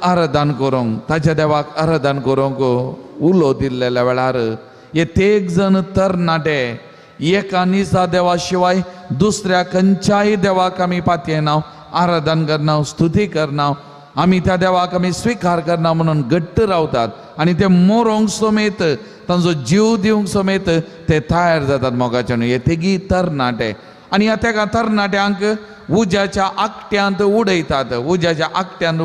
आराधन करूंक, ताच्या देवाक आराधन करूंक उलो दिल्लेल्या वेळार हे तेग जण तरणाटे एका निजा देवा शिवाय दुसऱ्या खंयच्याय देवाक आमी पातयेना, आराधन करना, स्तुती करना, आमी त्या देवाक आमी स्विकार करना म्हणून घट्ट रावतात आनी ते मोरोंक समेत तांचो जीव दिवंक समेत ते तयार जातात मोगाचे न्हू. हे तेगी तरणाटे आनी ह्या तेगा तरणाट्यांक उज्याच्या आकट्यांत उडयतात. उज्याच्या आकट्यांत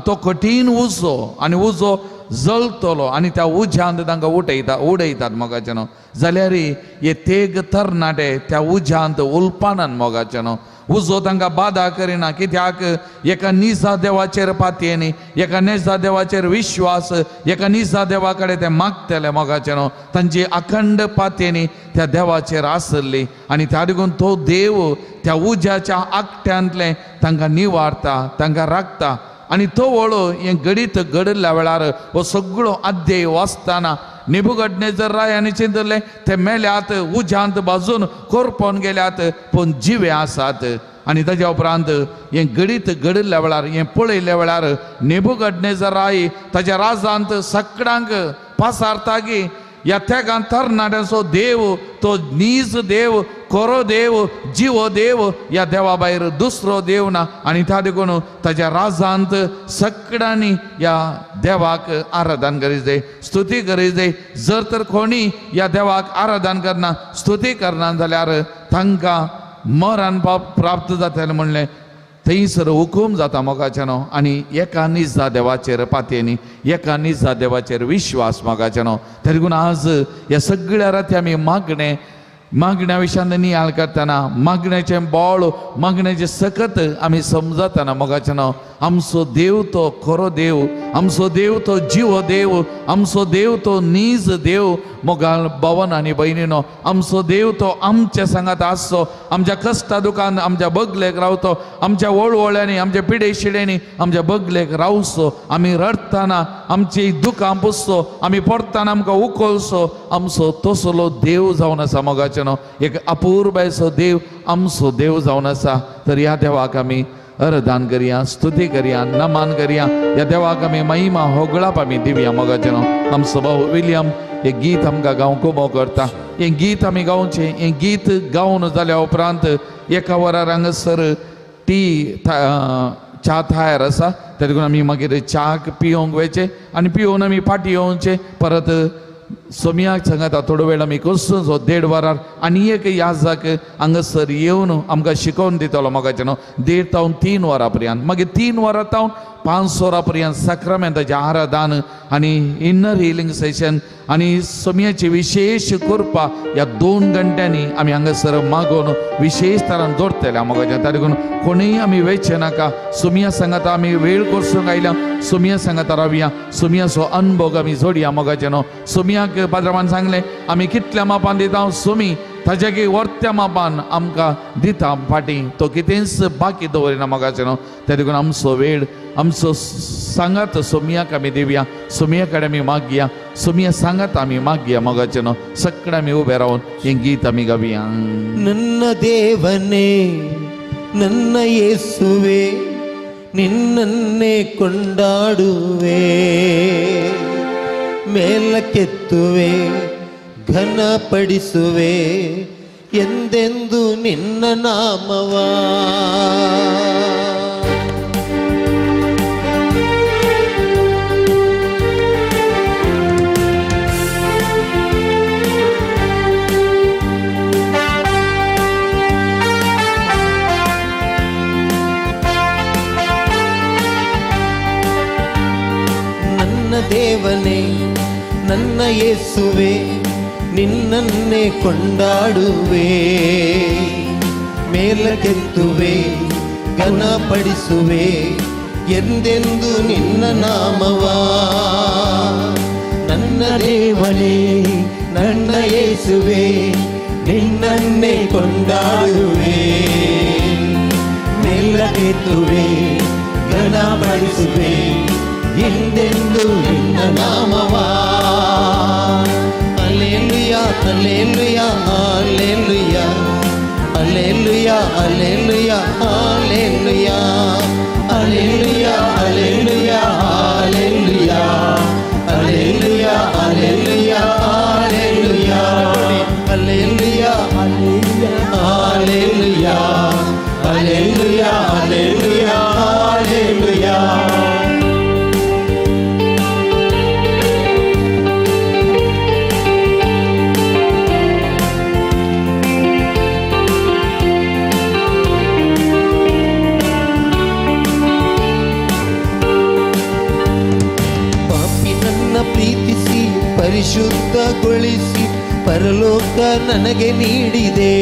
तो कठीण उजो आनी उजो जळटलो आनी त्या उज्यांत तांकां उडयतात मोगाचे न्हू. जाल्यार हे तेग तरणाटे त्या उज्यांत उलपानान मोगाचे न्हू. उजो तांकां बादा करिना, कित्याक एका निजा देवाचेर पातयेनी, एका निजा देवाचेर विश्वास, एका निजा देवा कडेन ते मागतले मोगाचे न्हू. तांची अखंड पातयेनी त्या देवाचेर आसली आनी त्या देखून तो देव त्या उज्याच्या आकट्यांतलें तांकां निवारता, तांकां राखता. आनी तो वळो हें घडीत घडिल्ल्या वेळार हो सगळो अध्याय वाचतना नेबुकदनेझर रायान चिंतलें ते मेल्यात, उज्यांत भाजून कोरपोन गेल्यात, पूण जिवे आसात. आनी ताज्या उपरांत हें घडीत घडिल्ल्या वेळार हें पळयल्ल्या वेळार नेबुकदनेझर राय ताज्या राजांत सगळ्यांक पासारता की ह्या तेगान तरणाट्यांचो देव तो नीज देव, खरो देव, जिवो देव, ह्या देवा भायर दुसरो देव ना. आनी त्या देखून ताज्या राजांत सगळ्यांनी ह्या देवाक आराधन करीत जाय, स्तुती करीत जाय. जर तर कोणी ह्या देवाक आराधन करना, स्तुती करना जाल्यार तांकां मरण प्राप्त जातलें म्हणलें थंयसर हुकूम जाता मोगाचे न्हू. आनी एका निजा देवाचेर पातयेनी, एका निजा देवाचेर विश्वास मोगाचे न्हू. त्या देखून आज ह्या सगळ्या राती आमी मागणें मागण्या विशयान नियाळ करतना मागण्याचें बळ, मागण्याचें सकत आमी समजतना मोगाचें न्हू. आमचो देव तो खरो देव, आमचो देव तो जिवो देव, आमचो देव तो नीज देव. मोगाल भवन आनी भयणीनो, आमचो देव तो आमच्या सांगात आसचो, आमच्या कश्टा दुकान आमच्या बगलेक रावतो, आमच्या वळवळ्यांनी, आमच्या पिडे शिड्यांनी आमच्या बगलेक रावचो. आमी रडटना आमची दुकां पुसचो, आमी पडटना आमकां उखलचो. आमचो तसलो देव जावन आसा मोगाचें न्हू. एक अपुरबायचो देव आमचो देव जावन आसा. तर ह्या देवाक आमी आराधन करया, स्तुती करया, नमन करया. ह्या देवाक आमी महिमा होगळाप आमी दिवया मोगाचें न्हू. आमचो भाव विलियम हें गीत आमकां गावंक उबो करता. हें गीत आमी गावचें. हें गीत गावन जाल्या उपरांत एका वरार हांगासर टी च्या तयार आसा. त्या देखून आमी मागीर च्याक पिवंक वयचें आनी पिवन आमी फाटीं येवचें. परत सोमयाक सांगाता थोडो वेळ आमी कसो 1.5 वरार आनी एक याजाक हांगासर येवन आमकां शिकोवन दितलो मोगाचें न्हू. 1.5 तावन 3 वरां पर्यंत, मागीर 3 वरां तावन 5 वरां पर्यंत साक्रामेंताचें आराधन आनी इनर हिलिंग सेशन आनी सोमयाची विशेश कृपा ह्या 2 घंट्यांनी आमी हांगासर मागोवन विशेश तरान जोडटले मोगाचें. त्या देखून कोणूय आमी वेचें नाका. सोमया सांगाता आमी वेळ करसूंक आयल्या, सोमया सांगाता रावया, सोमयाचो अनुभव आमी जोडया मोगाचें न्हू. सोमयाक पाद्रामान सांगलें आमी कितल्या मापान दिता, सोमी ताज्या वर्त्या मापान आमकां दिता फाटीं, तो कितेंच बाकी दवरिना मोगाचें न्हू. त्या देखून आमचो वेळ आमचो सांगात सोमयाक आमी दिवया, सोमया कडेन आमी मागया, सोमया सांगात आमी मागया मोगाचें न्हू. सगळें आमी उबे रावन हें गीत आमी गावया. ನನ್ನ ದೇವನೇ ನನ್ನ ಯೇಸುವೆ ನಿನ್ನನ್ನೇ ಕೊಂಡಾಡುವೆ, ಮೇಲಕ್ಕೆತ್ತುವೆ ಘನಪಡಿಸುವೆ ಎಂದೆಂದು ನಿನ್ನ ನಾಮವ. ನನ್ನ ದೇವನೇ ನನ್ನ ಯೇಸುವೆ ನಿನ್ನನ್ನೇ ಕೊಂಡಾಡುವೆ, ಮೇಲಕ್ಕೆತ್ತುವೆ ಘನಪಡಿಸುವೆ ಎಂದೆಂದು ನಿನ್ನ ನಾಮವ. ನನ್ನ ದೇವನೇ ನನ್ನ ಯೇಸುವೆ ನಿನ್ನನ್ನೇ ಕೊಂಡಾಡುವೆ, ಮೇಲಕ್ಕೆತ್ತುವೆ ಘನಪಡಿಸುವೆ ಎಂದೆಂದು ನಿನ್ನ ನಾಮವ. Alleluia alleluia alleluia alleluia alleluia alleluia alleluia alleluia ಪರಿಶುದ್ಧಗೊಳಿಸಿ ಪರಲೋಕ ನನಗೆ ನೀಡಿದೆ.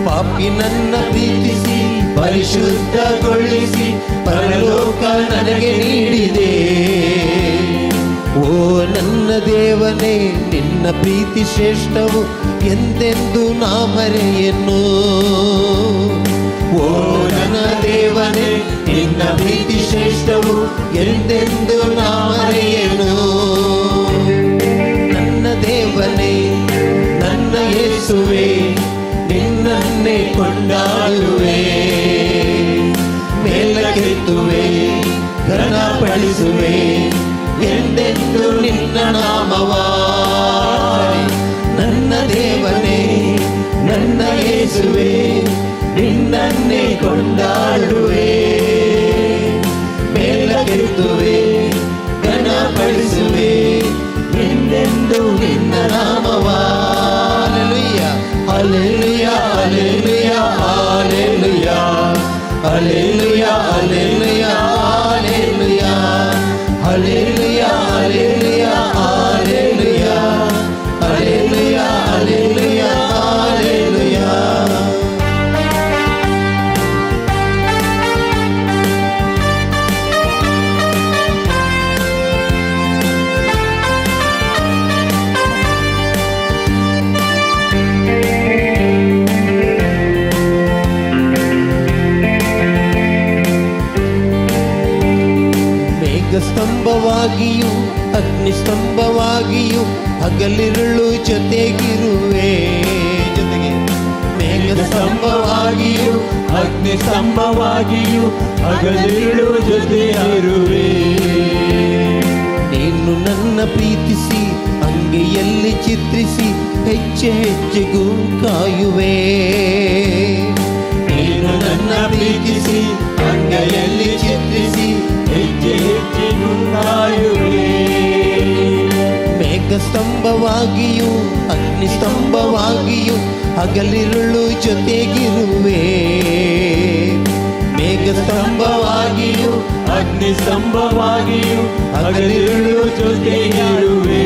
ಪಾಪಿ ನನ್ನ ಪ್ರೀತಿಸಿ ಪರಿಶುದ್ಧಗೊಳಿಸಿ ಪರಲೋಕ ನನಗೆ ನೀಡಿದೆ. ಓ ನನ್ನ ದೇವನೇ, ನಿನ್ನ ಪ್ರೀತಿ ಶ್ರೇಷ್ಠವು ಎಂದೆಂದು ನಾ ಮರೆಯೆನು. ಓ ನನ್ನ ದೇವನೇ, ನಿನ್ನ ಪ್ರೀತಿ ಶ್ರೇಷ್ಠವು ಎಂದೆಂದು ನಾ ಮರೆಯೆನು. ನನ್ನ ದೇವನೇ, ನನ್ನ ಯೇಸುವೇ, ನಿನ್ನನ್ನೇ ಕೊಂಡಾಡುವೆ, ಮೇಲಕ್ಕೆತ್ತುವೆ, ಘನಪಡಿಸುವೆ ಎಂದೆಂದು ನಿನ್ನ ನಾಮವ. ನನ್ನ ದೇವನೇ, ನನ್ನ ಯೇಸುವೇ, ನಿನ್ನನ್ನೇ ಕೊಂಡಾಡುವೆ, ಮೇಲಕ್ಕೆತ್ತುವೆ, ಘನಪಡಿಸುವೆ ಎಂದೆಂದು ನಿನ್ನ ನಾಮವ. Hallelujah, hallelujah, hallelujah, hallelujah, hallelujah, hallelujah, hallelujah, hallelujah, hallelujah, hallelujah, hallelujah. ಸ್ತಂಭವಾಗಿಯೂ ಅಗ್ನಿಸ್ತಂಭವಾಗಿಯೂ ಹಗಲಿರುಳು ಜೊತೆಗಿರುವೆ. ಜೊತೆಗೆ ಮೇಘಸ್ತಂಭವಾಗಿಯೂ ಅಗ್ನಿಸ್ತಂಭವಾಗಿಯೂ ಹಗಲಿರುಳು ಜೊತೆಗಿರುವೆ. ನೀನು ನನ್ನ ಪ್ರೀತಿಸಿ ಅಂಗೆಯಲ್ಲಿ ಚಿತ್ರಿಸಿ ಹೆಜ್ಜೆ ಹೆಜ್ಜೆಗೂ ಕಾಯುವೆ. ನೀನು ನನ್ನ ಪ್ರೀತಿಸಿ ಅಂಗೆಯಲ್ಲಿ ಚಿತ್ರಿಸಿ ಹೆಜ್ಜೆ ಹೆಜ್ಜೆಗೂ ಕಾಯುವೆ. ಮೇಘಸ್ತಂಭವಾಗಿಯೂ ಅಗ್ನಿಸ್ತಂಭವಾಗಿಯೂ ಹಗಲಿರುಳು ಜೊತೆಗಿರುವೆ. ಮೇಘಸ್ತಂಭವಾಗಿಯೂ ಅಗ್ನಿಸ್ತಂಭವಾಗಿಯೂ ಹಗಲಿರುಳು ಜೊತೆಗಿರುವೆ.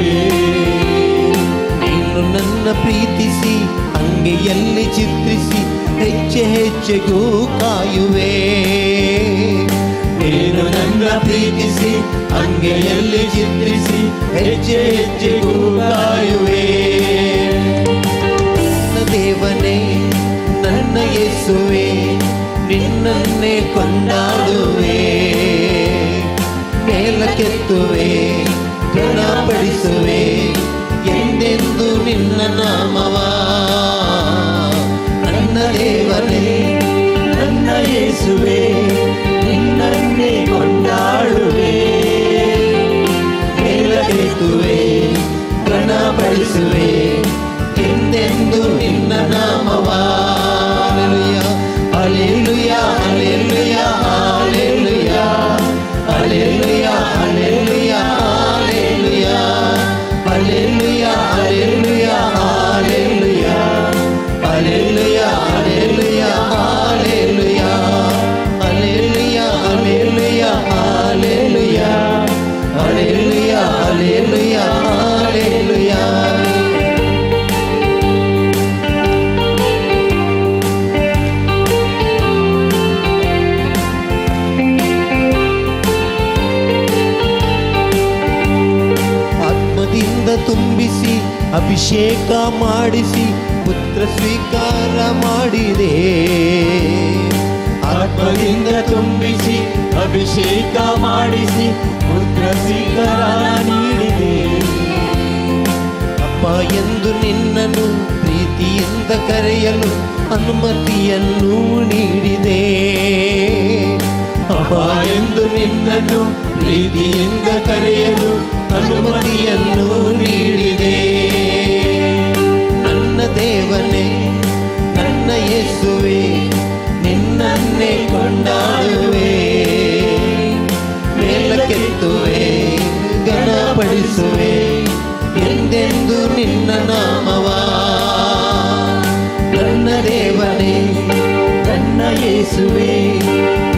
ನೀನು ನನ್ನ ಪ್ರೀತಿಸಿ ಅಂಗೆಯಲ್ಲಿ ಚಿತ್ರಿಸಿ ಹೆಜ್ಜೆ ಹೆಜ್ಜೆಗೂ ಕಾಯುವೆ. ನೀನು ನನ್ನ ಪ್ರೀತಿಸಿ ಅಂಗೆಯಲ್ಲಿ ಚಿತ್ರಿಸಿ ಹೆಜ್ಜೆ ಹೆಜ್ಜೆಗೂ ಕಾಯುವೆ. ನನ್ನ ದೇವನೇ, ನನ್ನ ಯೇಸುವೆ, ನಿನ್ನನ್ನೇ ಕೊಂಡಾಡುವೆ, ಮೇಲಕ್ಕೆತ್ತುವೆ, ಘನಪಡಿಸುವೆ ಎಂದೆಂದು ನಿನ್ನ ನಾಮವ. ನನ್ನ ದೇವನೇ, ನನ್ನ ಯೇಸುವೆ, ನಿನ್ನನ್ನೇ ಕೊಂಡಾಡುವೆ, ಮೇಲಕ್ಕೆತ್ತುವೆ, ಘನಪಡಿಸುವೆ ಎಂದೆಂದು ನಿನ್ನ ನಾಮವ. Hallelujah, hallelujah, hallelujah, hallelujah, hallelujah, hallelujah, hallelujah, hallelujah, hallelujah, hallelujah, hallelujah, hallelujah, hallelujah, hallelujah, hallelujah, hallelujah, hallelujah. ಆತ್ಮದಿಂದ ತುಂಬಿಸಿ ಅಭಿಷೇಕ ಮಾಡಿಸಿ ಪುತ್ರ ಸ್ವೀಕಾರ ಮಾಡಿದೆ. ಆತ್ಮದಿಂದ ತುಂಬಿಸಿ ಅಭಿಷೇಕ ಮಾಡಿಸಿ ಪುತ್ರ ಸ್ವೀಕಾರ ನೀಡಿದೆ. ಅಪ್ಪ ಎಂದು ನಿನ್ನನ್ನು ಪ್ರೀತಿಯಿಂದ ಕರೆಯಲು ಅನುಮತಿಯನ್ನು ನೀಡಿದೆ. ಅಪ್ಪ ಎಂದು ನಿನ್ನನ್ನು ಪ್ರೀತಿಯಿಂದ ಕರೆಯಲು ಅನುಮತಿಯನ್ನು ನೀಡಿದೆ. ನನ್ನ ದೇವನೇ, ನನ್ನ ಯೇಸುವೆ, ನಿನ್ನನ್ನೇ ಕೊಂಡಾಡುವೆ, ಮೇಲಕ್ಕೆತ್ತುವೆ, ಘನಪಡಿಸುವೆ ಎಂದೆಂದು ನಿನ್ನ ನಾಮವ. ನನ್ನ ದೇವನೇ, ನನ್ನ ಯೇಸುವೆ,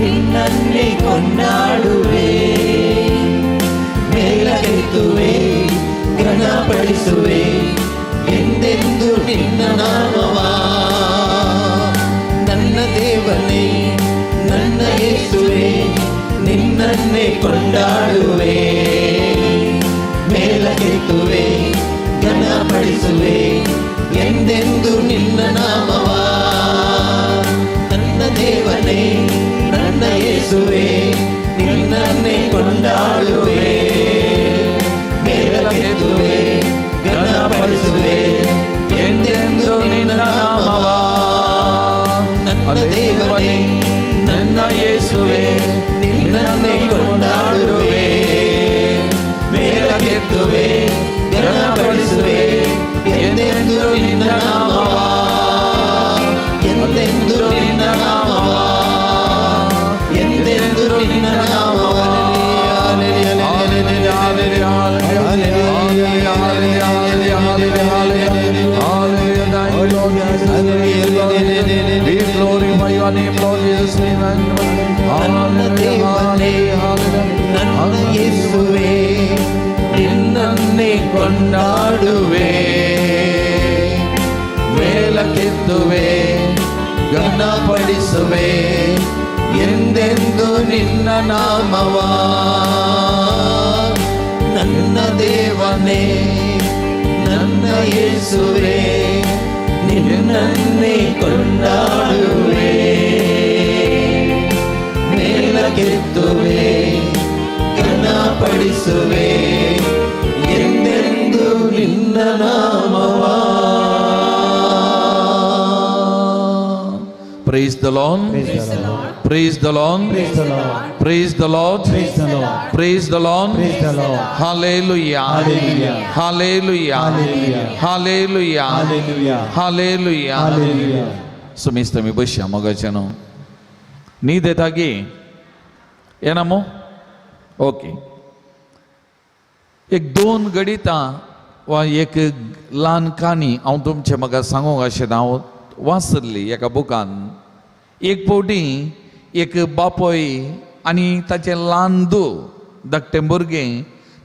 ನಿನ್ನನ್ನೇ ಕೊಂಡಾಡುವೆ, ಮೇಲಕ್ಕೆತ್ತುವೆ, ಯೇಸುವೆ, ಎಂದೆಂದು ನಿನ್ನ ನಾಮವ. ನನ್ನ ದೇವನೇ, ನನ್ನ ಯೇಸುವೆ, ನಿನ್ನನ್ನೇ ಕೊಂಡಾಡುವೆ. ಮೇಲಕ್ಕೆತ್ತುವೆ, ಘನಪಡಿಸುವೆ, ಎಂದೆಂದು ನಿನ್ನ ನಾಮವ. ನನ್ನ ದೇವನೇ, ನನ್ನ ಯೇಸುವೆ, ನಿನ್ನನ್ನೇ ಕೊಂಡಾಡುವೆ. ಮೇಲಕ್ಕೆತ್ತುವೆ, ಘನಪಡಿಸುವೆ, ಎಂದೆಂದು ನಿನ್ನ ನಾಮವ. ನನ್ನ ದೇವನೇ, ನನ್ನ ಯೇಸುವೆ, ನಿನ್ನನ್ನೇ ಕೊಂಡಾಡುವೆ. ಮೇಲಕ್ಕೆತ್ತುವೆ, ಘನಪಡಿಸುವೆ, ಎಂದೆಂದು ನಿನ್ನ ನಾಮವ. ಎಂದೆಂದು ನಿನ್ನ ನಾಮವ, ಎಂದೆಂದು ನಿನ್ನ ನಾಮವ. We glorify your name, Lord Jesus. ನನ್ನ ದೇವನೇ, ನನ್ನ ಯೇಸುವೆ, ನಿನ್ನನ್ನೇ ಕೊಂಡಾಡುವೆ. ಮೇಲಕ್ಕೆತ್ತುವೆ, ಘನಪಡಿಸುವೆ, ಎಂದೆಂದು ನಿನ್ನ ನಾಮವ. ನನ್ನ ದೇವನೇ, ನನ್ನ ಯೇಸುವೆ, ನಿನ್ನನ್ನೇ ಕೊಂಡಾಡುವೆ. ಮೇಲಕ್ಕೆತ್ತುವೆ, ಘನಪಡಿಸುವೆ, ಎಂದೆಂದು ನಿನ್ನ ನಾಮವ. Praise the Lord. Praise the Lord. Praise the Lord. Praise the Lord. Hallelujah. Hallelujah. Hallelujah. Hallelujah. सुमिस्त मी बसया मगाच्यानो न्हीद येता गी येना मो ओके. एक दोन गणितां वा एक ल्हान काणी हांव तुमचे म्हाका सांगूंक अशें हांव वाचल्ली एका बुकान. एक फावटी एक बापोय आनी ताचें ल्हान दू धाकटें भुरगें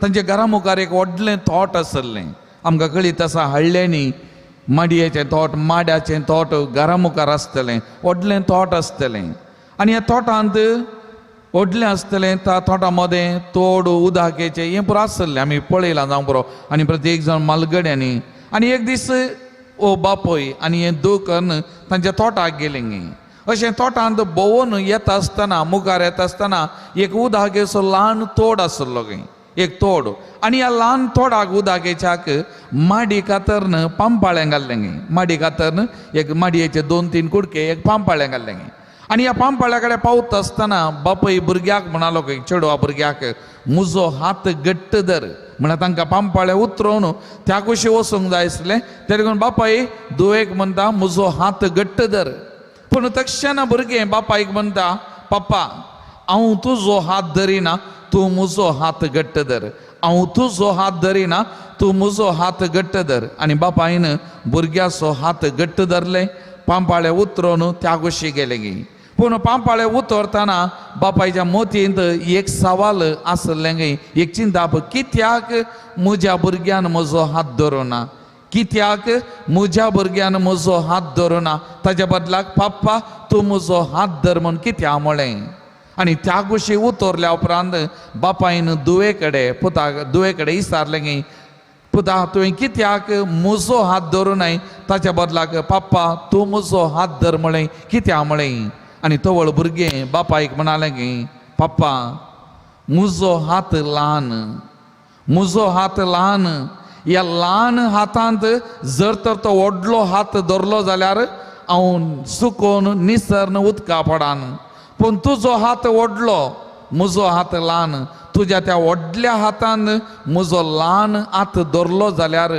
तांच्या घरा मुखार एक व्हडलें तोट आसलें. आमकां कळीत आसा हाडल्यांनी माडयेचें तोट, माड्याचें तोट घरा मुखार आसतलें, व्हडलें तोट आसतलें. आनी ह्या तोटांत व्हडलें आसतलें, त्या तोटा मदें तोड उदकाचें हें पुरो आसलें, आमी पळयलां जावं पुरो. आनी प्रत्येक जाण मालगड्यांनी. आनी एक दीस ओ बापोय आनी हें दुकन तांच्या तोटाक गेलें. अशें तोटांत भोंवून येता आसतना, मुखार येता आसतना एक उदकाचो ल्हान तोड आसलो खंय, एक तोड. आनी ह्या ल्हान तोडाक उदकाच्याक माडी कातरन पांपाळें घाल्लें खंय. माडी कातरन एक माडयेचे 2-3 कुडके एक पांपाळें घाल्लें खंय. आनी ह्या पांपाळ्या कडेन पावता आसतना बापय भुरग्याक म्हणालो खंय, चेडवा भुरग्याक, मुजो हात घट्ट धर. म्हळ्यार तांकां पांपाळे उतरोवन त्या कुशी वचूंक जाय आसलें. तेरे करून बापाय दुवेक म्हणटा, मुजो हात घट्ट धर. पूण तक्षणा भुरगें बापायक म्हणटा, पप्पा हांव तुजो हात धरिना, तूं मुजो हात घट्ट धर. हांव तुजो हात धरिना, तूं मुजो हात घट्ट धर. आनी बापायन भुरग्याचो हात घट्ट धरले, पांपाळे उतरोवन त्या कुशी गेले गी. पूण पांपाळे उतरतना बापायच्या मोतींत एक सवाल आसलें गे, एक चिंताप, कित्याक म्हज्या भुरग्यान म्हजो हात धरुना, कित्याक म्हज्या भुरग्यान म्हजो हात धरुना, ताच्या बदलाक पप्पा तूं म्हजो हात धर म्हूण कित्याक म्हळें. आनी त्या कुशी उतरल्या उपरांत बापायन दुवे कडेन पुताक दुवे कडेन विचारलें गे, पुता तुवें कित्याक म्हजो हात धरूं नाय, ताच्या बदलाक पप्पा तूं म्हजो हात धर म्हळें कित्याक म्हळें. आनी तवळ भुरगें बापायक म्हणालें की, पप्पा म्हजो हात ल्हान, म्हजो हात ल्हान, ह्या ल्हान हातांत जर तर तो व्हडलो हात धरलो जाल्यार हांव सुकोवन निसर्न उदका पडान. पूण तुजो हात व्हडलो, म्हजो हात ल्हान, तुज्या त्या व्हडल्या हातान म्हजो ल्हान हात धरलो जाल्यार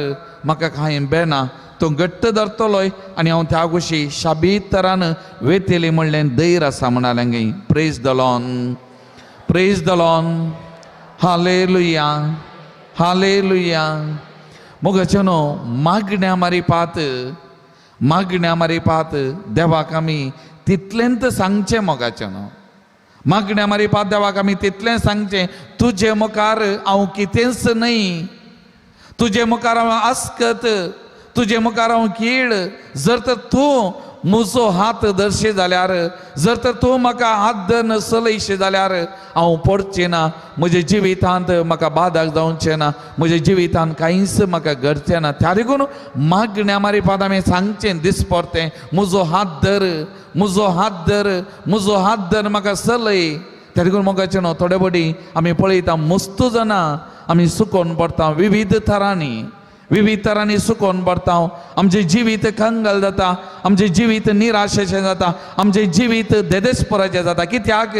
म्हाका कांय बेना, तूं घट्ट धरतलोय आनी हांव त्या कुशी शाबीत तरान वेतली म्हणलें धैर्य आसा म्हणालें गे. Praise the Lord, praise the Lord, hallelujah, hallelujah. मोगाचें न्हू मागण्या मारिपात, मागण्या मारिपात देवाक आमी तितलेंत सांगचें. मोगाचें न्हू मागण्या मारिपात देवाक आमी तितलें सांगचें, तुजे मुखार हांव कितेंच न्हय, तुजे मुखार हांव आस्कत, तुजे मुखार हांव कीड. जर तर तूं म्हजो हात धरशी जाल्यार, जर तर तूं म्हाका हात धरून चलयशी जाल्यार हांव पडचें ना, म्हज्या जिवितांत म्हाका बादक जावचें ना, म्हज्या जिवितांत कांयच म्हाका घडचें ना. त्या देखून मागण्या मारिपाद आमी सांगचें दिसपडतें, म्हजो हात धर, म्हजो हात धर, म्हजो हात धर, म्हाका चलय. त्या देखून मोगाचें न्हू थोडे फावटी आमी पळयता मस्त जाणां आमी सुकोवन पडटा विविध थरांनी, विविध तरांनी सुकोवन पडटा. आमचें जिवीत कंगाल जाता, आमचें जिवीत निराशेचें जाता, आमचें जिवीत देदेस्पराचें जाता. कित्याक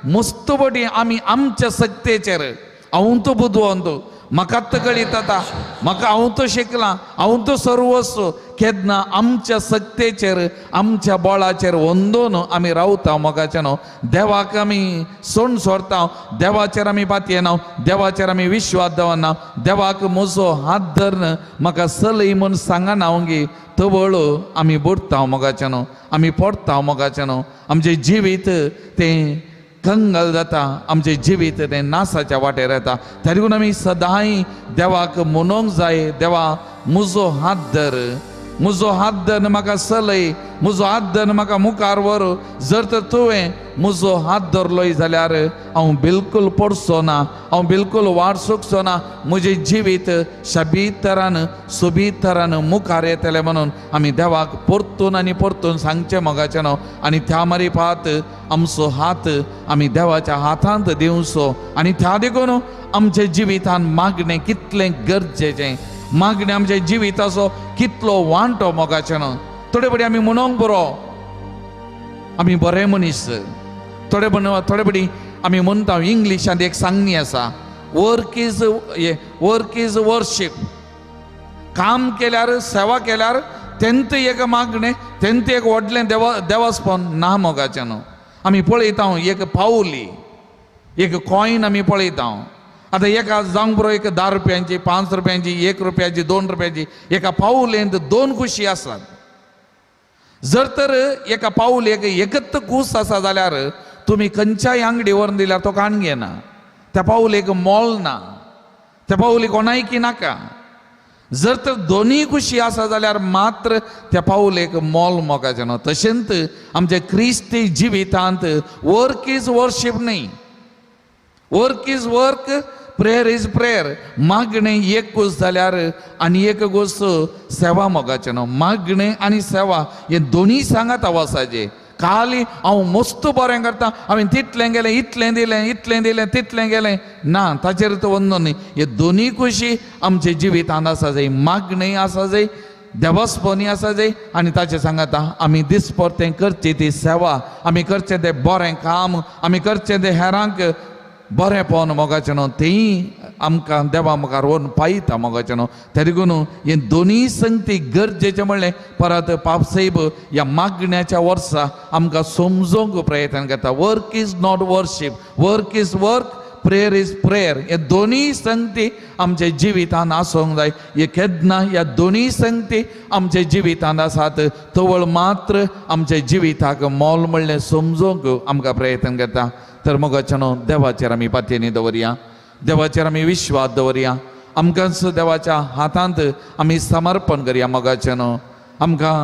मस्त फावटी आमी आमच्या सक्तेचेर हांव तो बुदवंत, म्हाका कळीत जाता, म्हाका हांव तो शिकलां, हांव तो सर्वस्व, केन्ना आमच्या सक्तेचेर आमच्या बळाचेर वंदून आमी रावता मोगाचें न्हू. देवाक आमी सोण सोडता, देवाचेर आमी पातयेना, देवाचेर आमी विश्वास दवरना, देवाक म्हजो हात धरून म्हाका चलय म्हूण सांगना गी तवळ आमी बुडटा मोगाचें न्हू, आमी पडटा मोगाचें न्हू. आमचें जिवीत तें कंगाल जाता, आमचें जिवीत तें नासाच्या वाटेर येता. त्या देखून आमी सदांय देवाक म्हणूंक जाय, देवा म्हजो हात धर, म्हजो हात धरून म्हाका चलय, म्हजो हात धरून म्हाका मुखार व्हर. जर तर तुवें म्हजो हात धरलोय जाल्यार हांव बिलकूल पडचो ना, हांव बिलकूल वाट चुकचो ना, म्हजें जिवीत शबीत तरान सोबीत तरान मुखार येतलें म्हणून आमी देवाक परतून आनी परतून सांगचें मोगाचें न्हू. आनी त्या मारिपात आमचो हात आमी देवाच्या हातांत दिवचो. आनी त्या देखून आमच्या जिवितान मागणें कितलें गरजेचें, मागणें आमच्या जिविताचो कितलो वांटो मोगाचें न्हू. थोडे फावटी आमी म्हणूंक बरो आमी बरे मनीस, थोडे फावटी आमी म्हणटा इंग्लिशांत एक सांगणी आसा, वर्क is worship. काम केल्यार सेवा केल्यार तेंत एक मागणें, तेंत एक व्हडलें देवास्पन ना मोगाचें न्हू. आमी पळयता एक पावली, एक कॉयन आमी पळयता. आतां एका जावंक बरो एक 10 रुपयांची, 5 रुपयांची, 1 रुपयाची, 2 रुपयाची, एका पावलेंत 2 खुशी आसात. जर तर एका पावलेक एकच कूस आसा जाल्यार तुमी खंयच्याय आंगडी व्हरून दिल्यार तो काण घेना, त्या पावलेक मोल ना, त्या पावलेक कोणायकी नाका. जर तर दोनूय खुशी आसा जाल्यार मात्र त्या पावलेक मोल मोगाचें न्हू. तशेंच आमच्या क्रिस्ती जिवितांत वर्क is worship न्हय, work is work, prayer is prayer. मागणें एक गोश्ट जाल्यार आनी एक गोश्ट सेवा मोगाचें न्हू. मागणें आनी सेवा हे दोनूय सांगात आवासाचे. खाली हांव मस्त बरें करता, हांवें तितलें गेलें, इतलें दिलें, इतलें दिलें, तितलें गेलें ना, ताचेर तो वंदो न्ही. हे दोनूय खुशी आमच्या जिवितांत आसा जाय, मागणें आसा जाय, देवस्पनी आसा जाय. आनी ताचें सांगाता आमी दिसपरतें करची ती सेवा, आमी करचें तें बरें काम, आमी करचें तें हेरांक बरेंपण मोगाचें न्हू, तेंय आमकां देवा मुखार व्हरून पायता मोगाचें न्हू. त्या देखून हे दोनूय संगती गरजेचें म्हणलें परत पापसाहेब ह्या मागण्याच्या वर्सा आमकां समजोवंक प्रयत्न करता. Work is not worship, work is work, prayer is prayer. हे दोनूय संगती आमच्या जिवितांत आसूंक जाय. हे केन्ना ह्या दोनूय संगती आमच्या जिवितांत आसात तवळ मात्र आमच्या जिविताक मोल म्हणलें समजोवंक आमकां प्रयत्न करता. तर मोगाचें न्हू देवाचेर आमी पातयेनी दवरया, देवाचेर आमी विश्वास दवरया, आमकांच देवाच्या हातांत आमी समर्पण करया मोगाचें न्हू. आमकां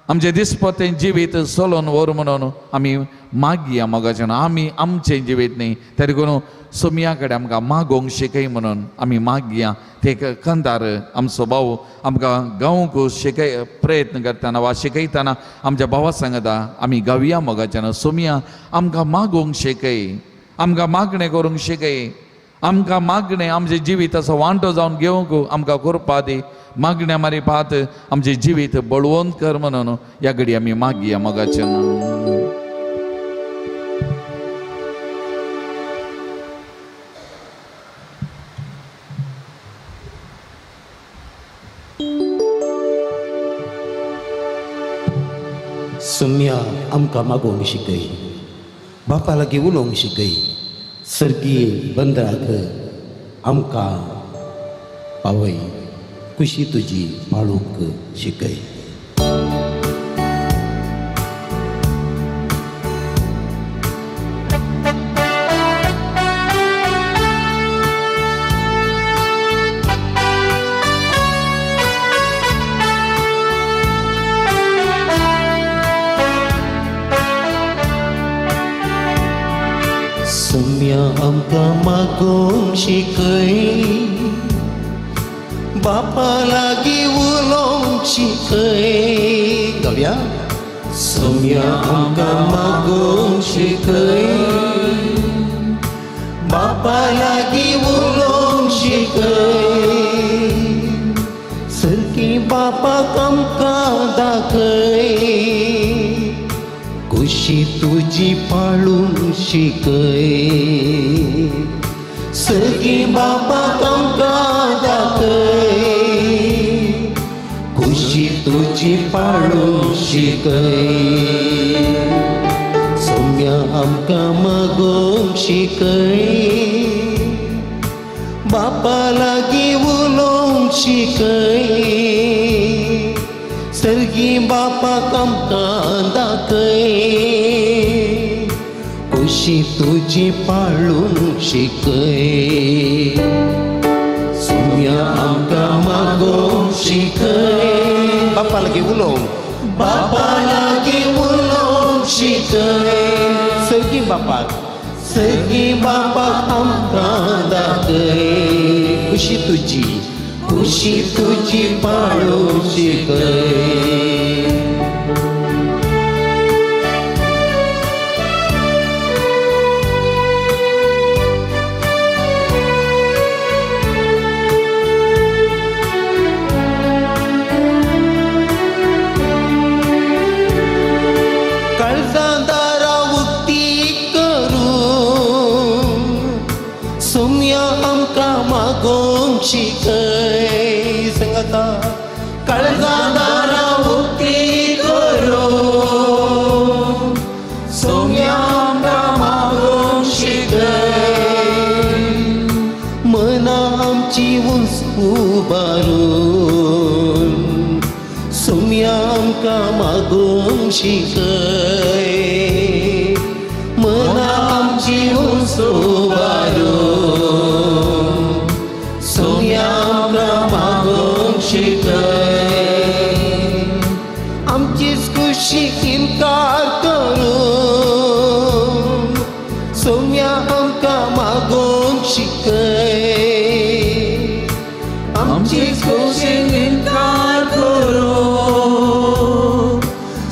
आमचें दिसपतें जिवीत चलोवन व्हर म्हणून आमी मागया मोगाचें न्हू. आमी आमचें जिवीत न्ही, त्या देखून सोमया कडेन आमकां मागोवंक शिकय म्हणून आमी मागया. ते कंदार आमचो भाव आमकां गावंक शिकय प्रयत्न करतना वा शिकयतना आमच्या भावा सांगता आमी गावया मोगाचें न्हू. सोमया आमकां मागोवंक शिकय, आमकां मागणें करूंक शिकय, आमकां मागणें आमचें जिवीत असो वांटो जावन घेवंक आमकां करपा दी. मागण्या मारिपात आमचें जिवीत बळवंत कर म्हणून ह्या घडी आमी मागया मोगाचें न्हू. सुम्या आमकां मागोवंक शिकय, बापा लागीं उलोवंक शिकय, सर्गीय बंदराक आमकां पावय, खुशी तुजी पाळूंक शिकय. मागोवंक शिकय, बापा लागीं उलोवंक शिकय. गावया. सोम्या आमकां मागोवंक शिकय, बापा लागीं उलोवंक शिकय, सरकी बापाक आमकां दाखय, कुशी तुजी पाळूंक शिकय, सगळी बापाक आमकां दाखय, कुशी तुजी पाळूंक शिकय. सोम्या आमकां मागोवंक शिकय, बापा लागीं उलोवंक शिकय, सर्गी बापाक आमकां दाखय, कुशी तुजी पाळूंक शिकय. सोम्या आमकां मागोवंक शिकय, बापा लागीं उलोवंक, बापा लागीं उलोवंक शिकय, सर्गी बापाक, सर्गी बापाक आमकां दाखय, कुशी तुजी, कुशी तुजी पाळूंक शिकय. काळजां दारां उक्ती करून सोम्या आमकां मागोवंक शिकय. सांगाता. काळजां दारां उक्ती करून सोम्या आमकां मागोवंक शिकय, मनां आमची उंच उबारून सोम्या आमकां मागोवंक शिकय, मनां आमची उंच उबारून सोम्या आमकां मागोवंक शिकय, आमचीच खुशी इनकार करून सोम्या आमकां मागोवंक शिकय, आमचीच खुशी इनकार करून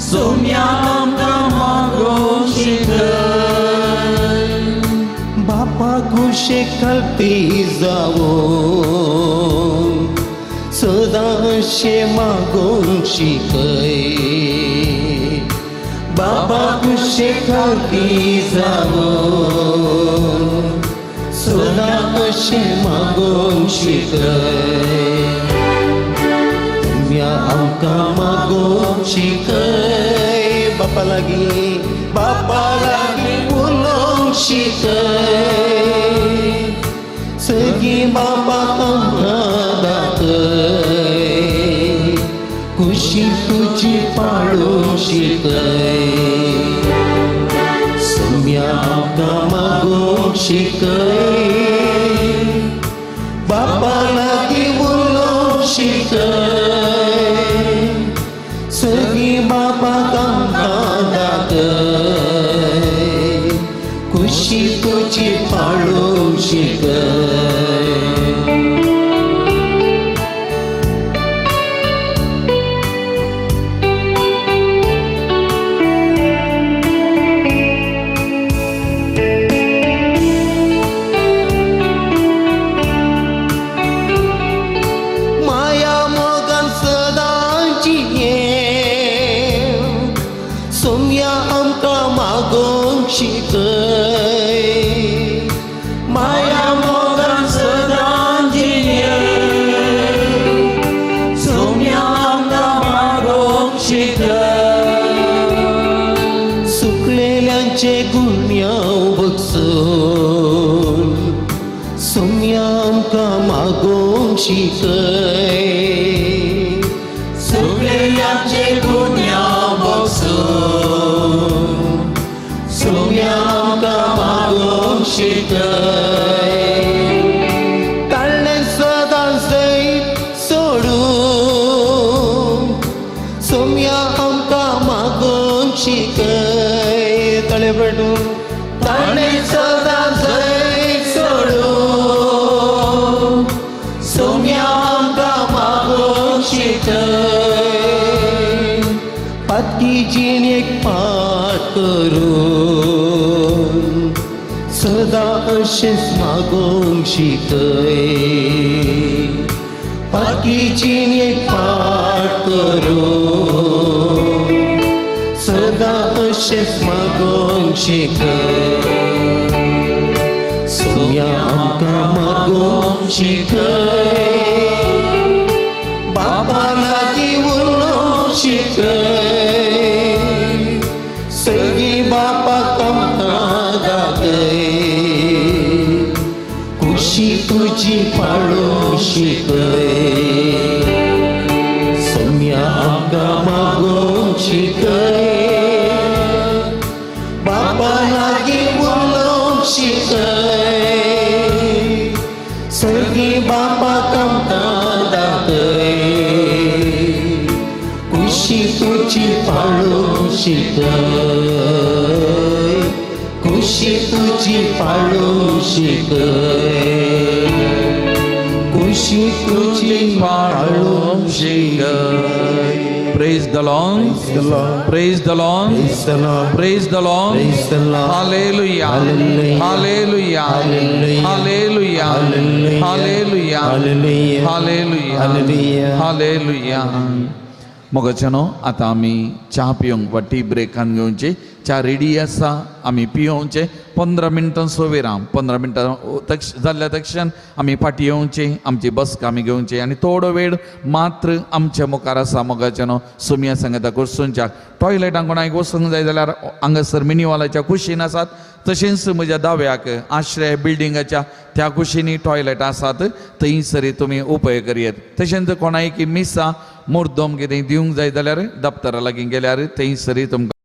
सोम्या आमकां मागोवंक शिकय. बापा कुशे कल्पी जावून सदांशें मागोवंक शिकय, बापा कुशे कल्पी जावून सदांशें मागोवंक शिकय. सोम्या आमकां मागोवंक शिकय, बापा लागीं, बापा लागीं उलोवंक शिकय, सगळीं बापाक आमकां दाखय, कुशी तुजी पाळूंक शिकय. सोम्या आमकां मागोवंक शिकय, बापा लागीं उलोवंक शिकय, सगळीं बापाक आमकां दाखय, कुशी तुजी पाळूंक शिकय. माया मोगान सदां जियेंव, सोम्या आमकां मागोवंक शिकय, माया मोगान सदां जियेंव, सोम्या आमकां मागोवंक शिकय, सुकलेल्यांचे गुन्यांव बगसून सोम्या आमकां मागोवंक शिकय, सुकलेल्यांचे गुन्यांव बगसून सोम्या आमकां मागोवंक शिकय, ताळ्ळें सदां सैत सोडून सोम्या आमकां मागोवंक शिकय. तळे पडून ताणें सदां सैत सोडून करून सदां अशेंच मागोवंक शिकय पाकी जिणेक पाट करून सदां अशेंच मागोवंक शिकय सोम्या आमकां मागोवंक शिकय बाबा लागीं उलोवंक शिकय सगळीं बापाक आमकां दाखय खुशी तुजी पाळोवंक शिकय सोम्या आमकां मागोवंक शिकय बाबा लागीं उलोवंक शिकय सगळीं बापाक आमकां दाखय खुशी तुजी पाळोवंक शिकय खुशी तुजी पाळोवंक शिकय खुशी तुजी पाळोवंक शिकय. Praise the Lord. Praise the Lord. Praise the Lord. Praise the Lord. Praise the Lord. Hallelujah. Hallelujah. Hallelujah. Hallelujah. Hallelujah. Hallelujah. Hallelujah. Hallelujah. Hallelujah. Hallelujah. Hallelujah. मोगाच्यानो आतां आमी च्या पिवंक वा टी ब्रेकान घेवची. च्या रेडी आसा, आमी पियोवचे. 15 मिनटां विराम, 15 मिनटां जाल्ल्या तक्षण आमी फाटीं येवचे, आमची बसका आमी घेवची आनी थोडो वेळ मात्र आमच्या मुखार आसा. मोगाच्यानो सुमया सांगता कोर्सूंच्या टॉयलेटान कोणाक वचूंक जाय जाल्यार हांगासर मिनीवालाच्या कुशीन आसात, तशेंच म्हज्या दाव्याक आश्रय बिल्डिंगाच्या त्या कुशींनी टॉयलेट आसात, थंयसर तुमी उपयोग करयेत. तशेंच कोणाक मिसां मुर्दम कितें दिवंक जाय जाल्यार दप्तरा लागीं गेल्यार थंयसर तुमकां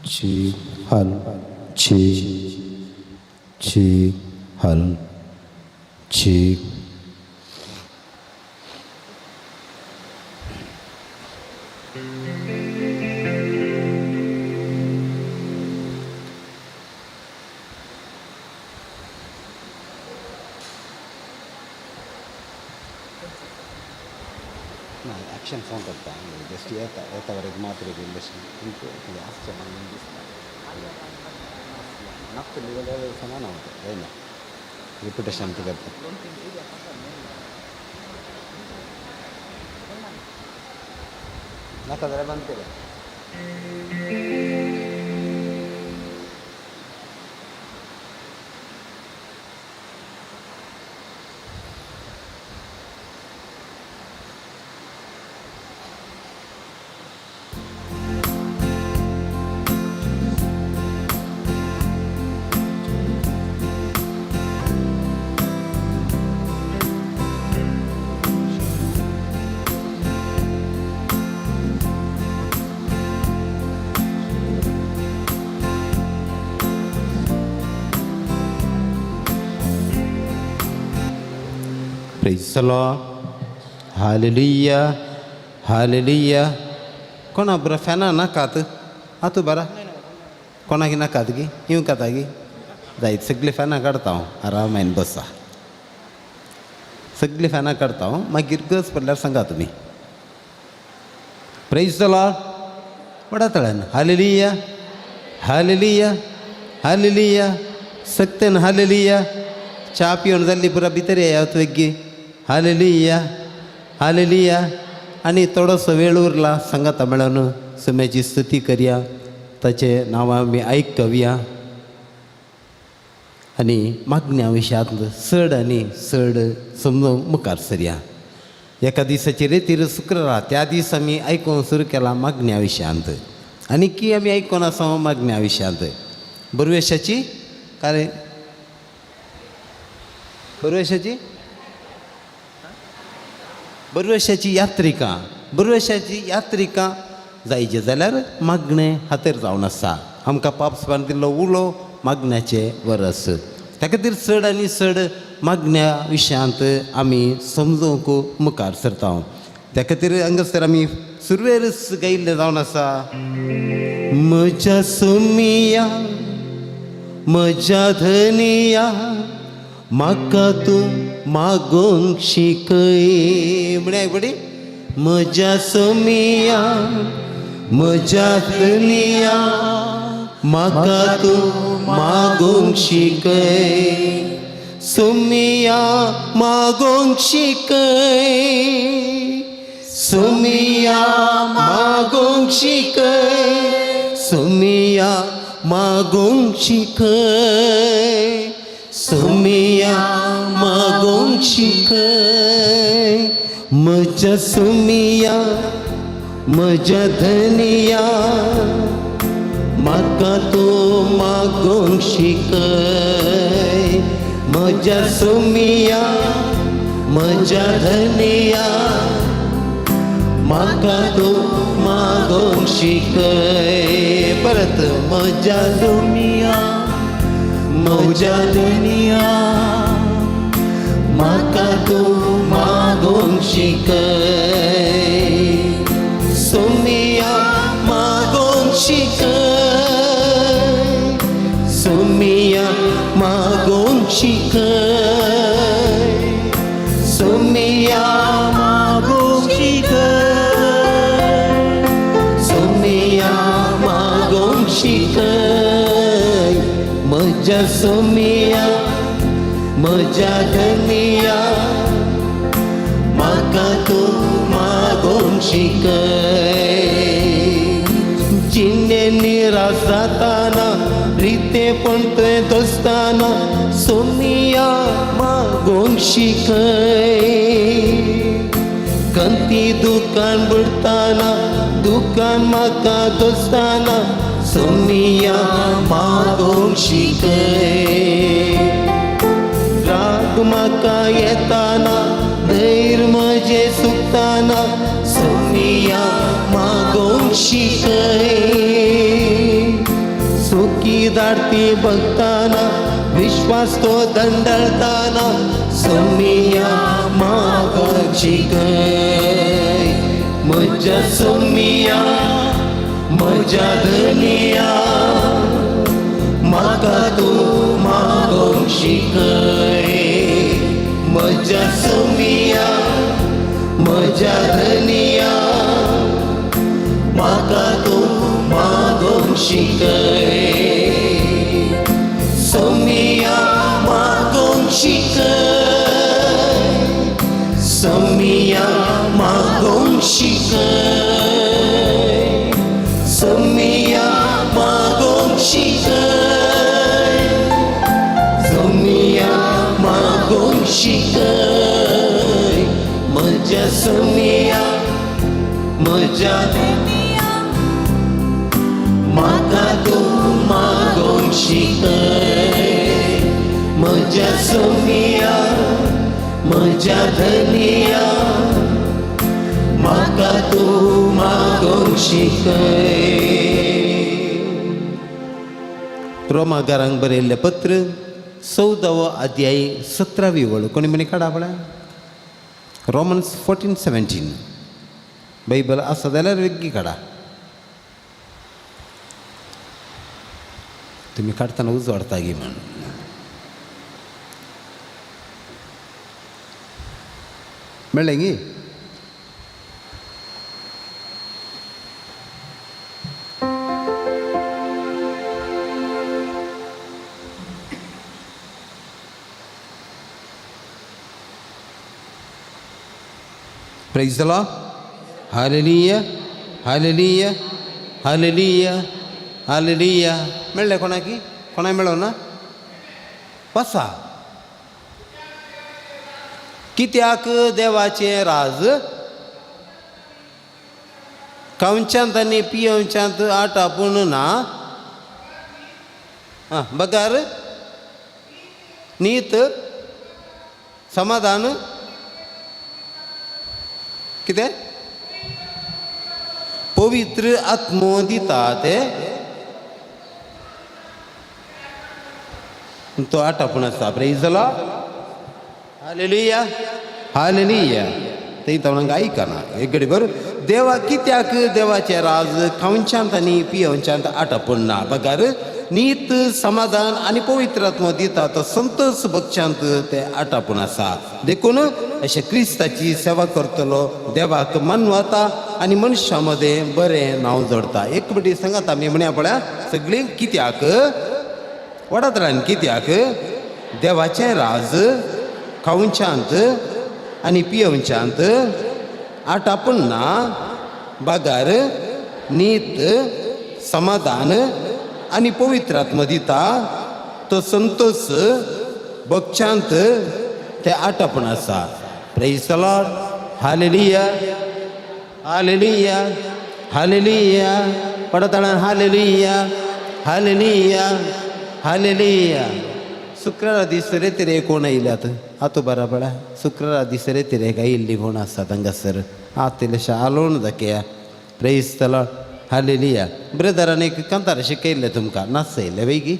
ची हल ची ची हल ची. ॲक्शन फोन करता जस्ट येता येता वरेक मात्र इंडस्ट्री आसचें म्हाका दिसता नासतली जाल्यार समान वता जायना रिपिटेशन ती करता. नाका जाल्यार बंद केलें. Praise the Lord. Hallelujah. Hallelujah. कोणा बरा फॅना नाकात आतां बरा कोणाक नाकात गी येवंक खाता गी जायत सगळीं फॅनां काडता हांव आरामायन बसा सगळीं फॅनां काडता हांव मागीर गरज पडल्यार सांगा तुमी. प्रेज the Lord. व्हडा तळ्यान हालेलुया हालेलुया हालेलुया सत्यान हालेलुया. च्या पिवन जाल्ली पुरा भितर येयात वेग्गी. Hallelujah hallelujah. आनी थोडोसो वेळ उरला सांगाता मेळोन सुम्याची स्तुती करया, ताचें नांव आमी आयकया आनी मागण्या विशयांत चड आनी चड समजूंक मुखार सरया. एका दिसाची रेतीर शुक्रारा त्या दीस आमी आयकूंक सुरू केला मागण्या विशयांत आनी की आमी आयकून आसा मागण्या विशयांत बरवेशाची कार्य बरवेशाची बरवेशाची यात्रिका बरवेशाची यात्रिका जायचे जाल्यार मागणें हातेर जावन आसा. आमकां पापसान दिल्लो उलो मागण्याचें वरस त्या खातीर चड आनी चड मागण्या विशयांत आमी समजूंक मुखार सरता. त्या खातीर हांगासर आमी सुरवेरच गायिल्लें जावन आसा. म्हज्या सोमिया म्हज्या धनिया म्हाका तूं मागोंक शिकय. म्हळ्यार बडी म्हज्या सोमिया म्हज्या धनिया म्हाका तूं मागोंक शिकय. सोमिया मागोंक शिकय सोमिया मागोंक शिकय सोमिया मागोंक शिकय सोमिया मागोंक शिकय. म्हज्या सोमिया म्हज्या धनिया म्हाका तूं मागोंक शिकय. म्हज्या सोमिया म्हज्या धनिया म्हाका तूं मागोंक शिकय. परत म्हज्या सोमिया म्हज्या धनिया म्हाका तूं मागोंक शिकय. सोमिया मागोंक शिकय सोमिया मागोंक शिकय सोमिया मागोंक शिकय सोमिया मागोंक शिकय. म्हज्या सोमिया म्हज्या धनिया म्हाका तूं मागोंक शिकय. जिणे निराश जाताना रितेपण तुवें दोस्ताना सोमिया मागोंक शिकय. कंती दुकान बुडताना दुकान म्हाका दोस्ताना सोमिया मागोंक शिकय. राग म्हाका येताना धैर्य म्हजें सुकताना सोमिया मागोंक शिकय. ती धाडती भक्ताना विश्वास तो दंडळताना सोमिया मागोंक शिकय म्हज्या सोमिया म्हज्या धनिया म्हाका तूं मागोंक शिकय म्हज्या सोमिया म्हज्या धनिया म्हाका तूं मागोंक शिकय सोमिया मागोंक शिकय सोमिया मागोंक शिकय सोमिया मागोंक शिकय सोमिया मागोंक शिकय म्हज्या सोमिया म्हज्या म्हाका तूं मागोंक शिकय म्हज्या सोमिया म्हज्या धनिया म्हाका तूं मागोंक शिकय. रोमागारांक बरयल्लें पत्र 14वो अध्याय 17वी वळ. कोणी म्हणी काडा पळय. रोमन्स 14:17. बायबल आसा जाल्यार वेगळी काडा. तुमी काडटना उजवाडता गी म्हण. मेळ्ळें गी? Praise the Lord. Hallelujah. Hallelujah. Hallelujah. Hallelujah. मेळ्ळें कोणाकी? कोणाक मेळो ना? बसा. कित्याक देवाचें राज खावच्यांत आनी पियोवच्यांत आटापूण ना, आं बगार नीत समाधान कितें पवित्र आत्मो दिता ते तो आटापूण आसा. प्रेज the Lord. Hallelujah. Hallelujah. थंय तोणाक आयकना एक घडी बरोबर. देवा कित्याक देवाचें राज खावच्यांत आनी पियोवच्यांत आटापूण ना, बगार नीत समाधान आनी पवित्र आत्मो दिता तो संतोष भक्षांत ते आटापूण आसा. देखून अशें क्रिस्ताची सेवा करतलो देवाक मानवता आनी मनशां मदें बरें नांव जोडता. एक मिनट सांगात आमी म्हणया पळया सगळीं. कित्याक वडात रान कित्याक देवाचें राज खावच्यांत आनी पियोवच्यांत आटापूण ना, बगार नीत समाधान आनी पवित्र आत्मो दिता तो संतोष भक्षांत ते आटापूण आसा. Praise the Lord. Hallelujah. Hallelujah. Hallelujah. पडताळान hallelujah. Hallelujah. Hallelujah. शुक्रारा दीस रे तिरे कोण आयल्यात आतां बरा पळय. शुक्रारा दीस रे तिरे काय इल्ली कोण आसा हांगासर आत इल्लेशें आलोवन दाखया. Praise the Lord. Hallelujah. Brethren एक कांतार शिकयल्लें तुमकां नाचयल्लें वयगी.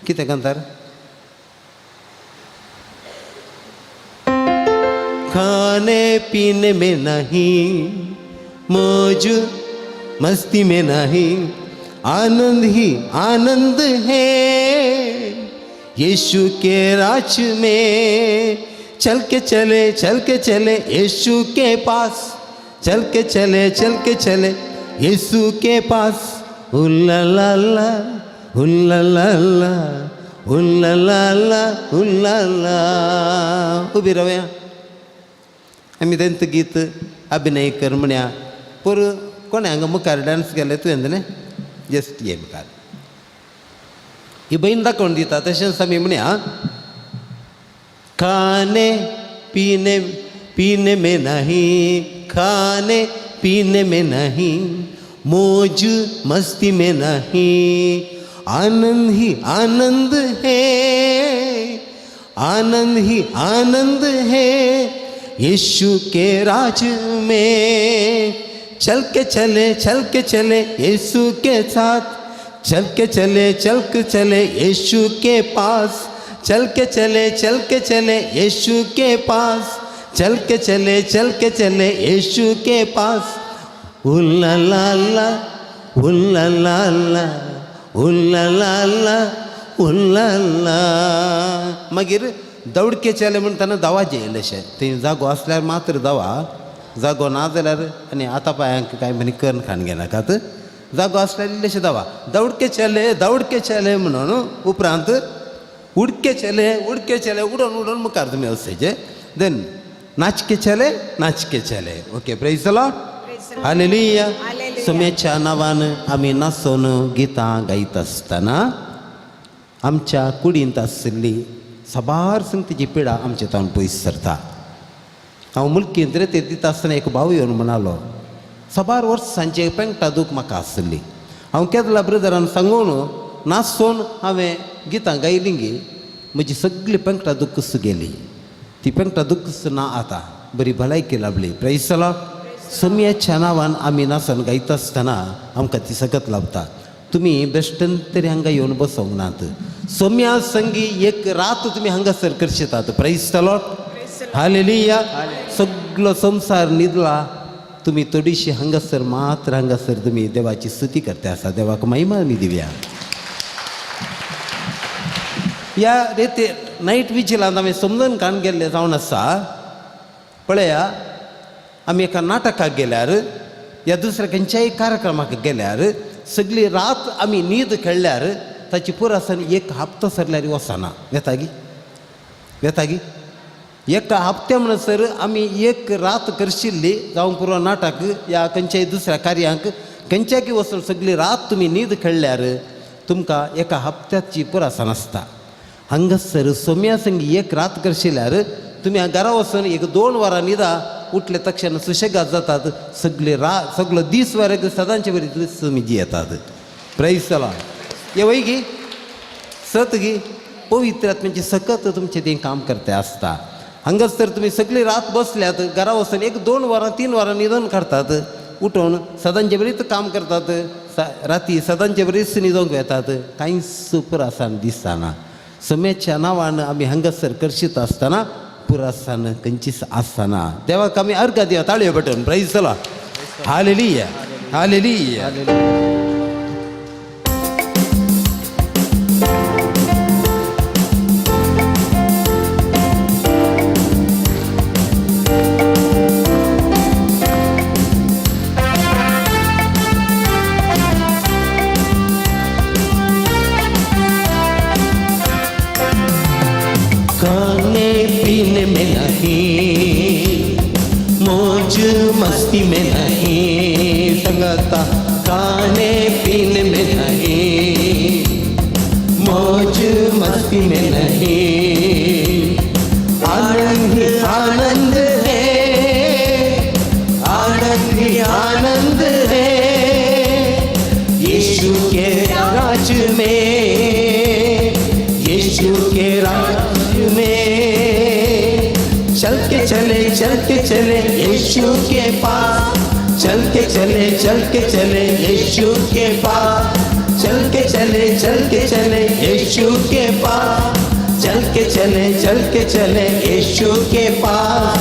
कितें कांतार? खाने पीने में नहीं, मौज मस्ती में नहीं, आनंद ही आनंद है यीशु के राज में. चल के चले चल के चले यीशु के पास, चल के चले चल के चले यीशु के पास. उल्ला ला ला उल्ला ला ला उल्ला ला ला उल्ला ला. उबी रावया. आमी तेंच गीत अभिनय कर म्हणया. पोर कोणें हांगा मुखार डांस केले तुवें न्ही? जस्ट ये मुखार. ही बहीण दाखोवन दिता तशेंच आमी म्हणया. खाने पीने पीने में नहीं, खाने पीने में नहीं, मौज मस्ती में नहीं, आनंद ही आनंद है, आनंद ही आनंद है यीशु के राज में. चल के चले चल के चले यीशु के साथ, चल के चले, चल के चले येशू के पास, चल के चले, चल के चले येशू के पास, चल के चले, चल के चले येशू के पास. उल्ला ला ला, उल्ला ला ला, उल्ला ला ला, उल्ला ला. मागीर दौडके चले म्हणटना दवाचें इल्लेशें थंय जागो आसल्यार मात्र दवा, जागो ना जाल्यार आनी आतां पांयांक कांय म्हणी कर्ण खाण घेनाकात. जागो आसल्यार इल्लेशें दवा, दौडके चले, दौडके चले म्हणून उपरांत उडके चले, उडके चले, उडोन उडोन मुखार तुमी वचचें. देन नाचके चले, नाचके चले. Okay, praise the Lord, hallelujah. सोम्याच्या नांवान आमी नाचून गितां गायत आसतना आमच्या कुडींत आशिल्ली साबार संगतीची पिडा आमचे तावन पयस सरता. हांव मुलकींत रे ते दिता आसतना एक भाव येवन म्हणालो, साबार वर्सांचे पेंगटा दूख म्हाका आशिल्ली. हांव केदला ब्रदरान सांगून नाचून हांवें गितां गायलीं गी म्हजी सगळी पेंगटा दुख्ख गेली. ती पेंगटा दुख्ख ना, आतां बरी भलायकी लाभली. Praise the Lord. सोम्याच्या नांवान आमी नाचून गायता आसतना आमकां ती सगत लाभता. तुमी बेश्टन तरी हांगा येवन बसोंक नात. सोम्या संगी एक रात तुमी हांगासर करशितात. Praise the Lord, hallelujah. सगलो संवसार न्हिदला, तुमी थोडीशी हांगासर मात्र हांगासर तुमी देवाची स्तुती करता आसा. देवाक महिमा आमी दिवया. ह्या रेते नायट विजिलांत आमी समजून काण गेल्ले जावन आसा. पळया, आमी एका नाटकाक गेल्यार या दुसऱ्या खंयच्याय कार्यक्रमाक गेल्यार सगळी रात आमी न्हीद खेळ्ळ्यार ताची पुरासन एक हप्तो सरल्यार वचना. वेतागी वेतागी एका हप्त्या म्हणसर आमी एक रात करशिल्ली जावं पुरो नाटक या खंयच्याय दुसऱ्या कार्यांक खंयच्याकी वचून सगळी रात तुमी न्हीद खेळ्ळ्यार तुमकां एका हप्त्याची पुरासन आसता. हांगासर सोम्या संगी एक रात करशिल्यार तुमी घरा वचून एक 2 वरां न्हिदा, उठले तक्षण सुशेगाद जातात. सगळे रात सगळो दीस वरेक सदांचे बरी तुमी जियेतात. Praise the Lord. ये वय गी सत गी पवित्र आत्म्याची सकत तुमचें तें काम करते आसता. हांगाच तर तुमी सगळी रात बसल्यात, घरा वचून एक 2 वरां 3 वरां न्हिदोन काडटात, उठोवन सदांचे बरीच काम करतात, राती सदांचे बरीच न्हिदोंक वेतात, कांयच पुरासान दिसना. सोम्याच्या नांवान आमी हांगासर करशीत आसतना पुरासान खंयचीच आसना. देवाक आमी अर्घा दिया ताळयो पेटोवन. Praise the Lord, hallelujah, hallelujah. खाने पीने में नहीं, मौज मस्ती में नहीं, संगता खाने पीने में नहीं, मौज मस्ती में नहीं, आनंद ही आनंद है, आनंद ही आनंद है, यीशु के राज में, यीशु के राज में. चल के चले, चल के चले यीशु के पास, चल के चले, चल के चले यीशु के पास, चल के चले, चल के चले यीशु के पास, चल के चले, चल के चले यीशु के पास.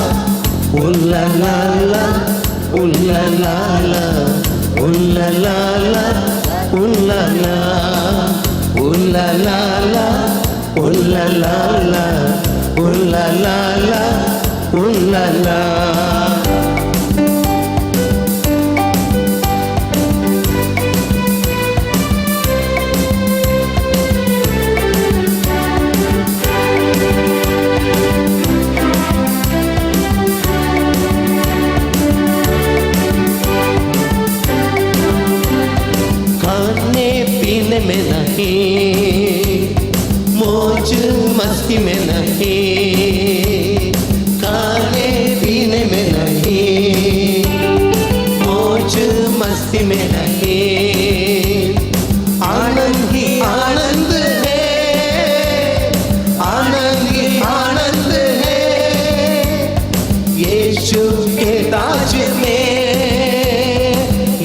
उल्ला ला ला, उल्ला ला ला, उल्ला ला ला, उल्ला ला, उल्ला ला ला, उल्ला ला ला, उल्ला ला ला, उल्ला ला. खाने पीने में नहीं, मौज मस्ती में नहीं, खाने पीने में नहीं, मौज मस्ती में नहीं, आनंद ही आनंद है, आनंद ही आनंद है, यीशु के राज में,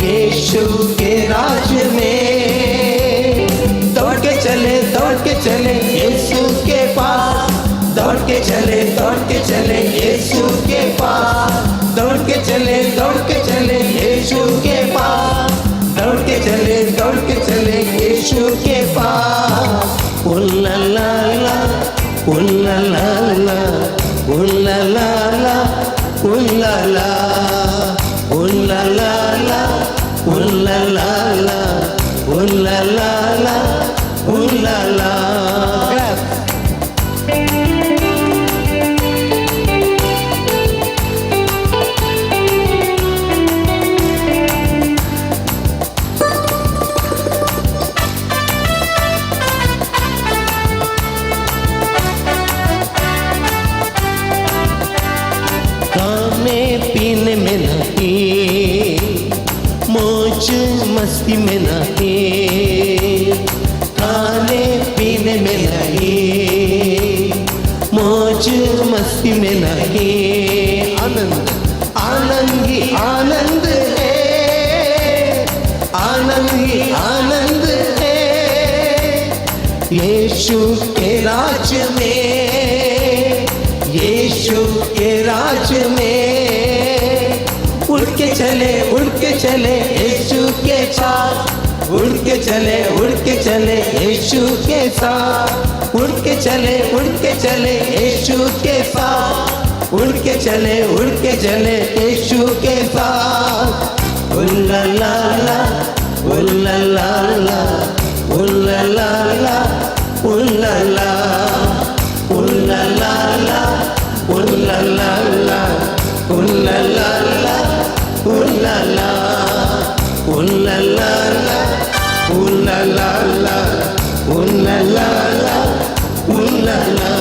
यीशु के राज में. के चले, दौड़ के चले यीशु के पास, दौड़ के चले, दौड़ के चले यीशु के पास, दौड़ के चले, दौड़ के चले यीशु के पास। उल्ला ला ला, उल्ला ला ला, उल्ला ला ला, उल्ला ला, उल्ला ला ला, उल्ला ला ला, उल्ला ला ला, उल्ला ला। खाने पीने में नहीं, मौज मस्ती में नहीं, खाने पीने में नहीं, मौज मस्ती में नहीं, आनंद आनंद ही आनंद है, आनंद ही आनंद है यीशु के राज में, यीशु के राज में। उड़ के चले, उड़ के चले यीशु के साथ, उड़ के चले, उड़ के चले यीशु के साथ, उड़ के चले, उड़ के चले यीशु के साथ, उड़ के चले, उड़ के चले यीशु के साथ। उल्ला ला ला, उल्ला ला ला, उल्ला ला ला, उल्ला ला, उल्ला ला ला, उल्ला ला ला, उल्ला ला ला, उल्ला ला, उल्ला ला ला, उल्ला ला ला, उल्ला ला ला, उल्ला ला।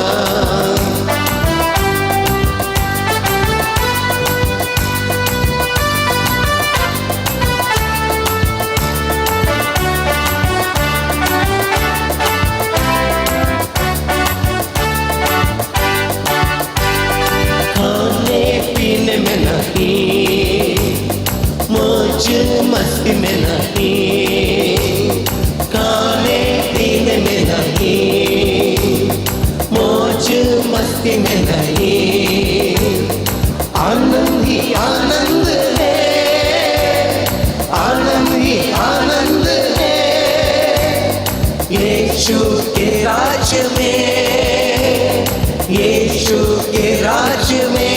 खाने पीने में नहीं, मौज मस्ती में नहीं, खाने पीने में नहीं, मौज मस्ती में नहीं, आनंद ही आनंद है, आनंद ही आनंद है यीशु के राज में, यीशु के राज में।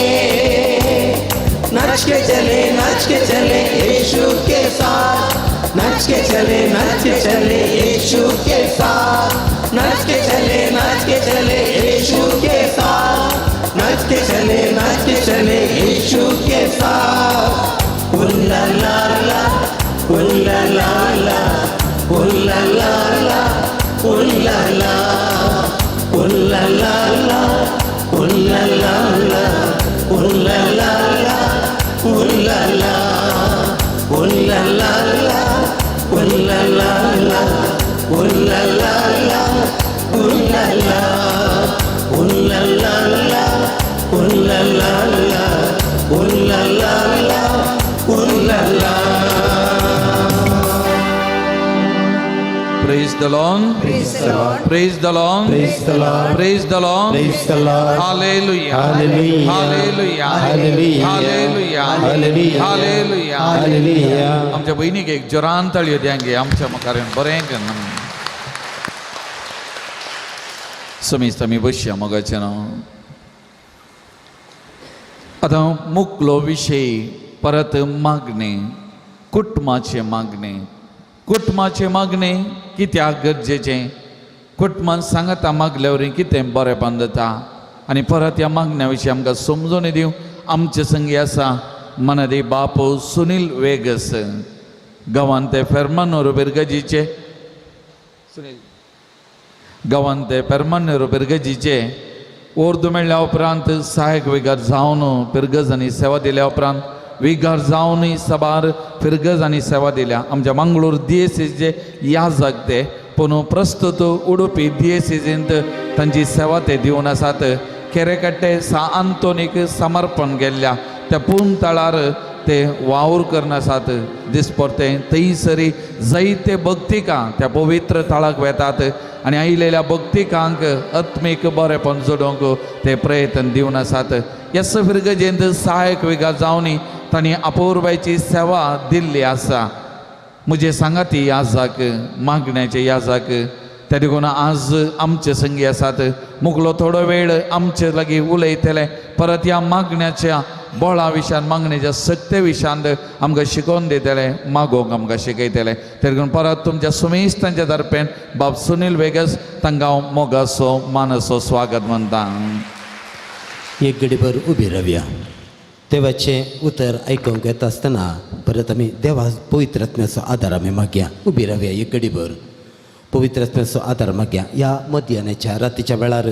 नाच के चले, नाच के चले यीशु के साथ, नाच के चले, नाच के चले यीशु के साथ, नाच के चले, नाच के चले यीशु के साथ, नाच के चले, नाच के चले यीशु के साथ। उल्ला ला ला, उल्ला ला ला, उल्ला ला ला, उल्ला ला, उल्ला ला ला, उल्ला ला ला, उल्ला ला ला, उल्ला ला, उल्ला ला ला, उल्ला ला ला, उल्ला ला ला, उल्ला ला, उल्ला ला ला, उल्ला ला ला, उल्ला ला ला, उल्ला ला। Praise the Lord. Praise the Lord. Praise the Lord. Praise the Lord. Praise the Lord. Praise the Lord. Hallelujah. Hallelujah. Hallelujah. Hallelujah. Hallelujah. Hallelujah. Hallelujah. Hallelujah. आमच्या बहिणीक एक जोरान ताळयो द्यांगे आमच्या मुखार येवन बरें करना. समीज आमी बसया मोगाचें न्हू. आतां मुकलो विशय परत मागणें, कुटुंबाचें मागणें, कुटुंबाचें मागणें कित्याक गरजेचें, कुटुंबान सांगता मागल्या वरवीं कितें बरेंपण जाता आनी परत ह्या मागण्या विशीं आमकां समजून दिवं. आमचे संगी आसा मनादी बापू सुनील वेगस, गांवांत ते फेर्मानोर बिरगजीचे, सुनील गांवांत ते फेर्मानोर बिरगजीचे ओर्द मेळ्ळ्या उपरांत सहायक विगार जावन पिरगजांनी सेवा दिल्या उपरांत विगार जावनूय साबार फिरगजांनी सेवा दिल्या. आमच्या मंगळूर दियेसीचे या जागते पूण प्रस्तुत उडुपी दियेसीजींत तांची सेवा ते दिवन आसात. केरेकट्टे सा आंतोनीक समर्पण केल्ल्या त्या पूर्ण तळार ते वावर करून आसात. दिसपरते थंयसरी जायते भक्तिकां त्या पवित्र थळाक वेतात आनी आयिल्ल्या भक्तिकांक आत्मीक बरेपण जोडूंक ते प्रयत्न दिवन आसात. येस फिरगजेंत सहायक विगा जावनी तांणी अपुरबायची सेवा दिल्ली आसा. म्हजे सांगाती याजाक मागण्याचे याजाक त्या देखून आज आमचे संगी आसात. मुगलो थोडो वेळ आमचे लागीं उलयतले, परत ह्या मागण्याच्या बळा विशयान मागण्याच्या सक्ते विशयांत आमकां शिकोवन दितले, मागोवंक आमकां शिकयतले. ते देखून परत तुमच्या सुमेस्तांच्या दरपेन बाब सुनील वेगस तांकां हांव मोगाचो मानसो स्वागत म्हणटा. एक घडीभर उबी रावया. देवाचें उतर आयकूंक येता आसतना परत आमी देवा पवित्र आत्म्याचो आदार आमी मागया. उबी रावया एक घडीभर, पवित्र आत्म्याचो आदार मागया. ह्या मध्यानाच्या रातीच्या वेळार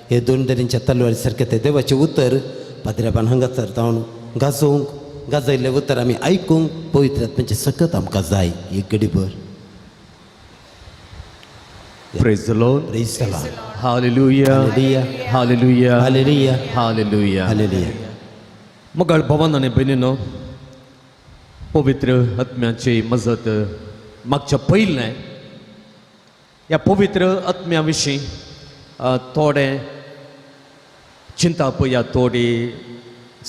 हे दोन दरींच्या तलवारी सारकें तें देवाचें उतर पाद्र्याबान हांगासर जावन गाजोवंक, गाजयल्लें उतर आमी आयकूंक पवित्र आत्म्याचें सकत आमकां जाय. एक घडीभर. Praise the Lord. Praise the Lord. Hallelujah. Hallelujah. Hallelujah. Hallelujah. Hallelujah. Hallelujah. मगाळ भवन आनी भयणीनो, पवित्र आत्म्याची मजत मागच्या पयलें ह्या पवित्र आत्म्या विशीं थोडें चिंताप या थोडी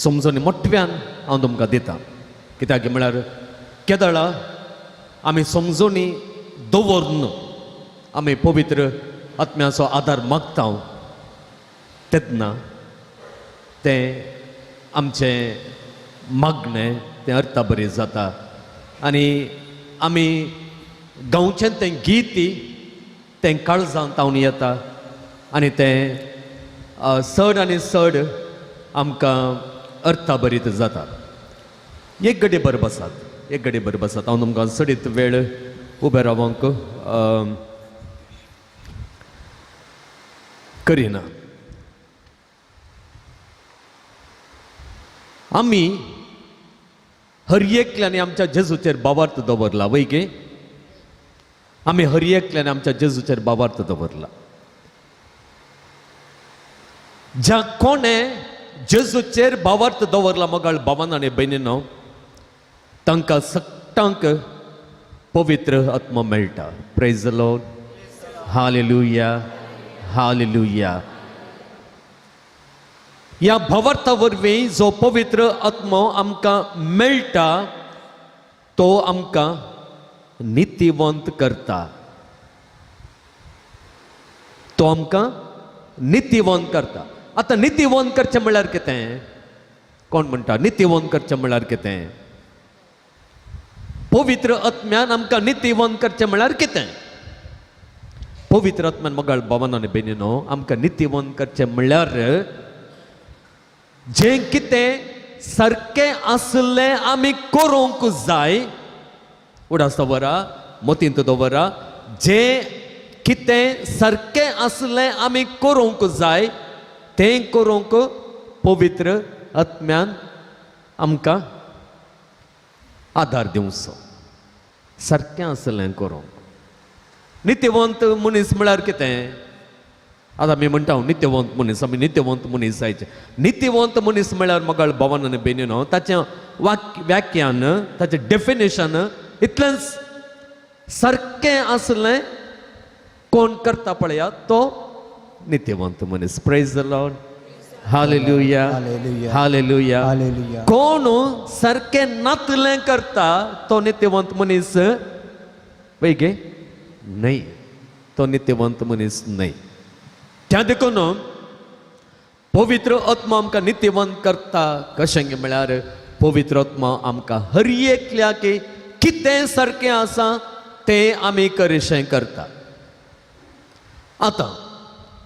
समजणी मोठव्यान हांव तुमकां दितां. कित्याक म्हळ्यार केदळा आमी समजणी दवरून आमी पवित्र आत्म्याचो आदार मागता तेन्ना तें आमचें मागणें तें अर्थाबरी जाता आनी आमी गांवचें तें गीत तें काळजांत तावन येता आनी तें चड आनी चड आमकां अर्थाभरीत जाता. एक गडे बरें बसात, एक गडे बरें बसात. हांव तुमकां चडीत वेळ उबें रावंक करिना. आमी हर एकल्यान आमच्या जेजूचेर बावार्थ दवरला वय गे. आमी हर एकल्यान आमच्या जेजूचेर बावार्थ दवरला. ज्या कोणें जेजूचेर बावार्थ दवरला मगाळ बाबान आनी भयणीनो, तांकां सगटांक पवित्र आत्मा मेळटा. Praise the Lord. Hallelujah. Hallelujah. ह्या भावार्था वरवीं जो पवित्र आत्मो आमकां मेळटा तो आमकां नितीवंत करता. तो आमकां नितीवंत करता. आतां नितीवंत करचें म्हणल्यार कितें? कोण म्हणटा नितीवंत करचें म्हणल्यार कितें? पवित्र आत्म्यान आमकां नितीवंत करचें म्हणल्यार कितें? पवित्र आत्म्यान मगाळ बाबान आनी भयणीनो आमकां नितीवंत करचें म्हणल्यार जें कितें सारकें आसलें आमी करूंक जाय. उडास दवरा, मतींत दवरा, जें कितें सारकें आसलें आमी करूंक जाय तें करूंक पवित्र आत्म्यान आमकां आदार दिवचो. सारकें आसलें करूंक. नित्यवंत मनीस म्हळ्यार कितें? आतां आमी म्हणटा नित्यवंत मनीस, आमी नित्यवंत मनीस जायचे. नित्यवंत मनीस म्हळ्यार मगाळ भवन आनी भयणीनो ताचें व्याख्यान, ताचें डेफिनेशन इतलेंच, सारकें आसलें कोण करता पळया तो नित्यवंत मनीस. Praise the Lord. Hallelujah. Hallelujah. कोण सारकें नातलें करता तो नित्यवंत मनीस वय गे न्हय, तो नित्यवंत मनीस न्हय. त्या देखून पवित्र आत्मा आमकां नित्यवंत करता. कशें म्हळ्यार पवित्र आत्मा आमकां हर एकल्याक कितें सारकें आसा तें आमी करिशें करता. आतां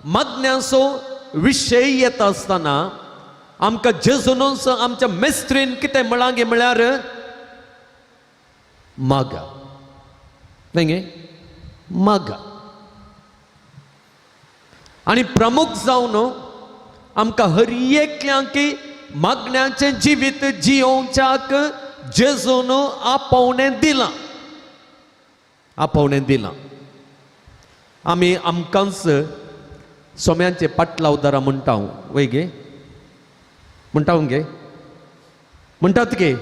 मागण्याचो विशय येता आसतना आमकां जेजूनच आमच्या मेस्त्रीन कितें म्हळां गे म्हळ्यार मागा, न्हय गे, मागा. आनी प्रमुख जावन आमकां हर एकल्यांक मागण्याचें जिवीत जियोवच्याक जेजून आपोवणें दिलां, आपोवणें दिलां. आमी आमकांच सोम्यांचे पाटलावदारां म्हणटा वय गे, म्हणटा गे, म्हणटात गे.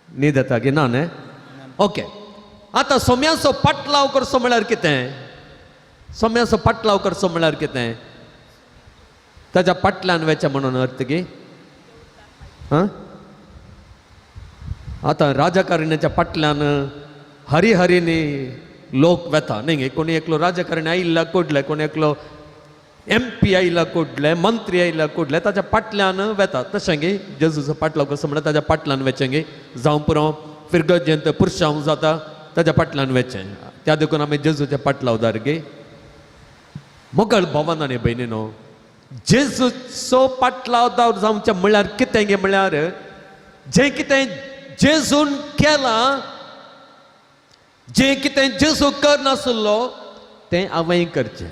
न्हीद येता गे? ना न्ही? ओके. आतां सोम्याचो पाटलाव करचो म्हळ्यार कितें? सोम्याचो पाटलाव करचो म्हळ्यार कितें? ताच्या पाटल्यान वेचें म्हणून अर्थ गे. आं, आतां राजकारण्याच्या फाटल्यान हरिहरीनी लोक वेता न्ही गे. कोणी एकलो राजकारणी आयिल्ला कोडले, कोणी एकलो एम पी आयला कोडले, मंत्री आयला कोडले, ताच्या फाटल्यान वेता. तशें गे जेजूचो पाटलाव कसो म्हळ्यार ताच्या फाटल्यान वेचें गे. जावं पुरो फिरगजेंत पुरशांव जाता, ताच्या फाटल्यान वेचें. त्या देखून आमी जेजूच्या पाटलावदार गे. मोगल भवन आनी भयणीनो, जेजूचो पाटलावदार जावचें म्हळ्यार कितें गे? म्हळ्यार जें कितें जेजून केलां, जें कितें जेजू करनासलो तें हांवें करचें.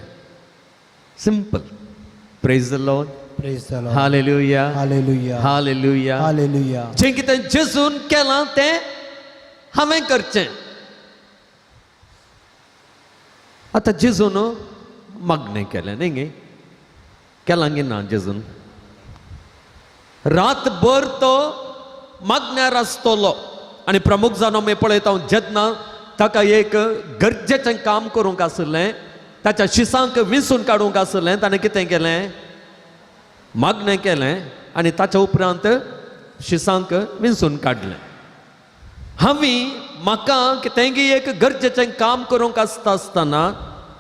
Simple. Praise the Lord. Praise the Lord. Hallelujah. Hallelujah. Hallelujah. Hallelujah. जें कितें जेजून केलां तें हांवें करचें. आतां जेजून मागणें केलें न्ही गे? केलां गे ना जेजून? रातभर तो मागण्यार आसतलो. आनी प्रमुख जावन आमी पळयता, जेन्ना ताका एक गरजेचें काम करूंक आशिल्लें, ताच्या शिसांक विंचून काडूंक आशिल्लें, ताणें कितें केलें? मागणें केलें आनी ताच्या उपरांत शिसांक विंचून काडलें. हांवें म्हाका कितेंगी एक गरजेचें काम करूंक आसता आसतना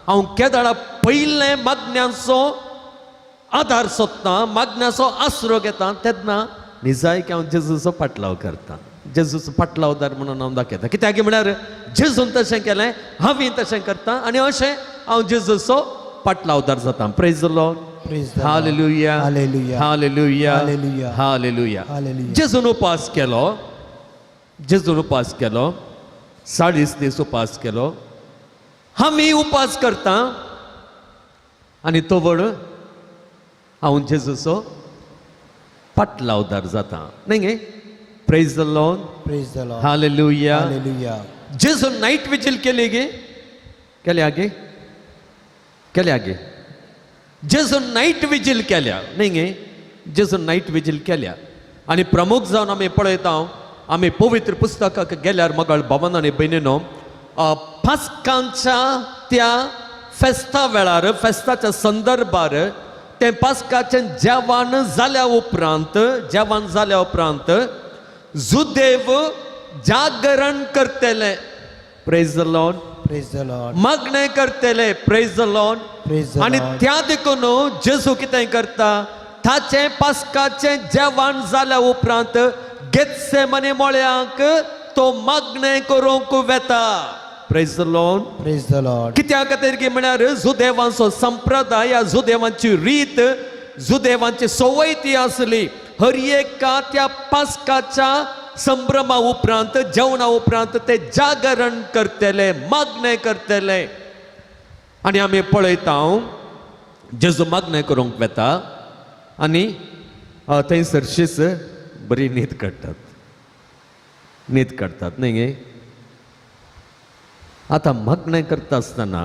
हांव केदळा पयलें मागण्यांचो आदार सोदता, मागण्याचो आसरो घेता, तेन्ना निजायक हांव जेजूचो पाटलाव करता. जेजूचो पाटलावदार म्हणून हांव दाखयता. कित्याक म्हळ्यार जेजून तशें केलें, हांवें तशें करता आनी अशें हांव जेजूचो पाटलावदार जाता. Praise the Lord. Praise the Lord. Hallelujah. Hallelujah. Hallelujah. Hallelujah. Hallelujah. Hallelujah. जेजून उपास केलो. जेजून उपास केलो, 40 दीस उपास केलो. आमी उपास करता आनी तो व्हड हांव जेजूचो पाटलावदार जाता न्ही गे? Praise the Lord. Praise the Lord. Hallelujah. Hallelujah. जेजून नायट विजील केली गे? केल्या गे? केल्या गे? जेजून नायट विजील केल्या न्ही गे? जेजून नायट विजील केल्या. आनी प्रमुख जावन आमी पळयता, आमी पवित्र पुस्तकाक गेल्यार मगळ भवन आनी भयणीनो, पास्कांच्या त्या फेस्ता वेळार, फेस्ताच्या संदर्भार, तें पास्काचें जेवण जाल्या उपरांत, जेवण जाल्या उपरांत जुदेव जागरण करतले. Praise the Lord. Praise the Lord. मागणें करतले. Praise the Lord. Praise the आनी Lord. त्या देखून जेजू कितें करता? ताचें पास्काचें जेवण जाल्या उपरांत गेत्सेमनी मळ्यांक तो मागणें करूंक वेता. Praise the Lord. Praise the Lord. कित्या खातीर की म्हळ्यार जुदेवांचो संप्रदाय या जुदेवांची रीत, जुदेवांची संवय ती आसली, हर एका त्या पास्काच्या संभ्रमा उपरांत, जेवणा उपरांत ते जागरण करतले, मागणें करतले. आनी आमी पळयता, जेजू मागणें करूंक वेता आनी थंयसर शीस बरी न्हीद काडटात, न्हीद काडटात न्ही गे? आतां मागणें करता आसतना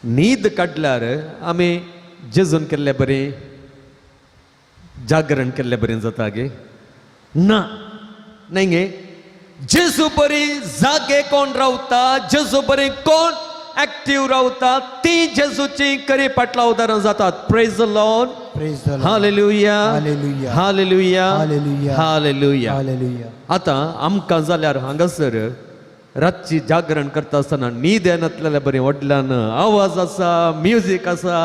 न्हीद काडल्यार आमी जेजून केल्ले बरी, जागरण केल्ले बरी जाता गे? ना न्ही गे? जेजू बरी जागे कोण रावता, जेजू बरी कोण एक्टीव रावता, ती जेजूची खरी पाटलावदारां जातात. Praise the Lord. Praise the Lord. Hallelujah. Hallelujah. Hallelujah. Hallelujah. Hallelujah. Hallelujah. आतां आमकां जाल्यार हांगासर रातची जागरण करता आसतना न्हीद येनातलेल्या बरी व्हडल्यान आवाज आसा, म्युजीक आसा,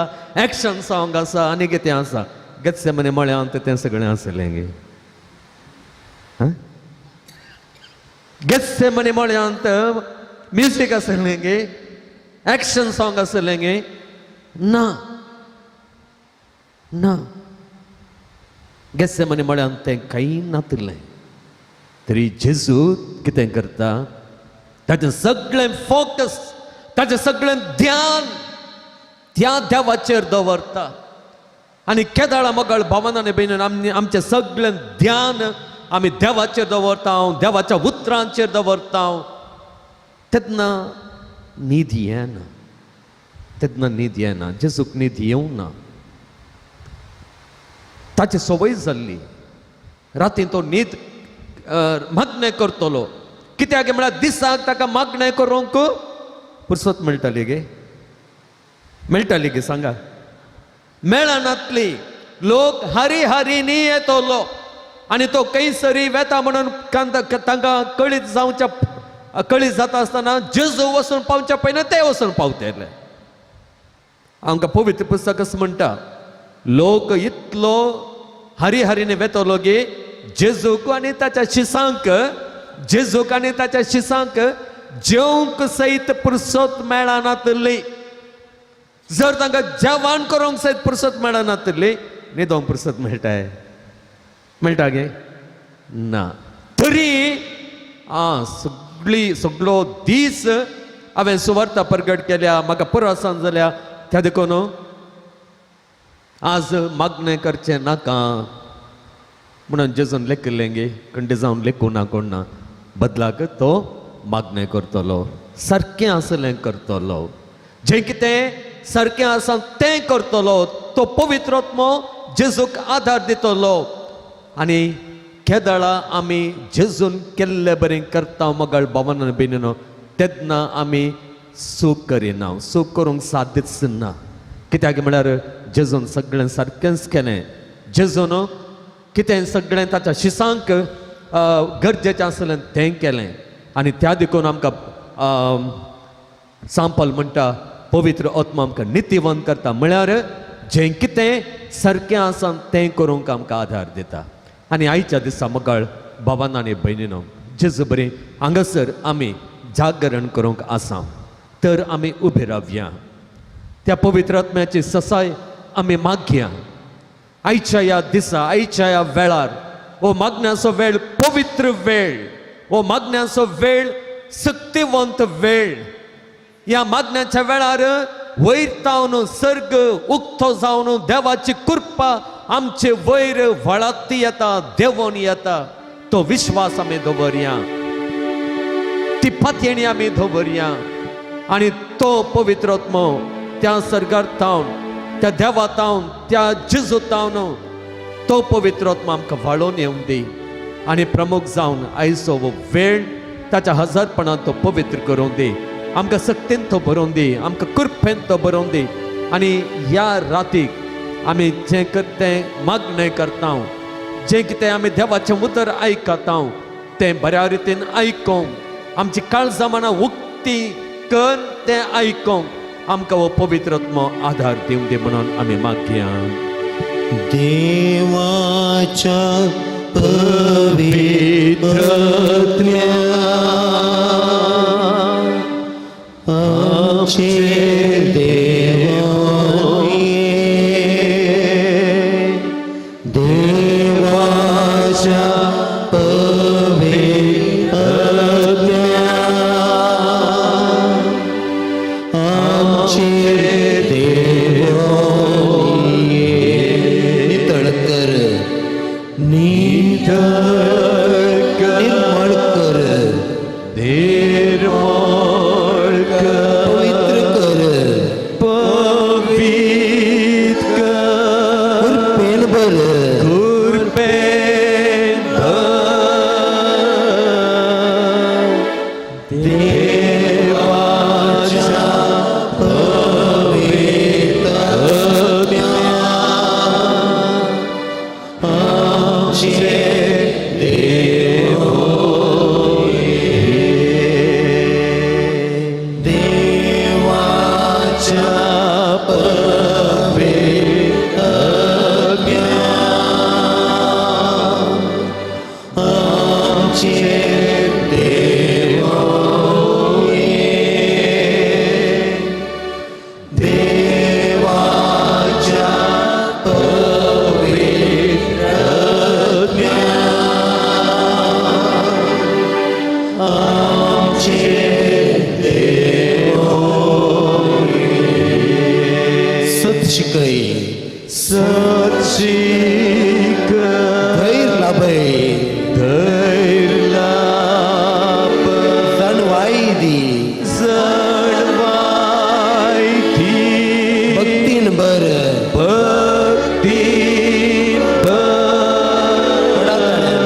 एक्शन सॉंग आसा आनी कितें आसा. गेत्सेमने मळ्यांत तें सगळें आसलें गे? हां, गेत्सेमने मळ्यांत म्युजीक आसलें गे? एक्शन सॉंग आसलें गे? ना ना, गेत्सेमने मळ्यांत तें कांय नातिल्लें. तरी जेजू कितें करता? ताचें सगळें फोकस, ताचें सगळें ध्यान त्या देवाचेर दवरता. आनी केदाळा मगळ भावना आनी भयणीन, आमी आमचें सगळें ध्यान आमी देवाचेर दवरता, देवाच्या उतरांचेर दवरता, तेन्ना न्हीद येना. तेन्ना न्हीद येना. जेजूक न्हीद येवना ना. ताची संवय जाल्ली. रातीन तो न्हीद मागणें करतलो. कित्याक म्हळ्यार दिसाक ताका मागणें करूंक पुरसत मेळटाली गे, मेळटाली गे सांगा, मेळनातली. लोक हरी हरीनी येतलो आनी तो कैसरी वेता म्हणून तांकां कळीत जावच्या, कळीत जाता आसतना जेजू वचून पावच्या पयलीं ते वचून पावतले. आमकां पवित्र पुस्तकच म्हणटा, लोक इतलो हरी हरीने वेतलो गे जेजूक आनी ताच्या शिसांक, जेजूक आनी ताच्या शिसांक जेवंक सयत पुरसत मेळनातली. जर तांकां जेवण करूंक सयत पुरसत मेळनातली, न्हिदोंक पुरसत मेळटाय, मेळटा गे ना. तरी आं सगळी सगळो दीस हांवें सुवार्ता परगट केल्या, म्हाका पुरसान जाल्या, त्या देखून आज मागणें करचें नाका म्हणून जेजून लेखिल्लें गे, कंडे जावन लेखूं ना कोण ना, बदलाक तो मागणें करतलो, सारकें आसलें करतलो, जें कितें सारकें आसा तें करतलो. तो पवित्र आत्मो जेजूक आदार दितलो. आनी केदळा आमी जेजून केल्ले बरें करता मगळ भावना बेनीनो, तेन्ना आमी चूक करिना, चूक करूंक साध्यच ना. कित्याक म्हळ्यार जेजून सगळें सारकेंच केलें. जेजून कितें सगळें ताच्या शिसांक गरजेचें आसलें तें केलें. आनी त्या देखून आमकां सांपल म्हणटा, पवित्र आत्मा आमकां नितीवंत करता, म्हळ्यार जें कितें सारकें आसा तें करूंक आमकां आदार दिता. आनी आयच्या दिसा मगळ भावान आनी भयणीनो, जेजू बरी हांगासर आमी जागरण करूंक आसा, तर आमी उबे रावया, त्या पवित्र आत्म्याची ससाय आमी मागया. आयच्या ह्या दिसा, आयच्या ह्या वेळार, हो मागण्याचो वेळ पवित्र वेळ, हो मागण्याचो वेळ सक्तिवंत वेळ. ह्या मागण्याच्या वेळार वयर तावन सर्ग उक्तो जावन देवाची कृपा आमचे वयर व्हळाती येता, देवोन येता. तो विश्वास आमी दवरया, ती पातयेणी आमी दवरया. आनी तो पवित्र आत्मो त्या सर्गार तावन, त्या देवा तावन, त्या जेजू तावन तो पवित्र आत्मा आमकां व्हाळोवन येवन दी. आनी प्रमुख जावन आयचो हो वेळ ताच्या हजारपणान तो पवित्र करूं दी, आमकां सक्तीन तो बरोवन दी, आमकां कृपेन तो बरोवन दी. आनी ह्या रातीक आमी जें कितें मागणें करता, जें कितें आमी देवाचें उतर आयकता तें बऱ्या रितीन आयकोंक, आमची काळजां मनां उक्ती कर तें आयकोंक आमकां हो पवित्र आत्मो आदार दिवं दी म्हणून आमी मागया. देवाच्या पवित्र आत्म्या आमचे देवाने, देवाच्या पवित्र आत्म्या आमचे देवाने, नितळ कर, नितळ कर, निर्मळ कर, निर्मळ कर, पवित्र कर, पवित्र कर, कृपेन भर, कृपेन भर. देवाच्या पवित्र आत्म्या आमचे देवोनी, देवाच्या पवित्र आत्म्या आमचे देवोनी, देवाच्या पवित्र आत्म्या आमचे देवोनी. सत शिकय, सत शिकय, धैर्य लाभय, धैर्य लाभ, जाणवाय दी, जाणवाय दी, भक्तीन भर, भक्तीन भर. व्हडा ताळ्यान.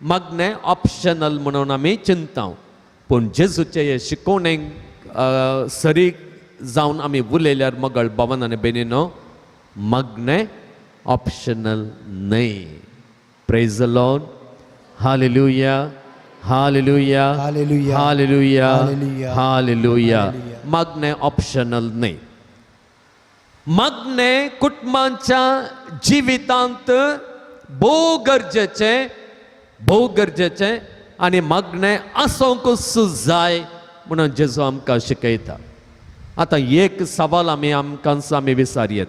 मागणें ऑप्शनल म्हणून आमी चिंता, पूण जेजूचे हे शिकोवणेक सरी जावन आमी उलयल्यार मगळ भावान आनी भयणीनो मागणें ऑप्शनल न्हय. Praise the Lord. Hallelujah, hallelujah, hallelujah, hallelujah, hallelujah, hallelujah. मागणें ऑप्शनल न्हय. मागणें कुटुंबाच्या जिवितांत भोव गरजेचें, भोव गरजेचें आनी मागणें आसूंकच जाय म्हणून जेजू आमकां शिकयता. आतां एक सवाल आमी आमकांच आमी विचारयेत,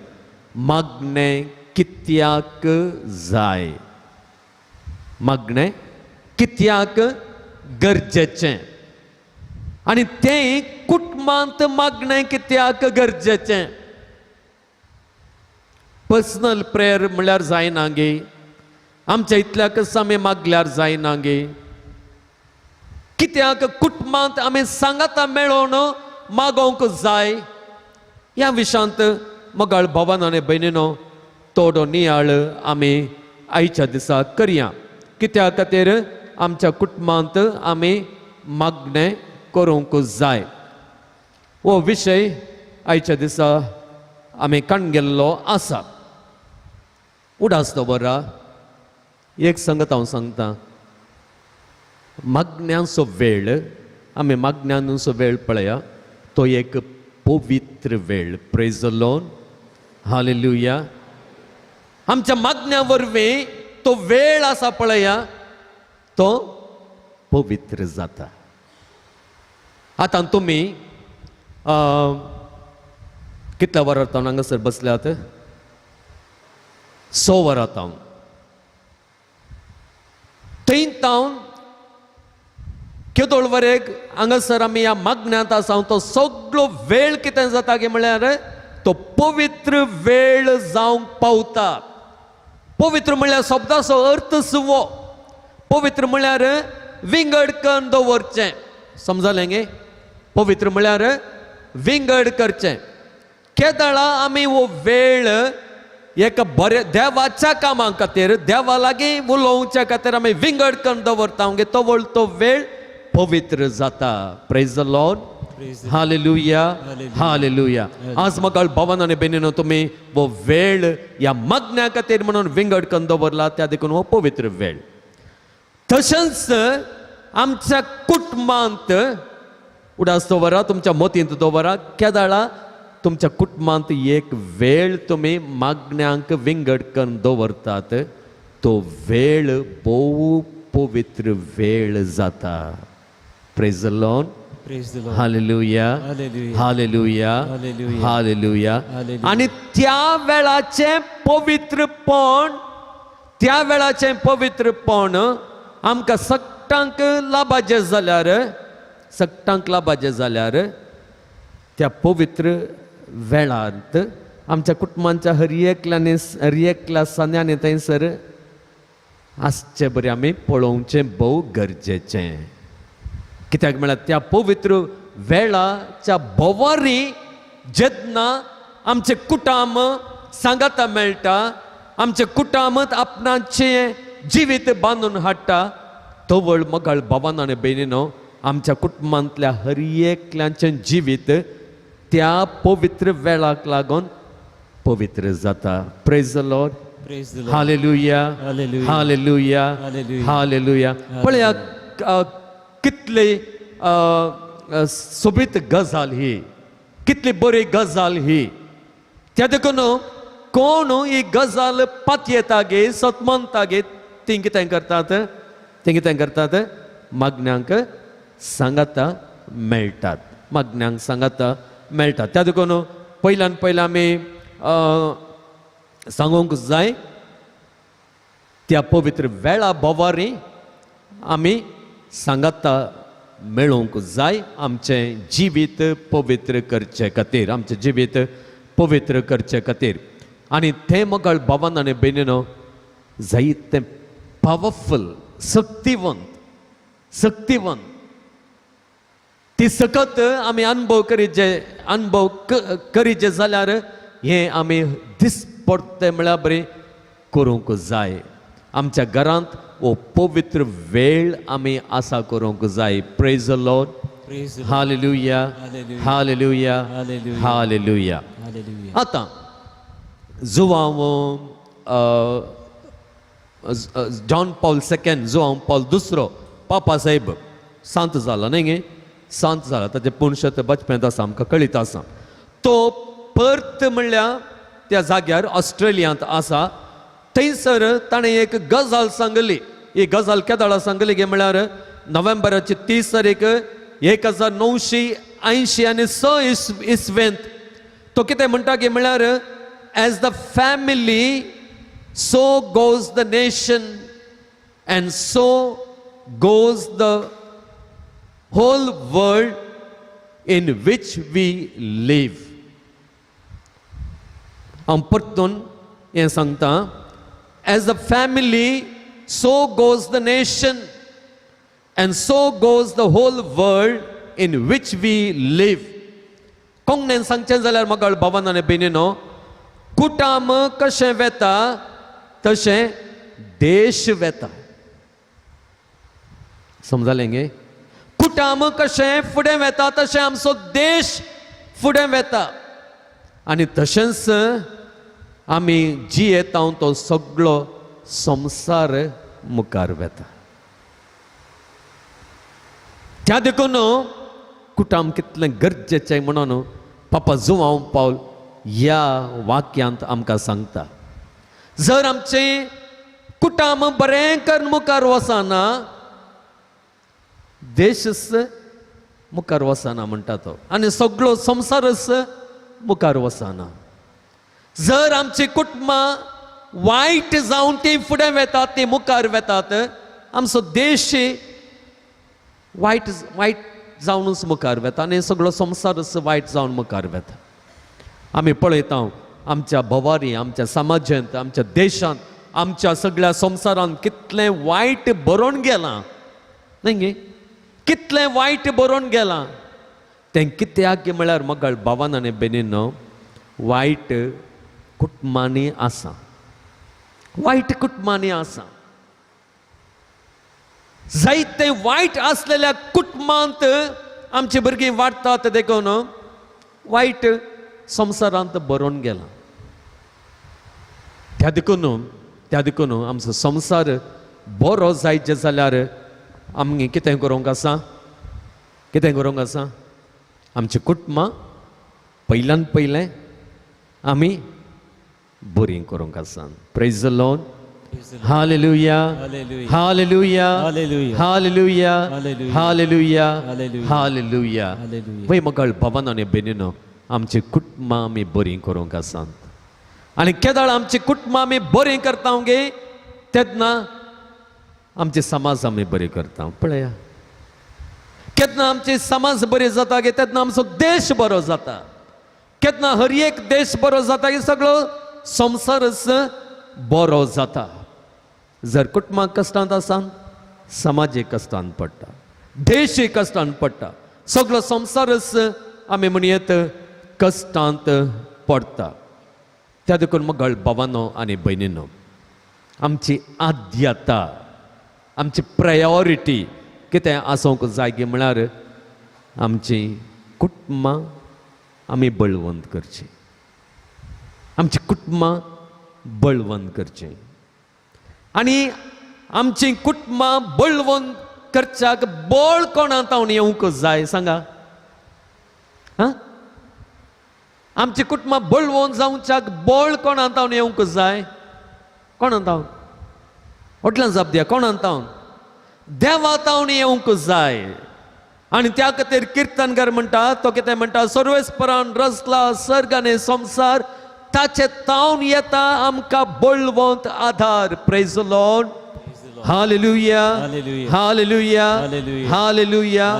मागणें कित्याक जाय? मागणें कित्याक गरजेचें? आनी तें कुटुंबांत मागणें कित्याक गरजेचें? पर्सनल प्रेयर म्हणल्यार जायना गे, आमच्या इतल्याकच आमी मागल्यार जायना गे. कित्याक कुटुंबांत आमी सांगाता मेळोवन मागोवंक जाय? ह्या विशयांत मगाळ भावान आनी भयणीनो थोडो नियाळ आमी आयच्या दिसा करया. कित्या खातीर आमच्या कुटुंबांत आमी मागणें करूंक जाय? हो विशय आयच्या दिसा आमी काणगेल्लो आसा. उडास दवरा, एक संगत हांव सांगता, मागण्यांचो वेळ, आमी मागण्यांचो वेळ पळया, तो एक पवित्र वेळ. Praise the Lord. Hallelujah. आमच्या मागण्या वरवीं तो वेळ आसा पळया, तो पवित्र जाता. आतां तुमी कितल्या वरां तावन हांगासर बसल्यात? 6 वरां तावन. थंय तावन केदोळ वरेक हांगासर आमी ह्या मागण्यांत आसा, तो सगळो वेळ कितें जाता की म्हळ्यार तो पवित्र वेळ जावंक पावता. पवित्र म्हणल्यार शब्दाचो अर्थ सुवो. पवित्र म्हणल्यार विंगड करून दवरचें. समजलें गे? पवित्र म्हणल्यार विंगड करचें. केदळा आमी हो वेळ एका बऱ्या देवाच्या कामां खातीर, देवा लागीं उलोवच्या खातीर आमी विंगड करून दवरता, आमगे तवळ तो वेळ पवित्र जाता. Praise the Lord. Hallelujah, hallelujah. आज म्हाका भावान आनी भयणीनो तुमी हो वेळ ह्या मागण्या खातीर म्हणून विंगड करून दवरला, त्या देखून हो पवित्र वेळ. तशेंच आमच्या कुटुंबांत उडास दवरा, तुमच्या मतींत दवरा, केदाळा तुमच्या कुटुंबांत एक वेळ तुमी मागण्यांक विंगड करून दवरतात, तो वेळ भोव पवित्र वेळ जाता. Praise the Lord. Hallelujah, hallelujah, hallelujah. आनी त्या वेळाचें पवित्रपण, त्या वेळाचें पवित्रपण आमकां सगटांक लाभाचें जाल्यार, सगटांक लाभाचें जाल्यार त्या पवित्र वेळांत आमच्या कुटुंबांच्या हर एकल्यानी, हर एकल्या सान्यांनी थंयसर आसचे बरें आमी पळोवचें भोव गरजेचें. कित्याक म्हळ्यार त्या पवित्र वेळाच्या भोवारी जेन्ना आमचें कुटुंब सांगाता मेळटा, आमचें कुटुंब आपणाचें जिवीत बांदून हाडटा, तवळ मगाळ भावान आनी भयणीनो आमच्या कुटुंबांतल्या हर एकल्याचें जिवीत त्या पवित्र वेळाक लागून पवित्र जाता. Praise the Lord. Hallelujah, hallelujah, hallelujah. पळया कितली सोबीत गजाल ही, कितली बरी गजाल ही. त्या देखून कोण ही गजाल पातयेता गे, सतमनता गे, ती कितें करतात, ती कितें करतात, मागण्यांक सांगाता मेळटात, मागण्यांक सांगाता मेळटात. त्या देखून पयल्यान पयलीं आमी सांगूंक जाय, त्या पवित्र वेळा भोवारी आमी सांगाता मेळोवंक जाय, आमचें जिवीत पवित्र करचे खातीर, आमचें जिवीत पवित्र करचे खातीर. आनी तें मगाळ भावान आनी भयणीनो जायतें पावरफूल, शक्तिवंत, शक्तिवंत ती सकत आमी अनुभव करीत, अनुभव करीत जाल्यार हें आमी दिसपडते म्हळ्यार बरें करूंक जाय. आमच्या घरांत हो पवित्र वेळ आमी आसा करूंक जाय. Praise the Lord. Hallelujah, hallelujah, hallelujah. आतां Joao John Paul second, Joao Paul दुसरो पापा साहेब सांत जाला न्ही गे, सांत जाला, ताचें पुणशत बचप्यांत आसा, आमकां कळीत आसा. तो पर्थ म्हणल्यार त्या जाग्यार ऑस्ट्रेलियांत आसा, थंयसर ताणें एक गजाल सांगली. ही गजाल केदाळा सांगली गे म्हळ्यार नोव्हेंबराची 30 तारीख 1986 आनी 6 इसवेंत. तो कितें म्हणटा गे म्हळ्यार as the family so goes the nation and so goes the whole world in which we live. हांव परतून हें सांगता, as the family so goes the nation and so goes the whole world in which we live. कोंकणीन सांगचें जाल्यार मगळ भावान आनी भयणीनो, कुटाम कशें वेता तशें देश वेता. समजलें गे? कुटाम कशें फुडें वेता तशें आमचो देश फुडें वेता. आनी तशेंच आमी जियेता तो सगळो संवसार मुखार वेता. त्या देखून कुटाम कितलें गरजेचें म्हणून पापा जुवांव पावल ह्या वाक्यांत आमकां सांगता. जर आमचें कुटाम बरें करून मुखार वचना, देशच मुखार वचना म्हणटा तो, आनी सगळो संवसारच मुखार वचना. जर आमची कुटुंबां वायट जावन ती फुडें वेतात, ती मुखार वेतात, आमचो देश वायट वायट जावनूच मुखार वेता आनी सगळो संवसारच वायट जावन मुखार वेता. आमी पळयता आमच्या भोवारी, आमच्या समाजांत, आमच्या देशांत, आमच्या सगळ्या संवसारांत कितलें वायट बरोवन गेलां न्ही गे, कितलें वायट बरोवन गेलां. तें कित्याक म्हळ्यार मगळ भावान आनी बेनीनो, वायट कुटुंबांनी आसा, वायट कुटुंबांनी आसा. जायते वायट आसलेल्या कुटुंबांत आमची भुरगीं वाडटात, देखून वायट संवसारांत बरोवन गेलां. त्या देखून आमचो संवसार बरो जायचे जाल्यार आमी कितें करूंक आसा, कितें करूंक आसा, आमची कुटुंबां पयल्यान पयलें आमी बरीं करूंक आसा. Praise the Lord. Hallelujah, hallelujah, hallelujah, hallelujah, hallelujah. वय मगळ भवन आनी बेनीनो, आमची कुटुंबां आमी बरीं करूंक आसात. आनी केदळ आमची कुटुंबां आमी बरीं करता गे, तेन्ना आमचे समाज आमी बरी करता. पळया, केन्ना आमची समाज बरी जाता गे, तेन्ना आमचो देश बरो जाता. केन्ना हर एक देश बरो जाता गे, सगळो संवसारच बरो जाता. जर कुटुंबां कश्टांत आसा, समाजीक कश्टांत पडटा, देशय कश्टांत पडटा, सगळो संवसारच आमी म्हणयेत कश्टांत पडटा. त्या देखून मगळ भावानो आनी भयणीनो, आमची आद्यता, आमची प्रायोरिटी कितें आसूंक जाय गी म्हळ्यार आमची कुटुंबां आमी बळवंत करचीं, आमची कुटुंबां बळवंत करचीं. आनी आमची कुटुंबां बळवंत करच्याक बळ कोणा तावन येवंक जाय सांगा? हां, आमची कुटुंबां बळवंत जावच्याक बळ कोणा तावन येवंक जाय? कोणा तावन? व्हडल्यान जाप दिया, कोणा तावन? देवा तावन येवंक जाय. आनी त्या खातीर किर्तनकार म्हणटा, तो कितें म्हणटा, सर्वेस्परान रचला सर्ग आनी संवसार, ताचे तावन येता आमकां बळवंत आधार. Praise the Lord. Hallelujah, hallelujah, hallelujah.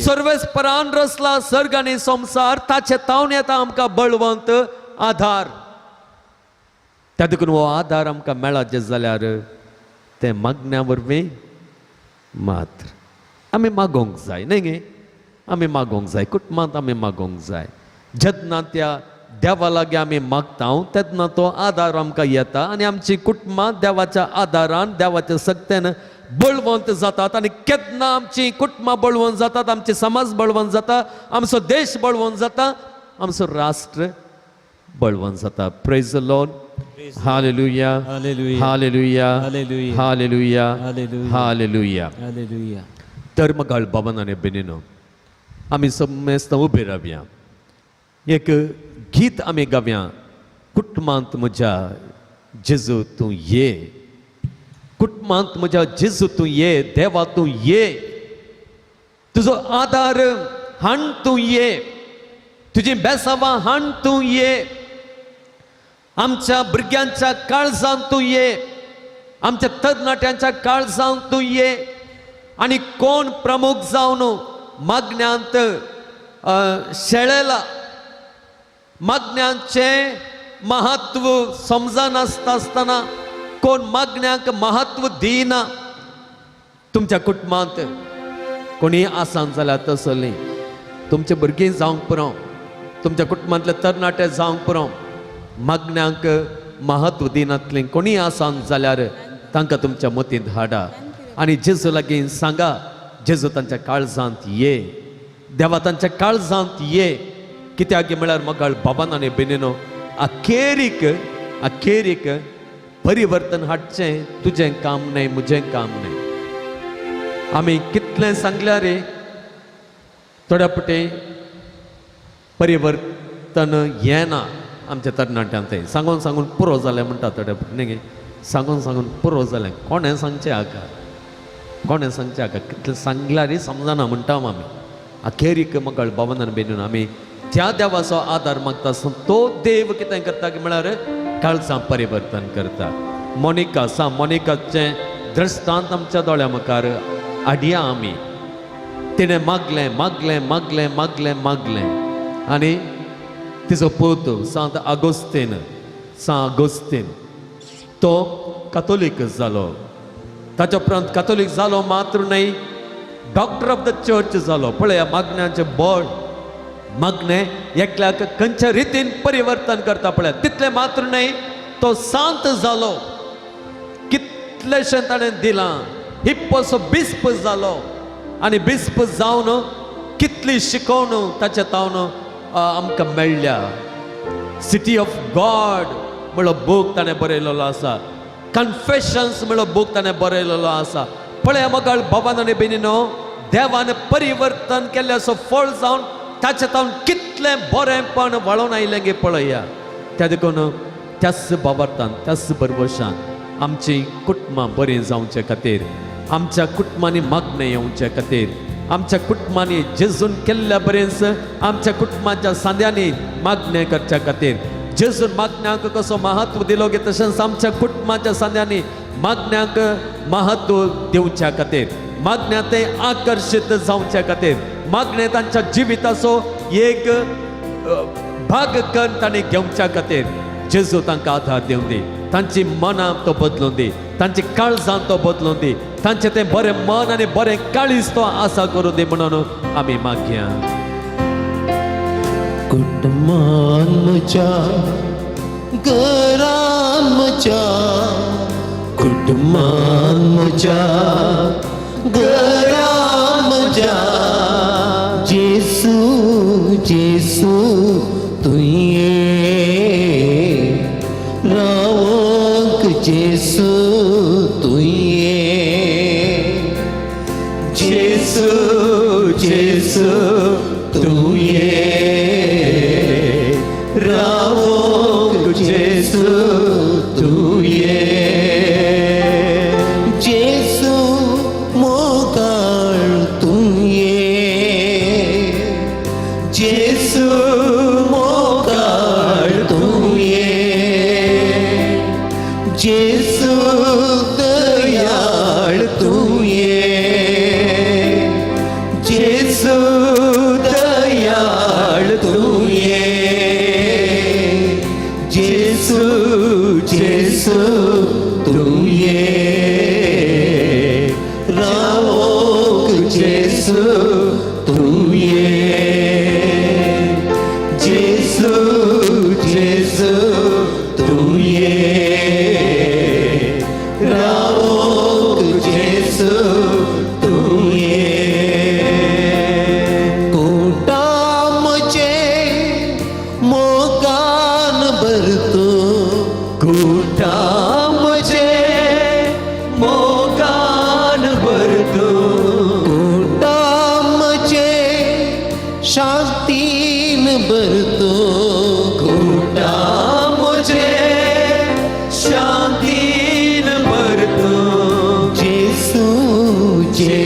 सर्वेस्परान रचला सर्ग आनी संवसार, ताचे तावन येता आमकां बळवंत आधार. त्या देखून हो आधार आमकां मेळत जाल्यार तें मागण्या वरवीं मात्र आमी मागोवंक जाय न्ही गे, आमी मागोवंक जाय, कुटुंबांत आमी मागोवंक जाय. जेन्ना त्या देवा लागीं आमी मागता तेन्ना तो आदार आमकां येता आनी आमची कुटुंबां देवाच्या आदारान देवाच्या सक्तेन बळवंत जातात. आनी केन्ना आमची कुटुंबां बळवंत जातात, आमचे समाज बळवंत जाता, आमचो देश बळवंत जाता, आमचो राष्ट्र बळवंत जाता. Praise the Lord. Hallelujah. Hallelujah. Hallelujah. Hallelujah. Hallelujah. Hallelujah. Hallelujah. Hallelujah. धर्मकाळ बाबान आनी बेनीनो आमी समेस्त उबे रावया, एक गीत आमी गावया. कुटुंबांत म्हज्या जेजू तूं ये, कुटुंबांत म्हज्या जेजू तूं ये, देवा तूं ये, तुजो आदार हाण तूं ये, तुजी बेसावां हाण तूं ये, आमच्या भुरग्यांच्या काळजांत तूं ये, आमच्या तरणाट्यांच्या काळजांत तूं ये. आनी कोण प्रमुख जावन मागण्यांत शेळेला, मागण्यांचें महत्व समजनासता आसतना कोण मागण्यांक महत्व दिना. तुमच्या कुटुंबांत कोणी आसान जाल्यार तसलें तुमचे भुरगीं जावंक पुरो, तुमच्या कुटुंबांतले तरणाटे जावंक पुरो, मागण्यांक महत्व दिनातलें कोणी आसान जाल्यार तांकां तुमच्या मतींत हाडा आनी जेजू लागीं सांगा, जेजू तांच्या काळजांत ये, देवा तांच्या काळजांत ये. कित्याक म्हळ्यार मगाळ बाबान आनी बेनीनो अखेरीक अखेरीक परिवर्तन हाडचें तुजें काम न्हय, म्हजें काम न्हय. आमी कितलें सांगल्यार रे थोड्या पटे परिवर्तन येना आमच्या तरणाट्यांत. तें सांगून सांगून पुरो जालें म्हणटा थोड्या पटे न्ही, सांगून सांगून पुरो जालें. कोणें सांगचें हाका, कोणें सांगचें हाका, कितलें सांगल्यारय समजना म्हणटा आमी. अखेरीक मगाळ बाबान आनी बेनीन आमी त्या देवाचो आदार मागता आसतना तो देव कितें करता की म्हळ्यार काळजां परिवर्तन करता. मोनिका सा मोनिकाचें दृश्टांत आमच्या दोळ्या मुखार हाडया आमी. तिणें मागलें मागलें मागलें मागलें मागलें आनी तिचो पूत सांत आगोस्तीन, सां आगोस्तीन तो कातोलीक जालो. ताच्या उपरांत कातोलीक जालो मात्र न्हय, डॉक्टर ऑफ the church जालो. पळया मागण्यांचें बळ, मागणें एकल्याक खंयच्या रितीन परिवर्तन करता पळया. तितलें मात्र न्हय, तो सांत जालो. कितलेशें ताणें दिलां, हिप्पोसो बिस्प जालो आनी बिस्प जावन कितली शिकवण ताचे तावन आमकां मेळ्ळ्या. सिटी ऑफ गॉड म्हणलो बूक ताणें बरयलेलो आसा, कन्फेशन्स म्हणलो बूक ताणें बरयलेलो आसा. पळया मगाळ बाबान आनी बेनीनो, देवान परिवर्तन केल्लें असो फळ जावन ताचे तावन कितलें बरेंपण वळोवन आयलें गे पळया. त्या देखून त्याच बाबार्थान त्याच बरबशान आमची कुटुंबां बरीं जावचे खातीर, आमच्या कुटुंबांनी मागणें येवचे खातीर, आमच्या कुटुंबांनी जेजून केल्ल्या बरेंच आमच्या कुटुंबाच्या सांद्यांनी मागणें करच्या खातीर, जेजून मागण्यांक कसो महत्व दिलो गे तशेंच आमच्या कुटुंबाच्या सांद्यांनी मागण्यांक महत्व दिवच्या खातीर, मागण्या ते आकर्शीत जावच्या खातीर, मागणें तांच्या जिविताचो एक भाग करून तांणी घेवच्या खातीर जेजू तांकां आधार दिवन दी. तांची मनां तो बदलून दी, तांची काळजां तो बदलून दी, तांचें तें बरें मन आनी बरें काळीज तो आसा करूं दी म्हणून आमी मागया. कुटुंबान म्हज्या घरान म्हज्या, कुटुंबान म्हज्या घरान म्हज्या, जेसू जेसू तूं ये, रावंक जेसू तूं ये, जेसू जेसू तूं ये, रावंक जेसू तूं ये, जेसू मोगाळ तूं ये, जेसू मोगाळ तूं ये, जेसू दयाळ तूं ये, जेसू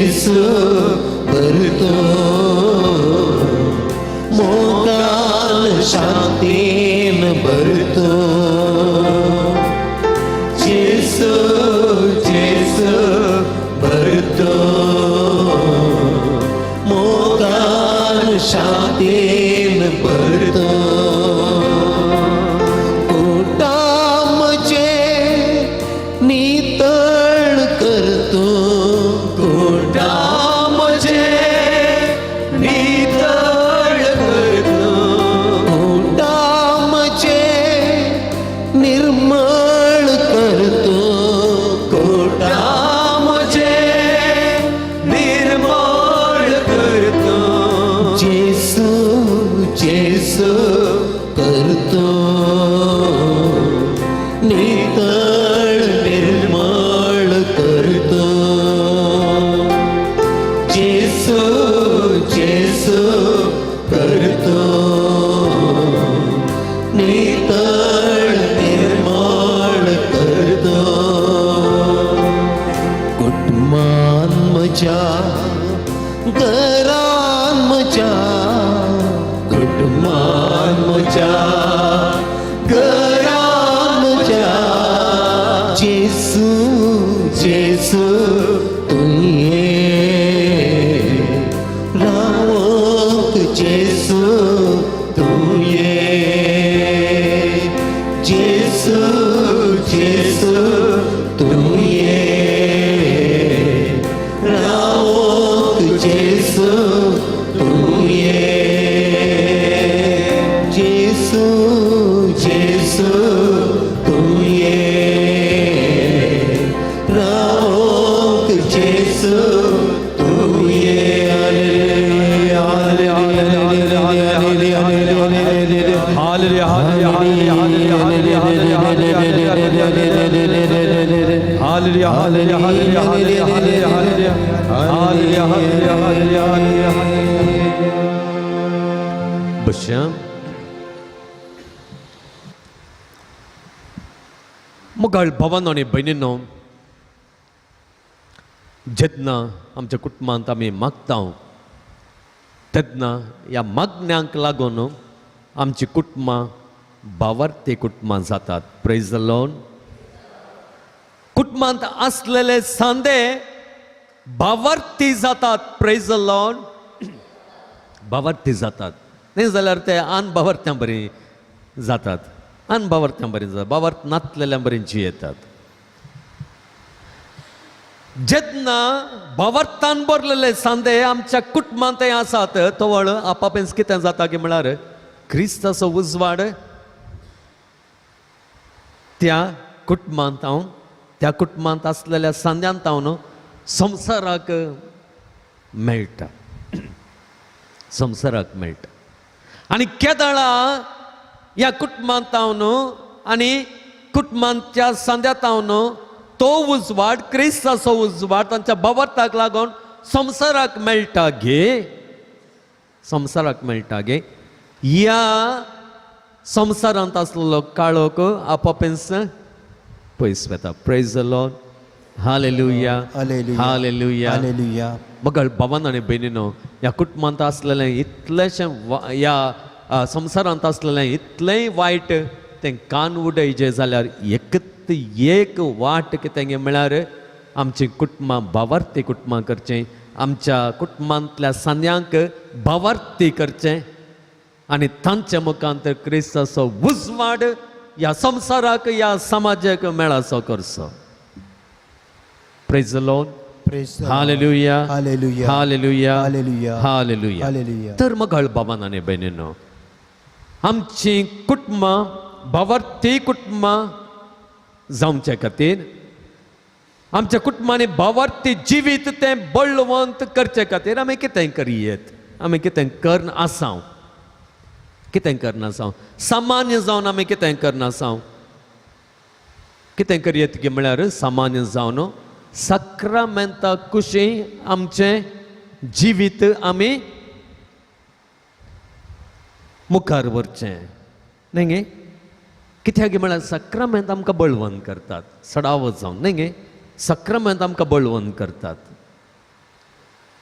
जेसू भरतो, मोगान शांतीन भरतो. जेसू जेसू भरतो, मोगान शांतीन भरतो. कोटा म्हजे नितळ करतो, कोटा म्हजे नितळ करतो, कोटा म्हजे निर्मळ करतो, कोटा म्हजे निर्मळ करतो. जेसू जेसू करतो, नितळ निर्मळ करतो. जेसू जेसू करतो, नितळ निर्मळ करतो. कुटुंबान म्हज्या, घरान म्हज्या, कुटुंबान म्हज्या, घरान म्हज्या, जेसू जेसू Tuem रावोंक, जेसू Tuem, जेसू जेसू Tuem रावोंक, जेसू Tuem, जेसू जेसू Tuem रावोंक, जेसू Tuem. Hallelujah, hallelujah, hallelujah, hallelujah, hallelujah, hallelujah, hallelujah, hallelujah, hallelujah, hallelujah, hallelujah. बसया. मोगाळ भावांनो आनी भयणींनो, जेन्ना आमच्या कुटुंबांत आमी मागता तेन्ना ह्या मागण्यांक लागून आमची कुटुंबां भावार्थी कुटुंबां जातात. प्रेज लोन. कुटुंबांत आसलेले सांदे भावार्थी जातात. प्रेज लोन. भावार्थी जातात, न्ही जाल्यार ते अनभावार्थ्यां बरी जातात, अनभावार्थ्यां बरी जातात, भावार्थ नातलेल्या बरी जियेतात. जेन्ना भावार्थान भरलेले सांदे आमच्या कुटुंबांत आसात, तवळ आपापेंच कितें जाता की म्हळ्यार क्रिस्ताचो उजवाड त्या कुटुंबांत हांव, त्या कुटुंबांत आसलेल्या सांद्यांत हांव संवसाराक मेळटा, संवसाराक मेळटा. आनी केदळा ह्या कुटुंबांत हांव आनी कुटुंबांच्या सांद्यांत हांव तो उजवाड, क्रिस्ताचो उजवाड तांच्या भावार्थाक लागून संवसाराक मेळटा गे, संवसाराक मेळटा गे. ह्या संवसारांत आसलेलो काळोख आपापेंच पयस वता. Praise the Lord. Hallelujah. Hallelujah. Hallelujah. Hallelujah. मग भावान आनी भयणीनो, ह्या कुटुंबांत आसलेलें इतलेंशें, ह्या संवसारांत आसलेलें इतलेंय वायट तें कान उडयचें जाल्यार एकत एक वाट कितें म्हळ्यार आमची कुटुंबां भावार्थी कुटुंबां करचें, आमच्या कुटुंबांतल्या सांद्यांक भावार्थी करचें आनी तांच्या मुखांत क्रिस्ताचो उजवाड ह्या संवसाराक, ह्या समाजाक मेळाचो करचो. Praise the Lord. Praise the Lord. Hallelujah. Hallelujah. Hallelujah. Hallelujah. Hallelujah. Hallelujah. तर मग बाबान आनी भयणीनो, आमची कुटुंबां भावार्थी कुटुंबां जावचे खातीर, आमच्या कुटुंबांनी भावार्थी जिवीत तें बळवंत करचे खातीर आमी कितें करयेत, आमी कितें करन आसाव, कितें करना आसाव, सामान्य जावन आमी कितें करना आसाव, कितें करयेत की म्हळ्यार सामान्य जावन साक्रामेंता कुशी आमचें जिवीत आमी मुखार व्हरचें, न्ही गे? कित्याक म्हळ्यार साक्रामेंत आमकां बळवंत करतात, सडावत जावन, न्ही गे? साक्रामेंत आमकां बळवंत करतात.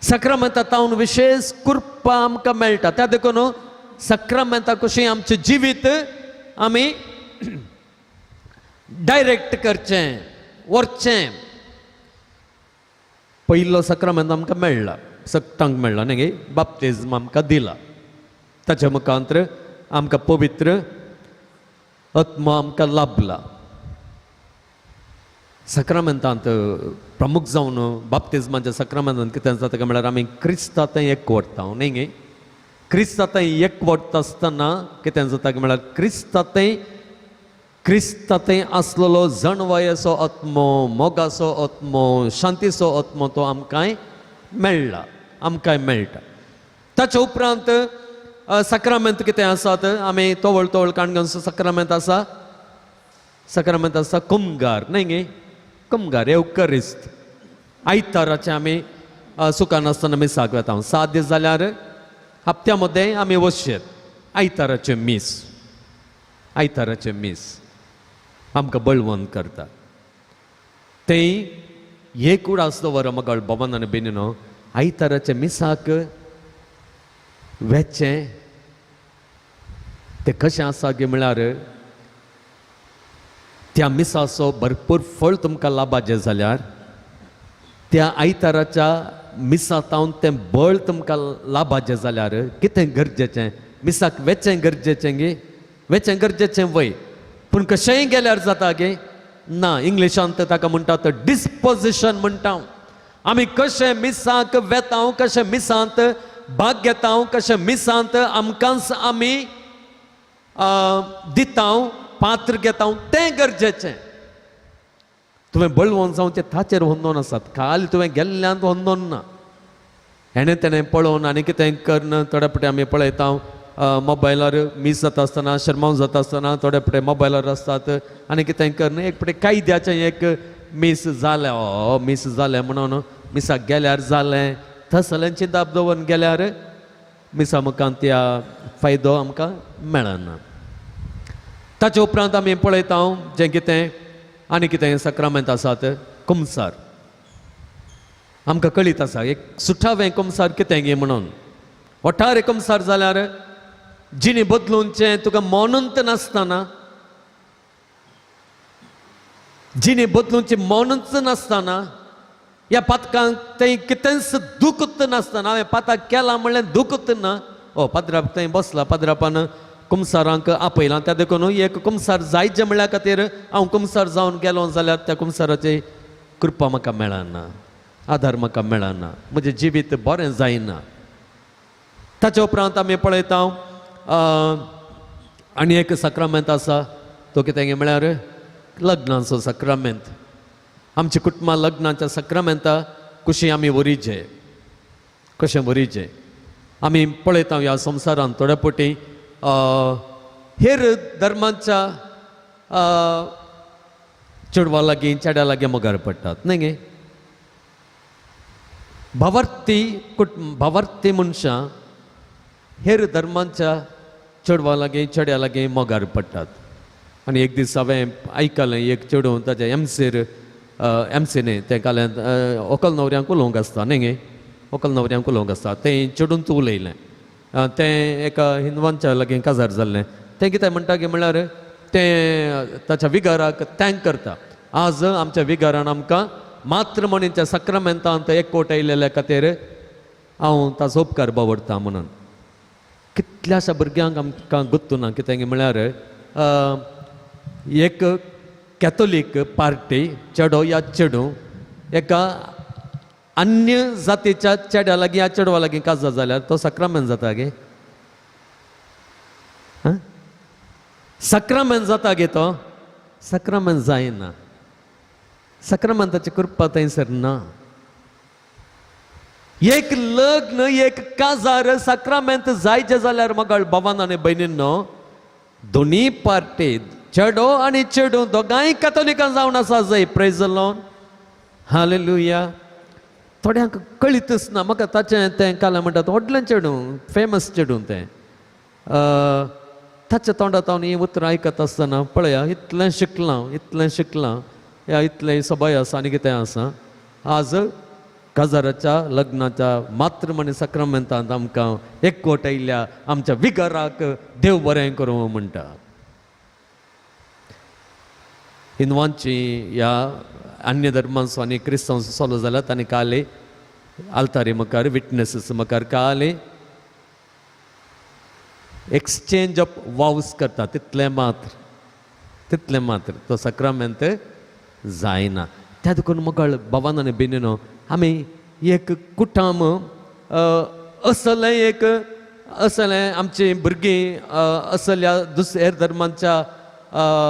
साक्रामेंता तावन विशेश कृपा आमकां मेळटा. त्या देखून साक्रामेंता कशें आमचें जिवीत आमी डायरेक्ट करचें, व्हरचें. पयलो साक्रामेंत आमकां मेळ्ळा, सगटांक मेळ्ळा न्ही गे, बाप्तिज्म आमकां दिला. ताच्या मुखांतर आमकां पवित्र आत्मा आमकां लाभला. साक्रामेंतांत प्रमुख जावन बाप्तिज्माच्या साक्रामेंतांत कितें जाता काय म्हळ्यार आमी क्रिस्ता थंय एकवटता न्ही गे. क्रिस्ता थंय एकवटता आसतना कितें जाता काय म्हळ्यार क्रिस्ता थंय, क्रिस्ता थंय आसलेलो जणवायेचो आत्मो, मोगाचो आत्मो, शांतीचो आत्मो तो आमकांय मेळ्ळा, आमकांय मेळटा. ताच्या उपरांत साक्रामेंत कितें आसात आमी तवळ तवळ काणगणचो साक्रामेंत आसा. साक्रामेंत आसा कुमगार न्ही गे, कुमगार एवकरिस्त. आयताराचें आमी सुखान आसतना मिसाक वेता. 7 दीस जाल्यार हप्त्या मदें आमी वचशेत आयताराचें मीस. आयताराचें मीस आमकां बळवंत करता. तें एक उडास दवर मगळ भवन आनी बेनीनो आयताराचें मिसाक वेचें तें कशें आसा गे म्हळ्यार त्या मिसाचो भरपूर फळ तुमकां लाभाचें जाल्यार त्या आयताराच्या मिसातावन तें बळ तुमकां लाभाचें जाल्यार कितें गरजेचें, मिसाक वेचें गरजेचें गे, वेचें गरजेचें वय, पूण कशेंय गेल्यार जाता गे ना. इंग्लिशांत ताका म्हणटात डिस्पोजिशन म्हणटा. आमी कशें मिसाक वेता, कशें मिसांत भाग घेता, कशें मिसांत आमकांच आमी दिता, पात्र घेता, तें गरजेचें. तुवें बळवंत जावचें ताचेर होंदोन आसात, खाली तुवें गेल्ल्यांत होंदोन ना. हेणें तेणें पळोवन आनी कितें करून थोडे फावटी आमी पळयता मोबायलार मीस जाता आसतना, शर्मांव जाता आसतना थोडे फावटी मोबायलार आसतात आनी कितें करून एक फावटी कायद्याचें एक मीस जालें, ओ मीस जालें म्हणून मिसाक गेल्यार जालें, तसलें चिंताप दवरून गेल्यार मिसा मुखार त्या फायदो आमकां मेळना. ताचे उपरांत आमी पळयता जें कितें आनी कितें साक्रामेंत आसात. कुमसार आमकां कळीत आसा एक सुठावें कुमसार कितें गे म्हणून. वठारे कुमसार जाल्यार जिणी बदलूनचें तुका मोनूंत नासतना, जिणी बदलूनचें मोनूच नासतना, ह्या पातकांक थंय कितेंच दुखत नासतना, हांवें पाताक केलां म्हणलें दुखत ना. ओ पाद्राप थंय बसला, पाद्रापान कुमसारांक आपयलां, त्या देखून एक कुमसार जायचें म्हणल्या खातीर हांव कुमसार जावन गेलो जाल्यार त्या कुमसाराची कृपा म्हाका मेळना, आदार म्हाका मेळना, म्हजें जिवीत बरें जायना. ताच्या उपरांत आमी पळयता आनी एक साक्रामेंत आसा तो कितें म्हळ्यार लग्नाचो साक्रामेंत. आमची कुटुंबां लग्नाच्या साक्रामेंता कशी आमी वरीचे, कशें वरीचे आमी पळयता ह्या संवसारांत थोड्या फावटी हेर धर्मांच्या चेडवा लागीं चेड्या लागीं मोगार पडटात न्ही गे. भावार्थी भावार्थी मनशां हेर धर्मांच्या चेडवा लागीं चेड्या लागीं मोगार पडटात. आनी एक दीस हांवें आयकलें एक चेडूं ताच्या एमसीर एमसी न्ही तें काल्यान व्हंकल न्हवऱ्यांक उलोवंक आसता न्ही गे, व्हंकल न्हवऱ्यांक उलोवंक आसता, तें चेडूंच उलयलें. तें एका हिंदवांच्या लागीं काजार जाल्लें. तें कितें म्हणटा की म्हळ्यार तें ताच्या विगाराक thank करता. आज आमच्या विगारान आमकां मातृमणीच्या साक्रामेंतांत एकवट आयिल्ल्या खातीर हांव ताचो उपकार बावडटा म्हणून. कितल्याशा भुरग्यांक आमकां गुत्तू ना कितें म्हळ्यार एक कॅथोलीक पार्टी चेडो या चेडूं एका अन्य जातीच्या चेड्या लागीं या चेडवा लागीं काजार जाल्यार तो साक्रामेंत जाता गे. साक्रामेंत जाता गे, तो साक्रामेंत जायना. साक्रामेंताची कृपा थंयसर ना. एक लग्न एक काजार साक्रामेंत जायचें जाल्यार मगळ भावान आनी भयणींनो दोनी पार्टी चेडो आनी चेडूं दोगांय कॅथोलिकां जावन आसा जाय. Praise the Lord, hallelujah. थोड्यांक कळीतच ना. म्हाका ताचें तें काल म्हणटात व्हडलें चेडूं, फेमस चेडूं तें, ताच्या तोंडांत हांव हीं उतरां आयकत आसतना पळया इतलें शिकलां, इतलें शिकलां, ह्या इतलें सबाय आसा आनी कितें आसा, आज काजाराच्या लग्नाच्या मातृमणी साक्रामेंतांत आमकां एकवट आयिल्ल्या आमच्या विगाराक देव बरें करूं म्हणटा. हिंदवांची ह्या अन्य धर्मांचो आनी क्रिस्तांवचो चालू जाल्यार तांणी काले आल्तारी मुखार विटनसीस मुखार काले एक्सचेंज ऑफ वावस करता, तितलें मात्र, तितलें मात्र तो साक्रामेंत जायना. त्या देखून मगळ भावान आनी भयणीनो आमी एक कुटाम असलें एक असलें आमचीं भुरगीं असल्या दुसऱ्या हेर धर्मांच्या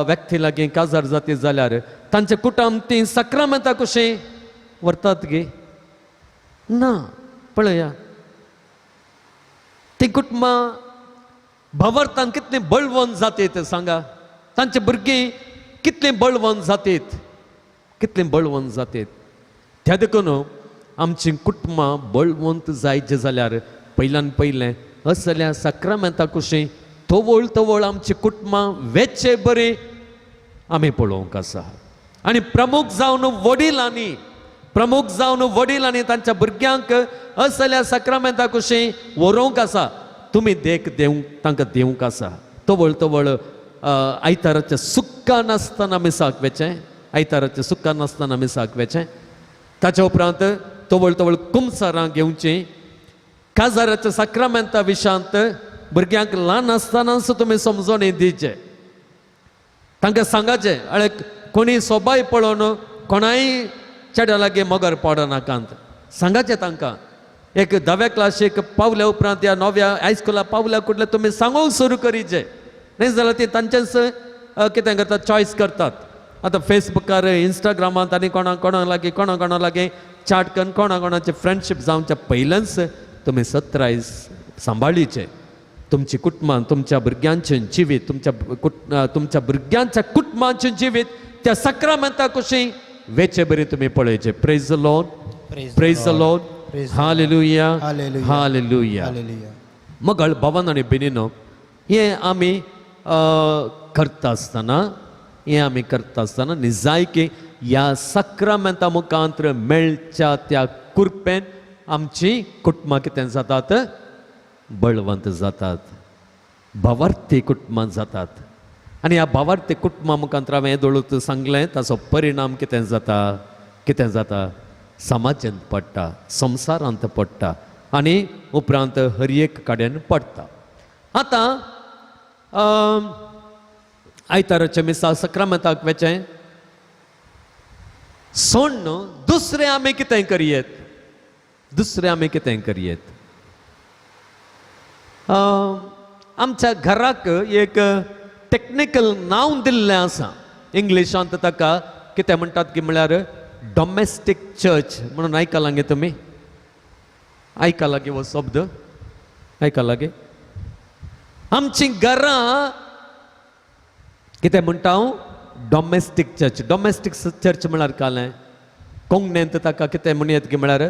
व्यक्ती लागीं काजार जाती जाल्यार तांचे कुटाम तीं साक्रामेंता कशीं व्हरतात गे ना. पळया तीं कुटुंबां भावार्थान कितलीं बळवंत जातीत सांगा, तांचे भुरगीं कितलीं बळवंत जातीत, कितलीं बळवंत जातीत. त्या देखून आमचीं कुटुंबां बळवंत जायचें जाल्यार पयल्यान पयलें असल्या साक्रामेंता कुशीं तवळ तवळ आमचीं कुटुंबां वेचे बरीं आमी पळोवंक आसा. आनी प्रमुख जावन वडिलांनी, प्रमुख जावन वडिलांनी तांच्या भुरग्यांक असल्या साक्रामेंता कुशीं व्हरोवंक आसा. तुमी देख दिवंक तांकां दिवंक आसा. तवळ तवळ आयताराचें सुक्का नासतना मिसाक वेचें, आयताराचें सुक्का नासतना मिसाक वेचें. ताच्या उपरांत तवळ तवळ कुमसारां घेवचीं. काजाराच्या साक्रामेंता विशांत भुरग्यांक ल्हान आसतनाच तुमी समजोणी दिवचे, तांकां सांगाचें अळे कोणी सोबाय पळोवन कोणाय चेड्या लागीं मगर पडनाकांत सांगाचें तांकां. एक धाव्या क्लासीक पावल्या उपरांत या णव्या हायस्कुला पावल्या कुडले तुमी सांगूंक सुरू करीचे, न्ही जाल्यार ती तांचेच कितें करतात चॉयस करतात. आतां फेसबुकार इंस्टाग्रामांत आनी कोणा कोणा लागीं कोणा कोणा लागीं चाट करून कोणा कोणाचे फ्रेंडशीप जावच्या पयल्याच तुमी सत्रायज सांबाळीचे. तुमची कुटुंबां तुमच्या भुरग्यांचें जिवीत तुमच्या तुमच्या भुरग्यांच्या कुटुंबांचें जिवीत त्या साक्रामेंता कशीं वेचे बरी तुमी पळयचे. Praise the Lord, praise the Lord, hallelujah, hallelujah. मगळ भावान आनी भयणीनो हें आमी करता आसतना, हें आमी करता आसतना निजायकी ह्या साक्रामेंता मुखांत मेळच्या त्या कुरपेन आमची कुटुंबां कितें जातात, बळवंत जातात, भावार्थी कुटुंबां जातात. आनी ह्या भावार्थी कुटुंबा मुखांत हांवें येदोळूच सांगलें ताचो परिणाम कितें जाता, कितें जाता, समाजांत पडटा, संवसारांत पडटा आनी उपरांत हर एक कडेन पडटा. आतां आयताराचें मिसा सक्रामेंताक वेचें सोण्ण दुसरें आमी कितें करयेत, दुसरें आमी कितें करयेत. आमच्या घराक एक टॅक्निकल नांव दिल्लें आसा, इंग्लिशांत ताका कितें म्हणटात की म्हळ्यार डॉमेस्टीक चर्च म्हणून. आयकलां गे तुमी, आयकलां गे हो शब्द, आयकलां गे? आमचीं घरां कितें म्हणटा हांव, डॉमेस्टीक चर्च. डॉमेस्टीक चर्च म्हळ्यार कालें कोंकणींत ताका कितें म्हणयेत की म्हळ्यार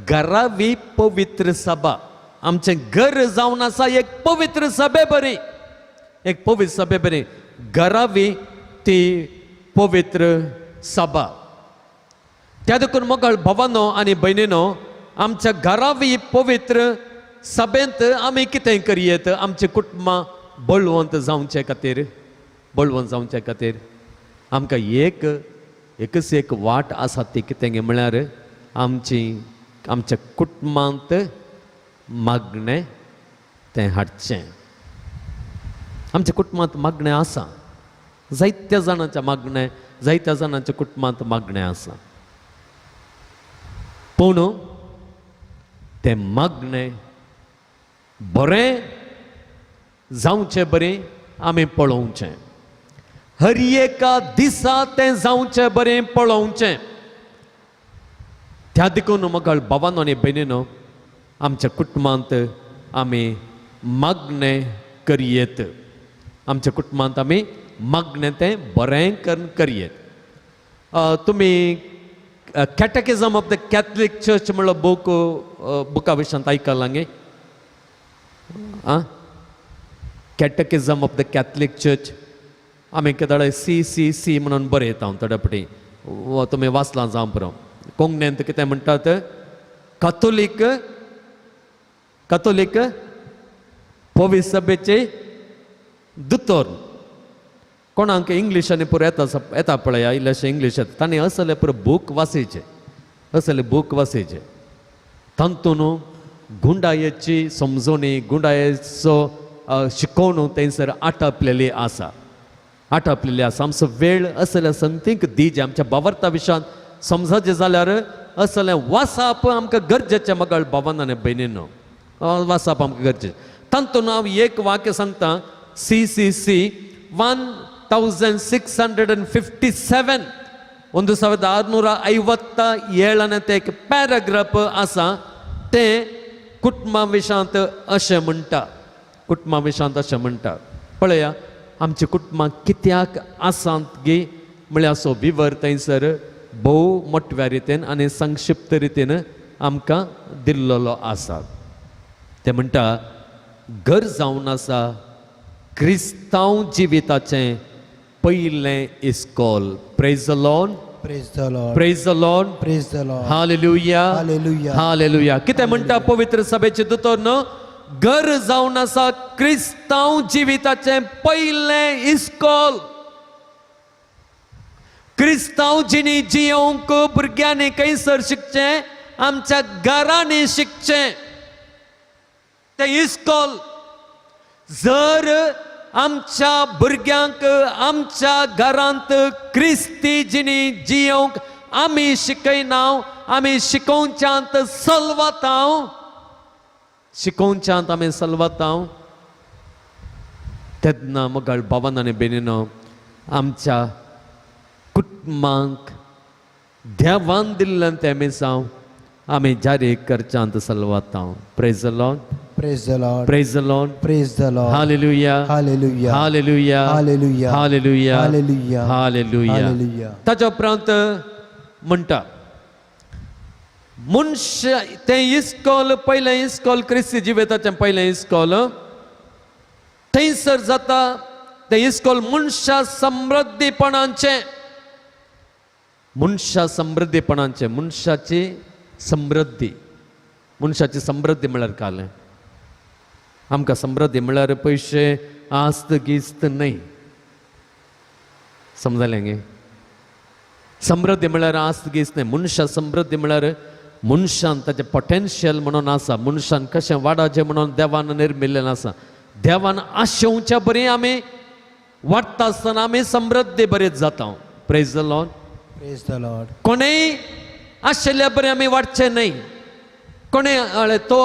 घरावी पवित्र सभा. आमचें घर जावन आसा एक पवित्र सभे बरी, एक पवित्र सभे बरी घरावी ती पवित्र सभा. त्या देखून मोगाळ भावानो आनी भयणीनो आमच्या घरावी पवित्र सभेंत आमी कितें करयेत, आमचीं कुटुंबां बळवंत जावचे खातीर, बळवंत जावचे खातीर आमकां एक एकच एक वाट आसा ती कितें म्हळ्यार आमची आमच्या कुटुंबांत मागणें तें हाडचें. आमच्या कुटुंबांत मागणें आसा, जायत्या जाणांच्या मागणें, जायत्या जाणांच्या कुटुंबांत मागणें आसा, पूण तें मागणें बरें जावचें बरें आमी पळोवचें, हर एका दिसा तें जावचें बरें पळोवचें. त्या देखून म्हाका भावानो आनी भयणीनो आमच्या कुटुंबांत आमी मागणें करयेत, आमच्या कुटुंबांत आमी मागणें तें बरें करून करयेत. तुमी Catechism of the Catholic Church म्हणलो बूक बुका विशयांत आयकलां गे? आं, Catechism of the Catholic Church आमी केदळे सी सी सी म्हणून बरयता हांव थोड्या फावटी, तुमी वाचलां जावं पुरो. कोंकणींत कितें म्हणटात, कातोलीक कातोलीक पवी सभेचे दोतोर. कोणाक इंग्लीश आनी पुरो येता येता पळया, इल्लेशें इंग्लीश येता, तांणी असले पुरो बूक वाचयचे, असले बूक वाचयचे. तातूंत गुंडायेची समजणी, गुंडायेचो शिकोवणू थंयसर आटापलेली आसा, आटापलेली आसा. आमचो वेळ असल्या संतींक दीजे. आमच्या बावर्ता विशयांत समजाचें जाल्यार असलें वाचप आमकां गरजेचें. मगळ भावान आनी भयणीनो, वाचप आमकां गरजेचें. तातूंत हांव एक वाक्य सांगता, CCC 1657, 1657ನೇ ते एक पॅराग्राफ आसा, तें कुटुंबा विशयांत अशें म्हणटा, कुटुंबा विशयांत अशें म्हणटा. पळया, आमची कुटुंबां कित्याक आसात गी म्हळ्यार असो विवर थंयसर भोव मोटव्या रितीन आनी संक्षिप्त रितीन आमकां दिल्लेलो आसा. ते म्हणटा, घर जावन आसा क्रिस्तांव जिविताचें पयलें इस्कोल. Praise the Lord. Praise the Lord. Praise the Lord. Praise the Lord. Hallelujah. Hallelujah. Hallelujah. कितें म्हणटा पवित्र सभेचे दोतोर न्हू? घर जावन आसा क्रिस्तांव जिविताचें पयलें इस्कोल. क्रिस्तांव जिणी जियोवंक भुरग्यांनी खंयसर शिकचें? आमच्या घरांनी शिकचें. तें इस्कोल. जर आमच्या भुरग्यांक आमच्या घरांत क्रिस्ती जिणी जियोवंक आमी शिकयना, आमी शिकोवच्यांत सलवता, शिकोवच्यांत आमी सलवता, तेन्ना मगळ भावान आनी भयणीनो, आमच्या कुटुंबांक देवान दिल्लें तें मिसांव आमी जारी करच्यांत सलवता. Praise the Lord. Praise the Lord. Praise the Lord. Praise the Lord. Hallelujah. Hallelujah. Hallelujah. Hallelujah. Hallelujah. Hallelujah. Hallelujah. Hallelujah. ताच्या उपरांत म्हणटा, मनश तें इस्कोल, पयलें इस्कोल, क्रिस्ती जिविताचें पयलें इस्कोल थंयसर जाता. तें इस्कोल मनशा समृद्धीपणाचें, मनशा समृद्धीपणाचें, मनशाची समृद्धी. मनशाची समृद्धी म्हळ्यार कालें आमकां समृद्धी म्हळ्यार पयशे, आस्त गिस्त न्हय. समजलें गे? समृद्धी म्हळ्यार आस्त गिस्त न्हय. मनशा समृद्धी म्हळ्यार मनशान ताचें पोटेन्शियल म्हणून आसा, मनशान कशें वाडाचें म्हणून देवान निर्मिल्लें आसा. देवान आशेवच्या बरी आमी वाडटा आसतना आमी समृद्धी बरीच जाता. Praise the Lord. Praise the Lord. कोणेय आशिल्ल्या बरें आमी वाडचें न्हय. कोणें हळ्ळे तो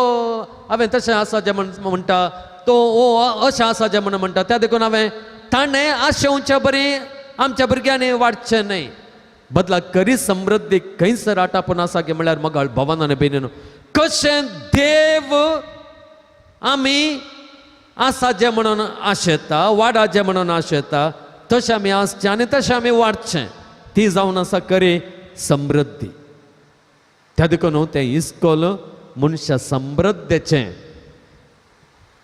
हांवें तशें आसा जें म्हण म्हणटा, तो ओ अशें आसा जें म्हण म्हणटा, त्या देखून हांवें ताणें आशेवच्या बरी आमच्या भुरग्यांनी वाडचें न्हय. बदला करी समृद्धी खंयसर आटापून आसा की म्हळ्यार मगाळ भवान आनी भयणीनो, कशें देव आमी आसा जें म्हणून आशेता, वाडा जें म्हणून आशेता, तशें आमी आसचें आनी तशें आमी वाडचें. ती जावन आसा करी समृद्धी. त्या देखून तें इस्कोल मनशा समृद्धेचें,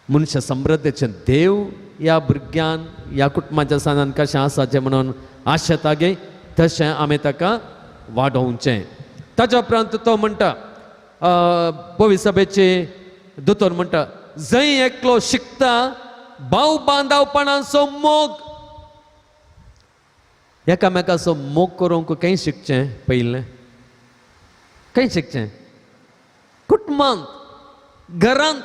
मनशा समृद्धेचें. देव ह्या भुरग्यान, ह्या कुटुंबाच्या सानान कशें आसाचें म्हणून आशेता गे, तशें आमी ताका वाडोवचें. ताच्या उपरांत तो म्हणटा, पवी सभेचे दोतोर म्हणटा, जंय एकलो शिकता भाव बांदावपणाचो मोग, एकामेकाचो मोग करूंक खंय शिकचें? पयलें खंय शिकचें? कुटुंबांत, घरांत.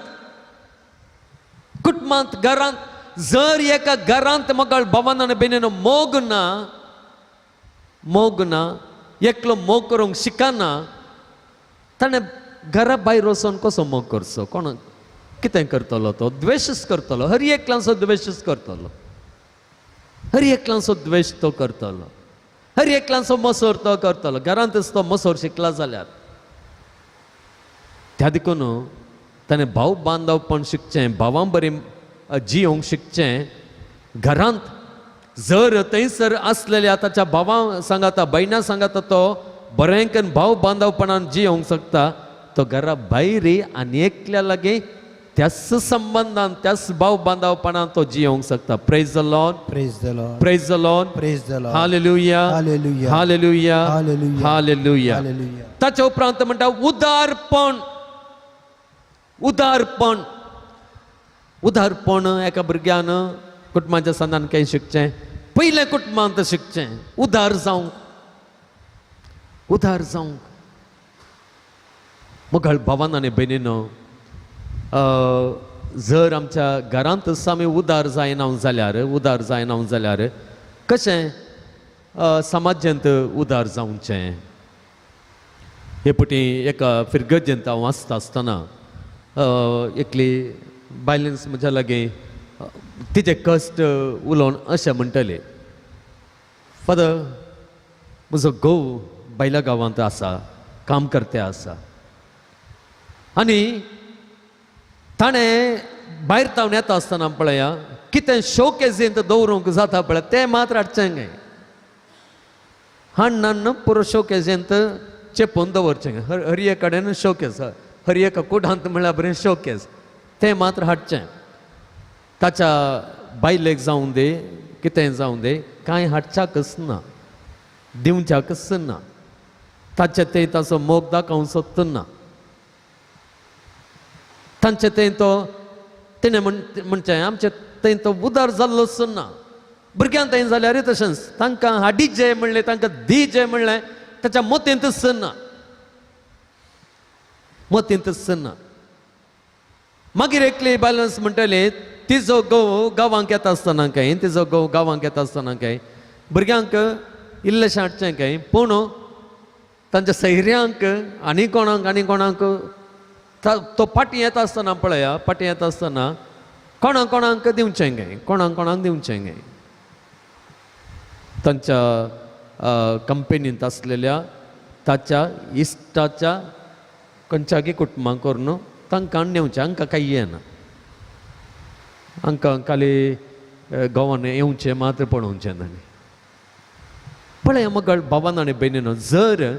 कुटुंबांत, घरांत. जर एका घरांत मगळ भावान आनी भयणीनो मोग ना, मोग ना, एकलो मोग करूंक शिकना, ताणें घरा भायर वचोन कसो मोग करचो? कोण कितें करतलो? तो द्वेशच करतलो. हर एकल्याचो द्वेशच करतलो. हर एकल्याचो द्वेश तो करतलो. हर एकल्याचो मसोर तो करतलो. घरांतच तो मसोर शिकला जाल्यार. त्या देखून ताणें भाव बांदवपण शिकचें, भावां बरी जियोंक शिकचें घरांत. जर थंयसर आसलेल्या ताच्या भावां सांगाता, भयणां सांगाता तो बरें करून भाव बांदवपणान जियोंक शकता, तो घरा भायर आनी एकल्या लागीं त्याच संबंदान त्याच भाव बांदावपणान तो जियोंक शकता. Praise the Lord. Praise the Lord. Praise the Lord. Praise the Lord. Hallelujah. Hallelujah. Hallelujah. Hallelujah. Hallelujah. Hallelujah. ताच्या उपरांत म्हणटा उदारपण. उदारपण, उदारपण एका भुरग्यान कुटुंबाच्या संदान कांय शिकचें, पयलें कुटुंबांत शिकचें उदार जावंक, उदार जावंक. मोगाळ भावान आनी भयणीनो, जर आमच्या घरांतच आमी उदार जायना जाल्यार, उदार जायना जाल्यार कशें समाजांत उदार जावचें? हे पटी एका फिरगर्जेंत हांव आसता आसतना एकली बायलेंस म्हज्या लागीं तिजे कश्ट उलोवन अशें म्हणटले, फादर म्हजो घोव बायल्या गांवांत आसा, काम करते आसा आनी ताणें भायर तावन येता आसतना पळया कितें शोकेजींत दवरूंक जाता पळय तें मात्र हाडचें काय हाडून पुरो शोकेजींत चेपून दवरचें. हर एक कडेन शोकेज, हर एका कुडांत म्हळ्यार बरें शोकेज, तें मात्र हाडचें. ताच्या बायलेक जावं दी कितें जावं दी कांय हाडच्याकच ना, दिवच्याकच ना, ताचे ते ताचो मोग दाखोवंक सोदता ना. तांचे थंय तो तेणें म्हणचें आमचे थंय तो उदार जाल्लोच ना. भुरग्यां थंय जाल्यार तशेंच तांकां हाडी जे म्हणलें, तांकां दी जे म्हणलें ताच्या मतींतच ना, मतींतच ना. मागीर एकली बायलन्स म्हणटली तिजो घोव गांवांक येता आसतना काय, तिजो घोव गांवांक येता आसतना काय भुरग्यांक इल्लेशें हाडचें काय, पूण तांच्या सैऱ्यांक आनी कोणाक आनी कोणाक तो फाटीं येता आसतना पळया, फाटीं येता आसतना कोणाक कोणाक दिवचें काय, कोणाक कोणाक दिवचें काय. तांच्या कंपनींत आसलेल्या ताच्या इश्टाच्या खंयच्यागी कुटुंबां करून तांकां नेवचें, हांकां कांय येना, हांकां खाली गोवान येवचें मात्र पळोवचें ताणें. पळया मगळ भावान आनी भयणीनो, जर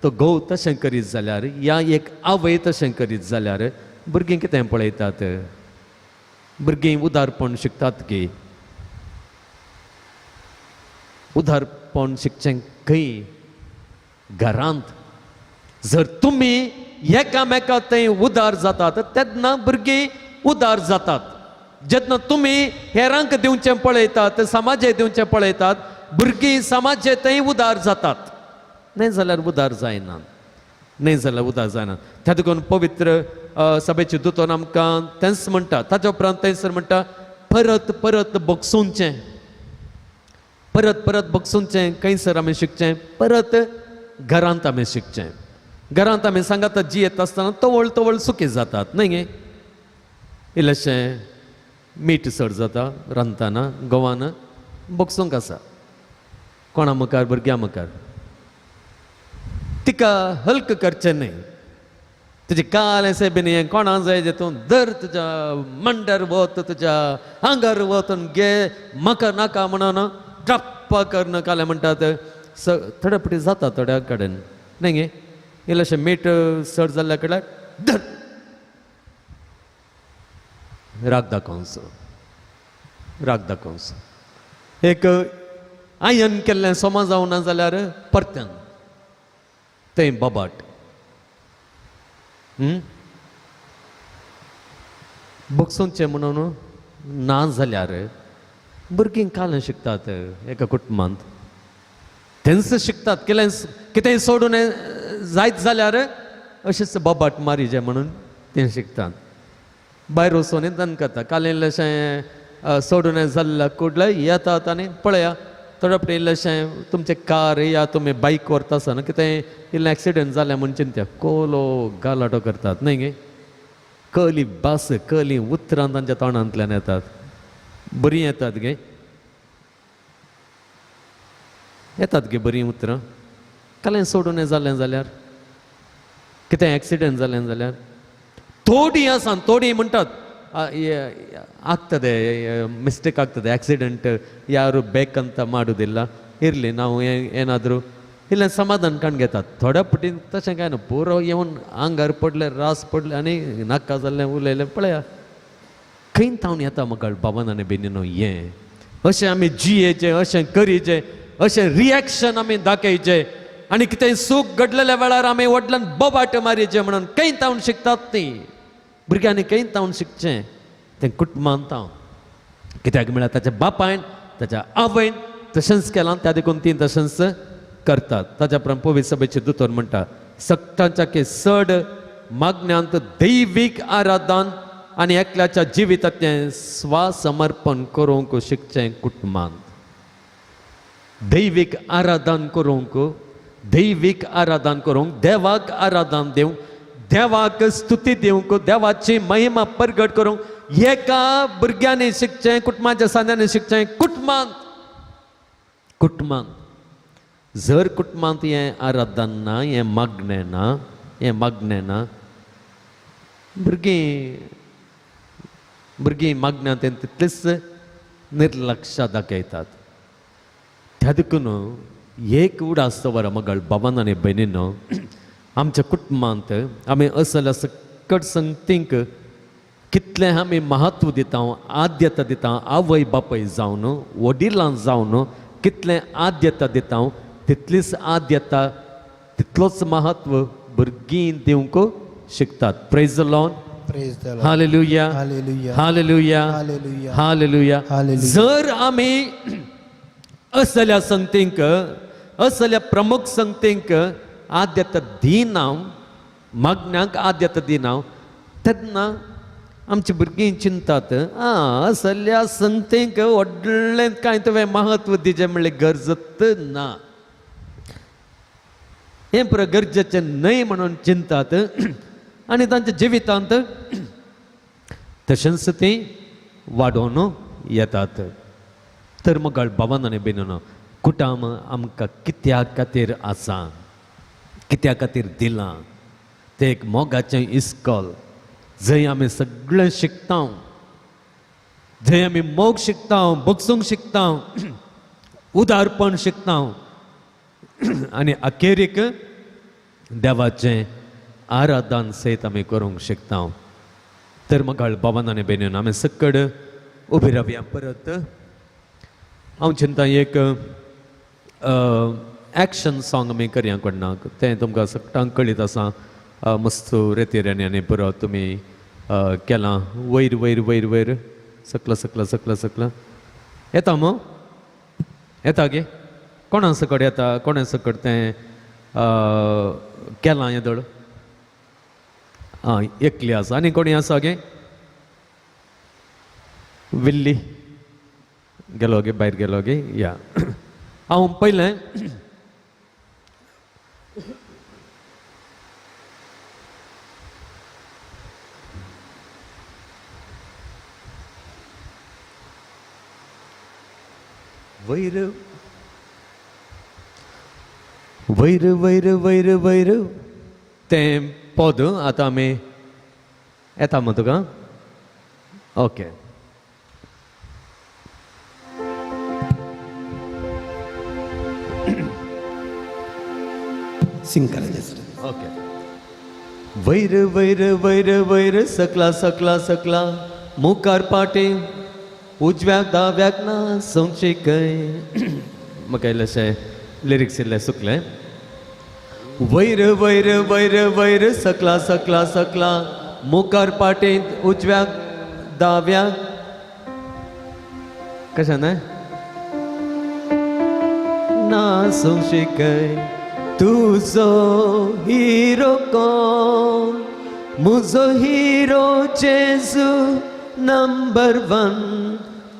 तो घोव तशें करीत जाल्यार या एक आवय तशें करीत जाल्यार भुरगीं कितें पळयतात? भुरगीं उदारपण शिकतात की? उदारपण शिकचें खंय? घरांत. जर तुमी एकामेका थंय उदार जातात तेन्ना भुरगीं उदार जातात. जेन्ना तुमी हेरांक दिवचें पळयतात, समाजे दिवचें पळयतात, भुरगीं समाजे थंय उदार जातात. न्हय जाल्यार उदार जायना, न्हय जाल्यार उदार जायना. त्या देखून पवित्र सभेचे दुतोन आमकां तेंच म्हणटा. ताच्या उपरांत थंयसर म्हणटा परत परत बगसुंचें, परत परत बगसुंचें. खंयसर आमी शिकचें? परत घरांत आमी शिकचें. घरांत आमी सांगात जियेत आसतना तवळ तवळ सुकी जातात न्हय गे, इल्लेशें मीठ चड जाता रांदतना, गोवान बगसूंक आसा कोणा मुखार, भुरग्यां मुखार. तिका हल्क करचें न्हय, तुजी काल अशें बीन हें कोणा जाय जें तूं दर तुज्या मांडार वत, तुज्या आंगार वत घे, म्हाका नाका म्हणून ट्रप्प करून कालें म्हणटात. थोडे फावटी जाता थोड्या कडेन न्हय गे, इल्लेशें मीठ चड जाल्ल्या कडेन धर राग दाखोवचो, राग दाखोवचो. एक आयन केल्लें सोमा जावना जाल्यार परत्यान तें बबाट. बगसुंचें म्हणून ना जाल्यार भुरगीं काल शिकतात एका कुटुंबांत, तेंच शिकतात. कितें कितेंय सोडून जायत जाल्यार अशेंच बबाट मारीजे म्हणून तें शिकतात. भायर वचून दनकता काल इल्लेशें सोडून जाल्ल्या कुडले येतात आनी पळया थोडे फावटी इल्लेशें तुमचें कार या तुमी बायक व्हरता आसतना कितें इल्लें एक्सिडंट जालें म्हूण चिंत्या कोलो गालाटो करतात न्हय गे. कली भास, कली उतरां तांच्या तोंडांतल्यान येतात, बरीं येतात गे, येतात गे बरीं उतरां. कालें सोडून जालें जाल्यार कितें एक्सिडंट जालें जाल्यार थोडी आसा, थोडी म्हणटात ಆಗ್ತದೆ, ಮಿಸ್ಟೇಕ್ ಆಗ್ತದೆ, ಆಕ್ಸಿಡೆಂಟ್ ಯಾರು ಬೇಕಂತ ಮಾಡೋದಿಲ್ಲ, ಇರಲಿ ನಾವು ಏನಾದರೂ इल्लें समाधान काडून घेतात. थोड्या पटीन तशें कांय ना, पुरो येवन आंगार पडलें, रास पडलें आनी नाका जाल्लें उलयलें. पळया खंय तावन येता म्हाका बाबान आनी बेनीनो हें अशें आमी जियेचें, अशें करीचें, अशें रिएक्शन आमी दाखयचें आनी कितें सूख घडलेल्या वेळार आमी व्हडल्यान बोबाट मारीचें म्हणून खंय तावन शिकतात ती भुरग्यांनी, खंय तावन शिकचें तें कुटुंबान तावन. कित्याक म्हळ्यार ताच्या बापायन ताच्या आवयन तशेंच केलां, त्या देखून ती तशेंच करतात. ताच्या प्रमाण पवित्र सभेचे दोतोर म्हणटा सगटांच्या के चड मागण्यांत दैवीक आराधन आनी एकल्याच्या जिवितांतलें स्वसमर्पण करूंक शिकचें कुटुंबांत. दैवीक आराधन करूंक, दैवीक आराधन करूंक, देवाक आराधन दिवंक, देवाक स्तुती दिवंक, देवाची महिमा परगट करूंक एका भुरग्यांनी शिकचें, कुटुंबाच्या सांद्यांनी शिकचें. कुटुंबांत, कुटुंबांत जर कुटुंबांत हें आराधन ना, हें मागणें ना, हें मागणें ना, भुरगीं भुरगीं मागण्यांत तितलीच निर्लक्ष दाखयतात. त्या देखून एक उडास दवर मगळ बाबान आनी भयणीनो, आमच्या कुटुंबांत आमी असल्या सकट संगतींक कितलें आमी म्हत्व दिता, आद्यता दिता, आवय बापूय जावन वडिलां जावन कितलें आद्यता दिता, तितलीच आद्यता तितलोच म्हत्व भुरगीं दिवंक शिकतात. Praise the Lord. Praise the Lord. Hallelujah. Hallelujah. Hallelujah. Hallelujah. Hallelujah. Hallelujah. जर आमी असल्या संगतींक, असल्या प्रमुख संगतींक आद्यता दिना, मागण्यांक आद्यता दिना, तेन्ना आमची भुरगीं चिंतात आं असल्या संगतींक व्हडलें कांय तुवें म्हत्व दिचें म्हणल्यार गरजत ना, हें पुरो गरजेचें न्हय म्हणून चिंतात आनी तांच्या जिवितांत तशेंच तीं वाडोवन येतात. तर मग बाबान आनी भयणीनो, कुटुंब आमकां कित्या खातीर आसा, कित्या खातीर दिलां, तें एक मोगाचें इस्कॉल जंय आमी सगळें शिकता, जंय आमी मोग शिकता, बगसूंक शिकता, उदारपण शिकता आनी अखेरीक देवाचें आराधन सयत आमी करूंक शकता. तर मग बाबान आनी भयणीन आमी सकड उबी रावया. परत हांव चिंता एक एक्शन सॉंग आमी करया कोणाक, तें तुमकां सगळ्यांक कळीत आसा. मस्त रेती आनी परत तुमी केलां वयर वयर वयर वयर सकला सकला सकला सकला येता मग येता गे कोणा सकट येता, कोणा सकट तें केलां येदोळ आं एकली आसा आनी कोणी आसा गे विल्ली गेलो गे भायर गेलो गे या. हांव पयलें वयर वयर वयर वयर वयर तें पद आतां आमी येता मग तुका ओके. सिंग करायचें. ओके. वयर वयर वयर वयर सकला सकला सकला मुखार पाटे उजव्याक दाव्याक ना सोंचे खंय. म्हाका इल्लेशें लिरिक्स इल्लें सुकलें. वयर वयर वयर वयर सकला सकला सकला मुखार पाटेंत उजव्याक दाव्याक कशें न्हय ना सोंचे खंय. तुजो हिरो कोण मुजो हिरो जेजू नंबर वन.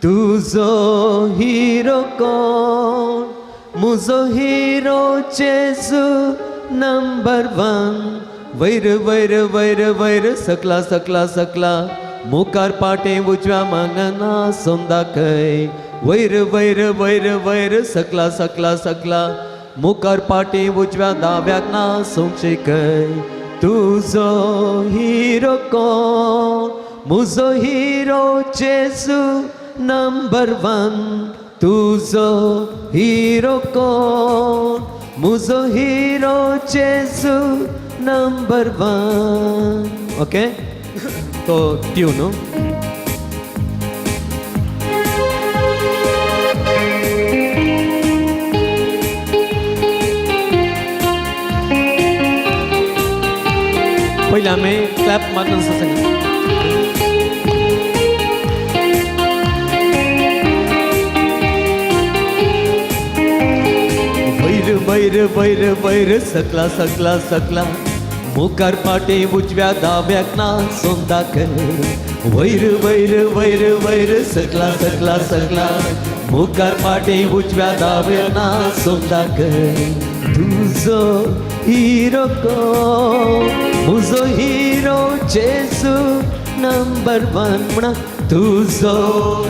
तुजो हिरो कोण मुजो हिरो जेजू नंबर वन. वयर वयर वयर वयर सकला सकला सकला मुखार पाटे उजव्या मांगना सोंदा खंय. वयर वयर वयर वयर सकला सकला सकला मुखार पाटे उजव्या दाव्याक ना सोंचे खंय. तुजो हिरो कोण मुजो हिरो जेजू नंबर वन. तुजो हिरो कोण मुजो हिरो जेजू नंबर वन. ओके, तो ट्यून. पयलीं आमी क्लॅप मारून सांगा. वयर वयर वयर वयर सकला सकला सकला मुखार फाटी उजव्या दाव्याक ना सोंदाक. वयर वयर वयर वयर सकला सकला सकला मुखार फाटी उजव्या दाव्याक ना सोंदाक. तुजो हिरो कोण, मुजो हिरो जेजू नंबर वन. म्हणा तुजो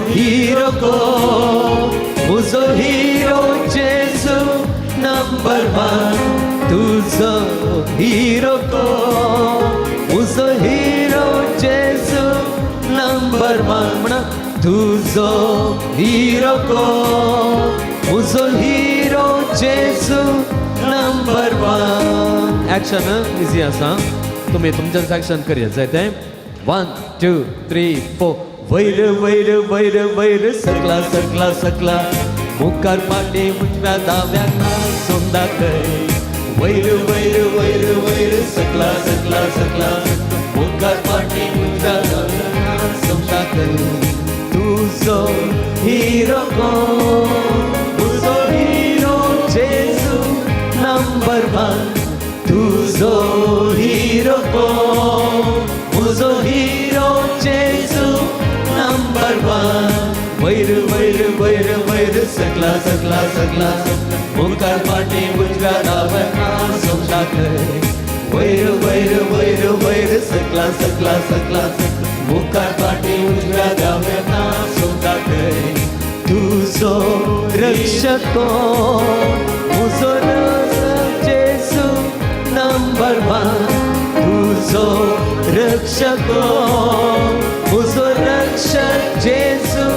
हिरो कोण, मुजो हिरो जेजू नंबर वन. तुजो हिरो कोण, मुजो हिरो जेजू नंबर वन. म्हणा तुजो हिरो कोण, मुजो हिरो जेजू नंबर वन. ॲक्शन इझी आसा, तुमी तुमच्यान ॲक्शन करया जाय तें. 1 2 3 4. वयर वयर वयर वयर सकला सकला सकला मुखार फाटी उजव्या दाव्याक ना सोंदाक. वयर वयर वयर वयर सकला सकला सकला मुखार फाटी उजव्या दाव्याक ना सोंदाक. तुजो हिरो कोण, तुजो हिरो जेजू नंबर वन. तुजो हिरो कोण, मुजो हिरो जेजू नंबर वन. वयर वयर वयर वयर सकला सकला सकला मुखार फाटी उजव्या दाव्याक ना सोंदाक. वयर वयर वयर वयर सकला सकला सकला मुखार फाटी उजव्या दाव्याक ना सोंदाक. तुजो रक्षक कोण, मुजो रक्षक जेजू नंबर वन. तुजो रक्षक कोण, मुजो रक्षक जेजू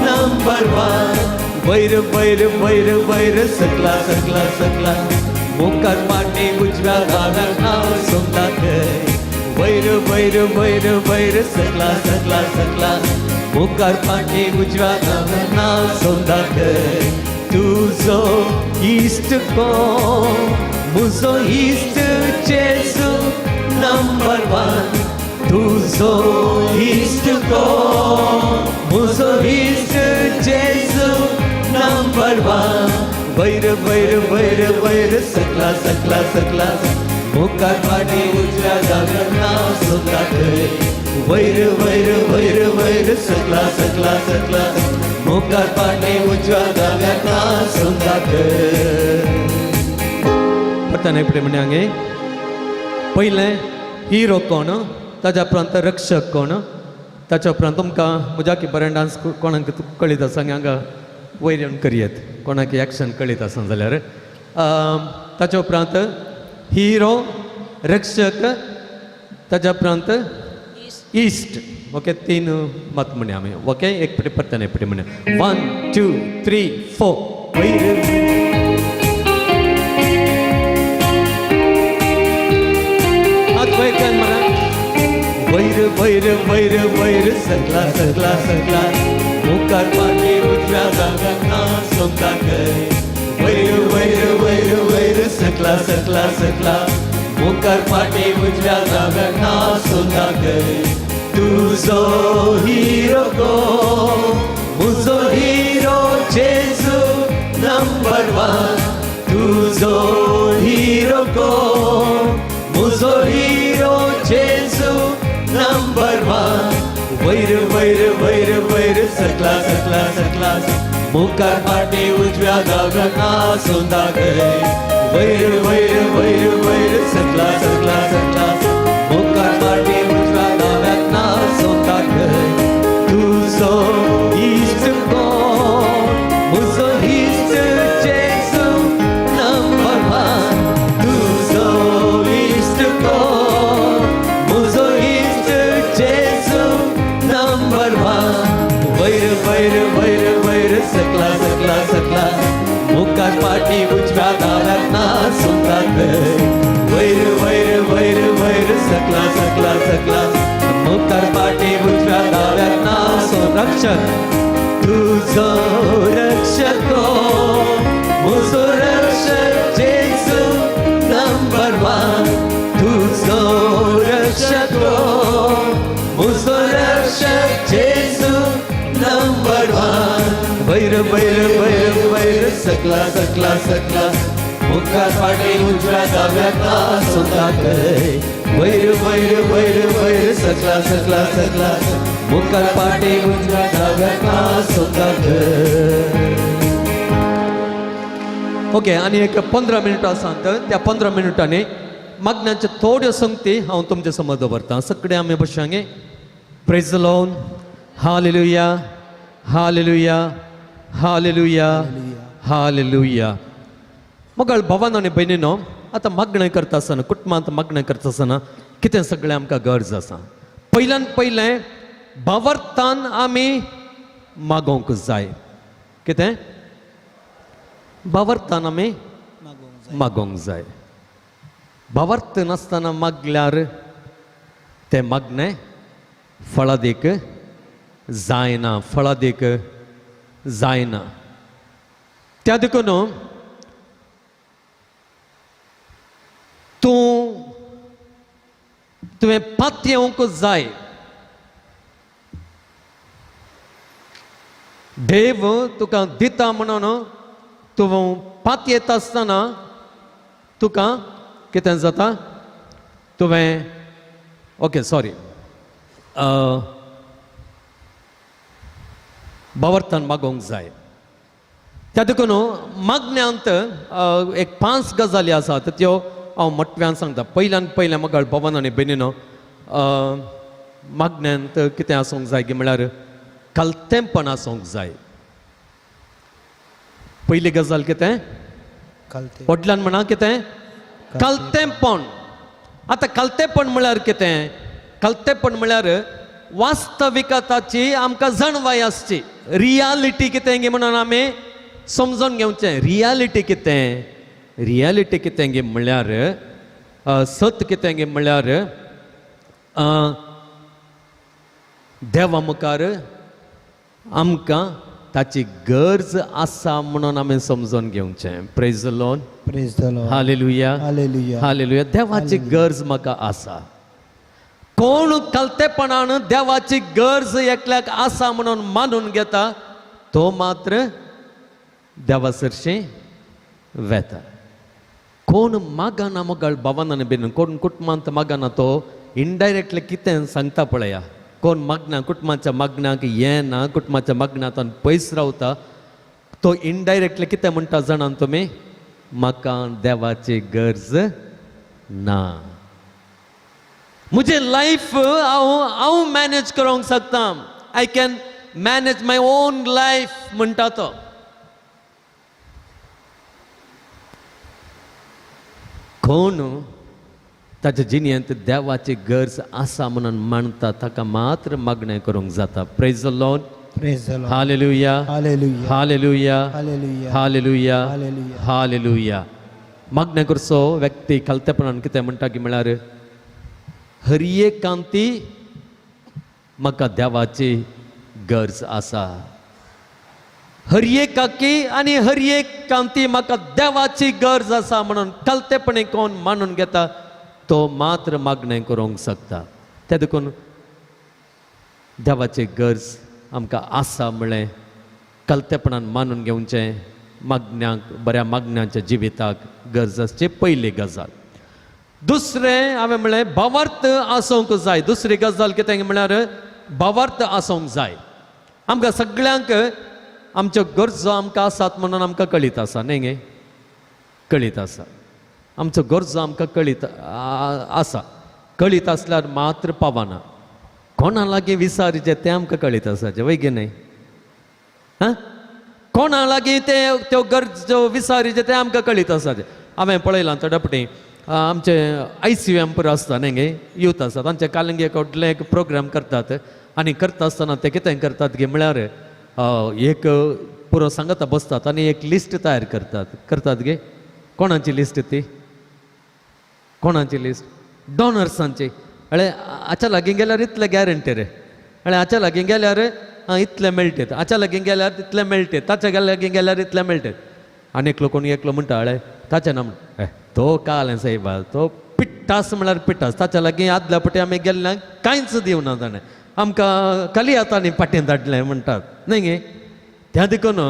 नंबर वन. वयर वयर वयर वयर सकला सकला सकला मुखार फाटी उजव्या दाव्याक ना सोंदाक. वयर वयर वयर वयर सकला सकला सकला मुखार फाटी उजव्या दाव्याक ना सोंदाक. तुजो इश्ट कोण, मुजो इश्ट जेजू नंबर वन. तुजो इश्ट कोण, मुजो इश्ट जेजू नंबर वन. वयर वयर वयर वयर सकला सकला सकला मुखार फाटी उजव्या दाव्याक ना सोंदाक. वयर वयर वयर वयर सकला सकला सकला मुखार फाटी उजव्या दाव्याक ना सोंदाक. परतान एक म्हणया हांगे. पयलें हिरो कोण, ताज्या उपरांत रक्षक कोण, ताच्या उपरांत तुमकां म्हज्या की बरें डांस कोणाक कळीत आसा हांगा वयर येवन करयेत, कोणाक एक्शन कळीत आसा जाल्यार. ताच्या उपरांत हिरो, रक्षक, ताच्या उपरांत इश्ट. ओके, तीन मत म्हणया आमी. ओके, एक पटी परत्यान एक पटी म्हणया. 1 2 3 4. वयर हात वयर कर म्हणा. वयर वयर वयर वयर सकला सकला सकला मुखार फाटी उजव्या दाव्याक ना सोंदाक. वयर वयर वयर वयर सकला सकला सकला मुखार फाटी उजव्या दाव्याक ना सोंदाक. तुजो हिरो कोण, मुजो हिरो जेजू नंबर वन. तुजो हिरो कोण, मुजो हिरो जेजू नंबर वन. वयर वयर वयर वयर सकला सकला सकला मुखार फाटी उजव्या दाव्याक ना सोंदाक. वयर वयर वयर वयर सकला सकला सकला मुखार फाटी उजव्या दाव्याक ना सोंदाक. तुजो इश्ट कोण, मुजो इश्ट जेजू नंबर वन. तुजो इश्ट कोण, मुजो इश्ट जेजू नंबर वन. वयर वयर वयर वयर सकला सकला सकला मुखार फाटी उजव्या दाव्याक ना वयर वयर वयर वयर सकला सकला सकला मुखार फाटी उजव्या दाव्याक ना संरक्षक तुजो रक्षको म्हजो रक्षक जेजू नंबर वन तुजो रक्षको म्हजो रक्षक जेजू नंबर वन वयर वयर वयर वयर सकला सकला सकला मुखार फाटी उजव्या दाव्याक ना सोदाकय वयर वयर वयर वयर सकला सकला सकला मुखार फाटी उजव्या दाव्याक ना सोदाकय. ओके, आनी एक 15 मिनटां आसात. त्या 15 मिनटांनी मागण्यांच्यो थोड्यो संगती हांव तुमचे समज दवरतां. सगळे आमी बशांगे प्रेज the Lord. Hallelujah, hallelujah, hallelujah, hallelujah. मगळ भवान आनी भयणीनो, आतां मागणें करता आसतना, कुटुंबांत मागणें करता आसतना कितें सगळें आमकां गरज आसा. पयल्यान पयलें भावार्थान आमी मागोवंक जाय. कितें भावार्थान आमी मागोवंक जाय. भावार्थ नासतना मागल्यार तें मागणें फळादीक जायना, फळादीक जायना. त्या देखून तूं तुवें पातयेवंक जाय. देव तुका दिता म्हणून तूं पातयेता आसतना तुका कितें जाता, तुवें ओके सॉरी भावार्थान मागोवंक जाय. त्या देखून मागण्यांत एक 5 गजाली आसात त्यो हांव मोटव्यान सांगता. पयल्यान पयलें मगळ भवन आनी भयणीनो, मागण्यांत कितें आसूंक जाय की म्हळ्यार कलतेंपण आसूंक जाय. पयली गजाल कितें, व्हडल्यान म्हणा कितें, कलतेंपण. आतां कलतेंपण म्हळ्यार कितें, कलतेंपण म्हळ्यार वास्तविकताची आमकां जाणवाय आसची. रियालिटी कितें गे म्हणून आमी समजून घेवचें. रियालिटी कितें, रियालिटी कितें गे म्हळ्यार सत कितें गे म्हळ्यार देवा मुखार आमकां ताची गरज आसा म्हणून आमी समजून घेवचें. Praise the Lord, praise the Lord, hallelujah, hallelujah, hallelujah. देवाची गरज म्हाका आसा. कोण कलतेपणान देवाची गरज एकल्याक आसा म्हणून मानून घेता तो मात्र देवा सरशीं वेता. कोण मागना मगळ भावान बीन, कोण कुटुंबांत मागना तो इनडायरेक्टली कितें सांगता पळया. कोण मागना कुटुंबाच्या मागण्याक येना, कुटुंबाच्या मागण्यांत पयस रावता, तो इनडायरेक्टली कितें म्हणटा जाणान तुमी, म्हाका देवाची गरज ना, म्हजें लायफ हांव हांव मॅनेज करूंक शकता, I can manage my own life म्हणटा तो. कोण ताच्या जिणेंत देवाची गरज आसा म्हणून मानता ताका मात्र मागणें करूंक जाता. Praise the Lord, praise the Lord, hallelujah, hallelujah, hallelujah, hallelujah, hallelujah, hallelujah. Hallelujah. मागणें करचो व्यक्ती खालतेपणान कितें म्हणटा की म्हळ्यार हरयेकांती म्हाका देवाची गरज आसा, हरयेकाकी आनी हरयेकांती म्हाका देवाची गरज आसा म्हणून कलतेपणे कोण मानून घेता तो मात्र मागणें करूंक शकता. ते देखून देवाची गरज आमकां आसा म्हळें कलतेपणान मानून घेवचें मागण्यांक, बऱ्या मागण्यांच्या जिविताक गरज आसची पयली गजाल. दुसरें हांवें म्हणलें भावार्थ आसूंक जाय. दुसरी गजाल कितें म्हळ्यार भावार्थ आसूंक जाय. आमकां सगळ्यांक आमच्यो गरजो आमकां आसात म्हणून आमकां कळीत आसा न्ही गे, कळीत आसा आमच्यो गरजो आमकां कळीत आसा. कळीत आसल्यार मात्र पावना. कोणा लागीं विचारचें तें आमकां कळीत आसा, वय गे न्हय, आं, कोणा लागीं ते त्यो गरजो विचारचें तें आमकां कळीत आसा. हांवें पळयलां थोड्या आमचे ICU पुरो आसता न्ही गे, यूथ आसा तांचे कालंगी एक व्हडलें एक प्रोग्राम करतात आनी करता आसतना ते कितें करतात गे म्हळ्यार एक पुरो सांगता बसतात आनी एक लिस्ट तयार करतात. करतात गे, कोणाची लिस्ट ती? कोणाची लिस्ट? डॉनर्सांची. अळे हाच्या लागीं गेल्यार इतले गॅरंटी रे, अळे हाच्या लागीं गेल्यार आं इतले मेळटेत, हाच्या लागीं गेल्यार तितले मेळटेत, ताच्या लागीं गेल्यार इतले मेळटेत. आनी एकलो कोण एकलो म्हणटा अळे ताचें ना म्हण, ए तो काल सायबा तो पिट्टास म्हळ्यार पिट्टास, ताच्या लागीं आदल्या पटी आमी गेल्ल्यान कांयच दिवना ताणें, आमकां खाली आतां पाटीन धाडलें म्हणटात न्हय गे. त्या देखून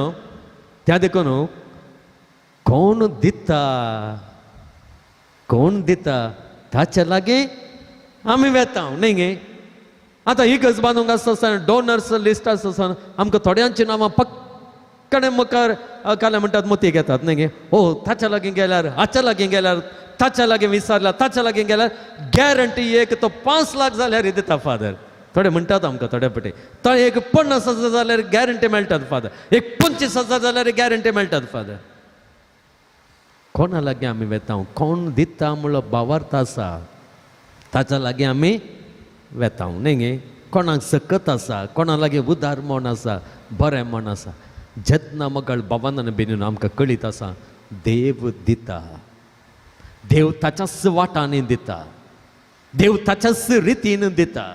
त्या देखून कोण दिता, कोण दिता ताच्या लागीं आमी वेता न्हय गे. आतां ही गज बांदूंक आसता आसतना डोनर्स लिस्ट आसता आसतना आमकां थोड्यांची नांवां पक्कणे मुखार काल्यां म्हणटात मोती घेतात न्हय गे. ओ ताच्या लागीं गेल्यार, हाच्या लागीं गेल्यार, ताच्या लागीं विचारल्यार, ताच्या लागीं गेल्यार गॅरंटी एक तो 5 लाख जाल्यार दिता फादर. थोडे म्हणटात आमकां थोडे पटे तो एक 50,000 जाल्यार गॅरंटी मेळटात फादर, एक 25,000 जाल्यार गॅरंटी मेळटात फादर. कोणा लागीं आमी वेता, कोण दिता म्हणलो भावार्थ आसा ताच्या लागीं आमी वेता न्हय गे. कोणाक सकत आसा, कोणा लागीं उदार मन आसा, बरें मन आसा. जेन्ना मगळ बाबान आनी बेनीन आमकां कळीत आसा देव दिता, देव ताच्याच वाटांनी दिता, देव ताच्याच रितीन दिता,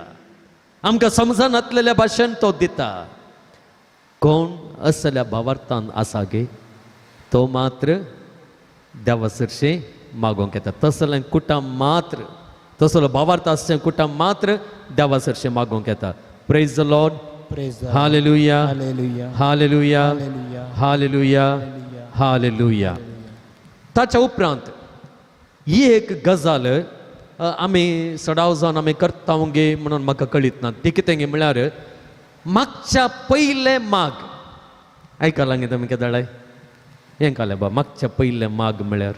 आमकां समजनातलेल्या भाशेन तो दिता. कोण असल्या भावार्थान आसा गे तो मात्र देवा सरशीं मागोवंक येता. तसलें कुटां मात्र, तसलो भावार्थ आसचें कुटां मात्र देवा सरशीं मागोवंक येता. Praise the Lord. Hallelujah. Hallelujah. Hallelujah. Hallelujah. ताच्या उपरांत ही एक गजाल आमी सडाव जावन आमी करता गे म्हणून म्हाका कळीत ना. ती कितें गे म्हळ्यार मागच्या पयलें माग आयकलां गे तुमी केदळाय हें कालें बा. मागच्या पयलें माग म्हळ्यार,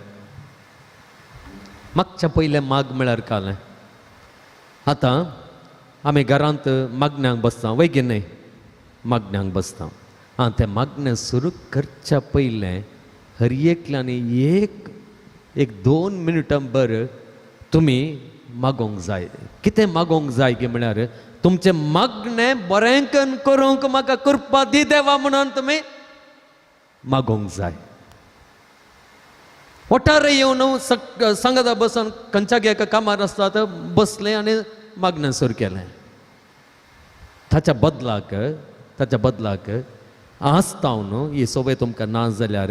मागच्या पयलें माग म्हळ्यार कालें. आतां आमी घरांत मागण्यांक बसता वय गे न्हय, मागण्यांक बसता. आं तें मागणें सुरू करच्या पयलें हर एकल्यानी एक एक 2 मिनटां बर तुमी मागोवंक जाय. कितें मागोवंक जाय गे म्हळ्यार तुमचें मागणें बरें करूंक म्हाका कृपा दी देवा म्हणून तुमी मागोवंक जाय. वठार येवन सांगता बसून खंयच्या एका कामार आसतात बसलें आनी मागणें सुरू केलें. ताच्या बदलाक, ताच्या बदलाक आसता न्हू ही संवय तुमकां ना जाल्यार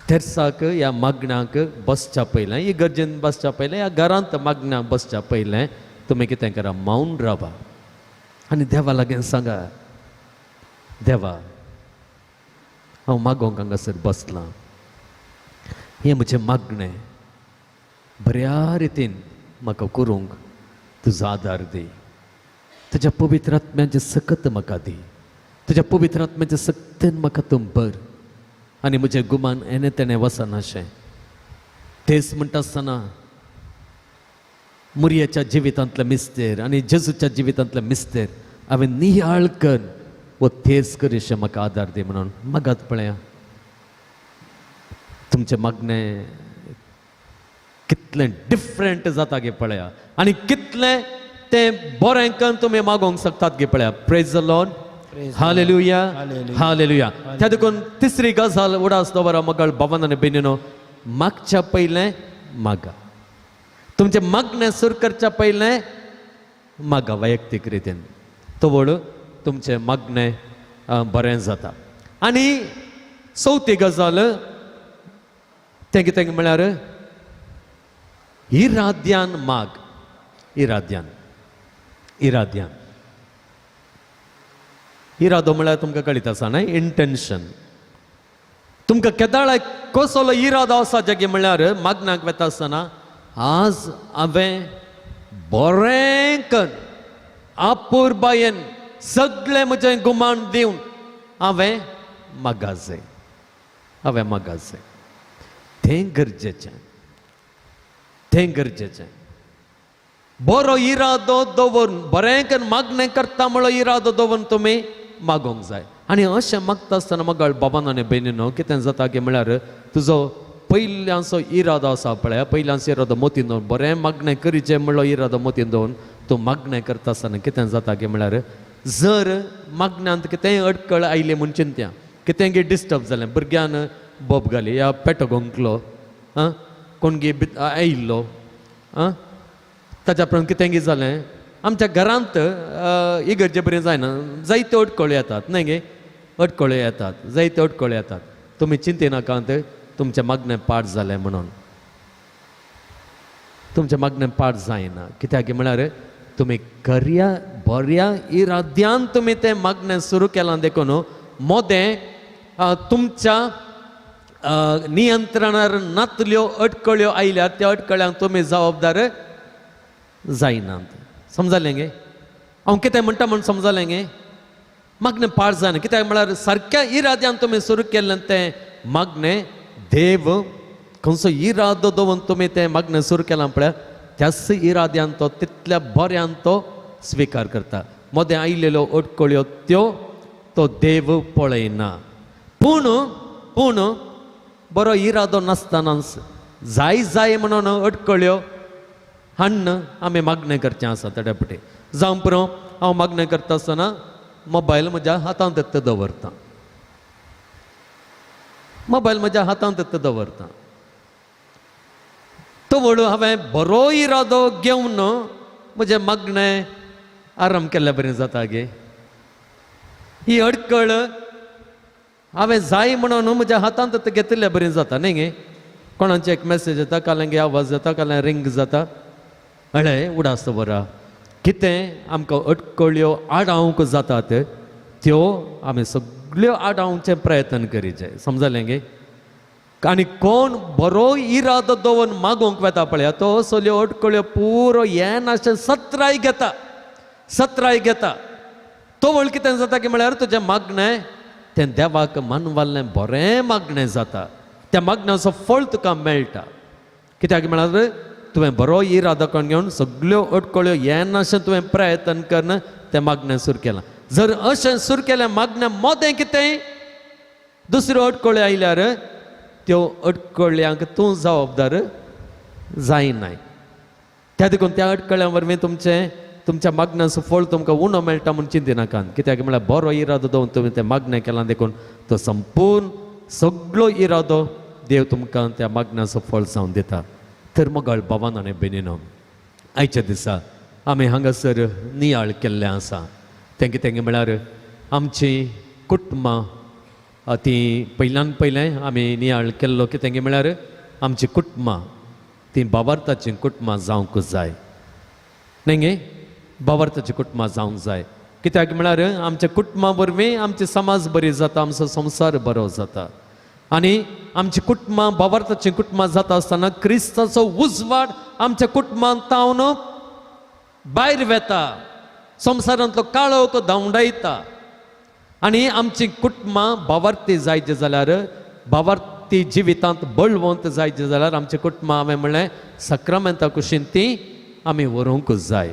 तेर्साक ह्या मागण्यांक बसच्या पयलें, ही गरजेन बसच्या पयलें, ह्या घरांत मागण्यांक बसच्या पयलें तुमी कितें करा, मौन रावा आनी देवा लागीं सांगा, देवा हांव मागोवंक हांगासर बसलां, हें म्हजें मागणें बऱ्या रितीन म्हाका करूंक तुजो आदार दी, तुज्या पवित्र आत्म्याचें सकत म्हाका दी, तुज्या पवित्र आत्म्याच्या सक्तेन म्हाका तूं भर आनी म्हजें गुमान येणें तेणें वचनाशें. तेच म्हणटा आसतना मुरयेच्या जिवितांतलें मिस्तेर आनी जेजूच्या जिवितांतलें मिस्तेर हांवें नियाळ कर वो तेज करीशें म्हाका आदार दी म्हणून मागात पळया. तुमचें मागणें कितलें डिफरंट जाता गे पळया आनी कितलें तें बरें करून तुमी मागोवंक शकतात गे पळया. Praise the Lord. Hallelujah. Hallelujah. त्या देखून तिसरी गजाल उडास दवरा मगळ बाबान आनी बेनीनो, मागच्या पयलें मागा, तुमचें मागणें सुरू करच्या पयलें मागा वैयक्तीक रितीन, तवळ तुमचें मागणें बरें जाता. आनी चवथी गजाल तें कितें म्हळ्यार इराद्यान माग. इराद्यान, इराद्यान, इरादो म्हळ्यार तुमकां कळीत आसा न्हय, इंटेन्शन. तुमकां केदाळाय कसलो इरादो आसा जागे म्हळ्यार मागण्याक वेता आसतना आज हांवें बरें कर आपुरबायेन सगळें म्हजें गुमान दिवन हांवें मागाजय, हांवें मागाजय. तें गरजेचें, तें गरजेचें. बरो इरादो दवरून बरें कर मागणें करता म्हणलो इरादो दवरून तुमी मागोवंक जाय. आनी अशें मागता आसतना मगळ बाबान आनी भयणीनो कितें जाता की म्हळ्यार तुजो पयल्यांचो इरादो आसा पळय, पयल्यांचो इरादो मोतीन दवरून बरें मागणें करीचें म्हणलो इरादो मोतीन दवरून तूं मागणें करता आसतना कितें जाता की म्हळ्यार जर मागण्यांत कितेंय अडकळ आयली म्हूण चिंत्या, कितेंय डिस्टर्ब जालें, भुरग्यान बोब घाली या पेटो गोंकलो, आं कोणगे आयिल्लो आं ताच्या उपरांत कितें कितें जालें आमच्या घरांत इगर्जे बरें जायना, जायत्यो अडकळ्यो येतात न्हय गे, अडकळ्यो येतात, जायत्यो अडकळ्यो येतात. तुमी चिंतिनाकात तुमचें मागणें पाड जालें म्हणून, तुमचें मागणें पाड जायना. कित्याक म्हळ्यार तुमी खऱ्या बऱ्या इराद्यान तुमी तें मागणें सुरू केलां देखून मोदें तुमच्या नियंत्रणार नातल्यो अडकळ्यो आयल्यार त्या अडकळ्यांक तुमी जबाबदार जायनात. समजलें गे हांव कितें म्हणटा म्हूण समजलें गे? मागणें पाड जायना कित्याक म्हळ्यार सारक्या इराद्यान तुमी सुरू केल्लें तें मागणें देव खंयचो इरादो दवरून तुमी तें मागणें सुरू केलां पळय त्याच इराद्यान तो तितल्या बऱ्यान तो स्विकार करता. मदें आयिल्ल्यो अडकळ्यो त्यो तो देव पळयना. पूण पूण बरो इरादो नासतनाच जाय जाय म्हणून अडकळ्यो हाण्ण आमी मागणें करचें आसा थोड्या पटी. जावं पुरो हांव मागणें करता आसतना मोबायल म्हज्या हातांत दवरता, मोबायल म्हज्या हातांत दवरता. तो व्हड हांवें बरो इरादो घेवन म्हजें मागणें आराम केल्ल्या बरें जाता गे. ही अडकळ हांवें जाय म्हणून म्हज्या हातांत घेतिल्ल्या बरें जाता न्ही गे. कोणाचे एक मॅसेज येता, काल्यां आवाज जाता, काल्यां रिंग जाता, अळे उडास बरा कितें आमकां अडकळ्यो आडावंक जातात त्यो आमी सगळ्यो आडावचे प्रयत्न करीचे. समजलें गे? आनी कोण बरो इरादो दवरून मागूंक वता पळया तो सगळ्यो अडकळ्यो पुरो येनाशें सत्राय घेता, सत्राय घेता. तो वळ कितें जाता की म्हळ्यार तुजें मागणें तें देवाक मानवाल्लें बरें मागणें जाता, त्या मागण्याचो फळ तुका मेळटा. कित्याक म्हळ्यार तुवें बरो इरादो करून घेवन सगळ्यो अडकळ्यो येनाशें तुवें प्रयत्न करून तें मागणें सुरू केलां. जर अशें सुरू केलें मागणें मोदें कितें दुसऱ्यो अडकळ्यो आयल्यार त्यो अडकळ्यांक तूं जबाबदार जायनाय. त्या देखून त्या अडकळ्यां वरवीं तुमचें तुमच्या मागण्याचो फळ तुमकां उणो मेळटा म्हूण चिंतिनाकात. कित्याक म्हळ्यार बरो इरादो दवरून तुमी तें मागणें केलां देखून तो संपूर्ण सगळो इरादो देव तुमकां त्या मागण्याचो फळ जावन दिता. तर मोगाळ भावान आनी भयणीनो, आयच्या दिसा आमी हांगासर नियाळ केल्लें आसा. तें कितें म्हळ्यार आमचीं कुटुंबां ती पयल्यान पयलें आमी नियाळ केल्लो कितें म्हळ्यार आमचीं कुटुंबां तीं बावार्थाचीं कुटुंबां जावंक जाय न्ही गे, बावार्थाचीं कुटुंबां जावंक जाय. कित्याक म्हळ्यार आमच्या कुटुंबां वरवीं आमची समाज बरी जाता, आमचो संवसार बरो जाता. आनी आमची कुटुंबां बावार्थाचीं कुटुंबां जाता आसतना क्रिस्ताचो उजवाड आमच्या कुटुंबांत तावन भायर वेता, संवसारांतलो काळोख धांवडायता. आनी आमची कुटुंबां बावार्थी जायचे जाल्यार, बावार्थी जिवितांत बळवंत जायचे जाल्यार आमची कुटुंबां हांवें म्हणलें सक्रामेंता कुशीन ती आमी व्हरूंक जाय.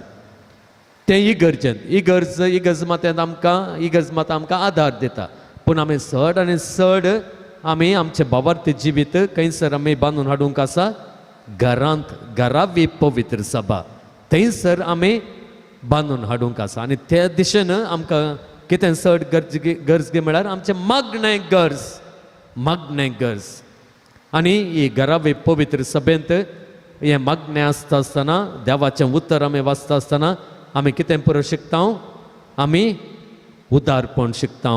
तें इगर्जेंत इगर्ज इगर्ज मात्यांत आमकां इगर्ज मात आमकां आदार दिता. पूण आमी चड आनी चड आमी आमचें बावार्थी जिवीत खंयसर आमी बांदून हाडूंक आसा घरांत, घरावी पवित्र सभा थंयसर आमी बांदून हाडूंक आसा. आनी ते दिशेन आमकां कितें चड गरज गरज म्हळ्यार आमचें मागणें गरज, मागणें गरज. आनी ही घरावी पवित्र सभेंत हें मागणें आसता आसतना देवाचें उतर आमी वाचता आसतना आमी कितें पुरो शिकता, आमी उदारपण शिकता,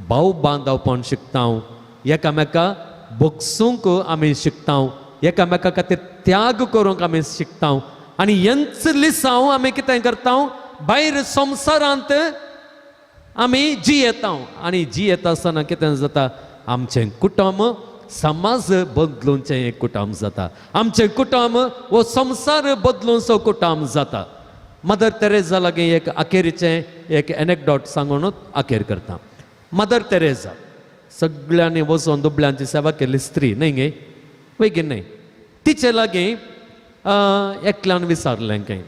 भाव बांदवपण शिकता, एकामेका भोगसूंक आमी शिकता, एकामेका खातीर त्याग करूंक आमी शिकता. आनी हेंच लिसांव आमी कितें करता भायर संवसारांत आमी जियेता. आनी जियेता आसतना कितें जाता आमचें कुटुंब समाज बदलूनचें एक कुटुंब जाता, आमचें कुटुंब हो संवसार बदलूनचो कुटुंब जाता. मदर तेरेजा लागीं एक अखेरीचें एक एनेक्डॉट सांगून अखेर करता. मदर तेरेजा सगळ्यांनी वचून दुबळ्यांची सेवा केल्ली स्त्री न्ही गे, वय न्ही. तिचे लागीं एकल्यान विचारलें खंय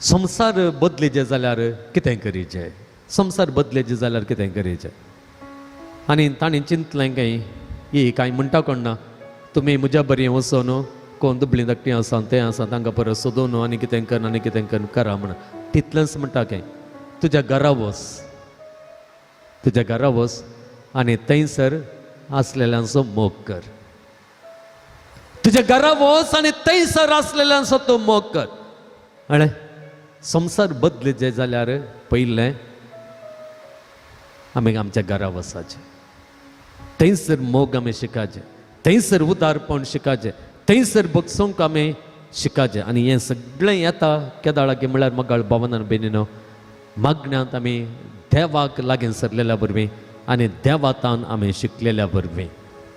संवसार बदलीचे जाल्यार कितें करीचें, संवसार बदलेचे जाल्यार कितें करीचें. आनी तांणी चिंतलें खंय ही कांय म्हणटा कोण ना, तुमी म्हज्या बरी वचून कोण दुबळीं धाकटीं आसा तें आसा तांकां परत सोदून आनी कितें कर आनी कितें कर करा म्हण. तितलेंच म्हणटा खंय तुज्या घरा वच, तुज्या घरा वच आनी थंयसर आसलेल्यांचो मोग कर. तुज्या घरा वच आनी थंयसर आसलेल्यांचो तूं मोग कर. अळे संवसार बदले जे जाल्यार पयलें आमी आमच्या घरा वचाचें, थंयसर मोग आमी शिकाचें, थंयसर उदारपण शिकाचें, थंयसर बगसूंक आमी शिकाचें. आनी हें सगळें येता केदाळाकी म्हळ्यार मगाळ भावनान बेनीनो मागण्यांत आमी देवाक लागीं सरलेल्या वरवीं आनी देवातान आमी शिकलेल्या वरवीं.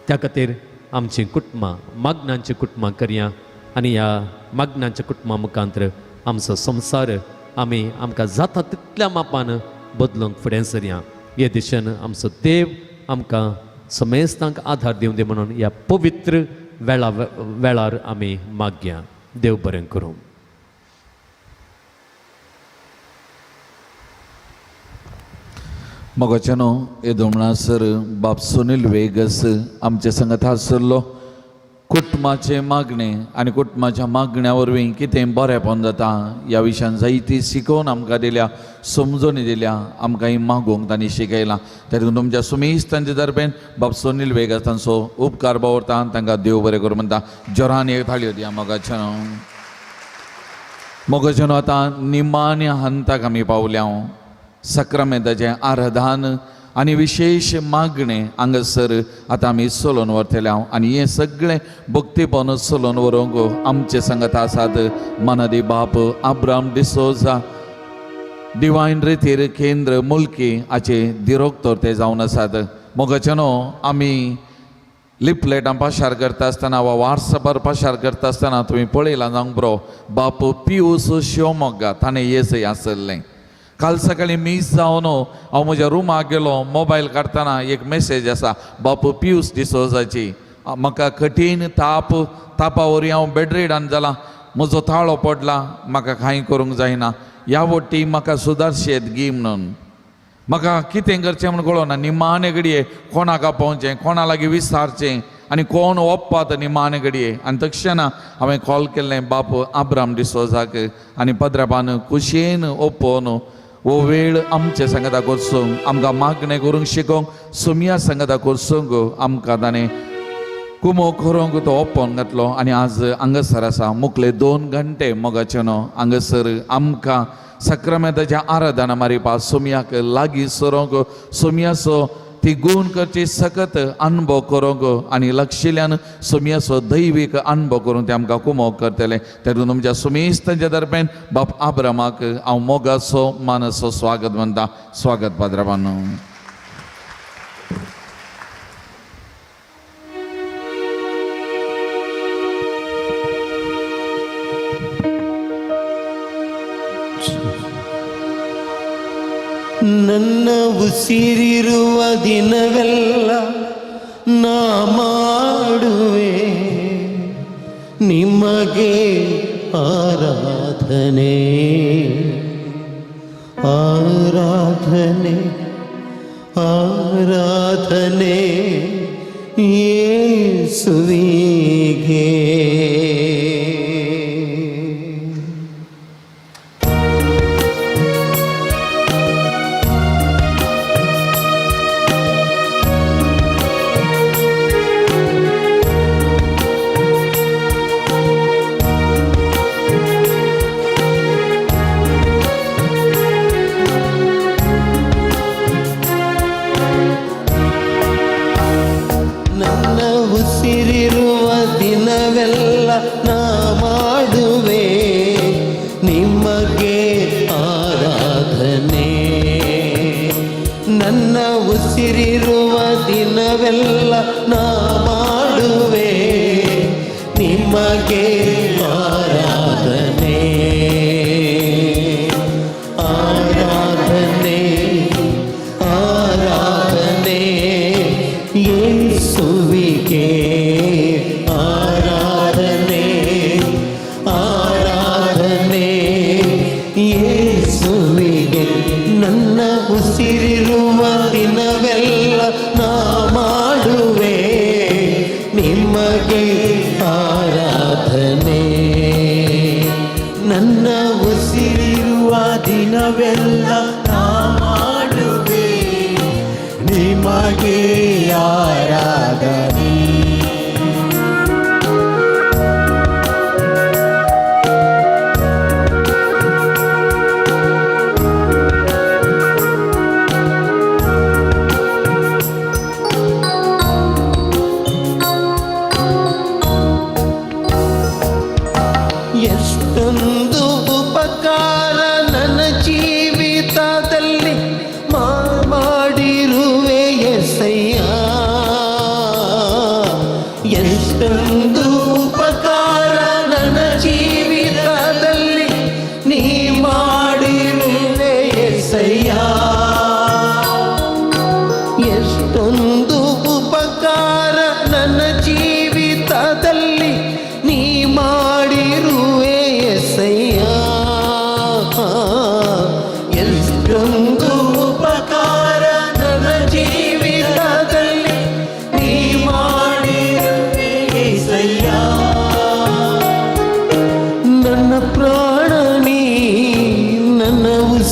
त्या खातीर आमचीं कुटुंबां मागण्यांचीं कुटुंबां करया आनी ह्या मागण्यांच्या कुटुंबां मुखांतर आमचो संवसार आमी आमकां जाता तितल्या मापान बदलूंक फुडें सरया. हे दिशेन आमचो देव आमकां समेस्तांक आधार दिवं दी म्हणून ह्या पवित्र वेळा वेळार आमी मागया. देव बरें करूं. मोगाच्यानो येदो म्हणसर बाब सुनील वेगस आमचे संगत आसलो. कुटुंबाचें मागणें आनी कुटुंबाच्या मागण्या वरवीं कितें बरेंपण जाता ह्या विशयान जायती शिकोवन आमकां दिल्या, समजोणी दिल्या, आमकां ही मागूंक तांणी शिकयलां. त्या तुमच्या सुमीस तांचे दरम्यान बाब सुनील वेगस तांचो उपकार बावरता, तांकां देव बरें करूं म्हणटा. जोरान एक थाळयो दिया मोगाच्यानो. मोगाच्यानो आतां निमाण्या हंताक आमी पावल्या. सक्रामेंताचें आराधन आनी विशेश मागणें हांगासर आतां आमी चलोवन व्हरतले. आनी हें सगळें भक्तीपण चलोवन व्हरूंक आमचे संगत आसात मनादी बाप आब्राम डिसोजा, डिवायन रितीर केंद्र मुल्की हाचे दिरोक्तर ते जावन आसात. मोगाच्यानो आमी लिपलेटां पाशार करता आसतना वा व्हॉट्सॅपार पाशार करता आसतना तुमी पळयलां जावंक बरो बाप पियूस शिवमोग्गा ताणें येसय आसलें. काल सकाळीं मीस जावन हांव म्हज्या रुमाक गेलो, मोबायल काडटना एक मेसेज आसा बापू पियूस डिसोजाची. म्हाका कठीण ताप, तापा वरवीं हांव बेडरेडान जालां, म्हजो ताळो पडला, म्हाका कांय करूंक जायना, ह्या वट्टी म्हाका सुदारशेत गी म्हणून. म्हाका कितें करचें म्हूण कळना. निमाणे घडये कोणाक आपोवचें, कोणा लागीं विचारचें आनी कोण ओप्पात निमाणे घडये. आनी तक्षणा हांवें कॉल केल्लें बाप आब्राम डिसोजाक आनी पद्रापान खुशयेन ओपोवन हो वेळ आमचे सांगता करसूंक, आमकां मागणें करूंक शिकोवंक, सुमया सांगता करसूंक आमकां ताणें कुमो करूंक तो ओपोवन घातलो. आनी आज हांगासर आसा मुखले 2 घंटे मोगाचे न्हू हांगासर आमकां सक्रामेंताच्या आराधना मारिपा सुमयाक लागीं सरोंक, सुमयाचो ती गूण करची सकत अनुभव करूंक आनी लक्षिल्यान सुमयाचो दैवीक अनुभव करूंक ते आमकां कुमोक करतले. तेतून तुमच्या सुमेस तांच्या दरम्यान बाप आब्रामाक हांव मोगाचो मानाचो स्वागत म्हणटा. स्वागत पाद्राबानो. ನನ್ನ ಉಸಿರಿರುವ ದಿನವೆಲ್ಲ ನಾ ಮಾಡುವೆ ನಿಮಗೆ ಆರಾಧನೆ, ಆರಾಧನೆ, ಆರಾಧನೆ ಯೇಸುವಿಗೆ. ನನ್ನ ಉಸಿರಿರುವ ದಿನವೆಲ್ಲ ನಾ ಮಾಡುವೆ ನಿಮಗೆ ಆರಾಧನೆ. ನನ್ನ ಉಸಿರಿರುವ ದಿನವೆಲ್ಲ ನಾ ಮಾಡುವೆ ನಿಮಗೆ ಆರಾಧನೆ, ಆರಾಧನೆ, ಆರಾಧನೆ ಯೇಸುವಿಗೆ, ಆರಾಧನೆ, ಆರಾಧನೆ ಯೇಸುವಿಗೆ. ನನ್ನ ಉಸಿರಿರುವ ದಿನವೆಲ್ಲ ನಾ ಮಾಡುವೆ ನಿಮಗೆ ಆರಾಧನೆ. ನನ್ನ ಉಸಿರಿರುವ ದಿನವೆಲ್ಲ ನಾ ಮಾಡುವೆ ನಿಮಗೆ ಆರಾಧನೆ.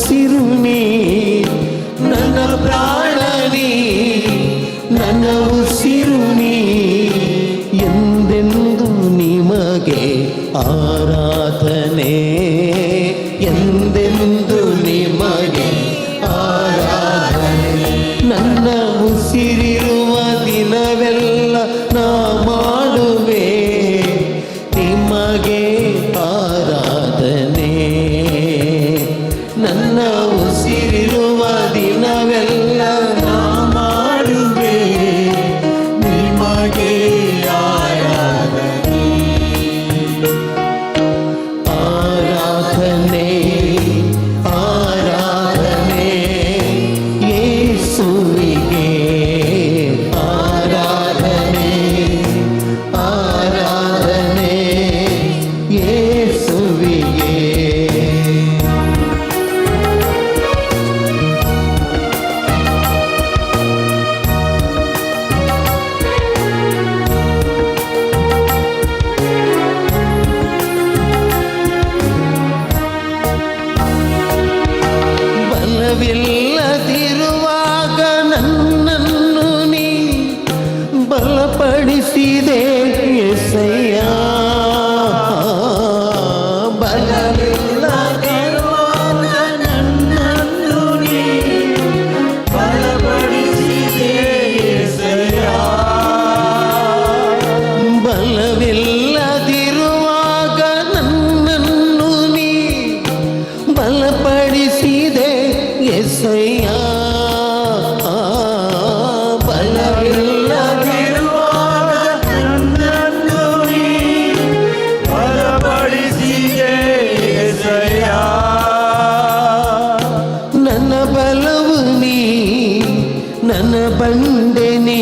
ಉಸಿರು ನೀ, ನನ್ನ ಪ್ರಾಣ ನೀ, ನನ್ನ ಉಸಿರು ನೀ, ಎಂದೆಂದು ನಿಮಗೆ ಆರಾಧನೆ, ಎಂದೆಂದು ನಿಮಗೆ ಆರಾಧನೆ. ನನ್ನ ಉಸಿರಿರುವ ದಿನವೆಲ್ಲ ನಾ ಮಾಡುವೆ ನಿಮಗೆ ಆರಾಧನೆ. ನನ್ನ ಉಸಿರಿರುವ ದಿನವೆಲ್ಲ ನಾ ಮಾಡುವೆ ನಿಮಗೆ ಆರಾಧನೆ. ಆರಾಧನೆ, ಆರಾಧನೆ ಯೇಸುವಿಗೆ, ಆರಾಧನೆ, ಆರಾಧನೆ ಯೇಸುವಿಗೆ. ಬಲವಿಲ್ಲದಿರುವಾಗ ನನ್ನನ್ನು ನೀ ಬಲಪಡಿಸಿದೆ ಯೇಸಯ್ಯ. ಬಲವಿಲ್ಲದಿರುವಾಗ ನನ್ನನ್ನು ನೀ ಬಲಪಡಿಸಿದೆ ಯೇಸಯ್ಯ. ಬಲವಿಲ್ಲದಿರುವಾಗ ನನ್ನನ್ನು ನೀ ಬಲಪಡಿಸಿದೆ ಯೇಸಯ್ಯ. ಬಲವಿಲ್ಲದಿರುವಾಗ ನನ್ನನ್ನು ನೀ ಬಲಪಡಿಸಿದೆ ಯೇಸಯ್ಯ. ನನ್ನ ಬಲವು ನೀ, ನನ್ನ ಬಂಡೆ ನೀ,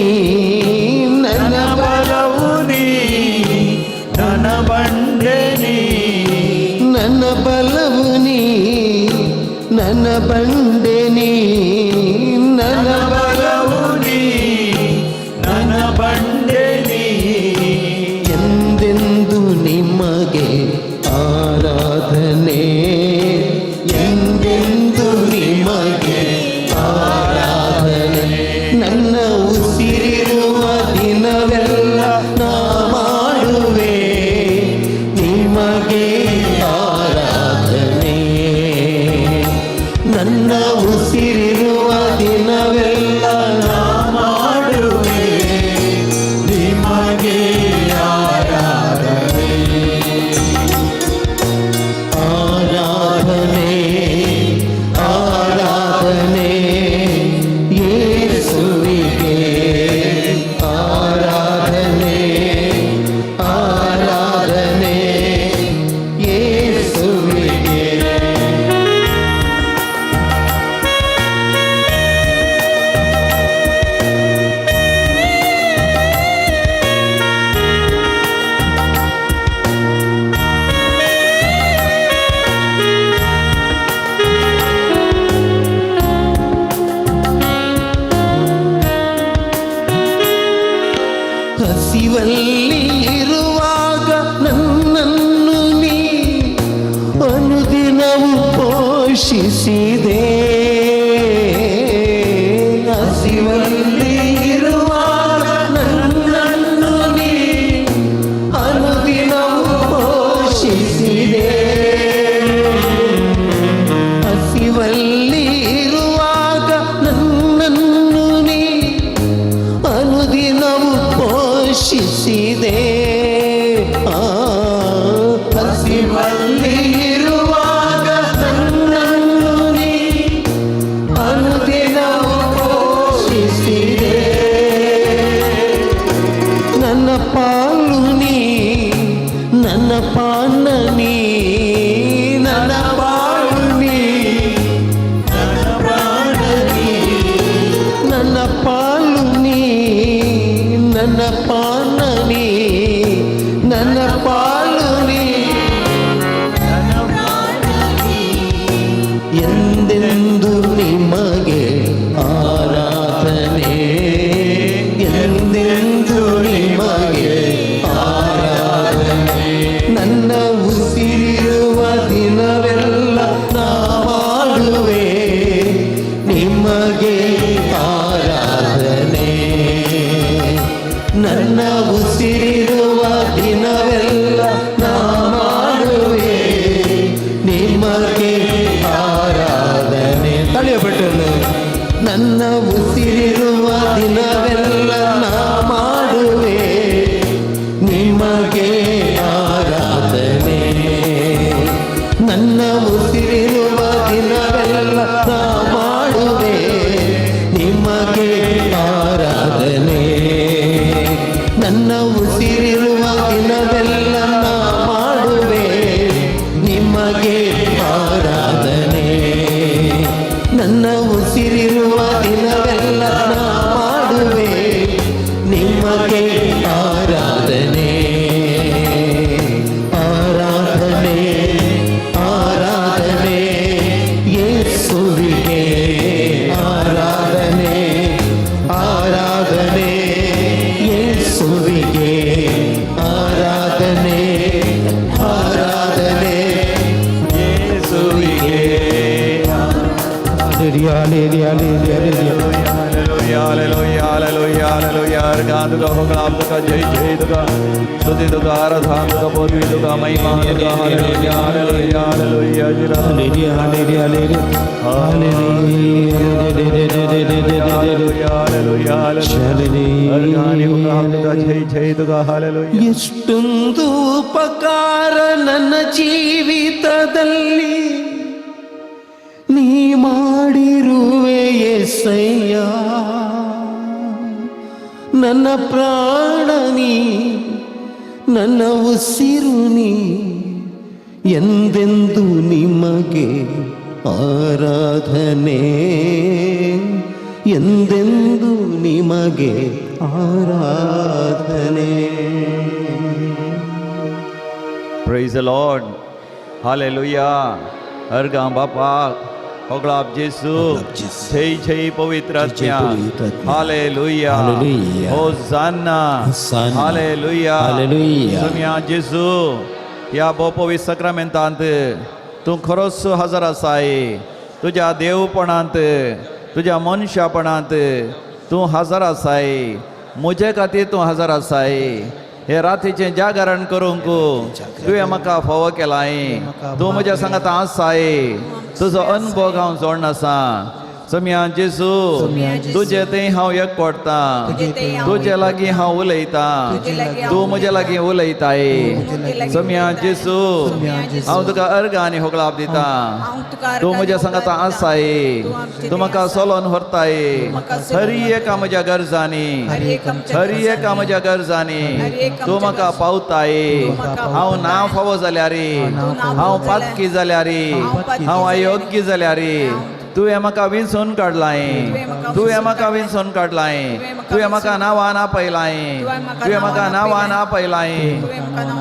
ನನ್ನ ನನ್ನ ಬಲವು ನೀ, ನನ್ನ ಬಂಡೆ ನೀ, ನನ್ನ ಬಲವು ನೀ, ನನ್ನ ಬಂಡೆ ನೀ, ನನ್ನ ನನ್ನ ಬಲವು ನೀ, ನನ್ನ ಬಂಡೆ ನೀ, ಎಂದೆಂದು ನಿಮಗೆ ಆರಾಧನೆ, ಎಂದೆಂದು ನಿಮಗೆ ಆರಾಧನೆ. ನನ್ನ ಉಸಿರಿರುವ ದಿನವೆಲ್ಲ ನಾ ಮಾಡುವೆ ನಿಮಗೆ ಆರಾಧನೆ. ನನ್ನ ಉಸಿರಿರುವ ದಿನವೆಲ್ಲ ನಾ ಮಾಡುವೆ ನಿಮಗೆ ಆರಾಧನೆ. ಆರಾಧನೆ, ಆರಾಧನೆ ಯೇಸುವಿಗೆ, ಆರಾಧನೆ, ಆರಾಧನೆ ಯೇಸುವಿಗೆ. ಹಸಿವಲ್ಲಿ ಇರುವಾಗ ನನ್ನನ್ನು ನೀ ಅನುದಿನವು ಪೋಷಿಸಿದೆ. ಹಸಿವಲ್ಲಿ ಇರುವಾಗ ನನ್ನನ್ನು ನೀ ಅನುದಿನವು ಪೋಷಿಸಿದೆ. ಹಸಿವಲ್ಲಿ ಇರುವಾಗ ನನ್ನನ್ನು ನೀ ಅನುದಿನವು ಪೋಷಿಸಿದೆ. ಆ, ಹಸಿವಲ್ಲಿ ಇರುವಾಗ ನನ್ನನ್ನು ನೀ ಅನುದಿನವು ಪೋಷಿಸಿದೆ. ನನ್ನ ಪಾಲು ನೀ, ನನ್ನ ಪಾನ ನೀ, ನನ್ನ ಪಾಲು ನೀ, ನನ್ನ ಪ್ರಾಣ ನೀ, ನನ್ನ ಪಾಲು ನೀ, ನನ್ನ ಪಾನ ನೀ, ನನ್ನ ಪಾಲು ನೀ, ನನ್ನ ಎಂದೆಂದು ನಿಮಗೆ ಆರಾಧನೆ, ಎಂದೆಂದು ನಿಮಗೆ ಆರಾಧನೆ. ನನ್ನ ಉಸಿರಿರುವ ದಿನವೆಲ್ಲ ನಾ ಮಾಡುವೆ ನನ್ನ ಉಸಿರಿರುವ ದಿನವೆಲ್ಲ ನಾ ಮಾಡುವೆ ನಿಮಗೆ ಆರಾಧನೆ. ನನ್ನ ಉಸಿರಿರುವ ದಿನವೆಲ್ಲ ನಾ ಮಾಡುವೆ ನಿಮಗೆ ಆರಾಧನೆ. ನನ್ನ ಉಸಿರಿರುವ ದಿನವೆಲ್ಲ ನಾ ಮಾಡುವೆ ನಿಮಗೆ ಆರಾಧನೆ. ನನ್ನ ಉಸಿರಿರುವ ದಿನವೆಲ್ಲ ನಾ ಮಾಡುವೆ ನಿಮಗೆ ಆರಾಧನೆ. ಆರಾಧನೆ, ಆರಾಧನೆ ಯೇಸುವಿಗೆ. ಆರಾಧನೆ, ಆರಾಧನೆ ಯೇಸುವಿಗೆ. ಆರಾಧನೆ, ಆರಾಧನೆ ಯೇಸುವಿಗೆ. Hallelujah, hallelujah, hallelujah. Hallelujah, hallelujah, hallelujah, hallelujah. अर्घांतुका होगळांतुका जय जय तुका स्तुती तुका आराधना तुका पदवी तुका महिमा तुका. Hallelujah, hallelujah, hallelujah. जिरा Hallelujah, hallelujah, hallelujah. Hallelujah, hallelujah, hallelujah. अर्घानी होगळांतुका ಜೈ ಜೈ ತುಕಾ. ಹಾಲೆಲೂಯಾ. ಎಷ್ಟೊಂದು ಉಪಕಾರ ನನ್ನ ಜೀವಿತದಲ್ಲಿ ನೀ ಮಾಡಿರುವೆ ಎಸಯ್ಯ. ನನ್ನ ಪ್ರಾಣ ನೀ, ನನ್ನ ಉಸಿರು ನೀ, ಎಂದೆಂದು ನಿಮಗೆ ಆರಾಧನೆ, ಎಂದೆಂದು ನಿಮಗೆ ಆರಾಧನೆ. Praise the Lord. Hallelujah. अर्घां बापाक, होगळाप जेसू. जय जय जय पवित्र जय आत्म्या. पवित्र आत्म्या. Hallelujah. Hallelujah. Hosanna. Hosanna. Hallelujah. Hallelujah. सोम्या जेसू, ह्या भोवपवित्र सक्रामेंतांत तूं खरोच हजर आसाय. तुज्या देवपणांत, तुज्या मनशापणांत तूं हजर आसाय. म्हजे खातीर तूं हजर आसाय. हे रातीचें जागरण करूंक तुवें म्हाका फावो केलाय. तूं म्हज्या सांगाता आसाय. तुजो अनुभव हांव जोडून आसा. सोम्या जेसू, तुजे थंय हांव एक पडटा. तुजे लागीं हांव उलयतां, तूं म्हज्या लागीं उलयताय. सोम्या जेसू, हांव तुका अर्घ आनी होगळाप दिता. तूं म्हज्या सांगाता आसाय. तूं म्हाका सोलोन व्हरताय. हर एका म्हज्या गरजांनी, हर एका म्हज्या गरजांनी तूं म्हाका पावताय. हांव ना फावो जाल्यार, हांव पातकी जाल्यार, हांव अयोग्य जाल्यार, तुवें म्हाका विंचून काडलाय. तुवें म्हाका विंचून काडलाय. तुवें म्हाका नांवान आपयलाय. तुवें म्हाका नांवान आपयलाय.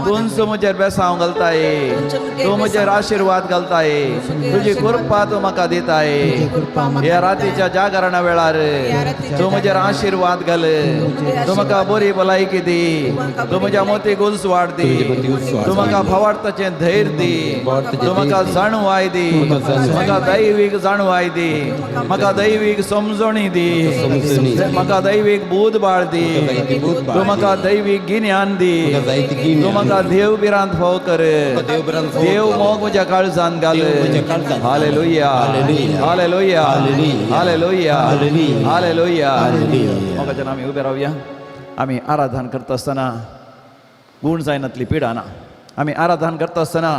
तूंच म्हजेर बेसांव घालताय. तूं म्हजेर आशिर्वाद घालताय. तुजी कृपा तूं म्हाका दिताय. ह्या रातीच्या जागरणा वेळार तूं म्हजेर आशिर्वाद घाल. तूं म्हाका बरी भलायकी दी. तूं म्हज्या मोती उजवाड दी. तूं म्हाका भावार्थाचें धैर्य दी. तूं म्हाका जाणवाय दी. म्हाका दैवीक जाणवाय दी. म्हाका दैवीक समजणी दी. म्हाका दैवीक बूद बाळ दी. तूं म्हाका दैवीक गिन्यान दी. तूं म्हाका देव भिरांत फाव कर. देव मोग म्हज्या काळजान घाल. Hallelujah, hallelujah, hallelujah, hallelujah. मोगाच्यान आमी उबे रावया. आमी आराधन करता आसतना गूण जायनातली पिडा ना. आमी आराधन करता आसतना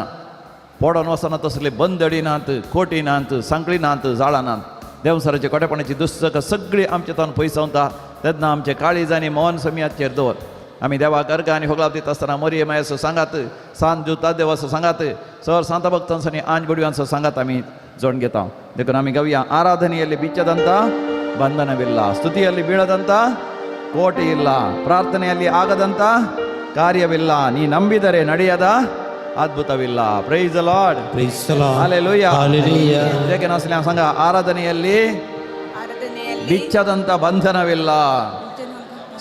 पडोन वचना तसले बंदडी नात, कोटी नात, सांकळी नात, जाळां नात. देवसराचे कोटेपणाची दुस्सक सगळी आमच्या तावन पयसावता तेन्ना आमचे काळीज आनी मन समियाचेर दवर. आमी देवाक अर्घ आनी होगळाप दिता आसतना मोरये मायाचो सांगात, सांत जुता देवाचो सांगात, सर सांता भक्तांचो आनी आंज बडव्यांचो सांगात आमी जोड घेता. देखून आमी गावया. ಆರಾಧನೆಯಲ್ಲಿ ಬಿಚ್ಚದಂತ ಬಂಧನವಿಲ್ಲ, ಸ್ತುತಿಯಲ್ಲಿ ಬೀಳದಂತ ಕೋಟೆ ಇಲ್ಲ, ಪ್ರಾರ್ಥನೆಯಲ್ಲಿ ಆಗದಂತ ಕಾರ್ಯವಿಲ್ಲ, ನೀ ನಂಬಿದರೆ ನಡೆಯದ ಅದ್ಭುತವಿಲ್ಲ. Praise Lord. Praise the Lord. Hallelujah. Hallelujah. ಇದಕ್ಕೆ ನಾವು ಸಂಘ ಆರಾಧನೆಯಲ್ಲಿ ಆರಾಧನೆಯಲ್ಲಿ ಬಿಚ್ಚದಂತ ಬಂಧನವಿಲ್ಲ,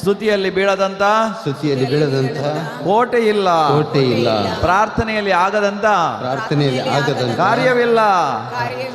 ಸ್ತುತಿಯಲ್ಲಿ ಬೀಳದಂತ ಸ್ತುತಿಯಲ್ಲಿ ಬೀಳದಂತ ಕೋಟೆ ಇಲ್ಲ, ಕೋಟೆ ಇಲ್ಲ, ಪ್ರಾರ್ಥನೆಯಲ್ಲಿ ಆಗದಂತ ಪ್ರಾರ್ಥನೆಯಲ್ಲಿ ಆಗದಂತ ಕಾರ್ಯವಿಲ್ಲ,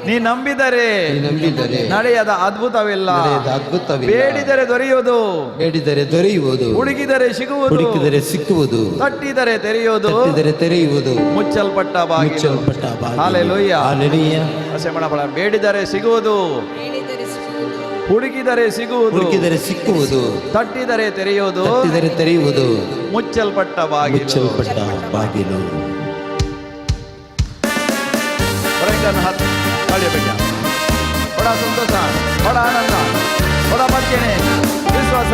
ನೀ ನಂಬಿದರೆ ನೀ ನಂಬಿದರೆ ನಡೆಯದ ಅದ್ಭುತವಿಲ್ಲ, ನಡೆಯದ ಅದ್ಭುತವಿಲ್ಲ. ಬೇಡಿದರೆ ದೊರೆಯುವುದು, ಬೇಡಿದರೆ ದೊರೆಯುವುದು, ಹುಡುಕಿದರೆ ಸಿಗುವುದು, ಹುಡುಕಿದರೆ ಸಿಕ್ಕುವುದು, ತಟ್ಟಿದರೆ ತೆರೆಯುವುದು, ತಟ್ಟಿದರೆ ತೆರೆಯುವುದು, ಮುಚ್ಚಲ್ಪಟ್ಟ ಬಾಗಿಲು. ಮುಚ್ಚಲ್ಪಟ್ಟ ಬಾಗಿಲು. ಹಾಲೆಲೂಯಾ. ಹಾಲೆಲೂಯಾ. ಅಸೆ ಮಾಡಬೇಡ. ಬೇಡಿದರೆ ಸಿಗುವುದು, ಹೇಳಿದರೆ ಸಿಗುವುದು, ಹುಡುಕಿದರೆ ಸಿಗುವುದು, ಹುಡುಕಿದರೆ ಸಿಕ್ಕುವುದು, ತಟ್ಟಿದರೆ ತೆರೆಯುವುದು, ತಟ್ಟಿದರೆ ತೆರೆಯುವುದು, ಮುಚ್ಚಲ್ಪಟ್ಟ ಬಾಗಿಲು, ಮುಚ್ಚಲ್ಪಟ್ಟ ಬಾಗಿಲು. ಬಡ ಸಂತೋಷ, ಬಡ ಆನಂದ, ಬಡ ಬಚ್ಚನೆ ವಿಶ್ವಾಸ.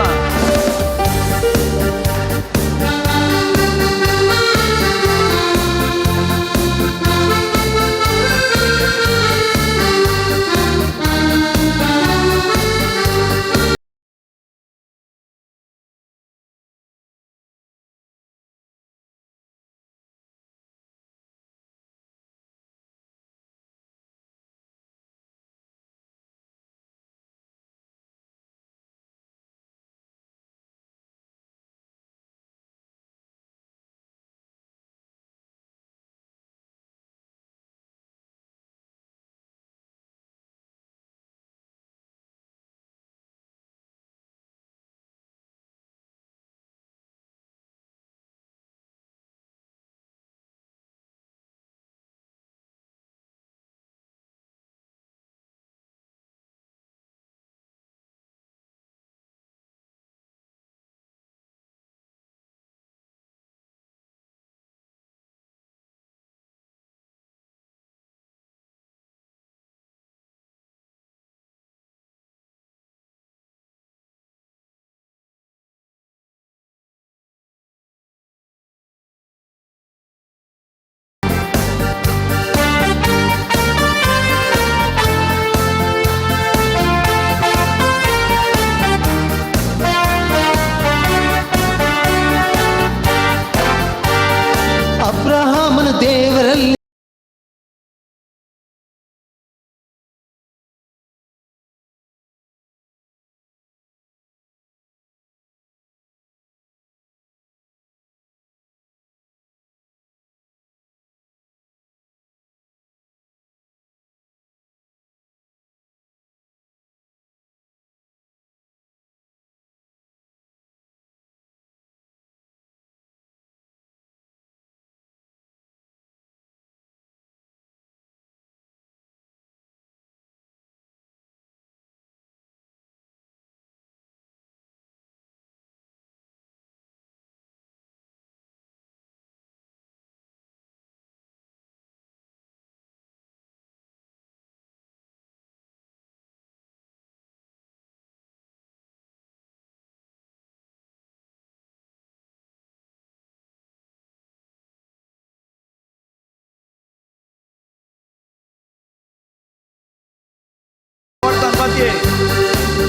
ಅಬ್ರಹಾಮನ ದೇವರಲ್ಲಿ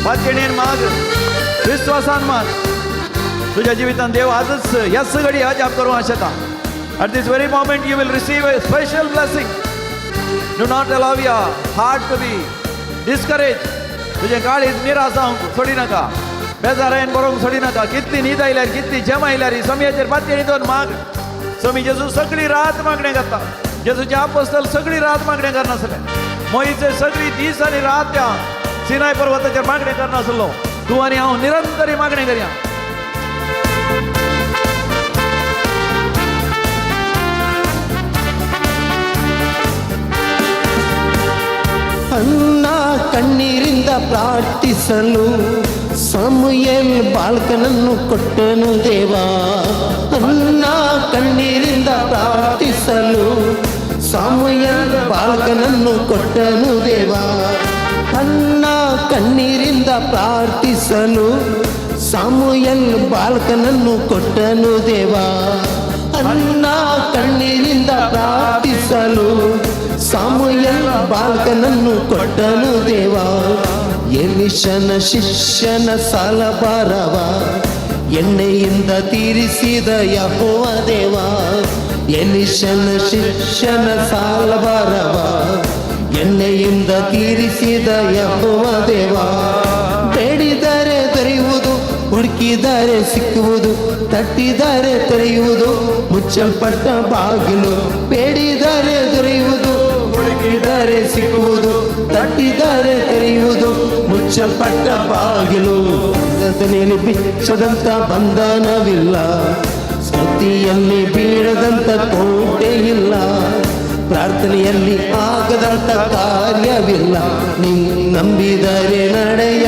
पातयेन माग, विश्वासान माग. तुझ्या जिवितान देव आजच ह्याच घडी अजाप करूं आशेता. At this very moment you will receive a special blessing. Do not allow your heart to be discourage. तुझें काळीज निराश जावंक सोडी नाका, बेजारायन बरोवंक सोडी नाका. कितली न्हीद आयल्यार, कितली जेमा आयल्यार समयाचेर पातयेन दोन माग. समी जेजू सगळी रात मागणें करता. जेजूचे आपोस्तल सगळी रात मागणें करनासले. मोईचे सगळी दीस आनी रात त्या सिनाय पर्वताचेर मागणें करनासलो. तूं आनी हांव निरंतरी मागणें करया. ಅನ್ನ ಕಣ್ಣೀರಿಂದ ಪ್ರಾರ್ಥಿಸಲು ಸಮುಯೇಲ್ ಬಾಲಕನನ್ನು ಕೊಟ್ಟನು ದೇವಾ. ಅನ್ನ ಕಣ್ಣೀರಿಂದ ಪ್ರಾರ್ಥಿಸಲು ಸಮುಯೇಲ್ ಬಾಲಕನನ್ನು ಕೊಟ್ಟನು ದೇವಾ. ಅನ್ನ ಕಣ್ಣೀರಿಂದ ಪ್ರಾರ್ಥಿಸಲು ಸಮುಯೇಲ್ ಬಾಲಕನನ್ನು ಕೊಟ್ಟನು ದೇವಾ. ಅನ್ನ ಕಣ್ಣೀರಿಂದ ಪ್ರಾರ್ಥಿಸಲು ಸಾಮುಯೇಲ್ ಬಾಲಕನನ್ನು ಕೊಟ್ಟನು ದೇವಾ. ಎಲೀಷನ ಶಿಷ್ಯನ ಸಾಲಭಾರವ ಎಣ್ಣೆಯಿಂದ ತೀರಿಸಿದ ಯೆಹೋವ ದೇವ. ಎಲೀಷನ ಶಿಷ್ಯನ ಸಾಲಭಾರವ ಎಣ್ಣೆಯಿಂದ ತೀರಿಸಿದ ಯೆಹೋವ ದೇವ. ಬೇಡಿದರೆ ದೊರೆಯುವುದು, ಹುಡುಕಿದರೆ ಸಿಕ್ಕುವುದು, ತಟ್ಟಿದರೆ ತೆರೆಯುವುದು, ಮುಚ್ಚಲ್ಪಟ್ಟ ಬಾಗಿಲು. ಬೇಡಿದರೆ ದೊರೆಯುವುದು, ಹುಡುಕಿದರೆ ಸಿಕ್ಕುವುದು, ತಟ್ಟಿದರೆ ತೆರೆಯುವುದು, ಮುಚ್ಚಲ್ಪಟ್ಟ ಬಾಗಿಲು. ಪ್ರಾರ್ಥನೆಯಲ್ಲಿ ಬಿಚ್ಚದಂತ ಬಂಧನವಿಲ್ಲ, ಸ್ತುತಿಯಲ್ಲಿ ಬೀಳದಂತ ಕೋಟೆ ಇಲ್ಲ, ಪ್ರಾರ್ಥನೆಯಲ್ಲಿ ಆಗದಂತ ಕಾರ್ಯವಿಲ್ಲ. ನೀ ನಂಬಿದರೆ ನಡೆಯ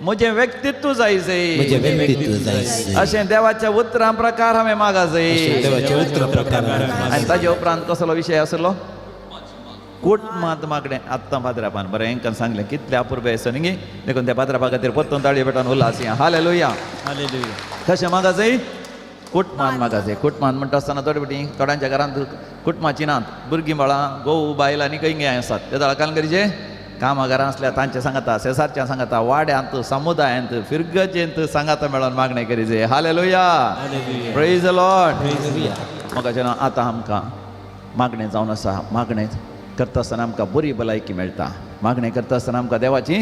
म्हजें व्यक्तित्व जाय जाय, म्हजें व्यक्तित्व जाय जाय. अशें देवाच्या उतरां प्रकार हांवें मागा जाय. देवाच्या उतरा प्रकार. आनी ताजे उपरांत कसलो विशय आसलो? कुटुंबांत मागणें. आत्तां पाद्रापान बरें हेंकां सांगलें कितलें अपुरबाय आसा न्ही, देखून त्या पाद्रापा खातीर परतून ताळयो पेटान उल्हास. हालेलुया. कशें मागा जाय? कुटुंबान मागा जाय. कुटुंबान म्हणटा आसतना थोडे फावटी थोड्यांच्या घरांत कुटुंबाची नात, भुरगीं बाळां घोव बायल आनी खंय खंय आसात. ते जाल्यार काल गरजे कामां घरां आसल्यार तांचे सांगाता, शेजारच्या सांगाता, वाड्यांत, समुदायांत, फिरगजेंत सांगाता मेळोन मागणें करी जाय. हालेलुया. Praise the Lord. म्हाका जेन्ना आतां आमकां मागणें जावन आसा, मागणें करता आसतना आमकां बरी भलायकी मेळटा, मागणें करता आसतना आमकां देवाची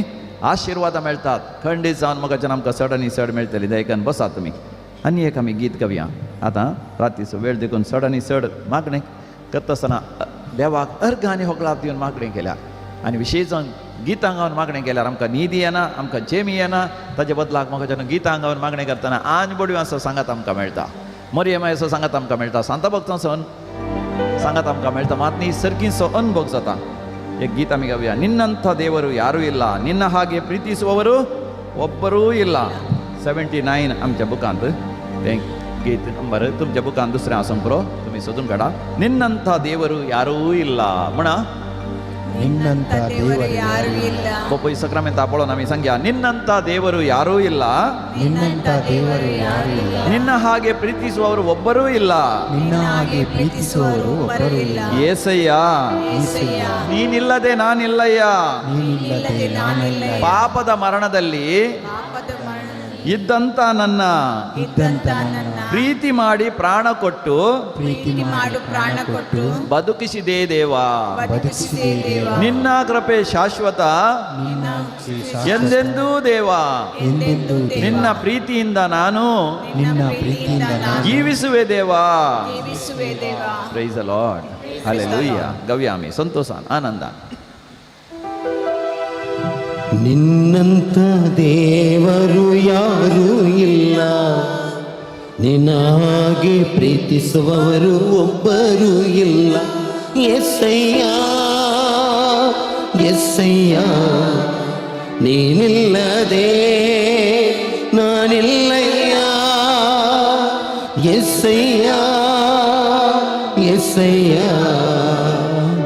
आशिर्वादां मेळटात. खंडीत जावन म्हाका जेन्ना आमकां चड आनी चड मेळटली. दयेकान बसात तुमी आनी एक आमी गीत गावया. आतां रातीचो वेळ देखून चड आनी चड मागणें करता आसतना देवाक अर्घ आनी होगळाप दिवन मागणें केल्या आनी विशेश जावन गितां गावन मागणें केल्यार आमकां न्हीद येना, आमकां जेमी येना. ताजे बदलाक म्हाका जेन्ना गितां गावन मागणें करतना आनी बडयो आसा सांगात आमकां मेळटा, मरियमायचो सांगात आमकां मेळटा, सांता भक्तांचो सांगात आमकां मेळटा. मात न्ही सर्गींचो अनुभव जाता. एक गीत आमी गावया. ನಿನ್ನಂಥ ದೇವರು ಯಾರೂ ಇಲ್ಲ, ನಿನ್ನ ಹಾಗೆ ಪ್ರೀತಿಸುವವರು ಒಬ್ಬರೂ ಇಲ್ಲ. 79 आमच्या बुकांत तें गीत नंबर. तुमच्या बुकांत दुसरें आसूंक पुरो, तुमी सोदून काडा. ನಿನ್ನಂಥ ದೇವರು ಯಾರೂ ಇಲ್ಲ म्हणा. ನಿನ್ನಂಥ ದೇವರು ಯಾರೂ ಇಲ್ಲ. ಪೊಪ್ಪು ಸಕ್ರಮೆಂತ ಪೋಳೋಣ ಆಮಿ ಸಂಗ್ಯಾ. ನಿನ್ನಂಥ ದೇವರು ಯಾರೂ ಇಲ್ಲ, ನಿನ್ನಂಥ ದೇವರು ಯಾರೂ ಇಲ್ಲ, ನಿನ್ನ ಹಾಗೆ ಪ್ರೀತಿಸುವವರು ಒಬ್ಬರೂ ಇಲ್ಲ, ನಿನ್ನ ಹಾಗೆ ಪ್ರೀತಿಸುವವರು ಒಬ್ಬರೂ ಇಲ್ಲ. ಏಸಯ್ಯ ಏಸಯ್ಯ, ನೀನಿಲ್ಲದೆ ನಾನಿಲ್ಲಯ್ಯ, ನೀನಿಲ್ಲದೆ ನಾನಿಲ್ಲ. ಪಾಪದ ಮರಣದಲ್ಲಿ ಇದ್ದಂತ ನನ್ನ ಇದ್ದಂತ ನನ್ನ ಪ್ರೀತಿ ಮಾಡಿ ಪ್ರಾಣ ಕೊಟ್ಟು ಪ್ರೀತಿ ಮಾಡಿ ಪ್ರಾಣ ಕೊಟ್ಟು ಬದುಕಿಸಿದೆ ದೇವಾ, ಬದುಕಿಸಿದೆ ದೇವ. ನಿನ್ನ ಕೃಪೆ ಶಾಶ್ವತ ನಿನ್ನ ಎಂದೆಂದೂ ದೇವಾ, ಎಂದೆಂದೂ ದೇವ. ನಿನ್ನ ಪ್ರೀತಿಯಿಂದ ನಾನು ನಿನ್ನ ಪ್ರೀತಿಯಿಂದ ನಾನು ಜೀವಿಸುವೆ ದೇವಾ. ಜೀವಿಸುವೆ ದೇವಾ. Praise the Lord. Hallelujah. ಗವ್ಯಾಮಿ ಸಂತೋಷ ಆನಂದ. ನಿನ್ನಂಥ ದೇವರು ಯಾರೂ ಇಲ್ಲ, ನಿನ್ನಾಗೆ ಪ್ರೀತಿಸುವವರು ಒಬ್ಬರೂ ಇಲ್ಲ. ಎಸ್ಸಯ್ಯ ಎಸ್ಸಯ್ಯ, ನೀನಿಲ್ಲದೆ ನಾನಿಲ್ಲಯ್ಯ. ಎಸ್ಸಯ್ಯ ಎಸ್ಸಯ್ಯ,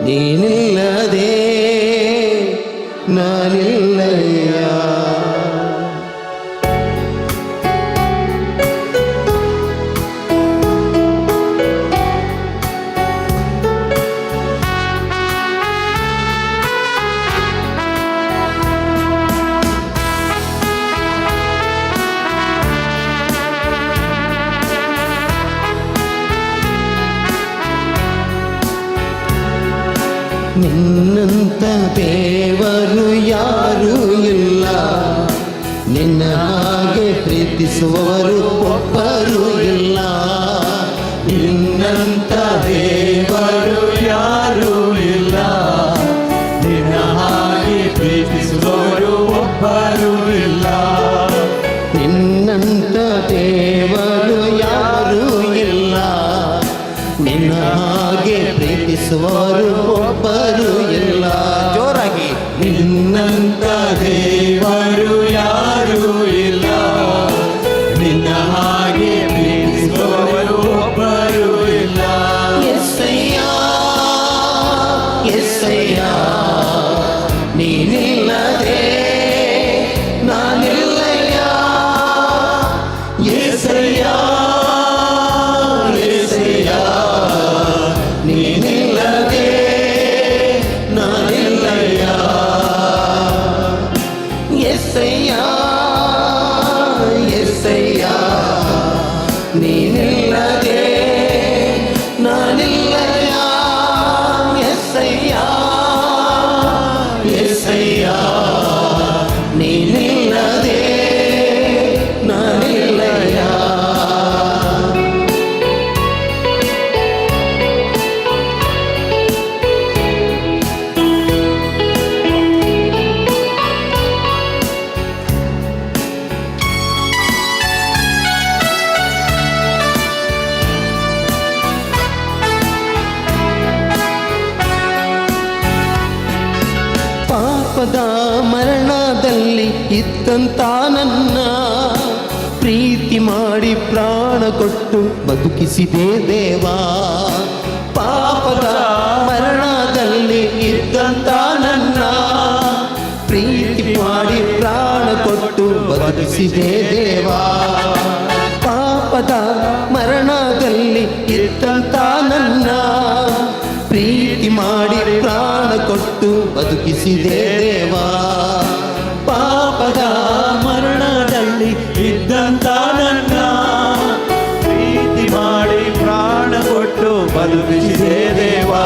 ನೀನಿಲ್ಲದೆ ನಾನಿಲ್ಲಯ್ಯ. ನಿನ್ನಂಥ ದೇವರು ಯಾರೂ ಇಲ್ಲ, ನಿನ್ನ ಹಾಗೆ ಪ್ರೀತಿಸುವವರು ಒಬ್ಬರೂ ಇಲ್ಲ. ನಿನ್ನಂಥ ದೇವರು ಯಾರೂ ಇಲ್ಲ, ನಿನ್ನ ಹಾಗೆ ಪ್ರೀತಿಸುವವರು ಒಬ್ಬರೂ ಇಲ್ಲ. ನಿನ್ನಂಥ ದೇವರು ಯಾರೂ ಇಲ್ಲ, ನಿನ್ನ ಹಾಗೆ ಪ್ರೀತಿಸುವವರು ಒಬ್ಬರೂ ಇಲ್ಲ. ಜೋರಾಗಿ. ನಿನ್ನಂಥ ದೇವರು ಯಾರೂ ಇಲ್ಲ, ನಿನ್ನ ಹಾಗೆ ಪ್ರೀತಿಸುವವರು ಒಬ್ಬರೂ ಇಲ್ಲ. ಎಸ್ಸಯ್ಯ ಎಸ್ಸಯ್ಯ, ನೀನಿಲ್ಲದೆ ನಾನಿಲ್ಲಯ್ಯ. ಎಸ್ಸಯ್ಯ ಎಸ್ಸಯ್ಯ, ನೀನಿಲ್ಲದೆ ನಾನಿಲ್ಲಯ್ಯ. ಎಸ್ಸಯ್ಯ ಎಸ್ಸಯ್ಯ, ನೀನಿಲ್ಲದೆ ನಾನಿಲ್ಲಯ್ಯ. ಎಸ್ಸಯ್ಯ ಎಸ್ಸಯ್ಯ, ನೀನಿಲ್ಲದೆ ನಾನಿಲ್ಲಯ್ಯ. ಪಾಪದ ಮರಣದಲ್ಲಿ ಮರಣದಲ್ಲಿ ಇದ್ದಂತ ನನ್ನ ಪ್ರೀತಿ ಮಾಡಿ ಪ್ರಾಣ ಕೊಟ್ಟು ಬದುಕಿಸಿದೆ ದೇವಾ. ಪಾಪದ ಮರಣದಲ್ಲಿ ಇದ್ದಂತ ನನ್ನ ಪ್ರೀತಿ ಮಾಡಿ ಪ್ರಾಣ ಕೊಟ್ಟು ಬದುಕಿಸಿದೆ ದೇವಾ. ಪಾಪದ ಮರಣದಲ್ಲಿ ಇದ್ದಂತ ನನ್ನ ಪ್ರೀತಿ ಮಾಡಿ ಪ್ರಾಣ ಕೊಟ್ಟು ಬದುಕಿಸಿದೆ ದೇವಾ. ಪಾಪದ ಮರಣದಲ್ಲಿ ಇದ್ದಂತ ನನ್ನ ಪ್ರೀತಿ ಮಾಡಿ ಪ್ರಾಣ ಕೊಟ್ಟು ಬದುಕಿಸಿದೆ ದೇವಾ.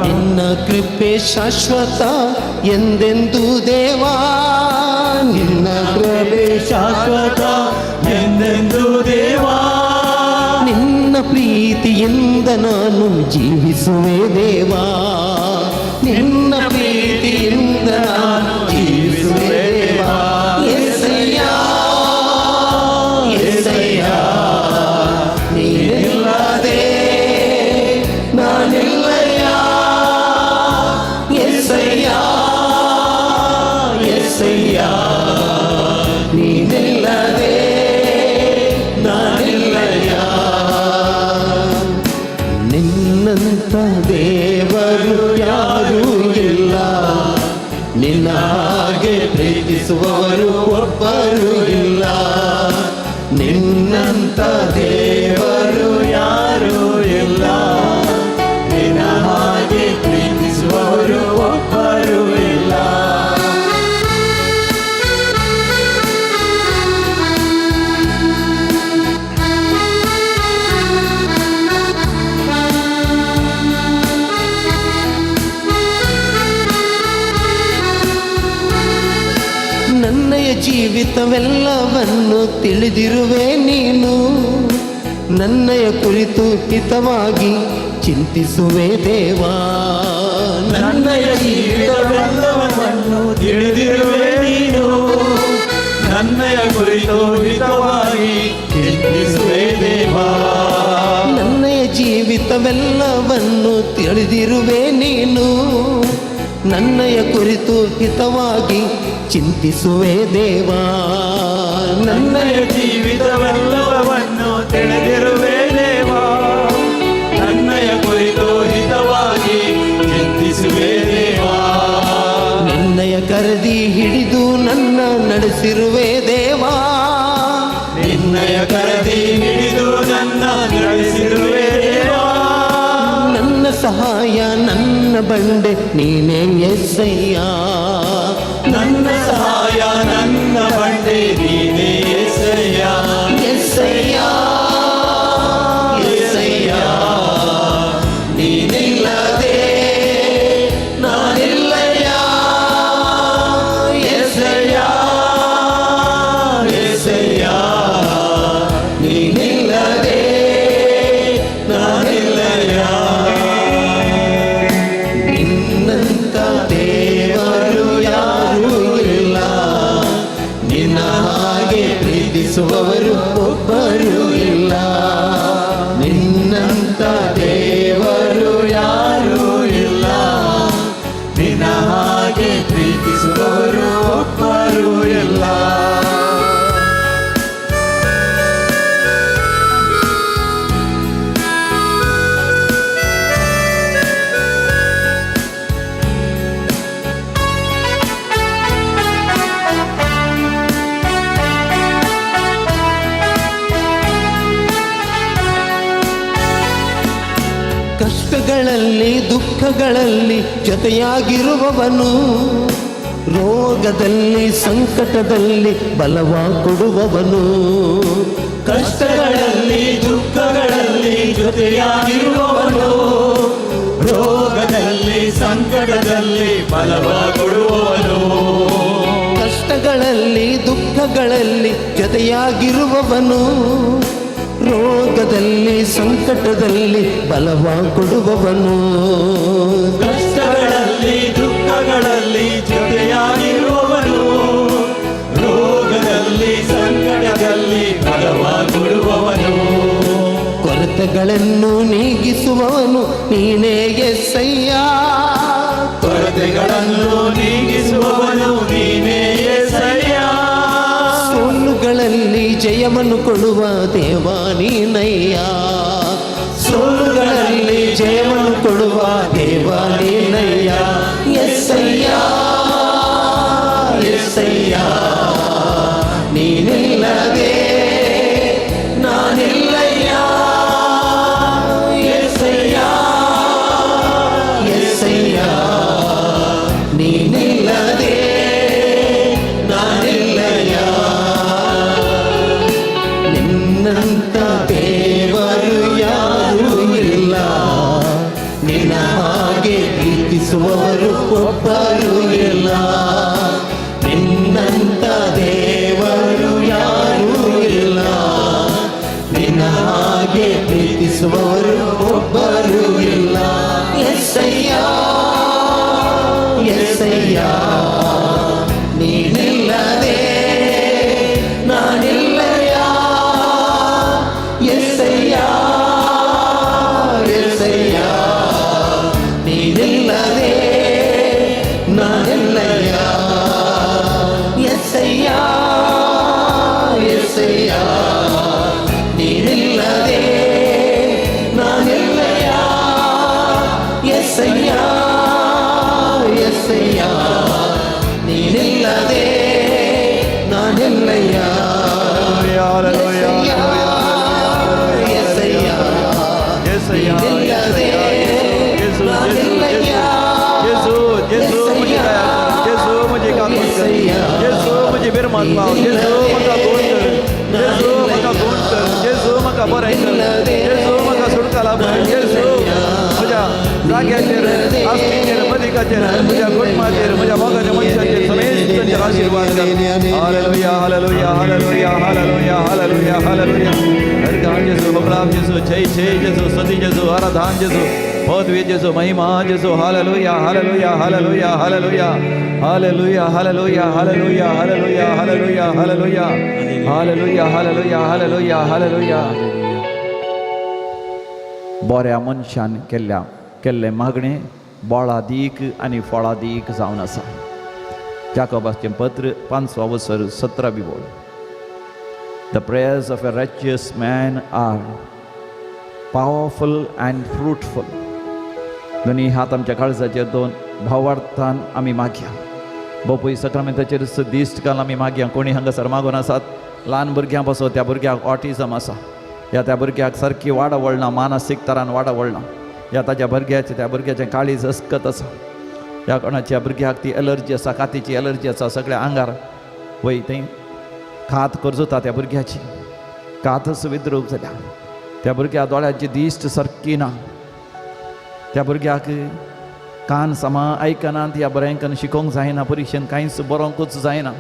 ನಿನ್ನ ಕೃಪೆ ಶಾಶ್ವತ ಎಂದೆಂದು ದೇವಾ. ನಿನ್ನ ಕೃಪೆ ಶಾಶ್ವತ ಎಂದೆಂದು ದೇವಾ. ನಿನ್ನ ಪ್ರೀತಿಯಿಂದ ನಾನು ಜೀವಿಸುವೆ ದೇವಾ. ನಿನ್ನ ಪ್ರೀತಿಯಿಂದ ನಾನು ಜೀವಿಸುವೆ ದೇವಾ. ಯೇಸಯ್ಯ, ಯೇಸಯ್ಯ, ನೀನಿಲ್ಲದೆ ನಾನಿಲ್ಲಯ್ಯ. ಯೇಸಯ್ಯ, ಯೇಸಯ್ಯ, ನೀನಿಲ್ಲದೆ ನಾನಿಲ್ಲಯ್ಯ. ನಿನ್ನಂತ ದೇವರು ಯಾರೂ ಇಲ್ಲ, ನಿನ್ನ ಹಾಗೆ ಪ್ರೀತಿಸುವವರು ಒಬ್ಬರು ಇಲ್ಲ. ನಿನ್ನಂತ ದೇವರು ಯಾರೂ ಇಲ್ಲ, ನಿನ್ನ ಹಾಗೆ ಪ್ರೀತಿಸುವವರು ಒಬ್ಬರು ಇಲ್ಲ. ನನ್ನಯ ಜೀವಿತವೆಲ್ಲವನ್ನು ತಿಳಿದಿರುವೆ ನೀನು, ನನ್ನಯ ಕುರಿತು ಹಿತವಾಗಿ ಚಿಂತಿಸುವೆ ದೇವಾ. ನನ್ನಯ ಜೀವಿತವೆಲ್ಲವನ್ನು ತಿಳಿದಿರುವೆ ನೀನು, ನನ್ನಯ ಕುರಿತು ಹಿತವಾಗಿ ಚಿಂತಿಸುವೆ ದೇವಾ. ನನ್ನಯ ಜೀವಿತವೆಲ್ಲವನ್ನು ತಿಳಿದಿರುವೆ ನೀನು, ನನ್ನಯ ಕುರಿತು ಹಿತವಾಗಿ ಚಿಂತಿಸುವೆ ದೇವಾ. ನನ್ನಯ ಜೀವಿತವೆಲ್ಲವನ್ನು ತಿಳಿದಿರುವೆ ದೇವಾ, ನನ್ನಯ ಕುರಿತು ಹಿತವಾಗಿ ಚಿಂತಿಸುವೆ ದೇವಾ. ನಿನ್ನಯ ಕರೆದಿ ಹಿಡಿದು ನನ್ನ ನಡೆಸಿರುವೆ ದೇವಾ. ನಿನ್ನಯ ಕರೆದಿ ಹಿಡಿದು ನನ್ನ ನಡೆಸಿರುವೆ ದೇವಾ. ನನ್ನ ಸಹಾಯ ನನ್ನ ಬಂಡೆ ನೀನೇ ಯೇಸಯ್ಯ. ನನ್ನ ಸಹಾಯ ನನ್ನ ಬಂಡೆ ನೀನೇ ಯೇಸಯ್ಯ. ಯೇಸಯ್ಯ, ಯೇಸಯ್ಯ, ನೀನಿಲ್ಲದೆ ನಾನಿಲ್ಲಯ್ಯ. ಯೇಸಯ್ಯ, ಯೇಸಯ್ಯ, ನೀನಿಲ್ಲದೆ ನಾನಿಲ್ಲಯ್ಯ. ನಿನ್ನಂತ ದೇವರು ಯಾರೂ ಇಲ್ಲ, ನಿನ್ನ ಹಾಗೆ ಪ್ರೀತಿಸುವವರು ಒಬ್ಬರು ಇಲ್ಲ. ನಿನ್ನಂತ ದೇವರು ಯಾರೂ ಇಲ್ಲ, ನಿನ್ನ ಹಾಗೆ ಪ್ರೀತಿಸುವವರು ಒಬ್ಬರು ಇಲ್ಲ. ಕಷ್ಟಗಳಲ್ಲಿ ದುಃಖಗಳಲ್ಲಿ ಜೊತೆಯಾಗಿರುವವನು, ರೋಗದಲ್ಲಿ ಸಂಕಟದಲ್ಲಿ ಬಲವ ಕೊಡುವವನು. ಕಷ್ಟಗಳಲ್ಲಿ ದುಃಖಗಳಲ್ಲಿ ಜೊತೆಯಾಗಿರುವವನು, ರೋಗದಲ್ಲಿ ಸಂಕಟದಲ್ಲಿ ಬಲವ ಕೊಡುವವನು. ಕಷ್ಟಗಳಲ್ಲಿ ದುಃಖಗಳಲ್ಲಿ ಜೊತೆಯಾಗಿರುವವನು, ರೋಗದಲ್ಲಿ ಸಂಕಟದಲ್ಲಿ ಬಲವ ಕೊಡುವವನು. ಕಷ್ಟಗಳಲ್ಲಿ ದುಃಖಗಳಲ್ಲಿ ಜೊತೆಯಾಗಿರುವವನು, ರೋಗದಲ್ಲಿ ಸಂಕಟದಲ್ಲಿ ಬಲವ ಕೊಡುವವನು. ಕೊರತೆಗಳನ್ನು ನೀಗಿಸುವವನು ನೀನೇ ಯೇಸಯ್ಯ. ಕೊರತೆಗಳನ್ನು ನೀಗಿಸುವವನು ನೀನೇ ಜಯವನ್ನು ಕೊಡುವ ದೇವ ನೀನಯ್ಯ. ಸೋಲುಗಳಲ್ಲಿ ಜಯವನ್ನು ಕೊಡುವ ದೇವ ನೀನಯ್ಯ. ಯೇಸಯ್ಯ, ಯೇಸಯ್ಯ, ನೀನಿಲ್ಲದೆ ನಾನಿಲ್ಲಯ್ಯ. ಯೇಸಯ್ಯ, ಯೇಸಯ್ಯ, ನೀನಿಲ್ಲದೆ ನಾನಿಲ್ಲಯ್ಯ. ನಿನ್ನಂತ ದೇವರು ಯಾರೂ ಇಲ್ಲ, ನಿನ್ನ ಹಾಗೆ ಪ್ರೀತಿಸುವವರು ಒಬ್ಬರು ಇಲ್ಲ. ನಿನ್ನಂತ ದೇವರು ಯಾರೂ ಇಲ್ಲ, ನಿನ್ನ ಹಾಗೆ ಪ್ರೀತಿಸುವವರು ಒಬ್ಬರು ಇಲ್ಲ. ಯೇಸಯ್ಯ, ಯೇಸಯ್ಯ, ನೀನಿಲ್ಲದೆ ನಾನಿಲ್ಲಯ್ಯ. ಯೇಸಯ್ಯ, ಯೇಸಯ್ಯ, ನೀನಿಲ್ಲದೆ ನಾನಿಲ್ಲಯ್ಯ. ಯೇಸಯ್ಯ, ಯೇಸಯ್ಯ, ನೀನಿಲ್ಲದೆ ನಾನಿಲ್ಲಯ್ಯ. ಯೇಸಯ್ಯ, ಯೇಸಯ್ಯ, ನೀನಿಲ್ಲದೆ ನಾನಿಲ್ಲಯ್ಯ. ಯೇಸಯ್ಯ, ಯೇಸಯ್ಯ, ನೀನಿಲ್ಲದೆ ನಾನಿಲ್ಲಯ್ಯ. जेसू, जेसू, म्हजी दया कर. जेसू, म्हजी काकूट कर. जेसू, म्हजी बिरमत पाव. जेसू, म्हाका गुण कर. जेसू, म्हाका गुण कर. जेसू, म्हाका बरें कर. जेसू, म्हाका सुटका लाभय. जेसू, म्हज्या जाग्याचेर, आस्तीचेर, मदिकाचेर, म्हज्या कुटुंबाचेर, म्हज्या मोगाच्या मनशाचेर, समेस्तांचेर आशिर्वाद कर. Hallelujah, hallelujah, hallelujah, hallelujah, hallelujah, hallelujah. हरगान जेसू, बबलाम जेसू, जय जय जेसू, स्तुति जेसू, आराधन जेसू, पदवी जेसू, महिमा जेसू. Hallelujah, hallelujah, hallelujah, hallelujah, hallelujah, hallelujah, hallelujah, hallelujah, hallelujah, hallelujah, hallelujah, hallelujah, hallelujah, hallelujah. बऱ्या मनशान केल्ल्या केल्लें मागणें बळादीक आनी फळादीक जावन आसा. जाकोबाचें पत्र, पांचवो वसर, 17वी ओळ. The prayers of a righteous man are powerful and fruitful. दोनी हात आमच्या काळजाचेर दोन भावार्थान आमी मागया. बोपय सक्रामेंताचेर दिश्ट घाल आमी मागया. कोणी हांगासर मागून आसात, ल्हान भुरग्यां पासून त्या भुरग्याक ऑटिजम आसा, या त्या भुरग्याक सारकी वाडावळ ना, मानसीक तरान वाडावळ ना, या ताज्या भुरग्याचें, त्या भुरग्याचें काळीज अस्कत आसा, ह्या कोणाच्या भुरग्याक ती एलर्जी आसा, कातीची एलर्जी आसा, सगळ्या आंगार वय थंय कात करजुता, त्या भुरग्याची कातच विद्रूप जाल्या, त्या भुरग्या दोळ्याची दिश्ट सारकी ना, त्या भुरग्याक कान समा आयकनात, ह्या बऱ्यांकन शिकोवंक जायना, परिक्षेन कांयच बरोवंकूच जायना,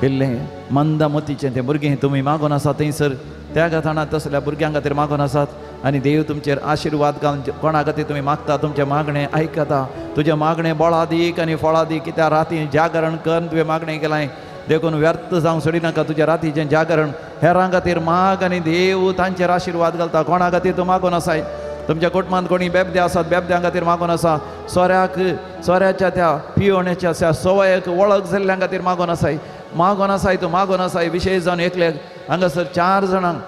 इल्लें मंद मतीचें तें भुरगें तुमी मागून आसा थंयसर त्या गताना तसल्या भुरग्यां खातीर मागून आसात आनी देव तुमचेर आशिर्वाद घालून कोणा खातीर तुमी मागता, तुमचें मागणें आयकता. तुजें मागणें बळादीक आनी फळादीक, कित्याक राती जागरण करून तुवें मागणें केलां, देखून व्यर्थ जावंक सोडिनाका. तुज्या रातीचें जागरण हेरां खातीर माग आनी देव तांचेर आशिर्वाद घालता. कोणा खातीर तूं मागून आसाय? तुमच्या कुटुंबांत कोणी बेबदे आसात, बेबद्यां खातीर मागून आसा. सोऱ्याक, सोऱ्याच्या त्या पियोण्याच्या त्या सवयेक वळख जाल्ल्यां खातीर मागून आसाय, मागून आसाय, तूं मागून आसाय. विशेश जावन एकले हांगासर चार जाणांक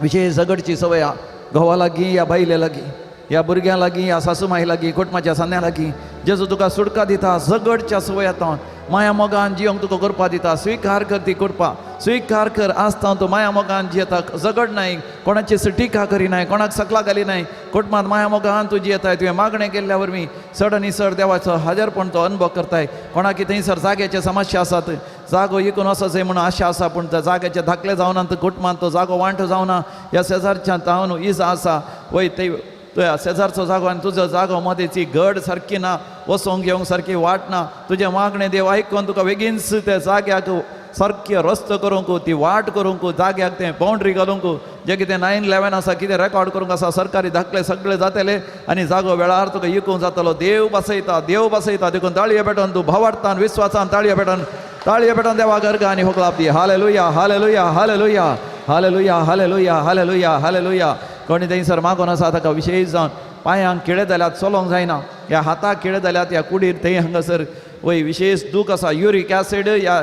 विशेश झगडची सवय आहा, घोवा लागीं या बायले लागीं या भुरग्यां लागीं या सासू माई लागीं, कुटुंबाच्या सांद्या लागीं. जेजू तुका सुटका दिता झगडच्या सवयातावन. माया मोगान जियोंक तुका करपा दिता. स्विकार कर ती कृपा, स्विकार कर. आसता तूं माया मोगान जियेता, झगड नाय, कोणाची टिका करिनाय, कोणाक सकला घालिनाय, कुटुंबांत माया मोगान तूं जियेताय. तुवें मागणें केल्ल्या वरवीं चड आनी चड देवाचो हाजरपण तो अनुभव करताय. कोणाक थंयसर जाग्याचे समस्या आसात, जागो इकून वचो म्हणून आशा आसा, पूण त्या जाग्याचे धाकले जावना, कुटुंबांत तो जागो वांट जावना, ह्या शेजारच्या तावन इजा आसा वय, ते तुज्या शेजारचो जागो आनी तुजो जागो मदेची घड सारकी ना, वचोंक येवंक सारकी वाट ना. तुजें मागणें देव आयकून तुका बेगीनच त्या जाग्याक सारकें रस्तो करूंक, ती वाट करूंक, जाग्याक तें बाउंड्री घालूंक, जें कितें 911 आसा, कितें रेकॉर्ड करूंक आसा, सरकारी दाखले सगळे जातले आनी जागो वेळार तुका इकूंक जातलो. देव बसयता, देव बसयता. देखून ताळये पेटोवन तूं भावार्थान विस्वासान ताळये पेटोवन, ताळये पेटोवन देवा गर्गा आनी होकलाप दी. Hallelujah, hallelujah, hallelujah, hallelujah, hallelujah, hallelujah, hallelujah. कोणी थंयसर मागून आसा, ताका विशेश जावन पांयांक किळे जाल्यात, चलोवंक जायना, ह्या हाताक किळे जाल्यात, ह्या कुडीर थंय हांगासर वय विशेष दूख आसा, युरीक ॲसिड या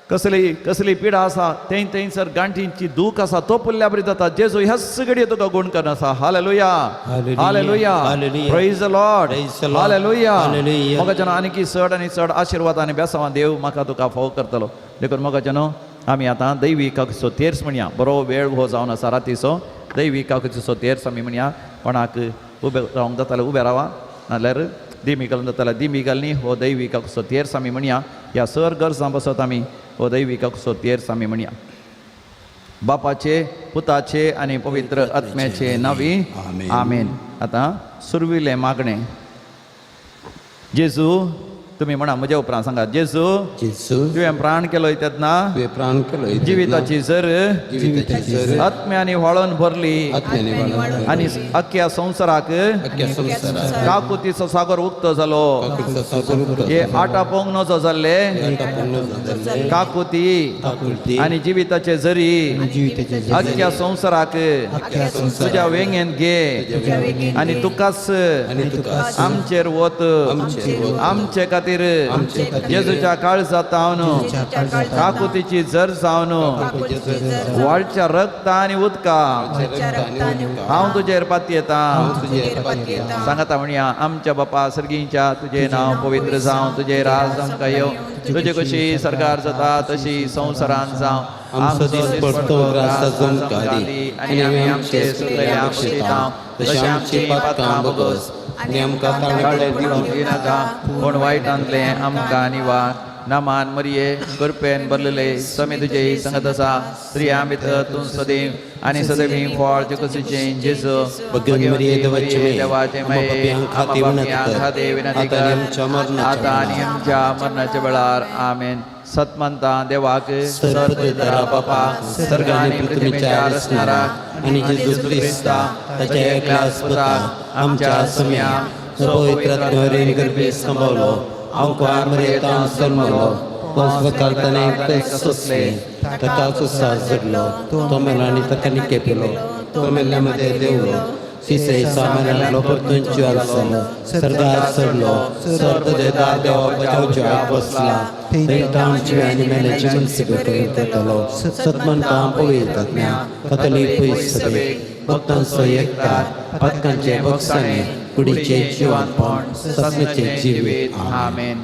कसली कसली पिडा आसा थंय थंयसर गांठींची दूख आसा तो पुल्ल्या बरी जाता. जेजू ह्याच घडये तुका गुण करून आसा. Hallelujah, hallelujah, praise the Lord, hallelujah. मोगाच्यानो आनीकी चड आनी चड आशिर्वाद आनी बेसांवां देव म्हाका तुका फावो करतलो. देखून मोगाच्यानो आमी आतां दैवी काकुचो तेर्स म्हणया. बरो वेळ हो जावन आसा रातीचो. दैवी काकुचो तेर्स आमी म्हणया. कोणाक उबे रावंक जाताले उबे रावा, नाल्यार दिमी घालून जाताले दिमी घालनी. हो दैवी काकुचो तेर्स आमी म्हणया. ह्या सर गरजां बसत आमी हो दैवी काकुचो तेर्स आमी म्हणया. बापाचे, पुताचे आनी पवित्र आत्म्याचे नांवी आमेन. आतां सुरविलें मागणें. जेजू तुमी म्हणा म्हज्या उपरांत सांगा. जेजू, तुवें प्राण केलो तेन्ना जिविताची जर आत्म्यानी व्हाळोन भरली आनी अख्ख्या संवसाराक काकुतीचो सागर उक्तो जालो. हे आटा पोंग नजो जाल्ले काकुती आनी जिविताचे जरी अख्ख्या संवसाराक तुज्या वेंगेन घे आनी तुकाच आमचेर वत आमचे खातीर जेजूच्या काळजात जावन काकुतीची जर जावन वाळच्या रक्त आनी उदका हांव तुजेर पातयेता. सांगता म्हणया. आमच्या बापा सर्गींच्या, तुजें नांव पवित्र जावं, तुजें राज आमकां येवं, तुजे कशी सरकार जाता तशी संवसारान जावं. आमचो दिसपडतो ग्रास आमकां दी आनी आमी आमचे चुकलेल्या बक्षिता तशें आमची पातकां भोगस आनी आमकां ताळें दिनाका, पूण वायटांतलें आमकां निवार. नामान मरिये, कृपेन भरलेले, समी तुजे संगत आसा, स्त्रियां भितर तूं सदैव आनी सदैवी फळ तुजें जेजू. भगवती मरिये देवाचे माये, आम्हा पापयां विनंती कर आतां आनी आमच्या मरणाच्या वेळार. आमेन. सतमंता देवाक सर्वदरा बापा, सर्ग आनी पृथ्वीच्या रचणाराक आनी जेजू क्रिस्ता ताच्या एकल्या पुताक आमच्या सम्या पवित्र आत्म्यावरीन गर्भे सांबावलो, आमकां मरेतान जल्मलो, वंशकालताने सोंसले, ताका कुसार जडलो, तो मेलो आनी ताका निकेपिलो, तो मेल्ल्या मदें देंवलो, तिसरे सामान्यांतलो परतून जिवार जालो, सर्गार चडलो, सर्वदेदा देवा उजव्याक बसला, थंय ताण जिवे आनी मेल्याची मनसिबे करून येतलो. सतमंता पवित्र आत्म्या, कथोलीक पयस सभेक, भक्तांचो एकतार, पातकांचे बक्षाणे, कुडीचे जिवानपण, सासणाचें जिवीत. आमेन.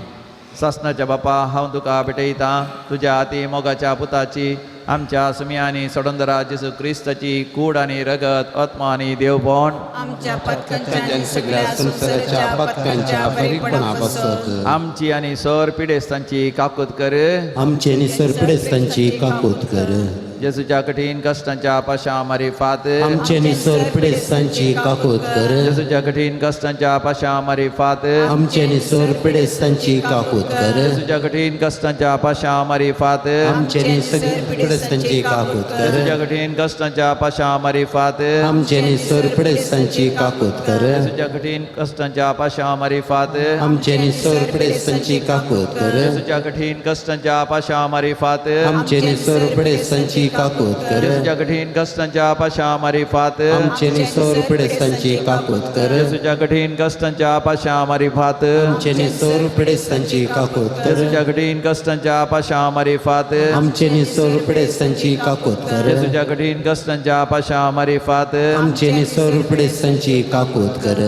सासणाच्या बापा, हांव तुका भेटयतां तुज्या अती मोगाच्या पुताची, आमच्या सुम्या आनी सोडंदरा जेजू क्रिस्ताची कूड आनी रगत, आत्मा आनी देवपण आमच्या पातकांच्या आनी सगळ्या संवसाराच्या पातकांच्या फारीकपणा पासत आमची आनी सर पिडेस्तांची काकूत कर. आमचे आनी सर पिडेस्तांची काकूत कर. जेजूच्या कठीण कश्टांच्या पाशा मारिफात आमचे आनी सर पिडेस्तांची काकूत कर. जेजूच्या कठीण कश्टांच्या पाशा मारिफात आमचे आनी सर पिडेस्तांची काकूत कर. जेजूच्या कठीण कश्टांच्या पाशा मारिफात आमचे आनी सगळ्या पिडेस्तांची काकूत कर. जेजूच्या कठीण कश्टांच्या पाशा मारिफात आमचे आनी सर पिडेस्तांची काकूत कर. जेजूच्या कठीण कश्टांच्या पाशा मारिफात आमचे आनी सर पिडेस्तांची काकूत कर. जेजूच्या कठीण कश्टांच्या पाशा मारिफात आमचे आनी सर पिडेस्तांची काकूत कर. जेजूच्या कठीण कश्टांच्या पाशा मारिफात आमचे आनी सर पिडेस्तांची काकूत कर. जेजूच्या कठीण कश्टांच्या पाशा मारिफात आमचे आनी सर पिडेस्तांची काकूत कर. जेजूच्या कठीण कश्टांच्या पाशा मारिफात आमचे आनी सर पिडेस्तांची काकूत कर. जेजूच्या कठीण कश्टांच्या पाशा मारिफात आमचे आनी सर पिडेस्तांची काकूत कर.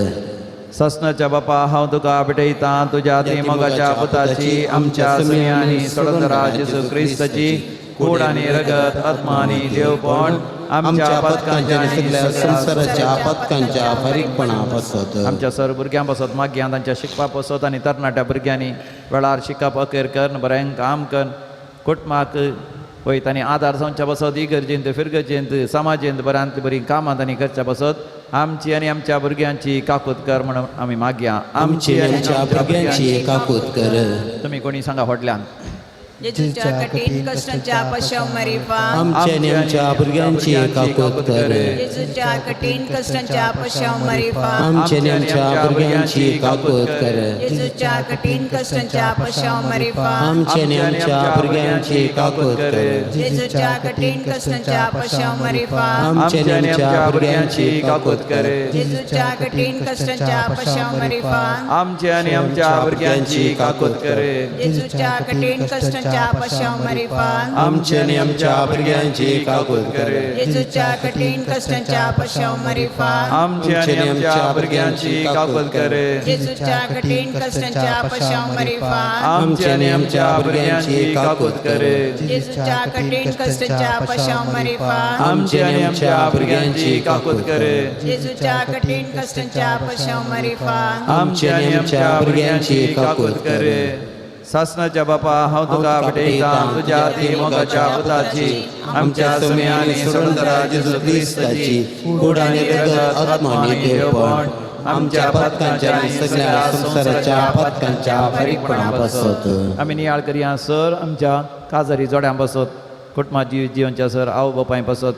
सासणाच्या बापा, हांव तुका भेटयतां तुज्या अती मोगाच्या पुताची, आमच्या सुम्या आनी सोडंदरा जेजू क्रिस्ताची कूड आनी रगत, आत्मा आनी देवपण आमच्या पातकांच्या आनी सगळ्या संवसाराच्या पातकांच्या फारीकपणा पासत आमच्या सर भुरग्यां पासत मागयां तांच्या शिकपा पासत आनी तरणाट्या भुरग्यांनी वेळार शिकप अखेर करून बरें काम करून कुटुंबाक वयता आनी आदार जावच्या पासत इगर्जेंत, फिरगर्जेंत, समाजेंत बऱ्यांतली बरीं कामां तांणी करच्या पासत आमची आनी आमच्या भुरग्यांची काकूत कर म्हणून आमी मागया. आमची आनी आमच्या भुरग्यांची काकूत कर. तुमी कोणी सांगा व्हडल्यान. जेजूच्या कठीण कश्टांच्या पाशा मारिफा आमचे आनी आमच्या भुरग्यांची काकूत कर. जेजूच्या कठीण कश्टांच्या पाशा मारिफा आमचे आनी आमच्या भुरग्यांची काकूत कर. जेजूच्या कठीण कश्टांच्या पाशा मारिफा आमचे आनी आमच्या भुरग्यांची काकूत कर. जेजूच्या कठीण कश्टांच्या पाशा मारिफा आमचे आनी आमच्या भुरग्यांची काकूत कर. जेजूच्या कठीण कश्टांच्या पाशा मारिफा आमचे आनी आमच्या भुरग्यांची काकूत कर. जेजूच्या कठीण कश्टांच्या कश्टांच्या पाशांव मरिफान आमचे आनी आमच्या भुरग्यांची काकूत कर. जेजूच्या कठीण कश्टांच्या पाशांव मरिफान आमची आनी आमच्या भुरग्यांची काकूत कर. जेजूच्या कठीण कश्टांच्या पाशांव मरिफान आमची आनी आमच्या भुरग्यांची काकूत कर. जेजूच्या कठीण कश्टांच्या पाशांव मरिफान आमची आनी आमच्या भुरग्यांची काकूत कर. जेजूच्या कठीण कश्टांच्या पाशांव मरिफान आमची आनी आमच्या भुरग्यांची काकूत कर. सासनाच्या बापा, हांव तुका भेटयता तुज्या ती मोगाच्या पुताची, आमच्या सुम्या आनी सोडूनदारा जेजू क्रिस्ताची कूड आनी रगत, आत्मा आनी देवपण आमच्या पातकांच्या आनी सगळ्या संवसाराच्या पातकांच्या फारीकपणा पासत. आमी नियाळ करया सर आमच्या काजारी जोड्यां बसत, कुटुंबा जिवनच्या सर आवय बापाय बसत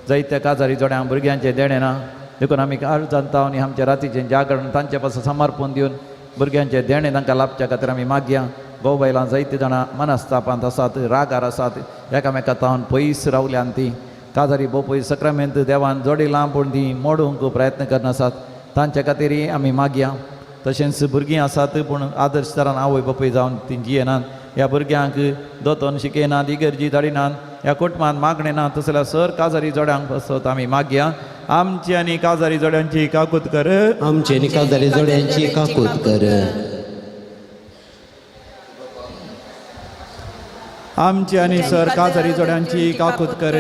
जायत्या काजारी जोड्यां भुरग्यांचें देणें ना, देखून आमी अर्जांता आनी आमच्या रातीचें जागरण तांचे पासून समर्पण दिवन भुरग्यांचें देणें तांकां लाभच्या खातीर आमी मागया. घोव बायलां जायतीं जाणां मनस्तापांत आसात, रागार आसात, एकामेका तावन पयस रावल्यान तीं काजारी बोपय सक्रामेंत देवान जोडिलां पूण तीं मोडूंक प्रयत्न करनासात, तांचे खातीरय आमी मागया. तशेंच भुरगीं आसात पूण आदर्श तरान आवय बापूय जावन तीं जियेनात, ह्या भुरग्यांक दोतोन शिकयनात, इगर्जी धाडिनात, ह्या कुटुंबांत मागणें ना, तसल्या सर काजारी जोड्यांक पासत आमी मागया. आमची आनी काजारी जोड्यांची काकूत कर. आमची आनी काजारी जोड्यांची काकूत कर. आमची आनी सर काजारी जोड्यांची काकूत कर.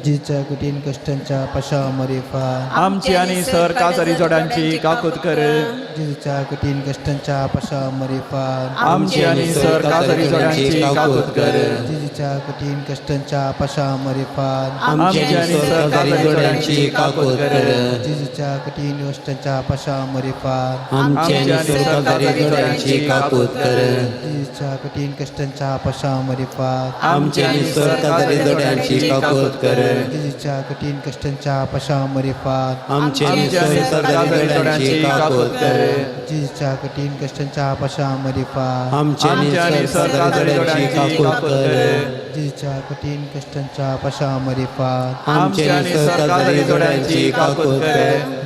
जेजूच्या कठीण कश्टांच्या पाशांव मरिफान आमची आनी सर काजारी जोड्यांची काकूत कर. जेजूच्या कठीण कश्टांच्या पाशांव मरिफान आमची आनी सर काजारी जोड्यांची काकूत कर. जेजूच्या कठीण कश्टांच्या पाशांव मरिफान आमची आनी सर काजारी जोड्यांची काकूत कर. जेजूच्या कठीण कश्टांच्या पाशांव मरिफान आमची आनी सर काजारी जोड्यांची काकूत कर. जेजूच्या कठीण कश्टांच्या पाशांव मरिफान आमची आनी सर काजारी जोड्यांची काकूत कर. जेजूच्या कठीण कश्टांच्या पाशांव मरिफान आमची आनी सर काजारी जोड्यांची काकूत कर. जेजूच्या कठीण कश्टांच्या पाशांव मरिफान आमची आनी सर काजारी जोड्यांची काकूत कर. जेजूच्या कठीण कश्टांच्या पाशांव मरिफान आमची आनी सर काजारी जोड्यांची काकूत कर.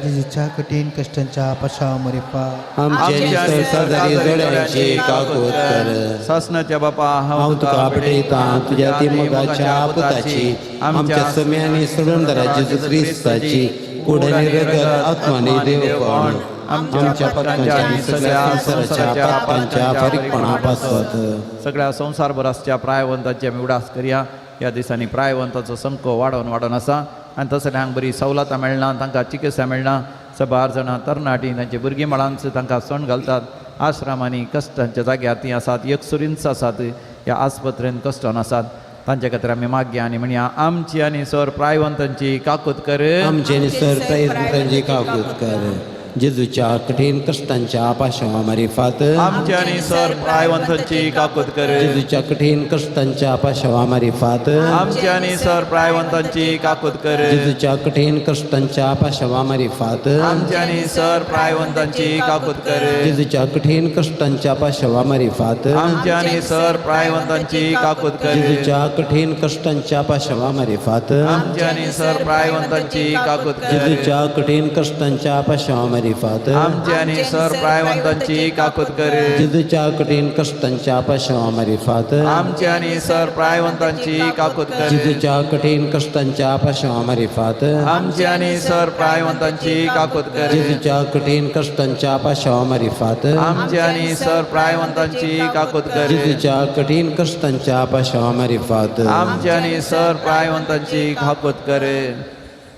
जेजूच्या कठीण कश्टांच्या पाशांव मरिफान आमची आनी सर काजारी जोड्यांची काकूत कर. सासनाच्या बापा, हांव तुका भेटयता तुज्या ती मोगाच्या पुताची, आमच्या सम्या आनी सोडूनदारा जेजू क्रिस्ताची कूड आनी रगत, आत्मा आनी देवपण आमच्या पातकांच्या आनी सगळ्या संवसाराच्या पातकांच्या फारीकपणा पासत. सगळ्या संवसारभर आसच्या प्रायवंतांची आमी उडास करया. ह्या दिसांनी प्रायवंताचो संको वाडोवन वाडोवन आसा आनी तसल्यांक बरी सवलतां मेळना, तांकां चिकित्सा मेळना. सबार जाणां तरणाटीं तांची भुरगीं मळांच तांकां सण घालतात, आश्रमांनी कश्टांच्या जाग्यार तीं आसात, एकसुरींच आसात, ह्या आस्पत्रेन कश्टान आसात, तांचे खातीर आमी मागया आनी म्हणया आमची आनी सर प्रायवंतांची काकूत कर. आमची आनी सर प्रायवंतांची काकूत कर. जेजूच्या कठीण कश्टांच्या पाशांवा मारिफात आमची आनी सर प्रायवंतांची काकूत कर. जेजूच्या कठीण कश्टांच्या पाशांवा मारिफात आमची आनी सर प्रायवंतांची काकूत कर. जेजूच्या कठीण कश्टांच्या पाशांवा मारिफात आमची आनी सर प्रायवंतांची काकूत कर. जेजूच्या कठीण कश्टांच्या पाशांवा मारिफात आमची आनी सर प्रायवंतांची काकूत कर. जेजूच्या कठीण कश्टांच्या पाशांवा मारिफात आमची आनी सर प्रायवंतांची काकूत कर. जेजूच्या कठीण कश्टांच्या पाशांवा मारिफात आमची आनी सर प्रायवंतांची काकूत कर. जेजूच्या कठीण कश्टांच्या पाशांवा मारिफात आमची आनी सर प्रायवंतांची काकूत कर. जेजूच्या कठीण कश्टांच्या पाशांवा मारिफात आमची आनी सर प्रायवंतांची काकूत कर. जेजूच्या कठीण कश्टांच्या पाशांवा मारिफात आमची आनी सर प्रायवंतांची काकूत कर. जेजूच्या कठीण कश्टांच्या पाशांवा मारिफात आमची आनी सर प्रायवंतांची काकूत कर.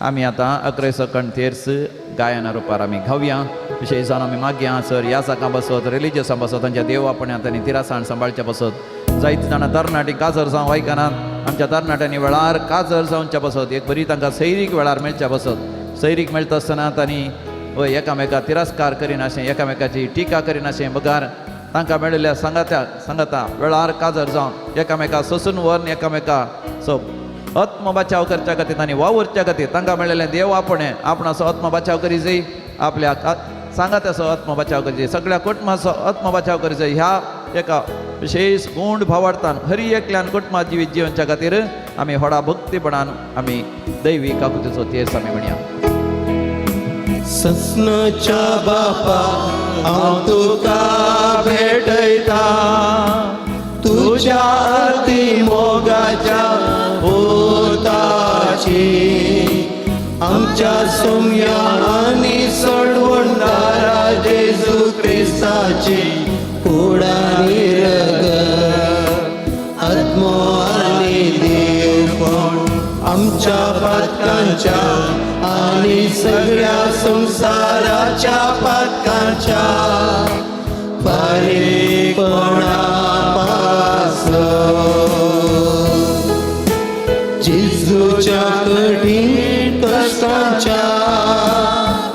आमी आतां अकरेसकण तेर्स गायना रुपार आमी घेवया. विशेश जावन आमी मागया सर ह्या साकां बसत, रिलिजियसां बसत, तांच्या देवापण्यात आनी तिरासाण सांबाळच्या बसत. जायतीं जाणां तरणाटीं काजर जावं आयकनात, आमच्या तरणाट्यांनी वेळार काजर जावच्या बसत, एक बरी तांकां सैरीक वेळार मेळच्या बसत. सैरीक मेळटा आसतना तांणी हय एकामेका तिरस्कार करिनाशें, एकामेकाची टिका करिनाशें, बगार तांकां मेळिल्ल्या सांगात्या सांगाता वेळार काजर जावन एकामेका सोसून व्हरून एकामेका सो आत्म बचाव करच्या खातीर आनी वावुरच्या खातीर तांकां मेळिल्लें देव आपणें आपणाचो आत्म बचाव करी जाय, आपल्या सांगात्याचो आत्म बचाव करी जाय, सगळ्या कुटुंबाचो आत्म बचाव करी जाय. ह्या एका विशेष गूंड भावार्थान हरी एकल्यान कुटुंबा जिवीत जिवनच्या खातीर आमी व्हडा भक्तीपणान आमी दैवी काकुतीचो तेर्स आमी म्हणया. ससनाच्या बापा हांव तुका भेटयता, तुज्या तुझ्या अति मोगाच्या पुताची आमच्या सोम्या आनी सोडवणदारा जेजू क्रिस्ताची कुडानी रगत आत्मो आनी देवपण आमच्या पातकांच्या आनी सगळ्या संवसाराच्या पातकांच्या फारीकपणा पासत जेजूच्या कठीण कश्टांच्या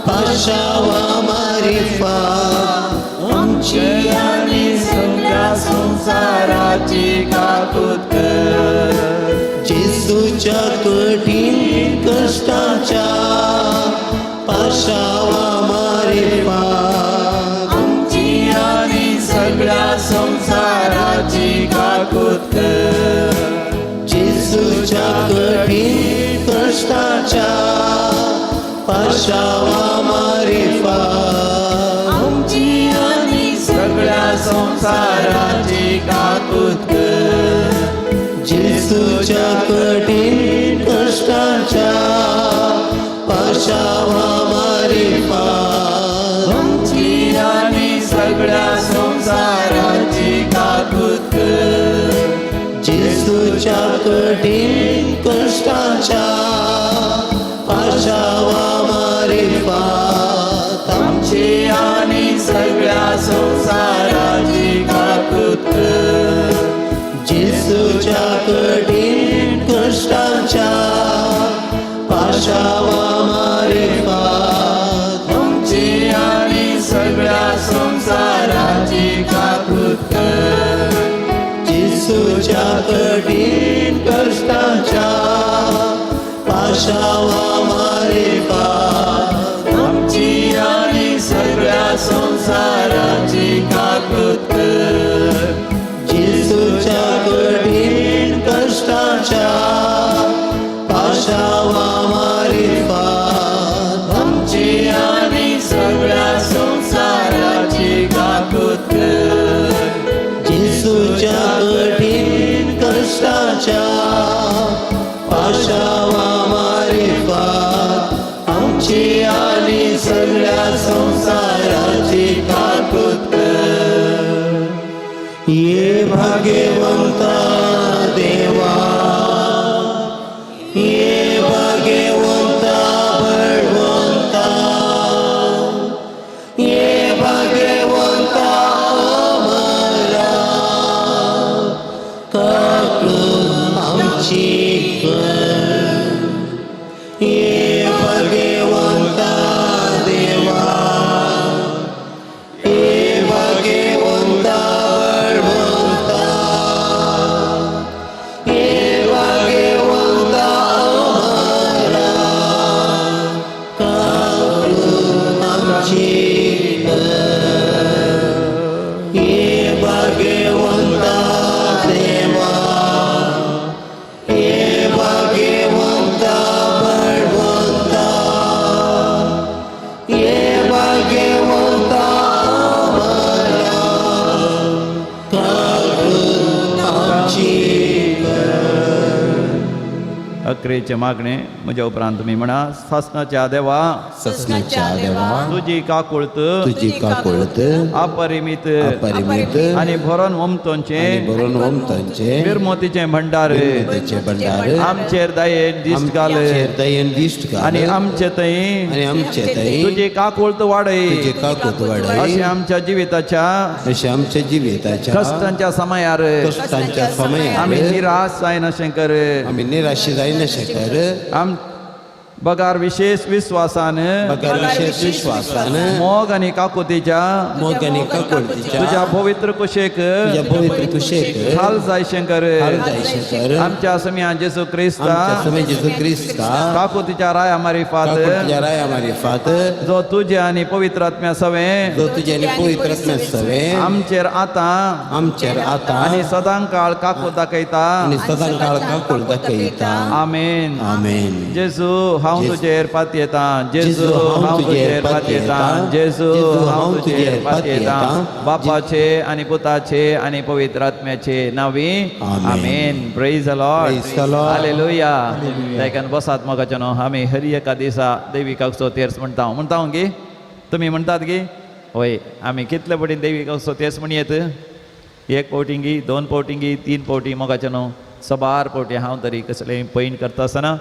पाशावा मारिफात आमची आनी सगळ्या संवसाराची काकूत कर. जेजूच्या कठीण कश्टांच्या पाशावा मारिफात आमची आनी सगळ्या संवसाराची काकूत कर. जेजूच्या कठीण कश्टांच्या पाशावा मारिफात आमची आनी सगळ्या संवसाराची काकूत कर. जेजूच्या कठीण कश्टांच्या पाशावा मारिफात आमची आनी सगळ्या संवसाराची काकूत कर. जेजूच्या कठीण कश्टांच्या पाशावा मारिफात आमची आनी सगळ्या संवसाराची काकूत कर. जेजूच्या कठीण कश्टांच्या पाशावा मारिफात आमची आनी सगळ्या संवसाराची काकूत कर. जेजूच्या कठीण कश्टांच्या पाशावा मारिफात आमची आनी सगळ्या संवसाराची काकूत कर. जेजूच्या कठीण कश्टांच्या पाशावा मारिफात आमची आनी सगळ्या संवसाराची काकूत कर. जेजूच्या कठीण कश्टांच्या पाशावा मारिफात आमची आनी सगळ्या संवसाराची काकूत कर. ये भाग्यवंता देवा, ये भाग्यवंता बळवंता, ये भाग्यवंता अमरा, काकूत आमची कर. ये भाग्यवंता देवा, ये भाग्यवंता बळवंता, ये भाग्यवंता अमरा, काकूत आमची कर. ये भाग्यवंता देवा, ये भाग्यवंता बळवंता, ये भाग्यवंता अमरा, काकूत आमची कर. अकरेचे मागणे म्हज्या उपरांत तुमी म्हणा. सासणाच्या देवा, ससनाच्या देवा, तुजी काकुळत तुजी काकुळत अपरिमित अपरिमित आनी भरून ओमतोंचे आनी भरून ओमतांचे बिरमोतीचें भंडार त्याचे भंडार आमचेर दयेन दिश्ट घाल आमचेर दयेन दिश्ट घाल आनी आमचे थंय आनी आमचे थंय तुजी काकुळत वाडय तुजी काकूत वाडय अशें आमच्या जिविताच्या अशें आमच्या जिविताच्या कश्टांच्या समयार कश्टांच्या समयार आमी निराश जायनाशें कर. आमी निराशी जायनाशें कर. आम बगार विशेष विस्वासान बगर विशेष विश्वासान मोग आनी काकुतीच्या मोग आनी काकुळतीच्या तुज्या पवित्र कुशेक तुज्या पवित्र कुशेक खाल जायशें कर. खाल जायशें कर. आमच्या समया जेजू क्रिस्ता आमच्या समय जेजू क्रिस्ता काकुतीच्या राया मारिफात काकुळतीच्या राया मारिफात जो तुजे आनी पवित्र आत्म्या सवें जो तुज्या आनी पवित्र आत्म्या सवें आमचेर आतां आमचेर आतां आनी सदां काळ काकूत दाखयता. आनी सदां काळ काकूळ दाखयता. आमेन. आमेन. जेजू हांव तुजेर पातयेतां, जेजू हांव तुजेर पातयेतां, जेजू हांव तुजेर पातयेतां, बापाचे आनी पुताचे आनी पवित्र आत्म्याचे नांवी आमेन. Praise the Lord. Hallelujah. तायकान बसात मोगाचे न्हू. आमी हर एका दिसा देवी काकसो तेर्स म्हणटा. म्हणटा गी तुमी? म्हणटात गी? वय. आमी कितले फावटी देवी काकसो तेर्स म्हणयेत? एक फावटी, दोन फावटी, तीन फावटी? मोगाचे न्हू, सबार फावटी. हांव तरी कसलें पैण करता आसतना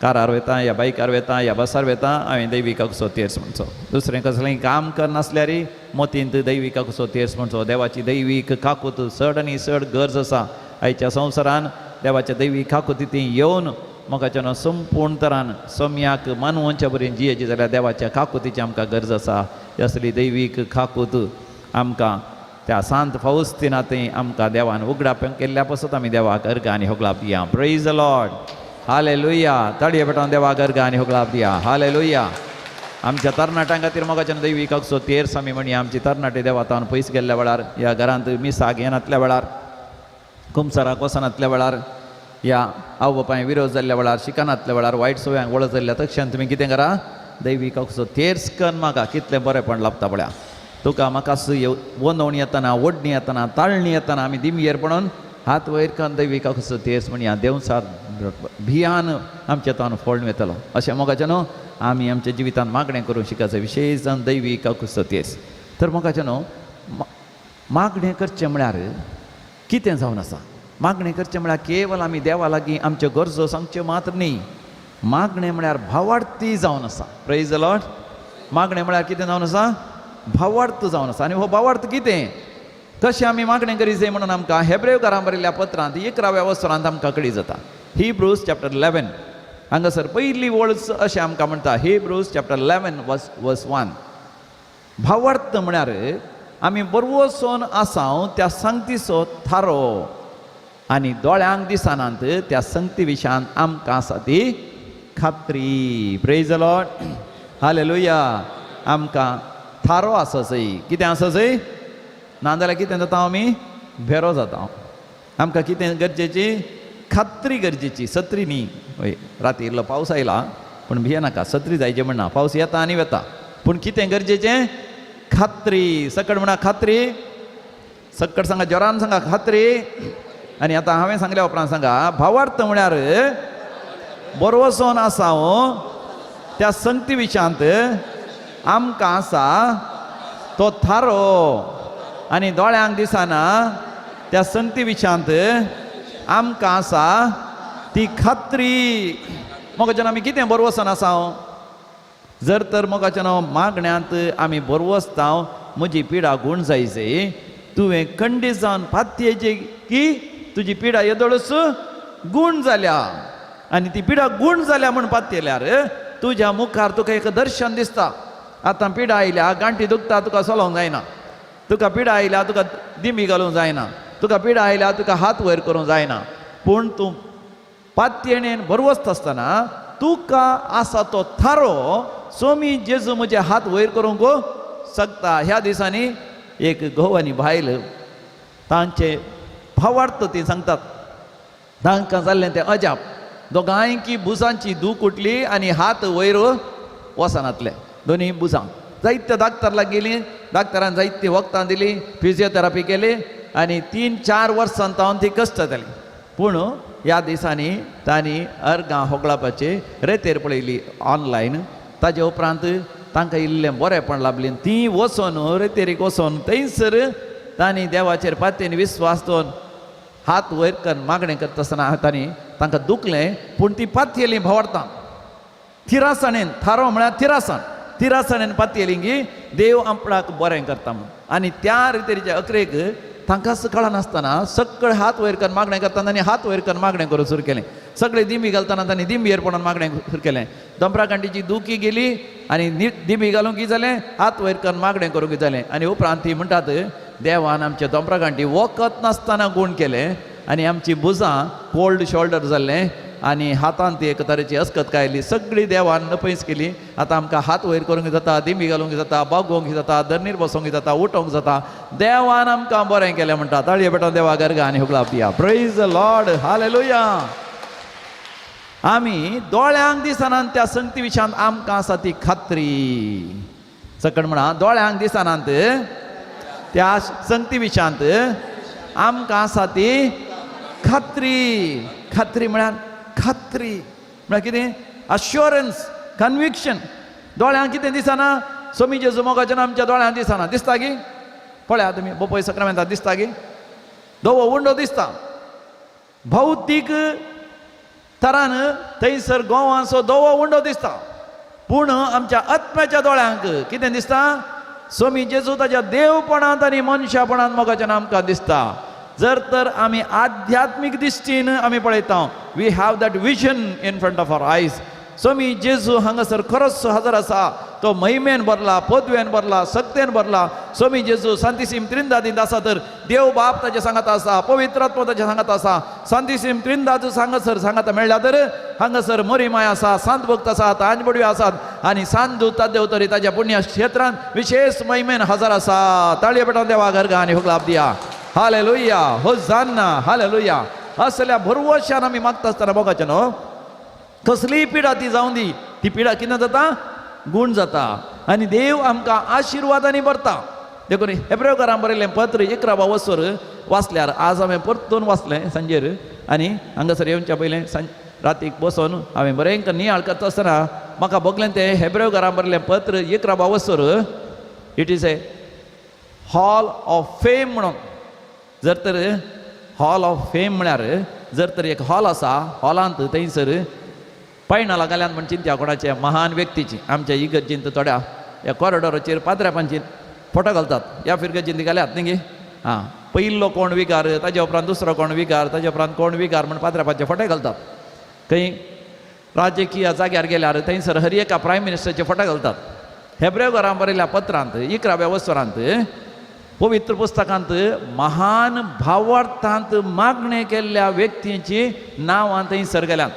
कारार वता या बायकार वता या बसार वता, हांवें दैवी काकसो तेर्स म्हणचो. दुसरें कसलेंय काम करनासल्यार मोतींत दैवी काकसो तेर्स म्हणचो. देवाची दैवीक काकूत चड आनी चड गरज आसा आयच्या संवसारान. देवाच्या दैवीक काकुती ती येवन मोगाच्या न्हू, संपूर्ण तरान सम्याक मानवच्या बरें जियेची जाल्यार देवाच्या काकुतीची आमकां गरज आसा. असली दैवीक काकूत आमकां त्या सांत फावस्तिना थंय आमकां देवान उगडाप केल्ल्या पासत आमी देवाक अर्गां आनी होगळाप दिया. Praise the Lord. Hallelujah. ताळये पेटोवन देवाक अर्गां आनी होगळाप दिया. हालेलुया. आमच्या तरणाट्यां खातीर मोगाच्यान दैवी काकसो तेर्स आमी म्हणया. आमची तरणाटे देवातान पयस गेल्ल्या वेळार, ह्या घरांत मिसाक येनातल्या वेळार, कुमसाराक वचनातल्या वेळार, या आवय बापाय विरोध जाल्ल्या वेळार, शिकनातल्या वेळार, वायट सवयांक वळख जाल्ल्या तक्षण तुमी कितें करा? दैवी काकसो तेर्स कन मागा. कितलें बरेंपण लाभता पळया तुका म्हाका. वंदवणी येतना, ओडणी येतना, ताळणी येतना आमी दिमयेर पडून हात वयर करून दैवी काकसो तेर्स म्हणया. देवसार भियान आमच्या तान फोडून येतलो. अशें मोगाचें न्हू, आमी आमच्या जिवितांत मागणें करूंक शिकायचें, विशेश जावन दैवी काकसो तेर्स. तर मोगाचें न्हू, मागणें करचें म्हळ्यार कितें जावन आसा? मागणें करचें म्हळ्यार केवल आमी देवा लागीं आमच्यो गरजो सांगच्यो मात्र न्ही. मागणें म्हळ्यार भावार्थी जावन आसा. Praise the Lord. मागणें म्हळ्यार कितें जावन आसा? भावार्थ जावन आसा. आनी हो भावार्थ कितें, कशें आमी मागणें करी जाय म्हणून आमकां हेब्रेवकारां बरयल्ल्या पत्रांत 11व्या वसरांत आमकां कळी जाता. हिब्रूज चॅप्टर 11, हांगासर पयली वळ अशें आमकां म्हणटा. Hebrews chapter 11 verse 1. भावार्थ म्हळ्यार आमी बरवसोन आसाव त्या संगतीचो थारो आनी दोळ्यांक दिसनात त्या संगती विशयान आमकां आसा ती खात्री. Praise the Lord. Hallelujah. आमकां थारो आसा सई. कितें आसा सई? नाजाल्यार कितें जाता? आमी भेरो जाता. आमकां कितें गरजेची? खात्री गरजेची, सत्री न्ही. हय, राती इल्लो पावस आयला पूण भियेनाका, सत्री जायची म्हणना. पावस येता आनी वता, पूण कितें गरजेचें? खात्री. सकट म्हणा, खात्री. सकट सांगा, जोरान सांगा, खात्री. आनी आतां हांवें सांगल्या उपरांत सांगा, भावार्थ म्हळ्यार बरवसोन आसा हो त्या संगती विशयांत आमकां आसा तो थारो आनी दोळ्यांक दिसना त्या संगती विशयांत आमकां आसा ती खात्री. मोगाच्यान आमी कितें बरवसन आसा? जर तर मोगाच्या नांव मागण्यांत आमी बरवसता, म्हजी पिडा गूण जायचे, तुवें खंडीत जावन पातयेची की तुजी पिडा येदोळच गूण जाल्या आनी ती पिडा गूण जाल्या म्हूण पातयेल्यार तुज्या मुखार तुका एक दर्शन दिसता. आतां पिडा आयल्या, गांठी दुखता, तुका चलोवंक जायना. तुका पिडा आयल्या, तुका दिंबी घालूंक जायना. तुका पिडा आयल्या, तुका हात वयर करूंक जायना. पूण तूं पातयेणेन बरवसता आसतना तुका आसा तो थारो, सोमी जेजू म्हजे हात वयर करूंक शकता. ह्या दिसांनी एक घोव आनी बायल तांचे भावार्थ ती सांगतात. तांकां जाल्लें तें अजाप. दोगांयकी भुजांची दूख उठली आनी हात वयर वचनातले दोनी भुजां. जायत्या डाक्टर लागीं गेली, डाक्टरान जायतीं वखदां दिली, फिजियोथेरपी केली आनी 3-4 वर्सां तावन ती कश्ट जाली. पूण ह्या दिसांनी तांणी अर्गां होगळापाची रेतेर पळयली ऑनलायन. ताजे उपरांत तांकां इल्लें बरेंपण लाभलें. तीं वचोन रेतेरीक वचोन थंयसर तांणी देवाचेर पातयेन विस्वास दवरून हात वयर कर मागणें करता आसतना तांणी तांकां दुखलें, पूण ती पातयेली भावार्थान थिरासाणेन. थारो म्हळ्यार थिरासाण. थिरासाणेन पातयेली की देव आपणाक बरें करता म्हूण. आनी त्या रितेरीच्या अकरेक तांकांच कळनासतना सगळे हात वयर कर मागणें करतना तांणी हात वयर कर मागणें करूंक सुरू केलें. सगळे दिंबी घालतना तांणी दिंबयेर पडून मागणें सुरू केलें. दोंपरा गांठीची दुखी गेली आनी दिंबी घालूंक कितें जालें? हात वयर कर मागणें करूंक कितें जालें? आनी उपरांत ती म्हणटात, देवान आमच्या दोंपरा गांठी वखद नासतना गूण केलें आनी आमची भुजां कोल्ड शोल्डर जाल्लें आनी हातान ती एक तरेची अस्कत कायली सगळी देवान नपयस केली. आतां आमकां हात वयर करूंक जाता, दिंबी घालूंक जाता, बागोवंक जाता, धरणीर बसोवंक जाता, उठोवंक जाता. देवान आमकां बरें केलें म्हणटा. ताळये पेटोवन देवा गर्गा आनी हुगळाप दिया. Praise the Lord. Hallelujah. आमी दोळ्यांक दिसनात त्या संगती विशयांत आमकां आसा ती खात्री. सकट म्हणा, दोळ्यांक दिसनात त्या संगती विशयांत आमकां आसा ती खात्री. खात्री म्हळ्यार, खात्री म्हळ्यार कितें? अश्योरन्स, कन्विक्शन. दोळ्यांक कितें दिसना? सोमी जेजू मोगाचें आमच्या दोळ्यांक दिसना. दिसता की? पळया तुमी बोपय सक्रामेंता दिसता की धवो उंडो दिसता. भौतीक तरान थंयसर गोवांचो धवो उंडो दिसता, पूण आमच्या आत्म्याच्या दोळ्यांक कितें दिसता? सोमी जेजू ताच्या देवपणांत आनी मनशापणांत मोगाचें आमकां दिसता. जर तर आमी आध्यात्मीक दृश्टीन आमी पळयता, we have that vision in front of our eyes. Somi जेजू हांगासर खरोच हजर आसा. तो महिमेन भरला, पदवेन भरला, सक्तेन भरला. सोमी जेजू सांतिसीम त्रिंदादींत आसा तर देव बाप ताचे सांगात आसा, पवित्र आत्मो ताचे सांगात आसा. सांतिसीम त्रिंदाद हांगासर सांगात मेळ्ळ्या तर हांगासर मोरीमाय आसा, सांत भक्त आसात, आंजबडवी आसात आनी सांत दूत देव तरी ताच्या पुण्य क्षेत्रांत विशेष महिमेन हजर आसा. ताळये पेटान देवा गर्गा आनी हुकलाप दिया. Hallelujah, hosanna, hallelujah. असल्या भरवशान आमी मागता आसतना मोगाचें न्हू, कसलीय पिडा ती जावं दी, ती पिडा कितें जाता? गूण जाता आनी देव आमकां आशिर्वादांनी भरता. देखून हेब्रेवकारां बरयल्लें पत्र 11 वसर वाचल्यार, आज हांवें परतून वाचलें सांजेर आनी हांगासर येवच्या पयलें रातीक बसोन हांवें बरें नियाळ करता आसतना म्हाका भोगलें तें हेब्रेवकारां बरयल्लें पत्र 11 वसर it is a hall of fame म्हणून. जर तर हॉल ऑफ फेम म्हळ्यार जर तर एक हॉल आसा, हॉलांत थंयसर पायणां घाल्यात म्हण चिंत्या कोणाचे महान व्यक्तीची. आमच्या इगर्जींत थोड्या ह्या कॉरिडोराचेर पाद्र्यापांची फोटो घालतात, ह्या फिरगर्जींत घाल्यात न्ही गे. आं, पयलो कोण विगार, ताज्या उपरांत दुसरो कोण विगार, ताज्या उपरांत कोण विगार म्हण पाद्र्यापांचे फोटे घालतात. खंय राजकीय जाग्यार गेल्यार थंयसर हर एका प्रायम मिनिस्टरचे फोटो घालतात. हेब्रेवकारां बरयल्या पत्रांत 11व्या वसरांत पवित्र पुस्तकांत महान भावार्थांत मागणें केल्ल्या व्यक्तींची नांवां थंयसर गेल्यात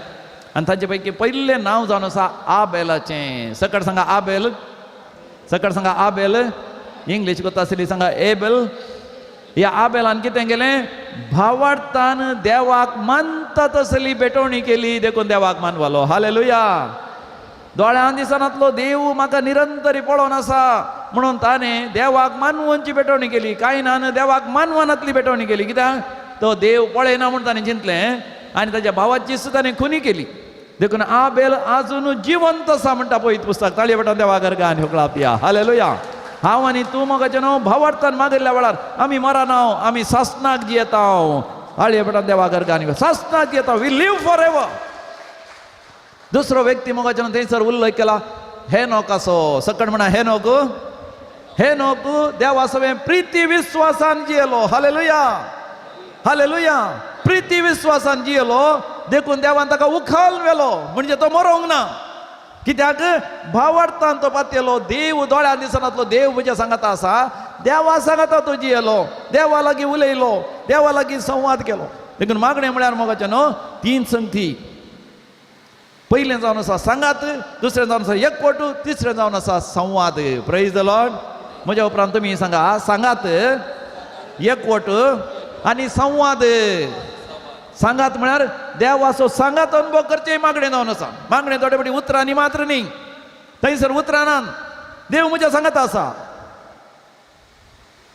आनी ताचे पैकी पयलें नांव जावन आसा आबेलाचें. सकट सांगा आबेल, सकट सांगा आबेल. इंग्लीश कोता आसली सांगा एबेल. ह्या आबेलान कितें केलें? भावार्थान देवाक मानता तसली भेटवणी केली, देखून देवाक मानवालो. हालेलुया. दोळ्यान दिसनातलो देव म्हाका निरंतरी पळोवन आसा म्हणून ताणें देवाक मानवनची भेटवणी केली. कांय देवाक मानवनातली भेटवणी केली, कित्याक तो देव पळयना म्हूण ताणें चिंतलें आनी ताच्या भावाची सुद्दां ताणें खुनी केली. देखून आबेल आजून जिवंत आसा म्हणटा पवित्र पुस्तक. ताळये पेटान देवा गर्गा आनी हुकळाप दिया. हालेलुया. हांव आनी तूं मोगाचें न्हू भावार्थान मागिल्ल्या वेळार आमी मरना, आमी सासनाक जियेता. ताळये पेटान देवा गर्गा आनी सासनाक जियेता. We live for ever. दुसरो व्यक्ती मोगाचें न्हू थंयसर उल्लेख केला हेनोकाचो. सकट म्हणा हेनोक. हेनोक देवा सवें प्रिती विस्वासान जियेलो. Hallelujah, hallelujah. प्रिती विस्वासान जियेलो देखून देवान ताका उखल व्हेलो, म्हणजे तो मरोंक ना. कित्याक भावार्थान तो पातयेलो. देव दोळ्यान दिसनातलो देव म्हज्या सांगाता आसा, देवा सांगाता तो जियेलो, देवा लागीं उलयलो, देवा लागीं संवाद केलो. देखून मागणें म्हळ्यार मोगाचें न्हू तीन संगती. पयलें जावन आसा सांगात, दुसरें जावन आसा एकवट, तिसरें जावन आसा संवाद. Praise the Lord. म्हज्या उपरांत तुमी सांगा, सांगात, एकवट आनी संवाद. सांगात म्हळ्यार देवाचो सांगात अनुभव करचें मागणें जावन आसा. मागणें थोडे फावटी उतरांनी मात्र न्ही, थंयसर उतरां नात, देव म्हज्या सांगात आसा.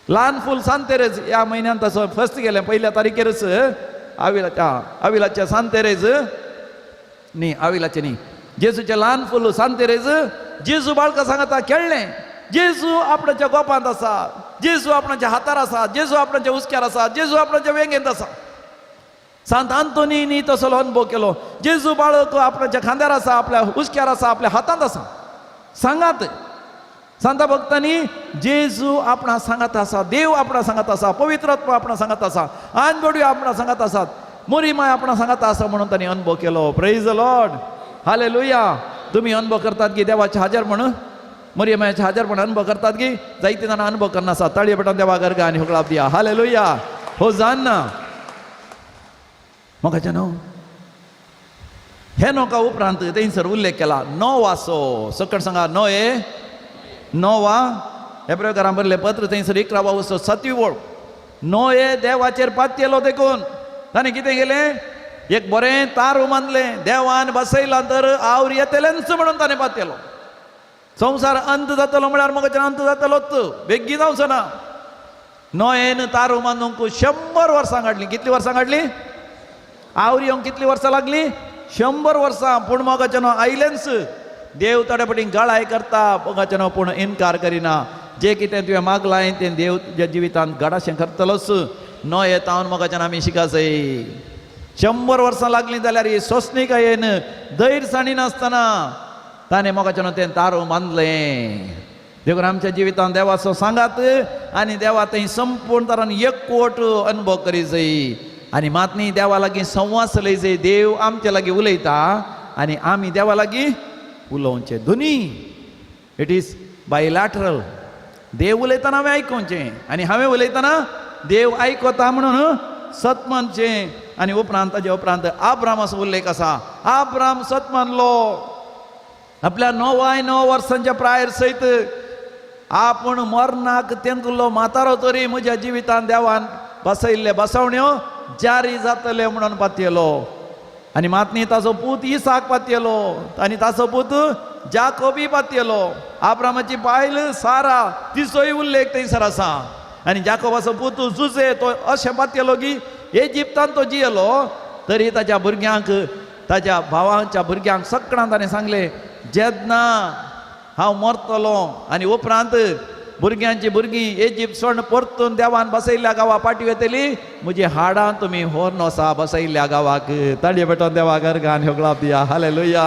ल्हान फूल सांतेरेज ह्या म्हयन्यांत तसो फर्स्ट गेलें पयल्या तारखेरच आविलाच्या, आविलाच्या सांतेरेज न्ही, आविलाचें न्ही, जेजूचें ल्हान फूल सांतेरेज. जेजू बाळका सांगाता खेळ्ळें. जेजू आपणाच्या गोपांत आसा, जेजू आपणाच्या हातार आसा, जेजू आपणाच्या हुस्क्यार आसा, जेजू आपणाच्या वेंगेंत आसा. सांत आंतोनीनी तसो अनुभव केलो. जेजू बाळक आपणाच्या खांद्यार आसा, आपल्या हुस्क्यार आसा, आपल्या हातांत आसा. सांगात सांता भक्तांनी जेजू आपणा सांगात आसा, देव आपणा सांगात आसा, पवित्र आत्मा आपणा सांगात आसा, आनबोडयो आपणा सांगात आसात, मोरी माय आपणा सांगात आसा म्हणून तांणी अनुभव केलो. Praise the Lord, hallelujah. तुमी अनुभव करतात की देवाचे हाजर म्हणून, मोरी मायाचे हाजर म्हणून अनुभव करतात की जायते जाणां अनुभव करना आसा. ताळये पेटान देवा गर्गा आनी हुकळाप दिया. हालेलुया. हो जान मोगाचें न्हू हे नोका उपरांत थंयसर उल्लेख केला नोवाचो. सकट सांगा नोये, नोवा. हेब्रेवकारां बरयल्लें पत्र थंयसर 11 वचो 7वी वळ. नोये देवाचेर पातयेलो देखून ताणें कितें केलें? एक बरें तारू मानलें देवान बसयलां तर आवर येतलेंच म्हणून ताणें पातयलो. संवसार अंत जातलो म्हळ्यार मगाच्यान अंत जातलोच, बेगीन जावचो ना. नोयेन तारू मानूंक 100 वर्सां काडलीं. कितलीं वर्सां काडलीं? आवर येवंक कितलीं वर्सां लागलीं? 100 वर्सां. पूण मोगाच्यान आयलेंच. देव थोड्या फावटी गळाय करता मोगाच्यान, पूण इनकार करिना. जें कितें तुवें मागलां तें देव तुज्या जिवितांत घडाशें करतलोच. नोये तावन मोगाच्यान आमी शिकासय. 100 वर्सां लागलीं जाल्यार ही सोंसणिकायेन धैर्य सांडिनासतना ताणें मोगाच्यान तें तारू मानलें. देखून आमच्या जिवितांत देवाचो सांगात आनी देवा थंय संपूर्ण तरान एकवट अनुभव करी जाय आनी मात न्ही देवा लागीं संवाद चलय जाय. देव आमच्या लागीं उलयता आनी आमी देवा लागीं उलोवचें. दोनी it is bilateral. देव उलयतना हांवें आयकोवचें आनी हांवें उलयतना देव आयकता म्हणून सत मानचें. आनी उपरांत ताजे उपरांत आब्रामाचो उल्लेख आसा. आब्राम सत मानलो आपल्या 99 वर्सांच्या प्रायर सयत. आपूण मरणाक तेंकलो म्हातारो तरी म्हज्या जिवितांत देवान बसयल्ले बसवण्यो जारी जातले म्हणून पातयलो. आनी मात न्ही ताचो पूत इसाक पातयलो आनी ताचो पूत जाकोबी पातयलो. आब्रामाची बायल सारा तिचोय उल्लेख थंयसर आसा. आनी जाकोबाचो पूत जुजे तो अशें पातयलो की इजिप्तान तो जियेलो तरी ताच्या भुरग्यांक, ताच्या भावांच्या भुरग्यांक सगळ्यांक ताणें सांगलें, जेन्ना हांव मरतलो आनी उपरांत भुरग्यांची भुरगीं इजिप्त सोडून परतून देवान बसयल्ल्या गांवा पाटी वयतली, म्हजी हाडां तुमी व्हरून वसा बसयल्ल्या गांवाक. ताळये पेटोवन देवाक अर्गान ह्यो दिया. हालेलुया.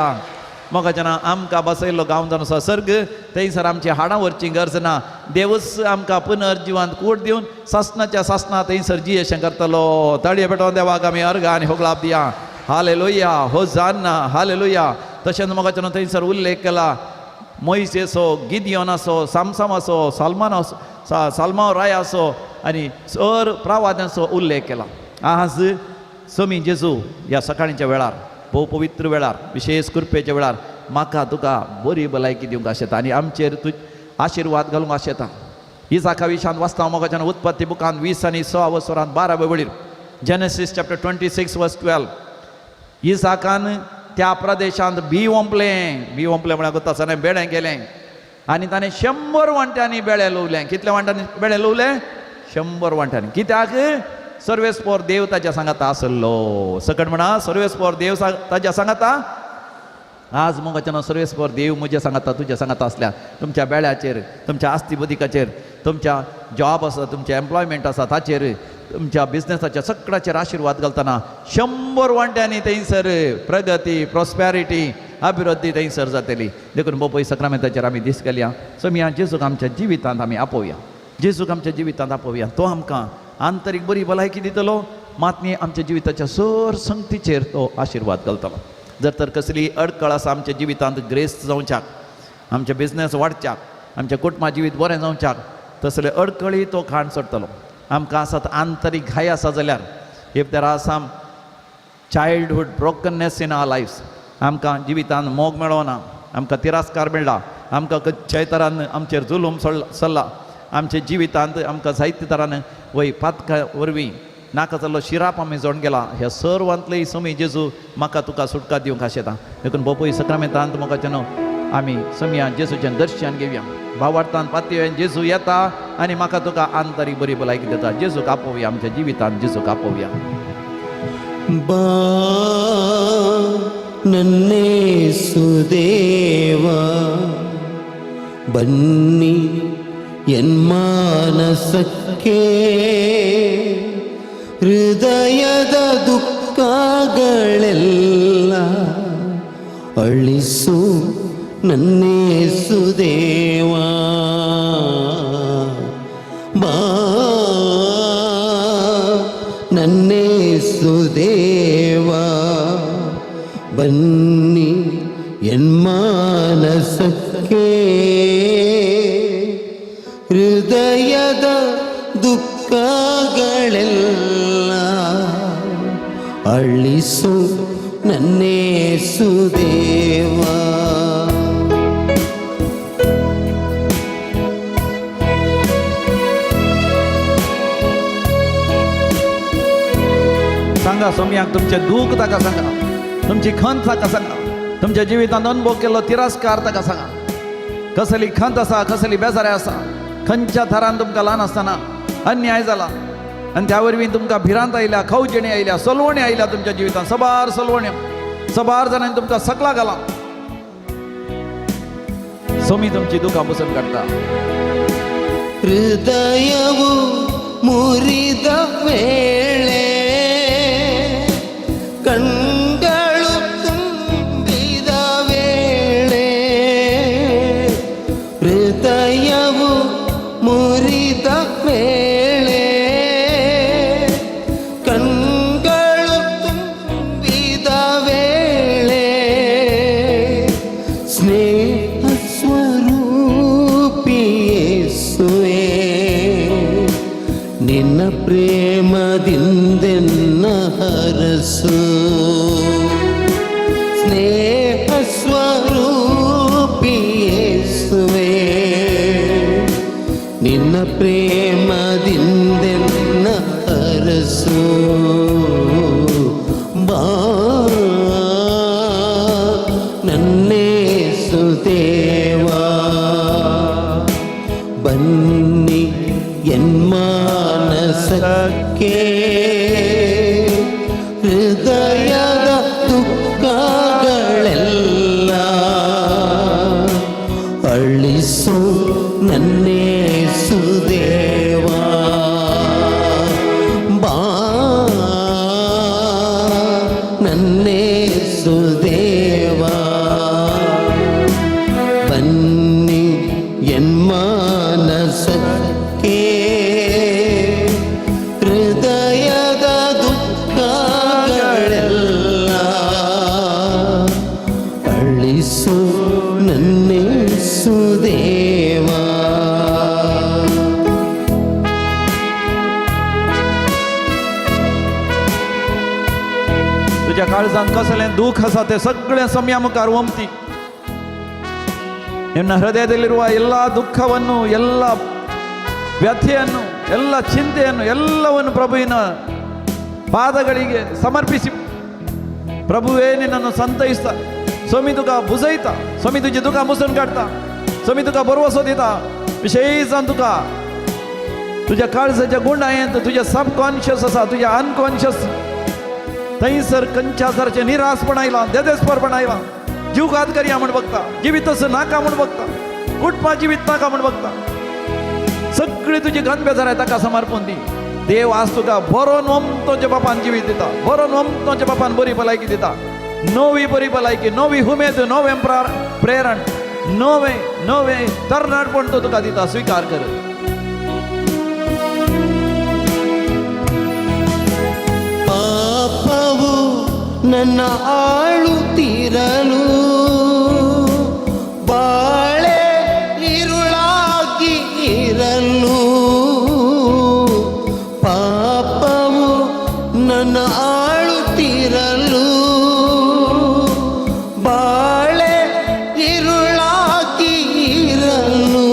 मोगाच्यान आमकां बसयल्लो गांव जावन आसा सर्ग, थंयसर आमची हाडां व्हरची गरज ना. देवूच आमकां पुनर्जिवांत कूट दिवन सासणाच्या सासणा थंयसर जियेशें करतलो. ताळये पेटोवन देवाक आमी अर्गान ह्यो दिया. हालेलुया. होजान्ना. हालेलुया. तशेंच मोगाच्यान थंयसर उल्लेख केला मोयसेसो, गिदियोनाचो, सामसामाचो, सालमानाचो, सालमाव रायाचो आनी सर प्रवाद्यांचो उल्लेख केला. आज समी जेजू ह्या सकाळींच्या वेळार, भोव पवित्र वेळार, विशेष कृपेच्या वेळार म्हाका तुका बरी भलायकी दिवंक आशेता आनी आमचेर तूं आशिर्वाद घालूंक आशेता. इसाका विशांत वाचता मोगाच्यान उत्पत्ती बुकान 20 आनी 6 वरांत 12 वळीर, जेनेसीस चॅप्टर 26 वर्स 12. इसाकान त्या प्रदेशांत बी ओंपलें. बी ओंपलें म्हळ्यार कोता आसतना बेळें गेलें आनी ताणें 100 वांट्यांनी बेळे लुवलें. कितले वांट्यांनी बेळे लुवलें? 100 वांट्यांनी. कित्याक? सर्वेस्पोर देव ताच्या सांगाता आसलो. सकट म्हणा, सर्वेस्पोर देव ताच्या सांगाता. आज मोगाच्यान सर्वेस्पोर देव म्हज्या सांगाता, तुज्या सांगाता आसल्या तुमच्या बेळ्याचेर, तुमच्या आस्ती बुदिकाचेर, तुमच्या जॉब आसा, तुमचें एम्प्लॉयमेंट आसा ताचेर, तुमच्या बिजनेसाच्या सगळ्याचेर आशिर्वाद घालतना 100 वांट्यांनी थंयसर प्रगती, प्रॉस्पेरिटी, अभिवृद्धी थंयसर जातली. देखून बोपय सक्रामेंताचेर आमी दीस घालया. सो जेजूक आमच्या जिवितांत आमी आपोवया. जेजूक आमच्या जिवितांत आपोवया. तो आमकां आंतरीक बरी भलायकी दितलो, मात न्ही आमच्या जिविताच्या सर संगतीचेर तो आशिर्वाद घालतलो. जर तर कसली अडकळ आसा आमच्या जिवितांत ग्रेस्त जावच्याक, आमचें बिजनेस वाडच्याक, आमच्या कुटुंबा जिवीत बरें जावच्याक, तसले अडकळी तो खाण सोडटलो. आमकां आसात आंतरीक घाय आसा जाल्यार, if there are some childhood brokenness in our lives, आमकां जिवितांत मोग मेळना, आमकां तिरस्कार मेळ्ळा, आमकां खंयच्याय तरान आमचेर जुलूम चल्ला, आमच्या जिवितांत आमकां जायते तरान वय पातका वरवीं नाका जाल्लो शिराप आमी जोड गेला, ह्या सर्वांतले समी जेजू म्हाका तुका सुटका दिवंक आशेता. देखून बोपय सक्रामेंतांत मोगाच्यान आमी समया जेजूचें दर्शन घेवया. भावार्थान पातयेन जेजू येता आनी म्हाका तुका आंतरीक बरी भलायकी दिता. जेजूक आपोवया आमच्या जिवितांत, जेजूक आपोवया. बा नन्नेसुदेवा बन्नी एन् मानसಕ್ಕೆ ಹೃದಯದ ದುಃಖಗಳೆಲ್ಲ ಅಳಿಸು ನನ್ನೇಸುದೇವಾ. ಬಾ ನನ್ನೇಸುದೇವಾ ಬನ್ನಿ ಎನ್ಮಾನಸಕ್ಕೆ ಹೃದಯದ ದುಃಖಗಳೆಲ್ಲ ಅಳಿಸು ನನ್ನೇಸುದೇವಾ. सांगा सोमयाक तुमचें दूख ताका सांगा, तुमची खंत ताका सांगा, तुमच्या जिवितांत अनुभव केल्लो तिरस्कार ताका सांगा. कसली खंत आसा, कसली बेजारी आसा, खंयच्या थरान तुमकां ल्हान आसतना अन्याय जाला आनी त्या वरवीं तुमकां भिरांत आयल्या, खवजणी आयल्या, सलवणी आयल्या तुमच्या जिवितांत, सबार सलवण्यो, सबार जाणांनी तुमकां सकला घाला. सोमी तुमची दुखां पुसून काडटा. ಹೃದಯವು ಮುರಿದ ವೇಳೆ, ಕಣ್ಗಳು ತುಂಬಿದ ವೇಳೆ, ಹೃದಯವು ಮುರಿದ ವೇಳೆ, ಕಣ್ಗಳು ತುಂಬಿದ ವೇಳೆ, ಸ್ನೇಹ ಸ್ವರೂಪಿ ಯೇಸುವೇ, ನಿನ್ನ ಪ್ರೇಮದಿಂದೆನ್ನ ಹರಸು. ಸ್ನೇಹ ಸ್ವರೂಪಿ ಯೇಸುವೇ, ನಿನ್ನ ಪ್ರೇಮದಿಂದೆನ್ನ ಹರಸು. ಬಾ ನನ್ನೇಸು ದೇವಾ, ಬನ್ನಿ ಎನ್ಮಾನಸಕ್ಕೆ, ಹೃದಯದ ದುಃಖಗಳೆಲ್ಲ ಅಳಿಸು ನನ್ನೇಸು ದೇವಾ. ಬಾ ನನ್ನೇಸು ದೇವಾ, ಬನ್ನಿ ಎನ್ಮಾನಸಕ್ಕೆ, ಹೃದಯದ ದುಃಖಗಳೆಲ್ಲ ಅಳಿಸು ನನ್ನೇಸು ದೇವಾ. तुज्या काळजांत कसलें दुःख आसा तें सगळें सोम्या मुखार ओमती. ನಿನ್ನ ಹೃದಯದಲ್ಲಿರುವ ಎಲ್ಲ ದುಃಖವನ್ನು, ಎಲ್ಲ ವ್ಯಥೆಯನ್ನು, ಎಲ್ಲ ಚಿಂತೆಯನ್ನು, ಎಲ್ಲವನ್ನು ಪ್ರಭುವಿನ ಪಾದಗಳಿಗೆ ಸಮರ್ಪಿಸಿ. ಪ್ರಭುವೇ ನಿನ್ನನ್ನು ಸಂತೈಸ್ತಾ. स्वामी तुका भुजयता, स्वामी तुजी दुकां पुसून काडटा, स्वामी तुका भरवसो दिता. विशेषान तुका तुज्या काळजाच्या गुंडायेंत तुज्या सबकॉन्शियस आसा, तुज्या अनकॉन्शियस थंयसर खंयच्या सारचें निरासपण आयलां, देदेस्परपण आयलां, जीवघात करया म्हूण बघता, जिवीत असं नाका म्हूण बघता, कुटुंबा जिवीत नाका म्हूण बघता. सगळी तुजी गन बेजार ताका समर्पून दी. देव आज तुका बरो नोमतोच्या बापान जिवीत दिता, बरो नोमतोच्या बापान बरी भलायकी दिता, नवी बरी भलायकी, नवी उमेद, नवें प्रेरण, नवें नवें तरणाटपण तो तुका दिता. स्विकार कर. ಪಾಪವು ನನ್ನ ಆಳುತ್ತಿರಲು, ಬಾಳೆ ಇರುಳಾಗಿ ಇರಲು, ಪಾಪವು ನನ್ನ ಆಳುತ್ತಿರಲು, ಬಾಳೆ ಇರುಳಾಗಿ ಇರಲು,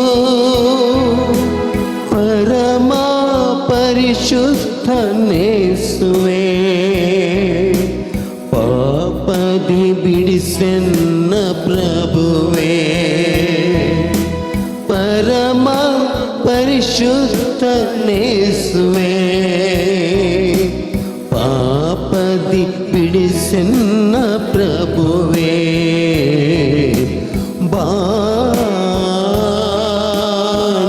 ಪರಮ ಪರಿಶುದ್ಧನೇಸುವೆ, ಪಾಪದಿ ಬಿಡಿಸೆನ್ನ ಪ್ರಭುವೇ. ಪರಮ ಪರಿಶುದ್ಧನೇಸುವೆ, ಪಾಪದಿ ಬಿಡಿಸೆನ್ನ ಪ್ರಭುವೇ. ಬಾ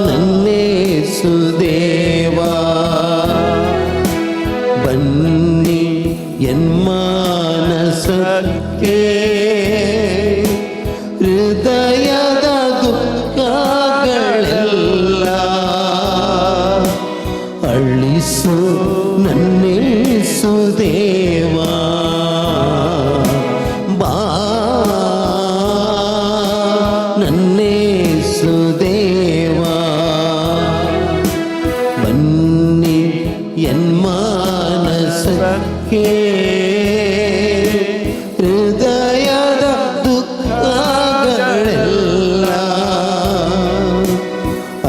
ನನ್ನೇಸು ದೇವಾ, ಬನ್ನಿ ಎನ್ಮಾನಸಕ್ಕೆ, ಹೃದಯದ ದುಃಖಗಳೆಲ್ಲ ಅಳಿಸು ನನ್ನೇಸು ದೇವಾ. ಬಾ ನನ್ನೇಸು ದೇವಾ, ಬನ್ನಿ ಎನ್ಮಾನಸಕ್ಕೆ, ಹೃದಯದ ದುಃಖಗಳೆಲ್ಲ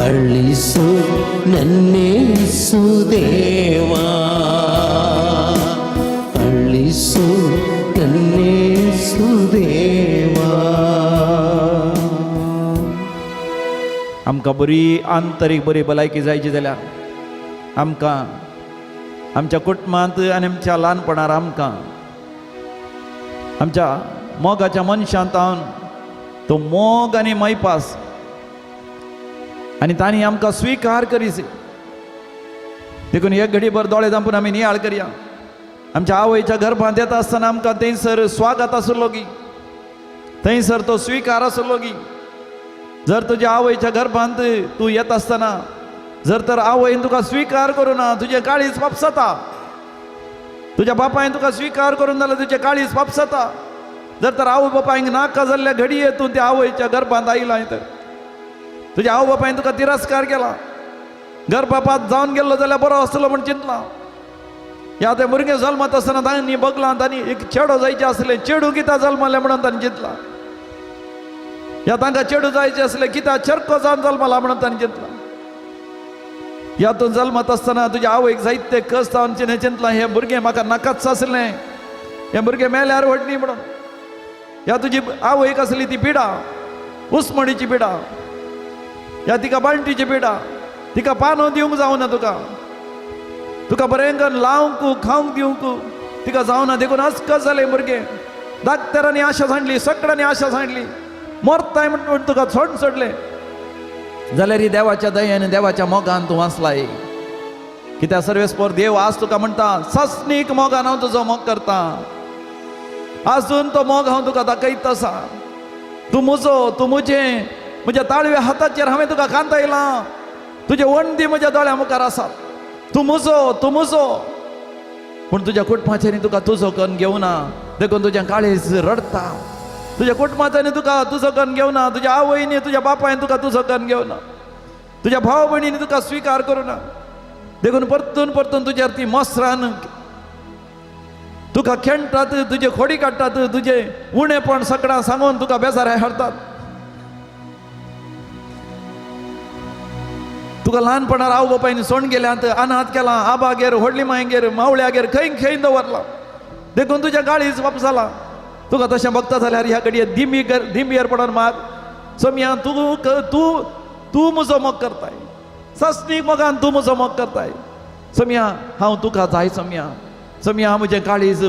ಅಳಿಸು ನನ್ನೇಸು ದೇವಾ. आमकां बरी आंतरीक बरी भलायकी जायची जाल्यार आमकां आमच्या कुटुंबांत आनी आमच्या ल्हानपणार आमकां आमच्या मोगाच्या मनशांत तो मोग आनी मैपास आनी तांणी आमकां स्विकार करीस. देखून एक घडीभर दोळे धांपून आमी नियाळ करया. आमच्या आवयच्या गर्भांत येता आसतना आमकां थंयसर स्वागत आसलो की, थंयसर तो स्विकार आसलो की. जर तुज्या आवयच्या गर्भांत तूं येता आसतना जर तर आवयन तुका स्विकार करूं ना, तुजें काळीज पापसता. तुज्या बापायन तुका स्विकार करून जाल्यार तुजें काळीज पापसता. जर तर आवय बापायक नाका जाल्ल्या घडये तूं त्या आवयच्या गर्भांत आयला तर तुज्या आवय बापायन तुका तिरस्कार केला, गर्भपात जावन गेल्लो जाल्यार बरो आसतलो म्हूण चिंतला. ह्या ते भुरगें जल्मत आसतना तांणी बगलां तांणी एक चेडो जायचें आसलें, चेडूं कित्याक जल्मलें म्हणून तांणी चिंतलां. ह्या तांकां चेडूं जायचें आसलें, कित्याक चरको जावन जल्मला म्हणून तांणी चिंतलां. ह्या तूं जल्मत आसतना तुज्या आवयक जायते कस जावन चिंतलां, हें भुरगें म्हाका नाकाच आसलें, हें भुरगें मेल्यार व्हडली म्हणून. ह्या तुजी आवयक आसली ती पिडा, उस्मणीची पिडा, ह्या तिका बाळंटीची पिडा, तिका पानो दिवंक जावना, तुका तुका बरें करून लावंक खावंक दिवंक तिका जावना. देखून अस्कस जालें भुरगें. डाक्टरांनी आशा सांडली, सगळ्यांनी आशा सांडली, मरताय म्हण तुका सोड सोडलें. जाल्यार ही देवाच्या दयेन देवाच्या मोगान तूं वाचलाय. कित्याक सर्वेस्पोर देव आज तुका म्हणटा, सस्नीक मोगान हांव तुजो मोग करता, आजून तो मोग हांव तुका दाखयत आसा. तूं म्हजो, तूं म्हजें, म्हज्या ताळव्या हाताचेर हांवें तुका कांतायलां, तुजे वणदी म्हज्या दोळ्या मुखार आसात. तूं म्हजो, तूं म्हजो. पूण तुज्या कुटुंबाच्यानी तुका तुजो करून घेवना, देखून तुजें काळीज रडटा. तुज्या कुटुंबाच्यानी तुका तुजो करून घेवना, तुज्या आवयनी तुज्या बापायन तुका तुजो करून घेवना, तुज्या भाव भयणीनी तुका स्विकार करूना. देखून परतून परतून तुजेर ती मसरान तुका खेळटात, तुजे खोडी काडटात, तुजे उणेपण सगळ्यां सांगून तुका बेजार हाडटात. तुका ल्हानपणार आवय बापायन सोण गेल्यात, अनाथ केला, आबागेर व्हडली मायगेर मावळ्यागेर खंय खंय दवरला. देखून तुज्या गाळीच बाप जाला. तुका तशें बगता जाल्यार ह्या घडये दिमी दिमयेर पडोन माग, सोमया तूं तूं तूं म्हजो मोग करताय, सस्नीक मोगान तूं म्हजो मोग करताय. सोमया हांव तुका जाय, सोमया, सोमया म्हजें काळीज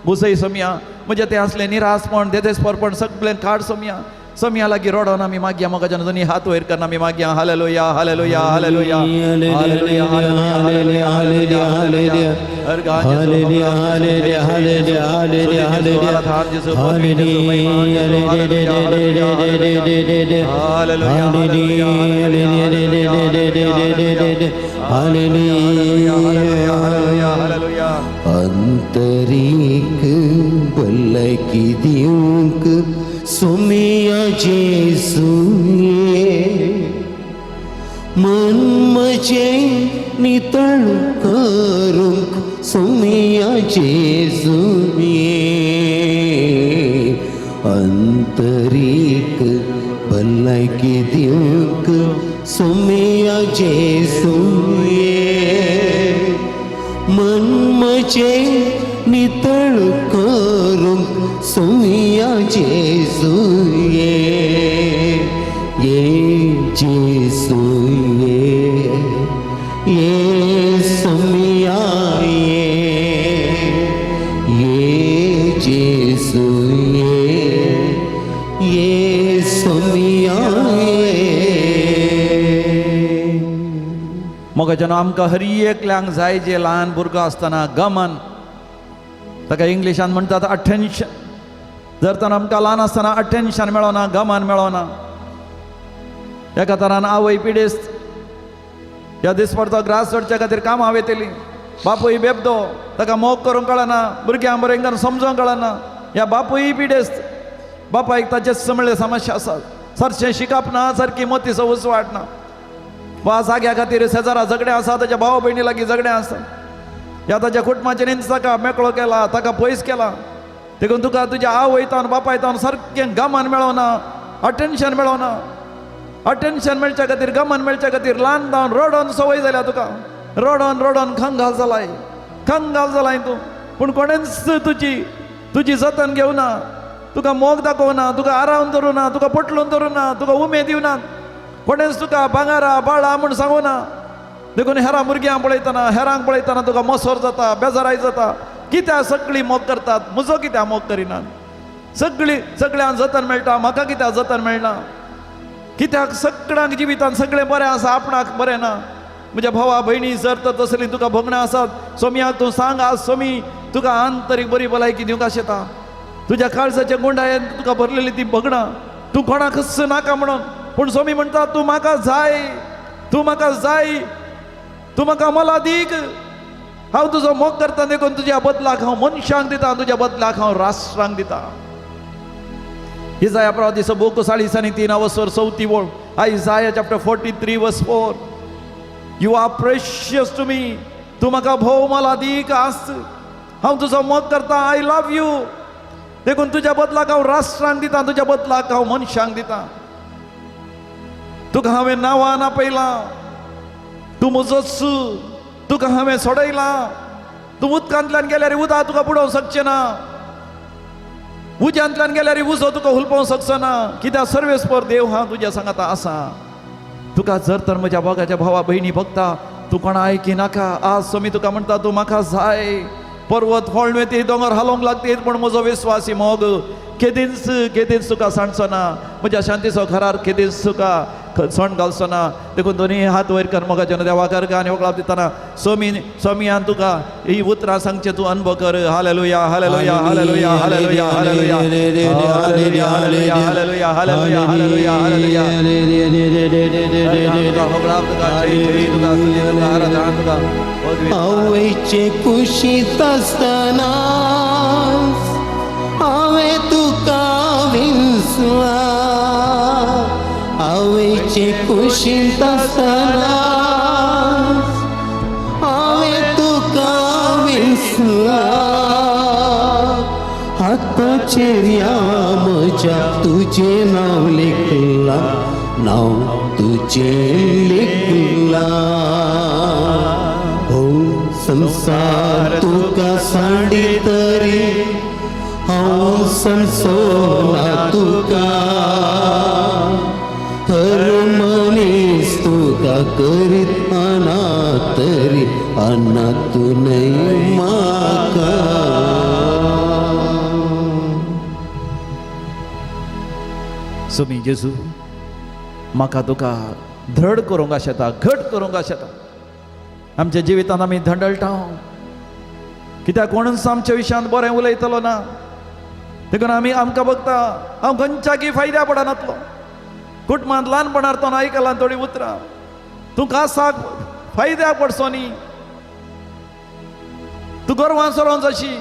भुसय, सोमया म्हजें तें आसलें निरासपण देदेस्परपण सगळें काड सोमया. सोमया लागीं रडोन आमी मागया, मोगाच्यान दोनी हात वयर करून आमी मागया. Hallelujah, hallelujah, hallelujah, hallelujah, hallelujah, hallelujah, hallelujah. Hallelujah, hallelujah, hallelujah, hallelujah, hallelujah. अंतरीक भलायकी दिवंक सोमिया जेसूये, मन म्हजें नितळ करूंक सोमिया जेसूये. अंतरीक भलायकी दिवंक सोमिया जेसूये, मन म्हजें नितळ करूंक सोमिया जेसूये, ये जेसूये, ये सोमिया ये, ये जेसूये, ये सोमिया ये. मोगाच्यान आमकां हर एकल्यांक जाय जे ल्हान भुरगो आसतना गमन, ताका इंग्लिशान म्हणटात अटेन्शन. जर तर आमकां ल्हान आसतना अटेन्शन मेळना, गमन मेळना, एका तरान आवय पिडेस्त, ह्या दिसपडतो ग्रास जोडच्या खातीर कामां वयतली, बापूय बेबदो, ताका मोग करूंक कळना, भुरग्यां बरें समजोंक कळना. ह्या बापूय पिडेस्त, बापायक ताचेच म्हळ्ळे समस्या आसात, सारशें शिकप ना, सारकी मोतीचो उजवाड ना, वा जाग्या खातीर शेजारा झगडें आसा, ताच्या भाव भयणी लागीं झगडें आसा, ह्या ताच्या कुटुंबाचेर ताका मेकळो केला, ताका पयस केला. देखून तुका तुज्या आवयतान बापायतान सारकें गमन मेळना, अटेन्शन मेळना. अटेन्शन मेळच्या खातीर, गमन मेळच्या खातीर ल्हान जावन रडोन संवय जाल्या तुका, रडोन रडोन खंगाल जालाय, खंगाल जालाय तूं. पूण कोणेंच तुजी तुजी जतन घेवना, तुका मोग दाखोवना, तुका आरावन धरुना, तुका पोटलून धरुना, तुका उमेद दिवना. कोणेंच तुका भांगरा बाळा म्हूण सांगू ना. देखून हेरां भुरग्यांक पळयतना, हेरांक पळयतना तुका मोसोर जाता, बेजाराय जाता. कित्याक सगळीं मोग करतात, म्हजो कित्याक मोग करिनात? सगळीं सगळ्यांक जतन मेळटा, म्हाका कित्याक जतन मेळना? कित्याक सगळ्यांक जिवितान सगळें बरें आसा, आपणाक बरें ना? म्हज्या भावा भयणी, जर तर तसलीं तुका भोगणां आसात, सोमयाक तूं सांग, आज सोमी तुका आंतरीक बरी भलायकी दिवंक आशेता. तुज्या काळजाच्या गुंडायेन तुका भरलेली ती भोगणां, तूं कोणाकच नाका म्हणून, पूण सोमी म्हणटा तूं म्हाका जाय, तूं म्हाका जाय, तूं म्हाका मोलादीक. हांव तुजो मोग करता देखून तुज्या बदलाक हांव मनशांक दिता, तुज्या बदलाक हांव राष्ट्रांक दिता. इजाया प्रवादिसो बूक 43 अवसर चवथी वळ. Isaiah chapter 43 verse 4. You are precious to me. तूं म्हाका भोव मोलादीक आस. हांव तुजो मोग करता. I love you. देखून तुज्या बदलाक हांव राष्ट्रांक दिता, तुज्या बदलाक हांव मनशांक दिता. तुका हांवें नांवान आपयलां, तूं म्हजोच. तुका हांवें सोडयलां. तूं उदकांतल्यान गेल्यार उदक तुका बुडोवंक शकचें ना, उज्यांतल्यान गेल्यार उजो तुका हुलपोवंक शकचो ना, कित्याक सर्वेस्पर देव हांव तुज्या सांगाता आसा. तुका जर तर म्हज्या मोगाच्या भावा भयणी भोगता, तूं कोणा आयकी नाका. आज सोमी तुका म्हणटा, तूं म्हाका जाय. पर्वत फळवे ती दोंगर हालोवंक लागतीत, पूण म्हजो विस्वासी मोग केदींच केदींच तुका सांडचो ना. म्हज्या शांतीचो घरार केदींच तुका सण घालचो ना. देखून दोनी हात वयर कर मोगाच्या देवा कर आनी वकलाप दितना सोमी सोमियान तुका ही उतरां सांगचें तूं अनुभव कर. Hallelujah, hallelujah, hallelujah, hallelujah, hallelujah, hallelujah, hallelujah, hallelujah, hallelujah, hallelujah, hallelujah. तुका होगळाप, तुका जय जय, तुका स्तुती, तुका आराधना, तुका पदवी. आवयचे कुशींत आसतना हांवें तुका विंचला. आवयचे कुशींत आसतना हांवें तुका विंचला. हाताचेर ह्या म्हज्या तुजें नांव लिखलां, नांव तुजें लिखलां. हो संसार तुका सांडी तरी हांव सांडचोना तुका. हर मनीस तुका करीत अनाथ तरी अनाथ तूं न्हय म्हाका. सोमी जेजू म्हाका तुका धड करूंक आशेता, घट करूंक आशेता. आमच्या जिवितांत आमी धंडळटा, कित्याक कोणूच आमच्या विशयांत बरें उलयतलो ना. देखून आमी आमकां बघता हांव खंयच्याकी फायद्या पडनातलो. कुटुंबांत ल्हानपणार तो आयकलां थोडीं उतरां, तूं कासाक फायद्याक पडचो न्ही, तूं गोरवां चरोवंक जाशी,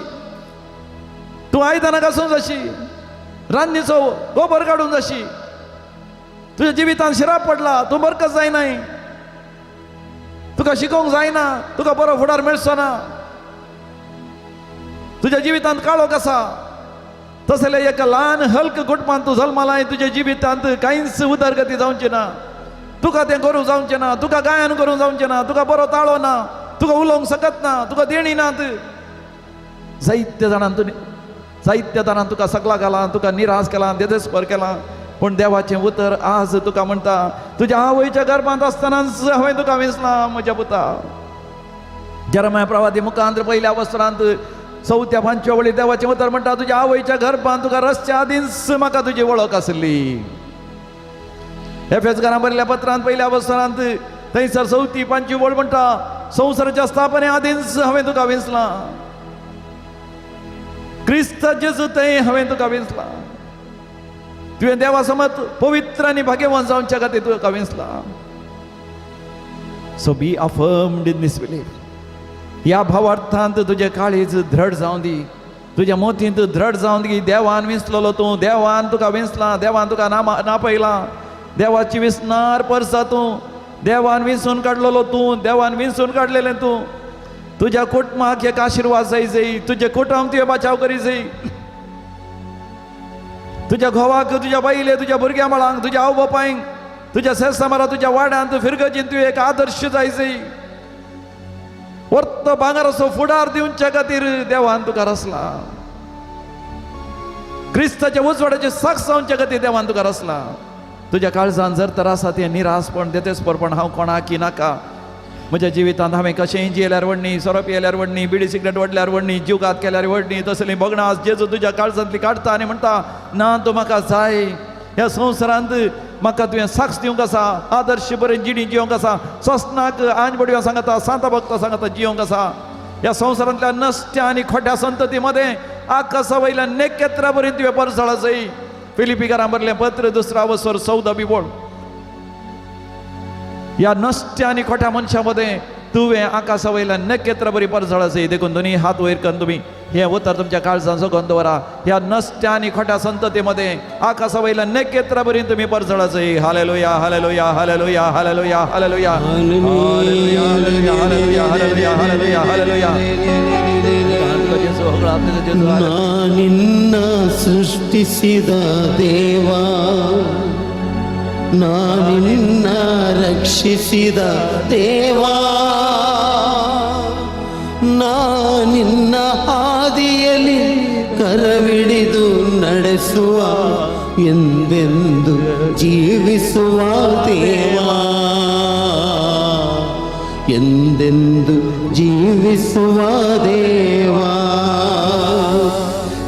तूं आयदनां घासूंक जाशी, रान्नीचो गोबर काडूंक जाशी, तुज्या जिवितांत शिराप पडला, तूं बरकत जायनाय, तुका शिकोवंक जायना, तुका बरो फुडार मेळचो ना, तुज्या जिवितांत काळोख आसा. तसले एका ल्हान हल्क कुटुंबांत तूं जल्मलाय, तुज्या जिवितांत कांयच उदरगती जावची ना, तुका तें करूंक जावचें ना, तुका गायन करूंक जावचें ना, तुका बरो ताळो ना, तुका उलोवंक शकत ना, तुका देणी नात. जायत्या जाणान तूं जायत्या जाणान तुका सगळा घाला, तुका निराश केला, देदेस्पर केला. पूण देवाचें उतर आज तुका म्हणटा, तुज्या आवयच्या गर्भांत आसतनाच हांवें तुका विंचलां म्हज्या पुता. जेरमाया प्रवादी मुखांत पयल्या वस्त्रांत चवथ्या पांचव्या वळी देवाचें उतर म्हणटा, तुज्या आवयच्या गर्भांत तुका रस्त्या आदींच म्हाका तुजी वळख आसली. एफेसकारां बरयल्ल्या पत्रांत पयल्या वस्त्रांत थंयसर चवथी पांचवी वळ म्हणटा, संवसाराच्या स्थापने आदींच हांवें तुका विंचलां, क्रिस्त जेजू थंय हांवें तुका विंचलां, तुवें देवा समत पवित्र आनी भाग्यवान जावच्या खातीर तुका विंचलां. So be affirmed in this belief. ह्या भावार्थांत तुजें काळीज दृढ जावं दी, तुज्या मोतींत दृढ जावं दी. देवान विंचलेलो तूं, देवान तुका विंचलां, देवान तुका नापयलां, देवाची विसणार परसा तूं, देवान विंचून काडलेलो तूं, देवान विंचून काडलेलें तूं. तुज्या कुटुंबाक एक आशिर्वाद जाय जाय, तुजें कुटुंब तुवें बचाव करी जाय, तुज्या घोवाक, तुज्या बायले, तुज्या भुरग्यां बाळांक, तुज्या आवय बापायंक, तुज्या सेसामारा, तुज्या वाड्यांत फिरगजीन तुवें एक आदर्श जाय जाय. वर्त भांगराचो फुडार दिवच्या खातीर देवान तुका रचला, क्रिस्ताच्या उजवाडाचे साक्ष जावच्या खातीर देवान तुका रचला. तुज्या काळजान जर तर आसा तें निरासपण देतेसपरपण, हांव कोणाकी नाका, म्हज्या जिवितांत हांवें कशेंय जियेल्यार व्हडणी, सोरो पियेल्यार व्हडणी, बिडी सिगरेट वडल्यार व्हडणी, जिवघात केल्यार व्हडणी, तसलीं भोगणां आज जेजू तुज्या काळजांतली काडटा आनी म्हणटा ना तूं म्हाका जाय. ह्या संवसारांत म्हाका तुवें साक्ष दिवंक आसा, आदर्श बरें जिणी जिवंक आसा, सोसनाक आंज बडव्या सांगता, सांता भक्ता सांगता जिवंक आसा. ह्या संवसारांतल्या नश्ट्या आनी खोट्या संतती मदें आकाशा वयल्या नेकेत्रा बरी तुवें परजळ आसय. फिलिपीकारां बरलें पत्र दुसरा वसर 14 बिबोळ. ह्या नश्ट्या आनी खोट्या मनशां मदें तुवें आकाशा वयल्या नखेत्रा बरी परजळ आसय. देखून दोनी हात वयर करून तुमी हें उतर तुमच्या काळजान जगोवन दवरा. ह्या नश्ट्या आनी खोट्या संतती मदें आकाशा वयल्या नखेत्रा बरी तुमी परजळ आसय. Hallelujah hallelujah hallelujah hallelujah hallelujah hallelujah hallelujah hallelujah hallelujah hallelujah. ನಿನ್ನ ಸೃಷ್ಟಿಸಿದ ದೇವಾ, ನಾನಿನ್ನ ರಕ್ಷಿಸಿದ ದೇವಾ, ನಾನಿನ್ನ ಹಾದಿಯಲ್ಲಿ ಕರವಿಡಿದು ನಡೆಸುವ ಎಂದೆಂದು ಜೀವಿಸುವ ದೇವಾ, ಎಂದೆಂದು ಜೀವಿಸುವ ದೇವಾ.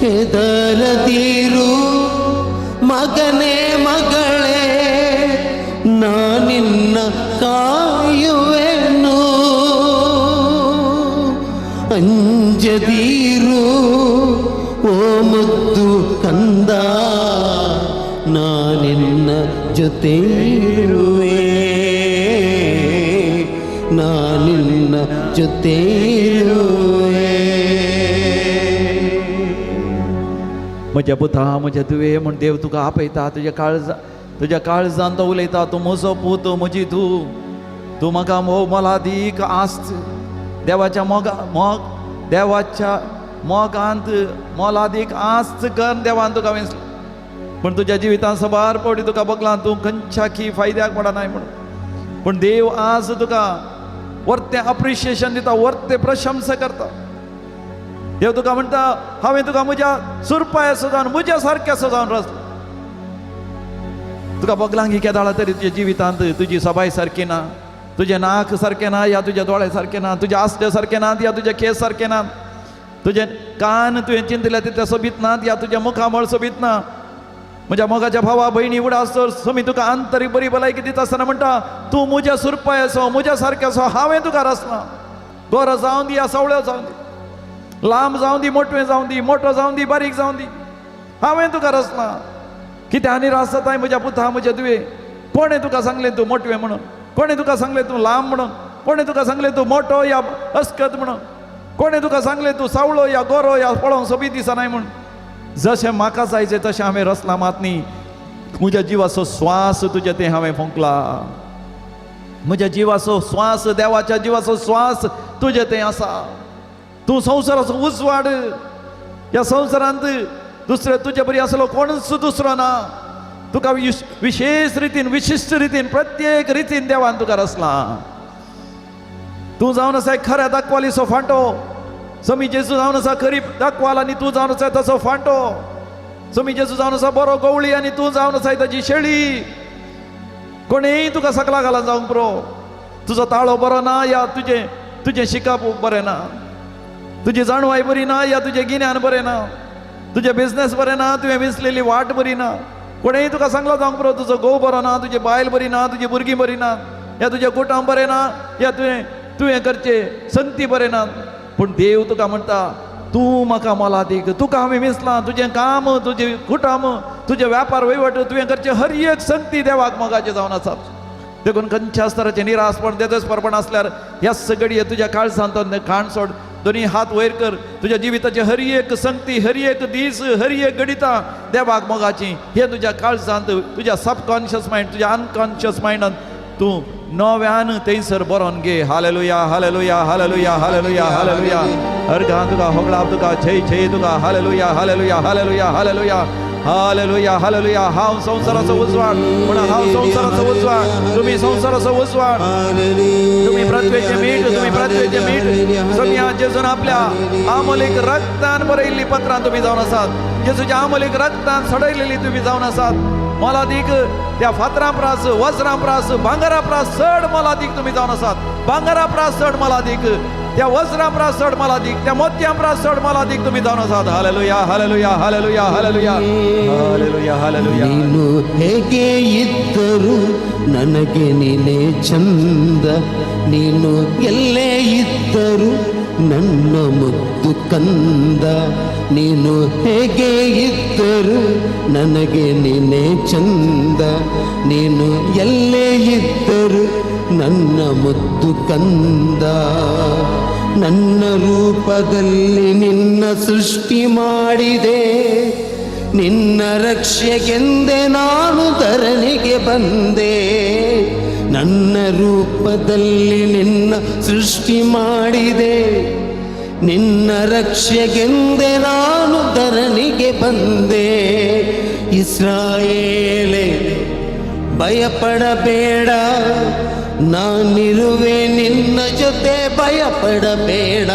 ಹೆದರದಿರು ಮಗನೇ ಮಗಳೇ, ನಾನಿನ್ನ ಕಾಯುವೆನು, ಅಂಜದಿರು ಓ ಮುದ್ದು ಕಂದ, ನಾನಿನ್ನ ಜೊತೆ ಇರುವೆ, ನಾನಿನ್ನ ಜೊತೆ ಇರುವೆ. म्हज्या पुता म्हज्या धुवे म्हूण देव तुका आपयता. तुज्या काळजा तुज्या काळजान तो उलयता, तूं म्हजो पूत, म्हजी धूव, तूं म्हाका मोग मोलादीक आस्त. देवाच्या मोगा मोग देवाच्या मोगांत मोलादीक आस्त कर देवान तुका वेंचलो. पूण तुज्या जिवितांत सबार फावटी तुका बगलां तूं खंयच्या फायद्याक पडनाय म्हणून. पूण देव आज तुका वर्तें अप्रिशिएशन दिता, वर्तें प्रशंसा करता. देव तुका म्हणटा हांवें तुका म्हज्या सुरपाय जावन म्हज्या सारक्या जावन रचलो. तुका बगलां केदाळा तरी तुज्या जिवितांत तुजी सबाय सारकी ना, तुजें नाक सारकें ना, या तुजे दोळे सारके ना, तुजे आसले सारके नात, या तुजे केंस सारके नात, तुजे कान तुवें चिंतल्या तितले सोबीत नात, या तुजें मुखामळ सोबीत ना. म्हज्या मोगाच्या भावा भयणी उडास तर समी तुका आंतरीक बरी भलायकी दिता आसतना म्हणटा तूं म्हज्या सुरपाय असो म्हज्या सारकें असो हांवें तुका रचला. गोरो जावं दी या सवळ्यो जावं दी, लांब जावं दी, मोटवें जावं दी, मोटो जावं दी, बारीक जावं दी, हांवें तुका रचला. कितें आनी रासताय म्हज्या पुता म्हज्या धुवे? कोणें तुका सांगलें तूं मोटवें म्हणून? कोणें तुका सांगलें तूं लांब म्हणून? कोणें तुका सांगलें तूं मोटो या अस्कत म्हणून? कोणें तुका सांगलें तूं सावळो या गोरो या पळोवंक सोबीत दिसनाय म्हूण? जशें म्हाका जायचें तशें हांवें रचलां मात न्ही. म्हज्या जिवाचो स्वास तुजें तें हांवें फुंकला. म्हज्या जिवाचो स्वास, देवाच्या जिवाचो स्वास तुजें तें आसा. तूं संवसाराचो उजवाड. ह्या संवसारांत दुसरे तुजे बरी आसलो कोणूच दुसरो ना. तुका विशेष रितीन, विशिश्ट रितीन, प्रत्येक रितीन देवान तुका रचला. तूं जावन आसा खऱ्या दाखवालीचो फांटो. समी जेजू जावन आसा खरी दाखवाल आनी तूं जावन आसा तसो फांटो. समी जेजू जावन आसा बरो गवळी आनी तूं जावन आसा ताजी शेळी. कोणेय तुका सकला घाला जावंक पुरो. तुजो ताळो बरो ना या तुजें तुजें शिकप बरें ना, तुजी जाणवाय बरी ना या तुजें गिन्यान बरें ना, तुजें बिजनेस बरें ना, तुवें विंचलेली वाट बरी ना. कोणेय तुका सांगला जावंक पुरो तुजो घोव बरो ना, तुजी बायल बरी ना, तुजी भुरगीं बरी ना, या तुजें कुटुंब बरें ना, या तुवें तुवें करचें संगती बरें ना. पूण देव तुका म्हणटा तूं म्हाका मोलादीक, तुका हांवें विंचलां. तुजें काम, तुजें कुटुंब, तुजें व्यापार वहिवट, तुवें करचें हर एक संगती देवाक मोगाचें जावन आसात. देखून खंयच्या स्तराचें निरासपण तेजस्परपण आसल्यार ह्या सगळी तुज्या काळजांत खाण सोड, दोनी हात वयर कर. तुज्या जिविताची हर एक संगती, हर एक दीस, हर एक घडितां देवाक मोगाची हे तुज्या काळजांत, तुज्या सबकॉन्शियस मायंड, तुज्या अनकॉन्शियस मायंडान तूं नव्यान थंयसर बरोवन घे. Hallelujah hallelujah hallelujah hallelujah hallelujah. अर्घां तुका होगळाप तुका, जय जय तुका. Hallelujah hallelujah hallelujah hallelujah hallelujah hallelujah. हांव संवसाराचो उजवाड म्हण हांव संवसाराचो उजवाड, तुमी संवसाराचो उजवाड, तुमी पृथ्वेचें मीठ, तुमी पृथ्वेचें मीठ. सगळ्या जेजून आपल्या आमोलीक रक्तान बरयल्ली पत्रां तुमी जावन आसात. जेजूच्या आमोलीक रक्तान सडयलेली तुमी जावन आसात. मोलादीक त्या फातरां प्रास, वज्रां प्रास, भांगरा प्रास चड मोलादीक तुमी जावन आसात. भांगरा प्रास चड मोलादीक, त्या वज्रां प्रास चड मोलादीक, त्या मोतयां प्रास चड मोलादीक तुमी जावन आसात. Hallelujah, hallelujah, hallelujah, hallelujah, hallelujah, hallelujah. ನೀನು ಹೇಗೆ ಇದ್ದರು ನನಗೆ ನೀನೇ ಚಂದ, ನೀನು ಎಲ್ಲೇ ಇದ್ದರು ನನ್ನ ಮುದ್ದು ಕಂದ. ನೀನು ಹೇಗೆ ಇದ್ದರು ನನಗೆ ನೀನೇ ಚಂದ, ನೀನು ಎಲ್ಲೇ ಇದ್ದರು ನನ್ನ ಮುದ್ದು ಕಂದ. ನನ್ನ ರೂಪದಲ್ಲಿ ನಿನ್ನ ಸೃಷ್ಟಿ ಮಾಡಿದೆ, ನಿನ್ನ ರಕ್ಷೆಗೆಂದೆ ನಾನು ಧರಣಿಗೆ ಬಂದೆ. ನನ್ನ ರೂಪದಲ್ಲಿ ನಿನ್ನ ಸೃಷ್ಟಿ ಮಾಡಿದೆ, ನಿನ್ನ ರಕ್ಷೆಗೆಂದೆ ನಾನು ಧರಣಿಗೆ ಬಂದೆ. ಇಸ್ರಾಯೇಲೇ ಭಯಪಡಬೇಡ, ನಾನಿರುವೆ ನಿನ್ನ ಜೊತೆ, ಭಯಪಡಬೇಡ.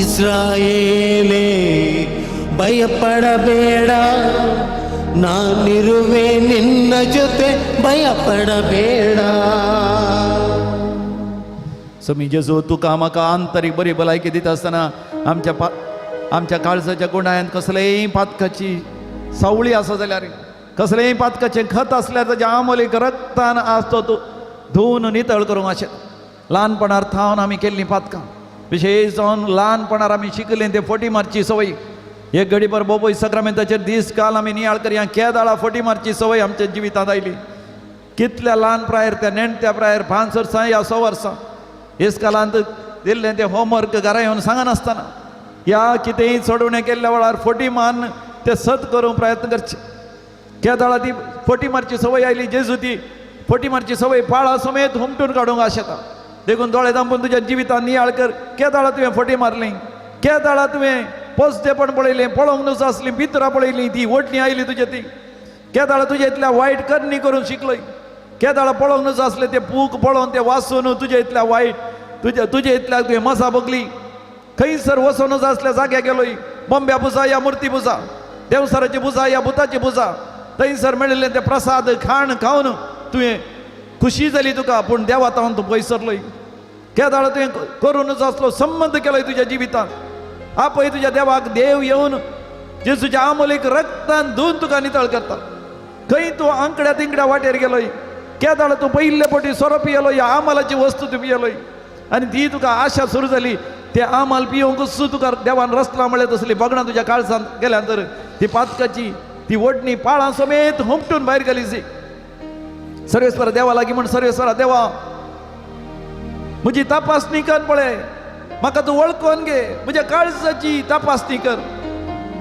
ಇಸ್ರಾಯೇಲೇ ಭಯಪಡಬೇಡ, ನಾನಿರುವೆ ನಿನ್ನ ಜೊತೆ, ಭಯಪಡಬೇಡ. समी जेजू, तुका म्हाका आंतरीक बरी भलायकी दिता आसतना आमच्या पा आमच्या काळजाच्या गुणायांत कसलेय पातकाची सावळी आसा जाल्यार, कसलेय पातकाचें खत आसल्यार ताच्या आमोलीक रक्तान आज तो तूं धुवन नितळ करूंक अशें. ल्हानपणार थावन आमी केल्लीं पातकां, विशेश जावन ल्हानपणार आमी शिकलीं ते फटी मारची संवय. एक घडीभर बोबोय सक्रामेंताचेर दीस काल आमी नियाळ करया, केदाळा फटी मारची संवय आमच्या जिवितांत आयली. कितल्या ल्हान प्रायर, त्या नेणत्या प्रायर, 5 वर्सां या 6 वर्सां इस्कालांत दिल्लें तें होमवर्क घरा येवन सांगनासतना ह्या कितेंय चडवणें केल्ल्या वेळार फटी मारून तें सत करूंक प्रयत्न करचे. केदाळा ती फटी मारची संवय आयली. जेजू ती फटी मारची संवय पाळा समेत हुमटून काडूंक आशेता. देखून दोळे धांपून तुज्या जिवितान नियाळ कर. केदाळा तुवें फटी मारली, केदाळा तुवें पोसतेपण पळयलें, पळोवंक नुस आसली भितरां पळयली, ती ओडणी आयली तुजे ती. केदाळा तुज्या इतल्या वायट करणी करून शिकलय. केदाळा पळोवंक नुस आसलें ते पूक पळोवन ते वाचून तुज्या इतल्या वायट तुज्या तुज्या इतल्या तुवें मजा बगली. खंयसर वचोनच आसल्या जाग्या गेलोय, बोंब्या पुजा या मुर्ती पुजा, देवसराची पुजा या भुताची पुजा, थंयसर मेळिल्लें ते प्रसाद खाण खावन तुवें खुशी जाली तुका, पूण देवा तावन तूं पयस सरलोय. केदाळा तुवें करूनच आसलो संबंद केलोय तुज्या जिवितांत. आपय तुज्या देवाक, देव येवन जेजूच्या आमोलीक रक्तान धुवन तुका नितळ करता. खंय तूं आंकड्या तिंकड्या वाटेर गेलोय, केदाळा तूं पयिल्ले पटी सोरो पियेलो या आमालाची वस्तू तूं पियेलोय आनी ती तुका आशा सुरू जाली, ते आमाल पिवंक तुका देवान रसला म्हळ्यार तसली बगणां तुज्या काळजांत गेल्या तर ती पातकाची ती ओडणी पाळां समेत हुमटून भायर घाली. सर्वेस्वरा देवा लागीं म्हण, सर्वेस्वरा देवा म्हजी तपासणी कर, पळय म्हाका तूं वळखून घे, म्हज्या काळजाची तपासणी कर.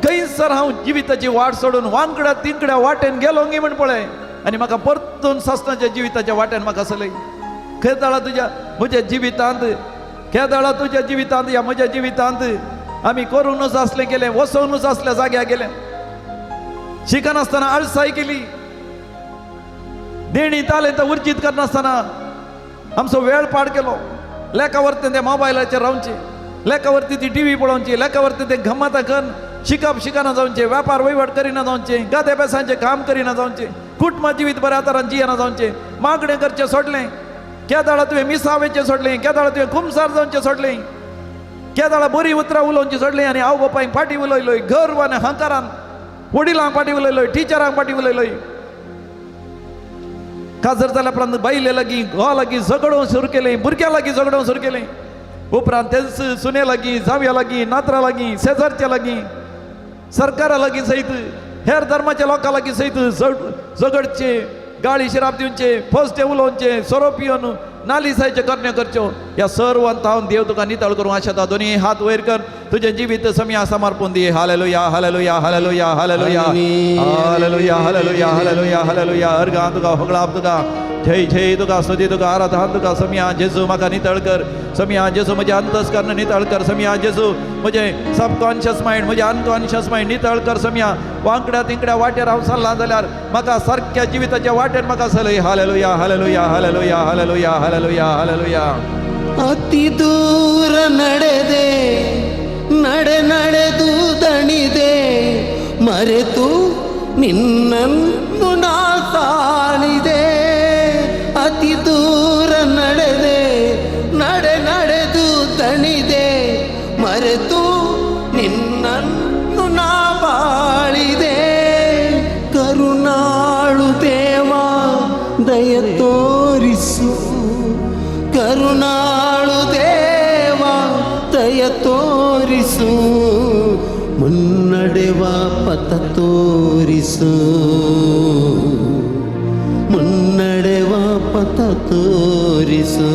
खंयसर हांव जिविताची वाट सोडून वांकड्या तिंकड्या वाटेन गेलो गी म्हण पळय आनी म्हाका परतून सासणाच्या जिविताच्या वाटेन म्हाका चलय. खेदाळा तुज्या म्हज्या जिवितांत, केदाळा तुज्या जिवितांत या म्हज्या जिवितांत आमी करूनच आसलें गेलें, वसोवनूच आसल्या जाग्यार गेलें, शिकनासतना आळसाय केली, देणी तालें उर्जीत करनासतना आमचो वेळ पाड केलो. लेखा वरती ते मोबायलाचेर रावचे, लेखा वरती ती टीव्ही पळोवची, लेखा वरती ते गमता करून शिकप शिकना जावचें, वेपार वहिवाट करिना जावचें, गादे पेसांचें काम करिना जावचें, कुटुंबा जिवीत बऱ्या तरान जियेना जावचें, मागणें करचें सोडलें. केदाळा तुवें मिसावेचें सोडलें, केदाळा तुवें कुमसार जावचें सोडलें, केदाळा बरी उतरां उलोवचीं सोडलीं आनी आवय बापायक फाटी उलयलोय, गर्व आनी हंकारान वडिलांक फाटी उलयलोय, टिचरांक फाटी उलयलोय. काजर जाल्या उपरांत बायले लागीं घोवा लागीं झगडोवंक सुरू केलें, भुरग्यां लागीं झगडोवंक सुरू केलें. उपरांत तेच सुने लागीं, जावया लागीं, नातरां लागीं, शेजारच्या लागीं, सरकारा लागीं सयत हेर धर्माच्या लोकां लागीं सयत झगडचे, गाळी शिराप दिवचे, फस्टे उलोवचे, सोरो पिवन नालिसायचे करण्यो करच्यो. ह्या सर्वांत हांव देव तुका नितळ करूं आशेता. दोनी हात वयर कर, तुजें जिवीत समया समर्पून दी. Hallelujah, hallelujah, hallelujah, hallelujah, hallelujah, hallelujah, hallelujah, hallelujah. अर्गां तुका, होगळाप तुका, जय जय तुका, स्तुती तुका, आराधन तुका. समिया जेजू म्हाका नितळ कर, समिया जेजू म्हजें अंतस्कर्ण नितळ कर, समिया जेजू म्हजें सबकॉन्शियस मायंड, म्हजें अनकॉन्शियस मायंड नितळ कर. समिया वांकड्या तिंकड्या वाटेर हांव चल्लां जाल्यार म्हाका सारक्या जिविताच्या वाटेर म्हाका चलय. Hallelujah, hallelujah, hallelujah, hallelujah, hallelujah, hallelujah. ಅತಿ ದೂರ ನಡೆದೆ, ನಡೆ ನಡೆದು ದಣಿದೆ, ಮರೆತು ನಿನ್ನನ್ನು ನಾ ತಾಳಿದೆ, ಅತಿ ದೂರ ನಡೆದೆ, ನಡೆ ನಡೆದು ದಣಿದೆ, ಮರೆತು ನಿನ್ನನ್ನು ನಾ ಬಾಳಿದೆ. ಕರುಣಾಳು ದೇವ ದಯ ತೋರಿಸು, ಕರುಣಾಳು ದೇವ ದಯ ತೋರಿಸು, ಮುನ್ನಡೆವ ಪಥ ತೋರಿಸು, ಮುನ್ನಡೆವ ಪಥ ತೋರಿಸು.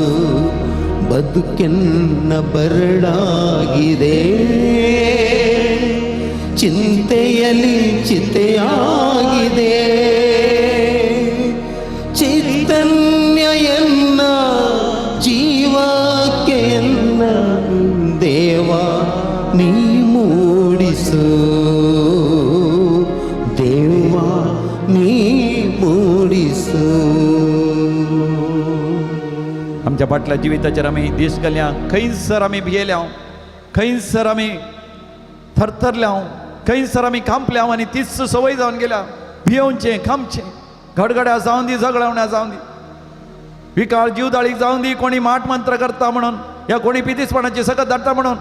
ಬದುಕೆನ್ನ ಬರಡಾಗಿದೆ, ಚಿಂತೆಯಲ್ಲಿ ಚಿತೆಯಾಗಿದೆ, ಚೈತನ್ಯ ಎನ್ನ ಜೀವಕ್ಕೆ ಎನ್ನ ದೇವ ನೀ ಮೂಡಿಸು, ದೇವ ನೀ ಮೂಡಿಸು. आमच्या फाटल्या जिविताचेर आमी दीस घाल्या, खंयसर आमी भियेल्या, खंयसर आमी थरथरल्या, खंयसर आमी खांपल्या आनी तीच संवय जावन गेल्या. भियोवचें, खांपचें, गडगड्या जावन दी, झगडावण्या जावन दी, विकाळ जीवदाळीक जावन दी, कोणी माट मंत्र करता म्हणून, या कोणी पितीसपणाची सकत धाडटा म्हणून,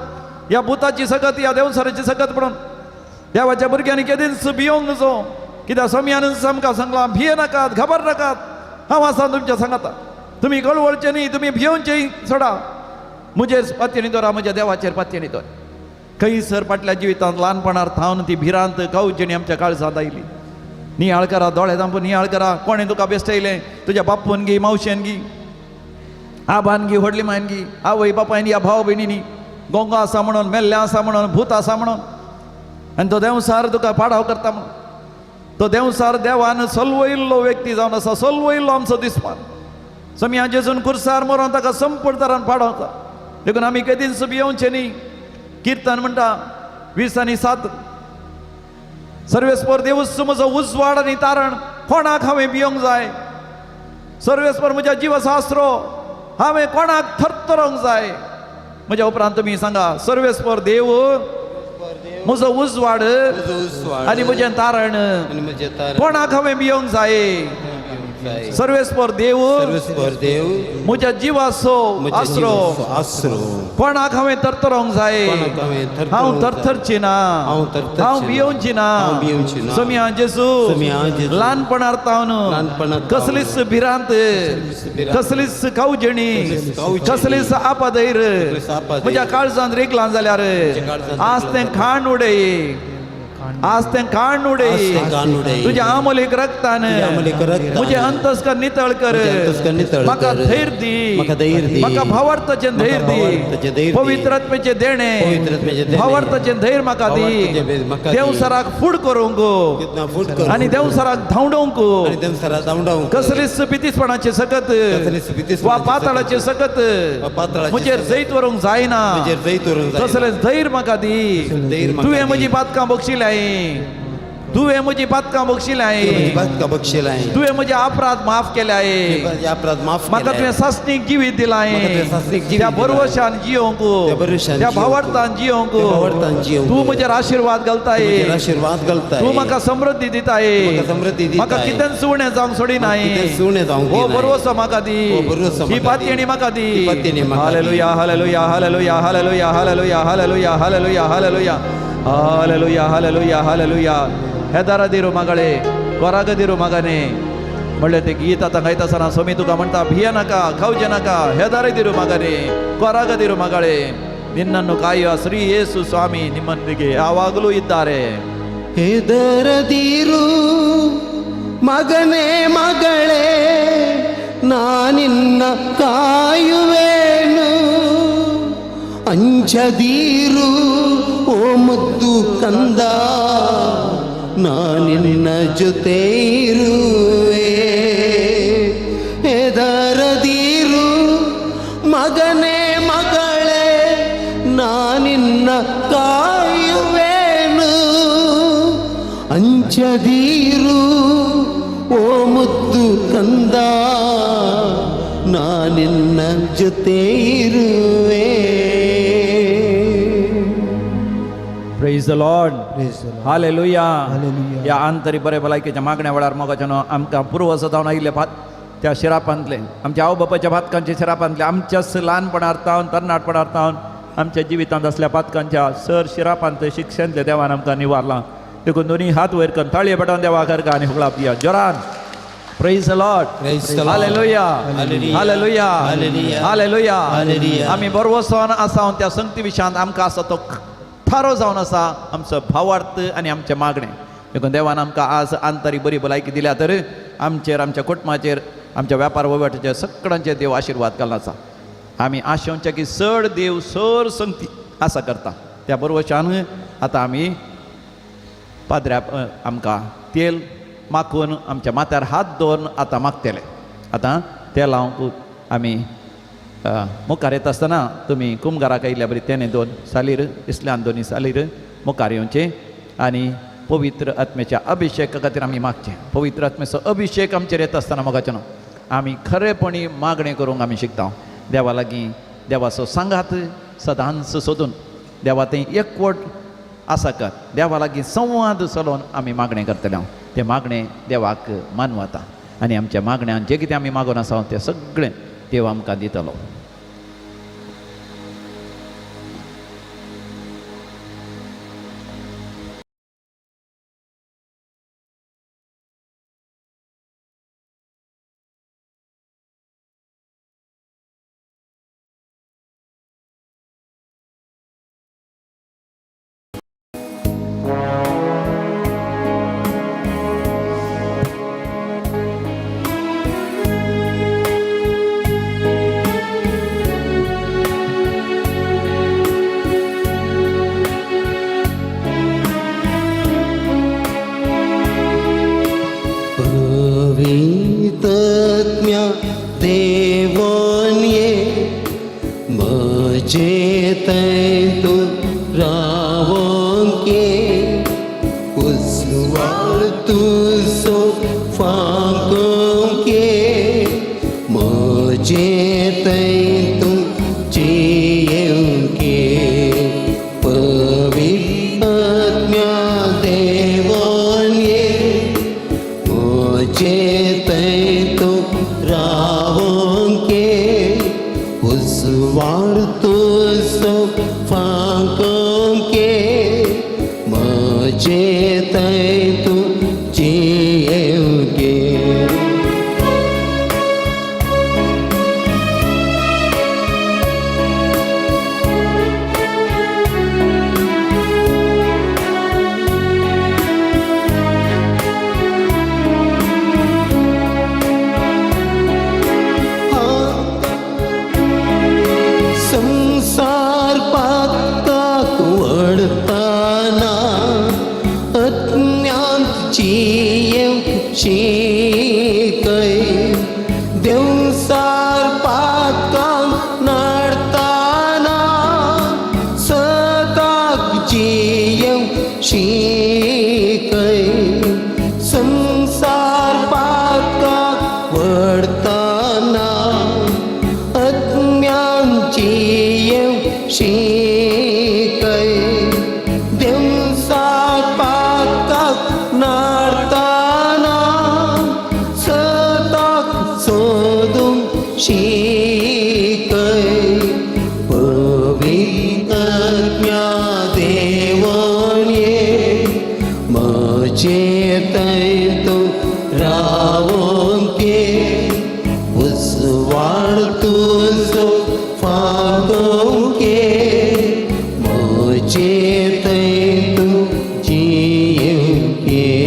या भुताची सकत, या देवसराची सकत म्हणून देवाच्या भुरग्यांनी केदींच भियोंक नजो. कित्याक स्वामीयानूच आमकां सांगलां, भिये नाकात, घाबर नाकात, हांव आसा तुमच्या सांगाता. तुमी कळवळचे न्ही, तुमी भियोवचे सोडा, म्हजेर पातयेनी दवरा, म्हज्या देवाचेर पातयेनी दवर. खंयसर फाटल्या जिवितांत ल्हानपणार थावन ती भिरांत कावजेणी आमच्या काळजांत आयली. नियाळ करा, दोळे धांपून नियाळ करा, कोणें तुका बेश्टयलें? तुज्या बापून गी, मावशेन गी, आबान गी, व्हडली मायन गी, आवय बापायन या भाव भयणींनी, गोंगो आसा म्हणून, मेल्लें आसा म्हणून, भूत आसा म्हणून, आनी तो देंवसार तुका पाडाव करता म्हणून. तो देंवसार देवान सलवयल्लो व्यक्ती जावन आसा, सलवयल्लो आमचो दिसपान. सोमया जेजून कुर्सार मरोन ताका संपूर्ण तरान पाडवता. देखून आमी केदींच भियोवचें न्ही. किर्तन म्हणटा 20:7, सर्वेस्पर देवूच म्हजो उजवाड आनी तारण, कोणाक हांवें भियोंक जाय? सर्वेस्पर म्हज्या जिवाशास्त्रो, हांवें कोणाक थरथरोंक जाय? म्हज्या उपरांत तुमी सांगा, सर्वेस्पर देव म्हजो उजवाड आनी म्हजें तारण, आनी म्हजें तारण, कोणाक हांवें भियोंक जाय? जाय. सर्वेस्पर देव सर्वेस्पर देव म्हज्या जिवाचो म्हज्या आसरो, जिवाचो आसरो, कोणाक हांवें थरथरोंक जाय? कोणाक हांवें थरथरोंक हांव जाय? थरथरची ना, हांव थरथरची हांव ना. भियोवची ना. हांव भियोवची ना. सोमया जेजू सोमया जेजू, ल्हानपणार तावन ल्हानपणात कसलीच भिरांत, भिरांत, कसलीच कावजेणी, कसलीच कावजेणी, कसलीच आपाधैर कसलीच आपाधैर, म्हज्या काळजांत रिगलां जाल्यार काळजांत आज तें खाण उडय, आज तें खाण उडय, आज तें खाण उडय. तुज्या आमोलीक रक्तान तुज्या आमोलीक रक्तान, म्हजें अंतस्कर नितळ कर, म्हजें अंतस्कर नितळ म्हाका कर. धैर्य दी, म्हाका धैर्य दी. म्हाका भावार्थाचें धैर्य म्हाका भावार्थाचें दी, धैर्य दी. पवित्र आत्म्याचें देणें, पवित्र आत्म्याचें देणें. भावार्थाचें धैर्य म्हाका दी, भावार्थाचें धैर्य म्हाका दी. देवसराक फूड करूंक कितना फूट करूंक. आनी देवसराक धांवडोवंक, आनी देवसराक धांवडावंक, कसलीच पितीसपणाची सकत कसलीच पितीसपणाची वा पाताळाची सकत वा पाताळाची म्हजेर सकत जैत व्हरूंक जायना, म्हजेर जैत व्हरूंक जायना. कसलें धैर्य म्हाका दी. धैर्य म्हाका तुवें दी. म्हजी पातकां बक्षिल्याय, तुवें म्हजी पातकां बक्षिल्याय, तुवें म्हजी पातकां बक्षिलाय, तुवें म्हजे अपराध माफ केल्याय, म्हजे अपराध माफ म्हाका केल्याय. तुवें सासणीक जिवीत दिलाय, म्हाका तुवें सासणीक जिवीत त्या दिलाय. भरवशान जियोंक, त्या भरवशान त्या जियोंक. भावार्थान जियोंक, त्या भावार्थान जियोंक. तूं म्हजेर आशिर्वाद घालताय, तूं म्हजेर आशिर्वाद घालताय. तूं म्हाका समृद्धी दिताय, तूं म्हाका समृद्धी दिताय. म्हाका कितेंच उणें जावंक सोडिनाय, म्हाका कितेंच उणें जावंक हो दिनाय. भरवसो म्हाका दी, हो भरवसो ही म्हाका दी. पातयेणी म्हाका दी. ही पातयेणी म्हाका दी. Hallelujah, hallelujah, hallelujah, hallelujah, hallelujah, hallelujah, hallelujah, hallelujah, hallelujah, hallelujah, hallelujah. हेदारादिरू मगळे, कोरागदिरू मगने म्हणलें तें गीत आतां गायता आसतना स्वामी तुका म्हणटा, भिये नाका, खावचे नाका, हेदारदिरू ಮಗನೇ, ಕೊರಗದಿರು ಮಗಳೇ, ನಿನ್ನನ್ನು ಕಾಯುವ ಶ್ರೀ ಯೇಸು ಸ್ವಾಮಿ ನಿಮ್ಮೊಂದಿಗೆ ಯಾವಾಗಲೂ ಇದ್ದಾರೆ. ಹೆದರದಿರು ಮಗನೇ ಮಗಳೇ, ನಾನಿನ್ನ ಕಾಯುವೆನು, ಅಂಜದಿರು ಓ ಮುದ್ದು ಕಂದ, ನಾನಿನ್ನ ಜೊತೆ ಇರುವೆ. ಹೆದರದಿರು ಮಗನೇ ಮಗಳೇ, ನಾನಿನ್ನ ಕಾಯುವೆನು, ಅಂಜದಿರು ಓ ಮುದ್ದು ಕಂದ, ನಾನಿನ್ನ ಜೊತೆ ಇರುವೆ. Praise. Praise the Lord. Praise the Lord. Hallelujah. Hallelujah. ह्या आंतरी बरे भलायकेच्या मागण्या वेळार मोगाच्यानो आमकां पुर्वज जावन आयिल्ले भात त्या शिरापांतले आमच्या आवय बापायच्या भातकांच्या शिरापांतले आमच्याच ल्हानपणार तावन तरणाटपणार तावन आमच्या जिवितांत असल्या पातकांच्या सर शिरापांत शिक्षणले देवान आमकां निवारलां. देखून दोन्ही हात वयर करून ताळये पेटोवन देवा करका आनी हुकळाप दिया जोरान. Praise the Lord. Praise the Lord. Hallelujah. Hallelujah. Hallelujah. Hallelujah. Hallelujah. Hallelujah. आमी बरवसोन आसा त्या संगती विशयांत आमकां आसा तो थारो जावन आसा आमचो भावार्थ आनी आमचें मागणें. देखून देवान आमकां आज आंतरी बरी भलायकी दिल्या तर आमचेर आमच्या कुटुंबाचेर आमच्या व्यापार वहिवाटाचेर सगळ्यांचेर देव आशिर्वाद घालून आसा. आमी आशेवचे की चड देव सर संगती आसा करता. त्या बरोबरच्यान आतां आमी पाद्र्या आमकां तेल माखून आमच्या माथ्यार हात दवरून आतां मागतले. आतां तेल लावंक आमी मुखार येता आसतना तुमी कुमगाराक आयिल्ल्या बरी तेणे दोन सालीर इस्ल्यान दोनी सालीर मुखार येवचें आनी पवित्र आत्म्याच्या अभिशेका खातीर आमी मागचें. पवित्र आत्म्याचो अभिशेक आमचेर येता आसतना मोगाचें न्हू आमी खरेपणी मागणें करूंक आमी शिकता. देवा लागीं देवाचो सांगात सदांच सोदून देवा थंय एकवट आसा कर देवा लागीं संवाद चलोवन आमी मागणें करतले. हांव तें मागणें देवाक मानवता आनी आमच्या मागण्यान जें कितें आमी मागून आसा तें सगळें देव आमकां दितलो. पवित्रत्म्या देवान ये म्हजे थंय तूं रावंक ये उजवाड तुजो फांकोंक ये म्हजे थंय तूं जियेवंक ये पवित्रत्म्या देवान ये म्हजे थंय तूं रावंक ये उजवाड तुजो फांकोंक ये म्हजे थंय तूं जियेवंक ये. संसार पातकाक वडताना अज्ञांत जियेवंक शिकय देवसार पातकांक नाडताना सदाक जियेवंक शिकय संसार पातकाक वडताना अज्ञान जियेवंक शिकय देवसार पातकाक नाडताना सदाक सोदूंक शिकय पवित्रत्म्या देवान ये म्हजे थंय तूं रावंक ये उजवाड तुजो फांकोंक ये म्हजे थंय तूं जियेवंक ये.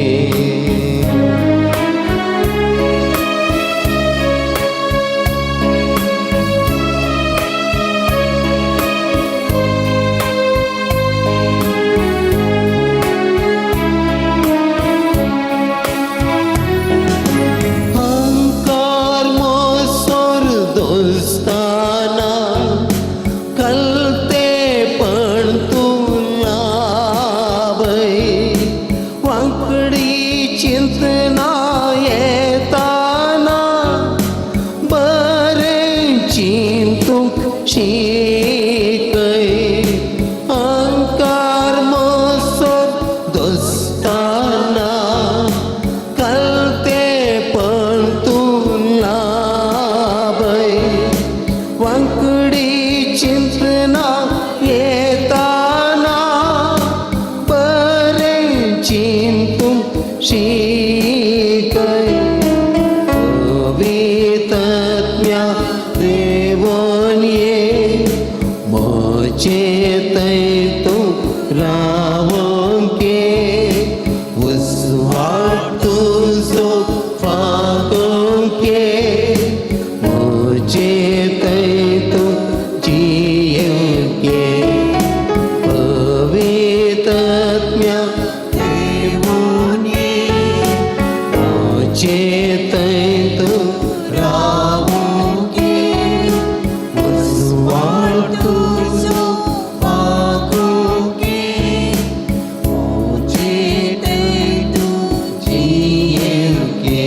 म्हजे थंय तूं रावंके उजवाड तुजो फांकोंके म्हजे थंय तूं जियेवंके पवित्रात्म्या देवोनी म्हजे थंय तूं रावंके उजवाड तुजो फांकोंके म्हजे थंय तूं जियेवंके.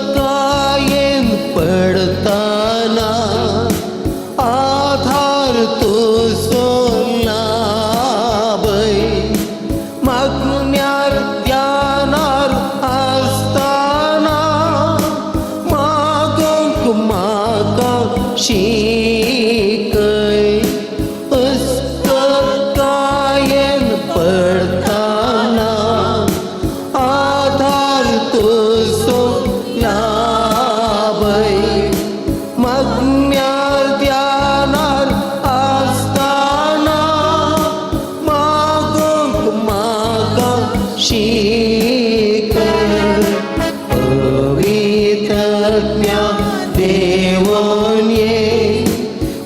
अस्कतकायेन पडताना आधार तुजो लाभय मागण्यार ध्यानार आसताना मागोंक म्हाका शिकय अस्कतकायेन पडताना आधार तुजो लाभय मागण्यार ध्यानार आसताना मागोंक म्हाका शिकय पवित्रात्म्या देवोन ये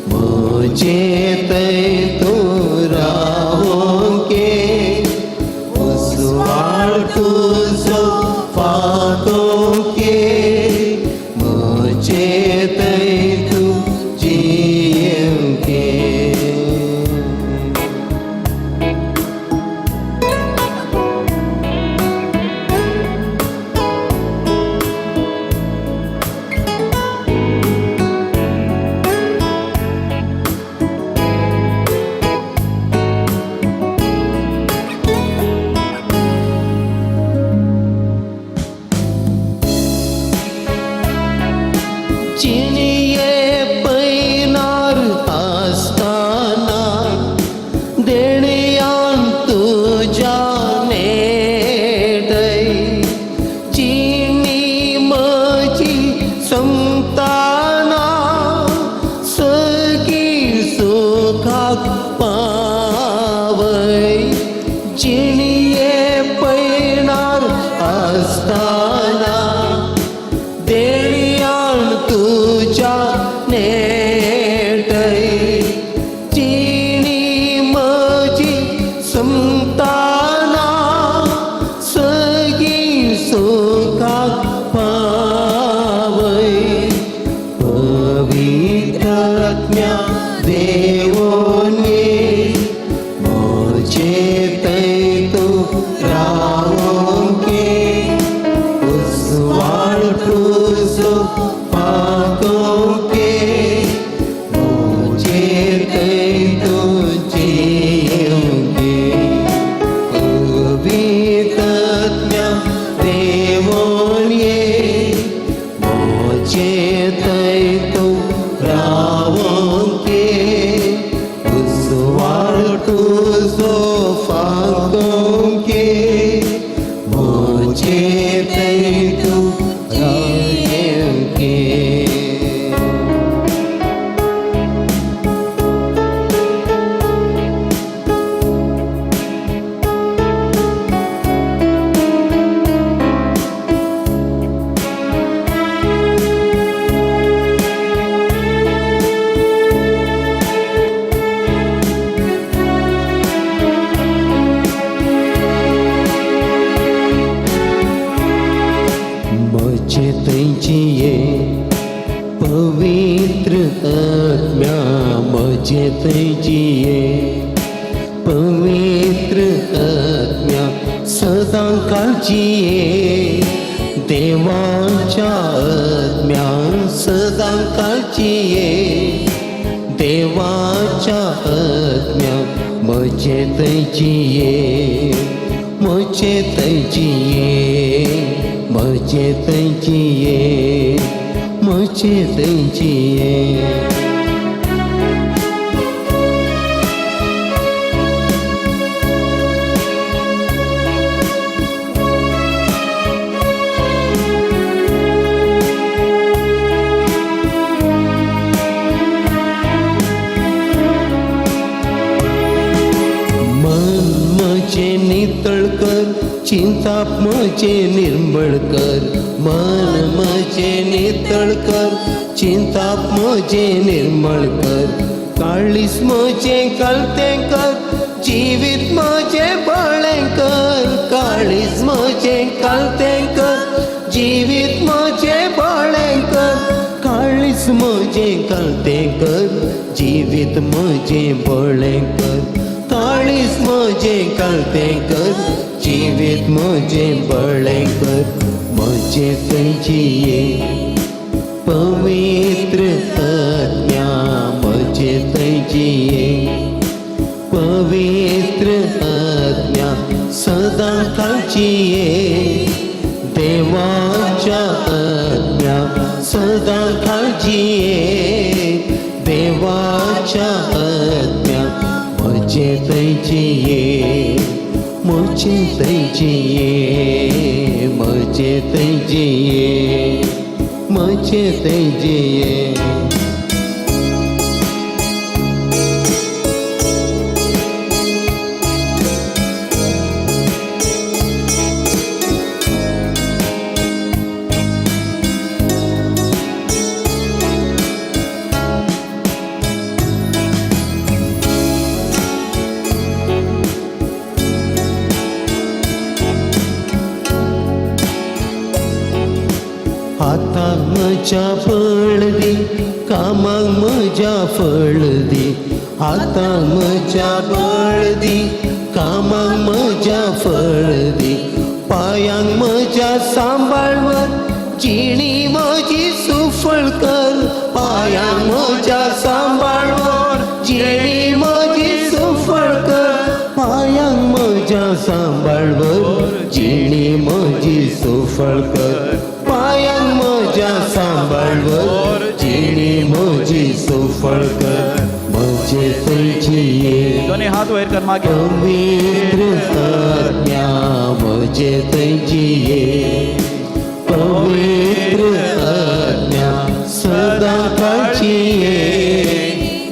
म्हजे थंय तूं रावंके उजवाड तुजो फांकोंके म्हजे थंय तूं जियेवंके. जिणये पैनार आसताना देणयान तुज्या नेटय जिणी म्हजी संताना सगळीं सुखाक पावय जिणये पैनार आसताना देणयान तुज्या नेटय जिणी म्हजी संताना सगळीं सुखाक पावय पवित्रात्म्या देवोन ये म्हजे थंय तूं रावंके उजवाड तुजो फांकोंके म्हजे थंय तूं जियेवंके पवित्रात्म्या देवोन ये म्हजे थंय तूं रावंके उजवाड तुजो फांकोंके म्हजे थंय तूं जियेवंके. म्हजे थंयची ये पवित्र आत्म्या म्हजे थंयची ये पवित्र आत्म्या सदां काळची ये देवाच्या आत्म्या सदां काळची ये देवाच्या आत्म्या. म्हजे थंयची ये, म्हजे थंयची ये, म्हजे थंयची ये, म्हजे थंयची ये. चिंताप म्हजें निर्मळ कर, मन म्हजें नितळ कर, चिंताप म्हजें निर्मळ कर, काळीज म्हजें कलतें कर, जिवीत म्हजें बळें कर, काळीज म्हजें कलतें कर, जिवीत म्हजें बळें कर, काळीज म्हजें कलतें कर, जिवीत म्हजें बळें कर, काळीज म्हजें कलतें कर, जिवीत म्हजें बळें कर, म्हजें थंयची ये पवित्र आत्म्या, म्हजें थंयची ये पवित्र आत्म्या, सदां काळची ये देवाच्या आत्म्या, सदां काळची ये देवाच्या आत्म्या, म्हजें थंयची ये, म्हजें थंयची ये, म्हजें थंयची ये, म्हजें थंयची ये. हाताक म्हज्या फळ दी, कामाक म्हज्या फळ दी, हाताक म्हज्या बळ दी, कामाक म्हज्या फळ दी, पायांक म्हज्या सांबाळवर, जिणी म्हजी सुफळ कर, पायांक म्हज्या सांबाळवर, जिणी म्हजी सुफळ कर, पायांक म्हज्या सांबाळवर, जिणी म्हजी सुफळ कर, पायांक म्हज्या सांबाळवर, जिणी म्हजी सुफळ कर, म्हजे थंयची ये दोन्ही हात वयर कर मागे. पवित्र आत्म्या, म्हजे थंयची ये पवित्र आत्म्या, सदां काळची ये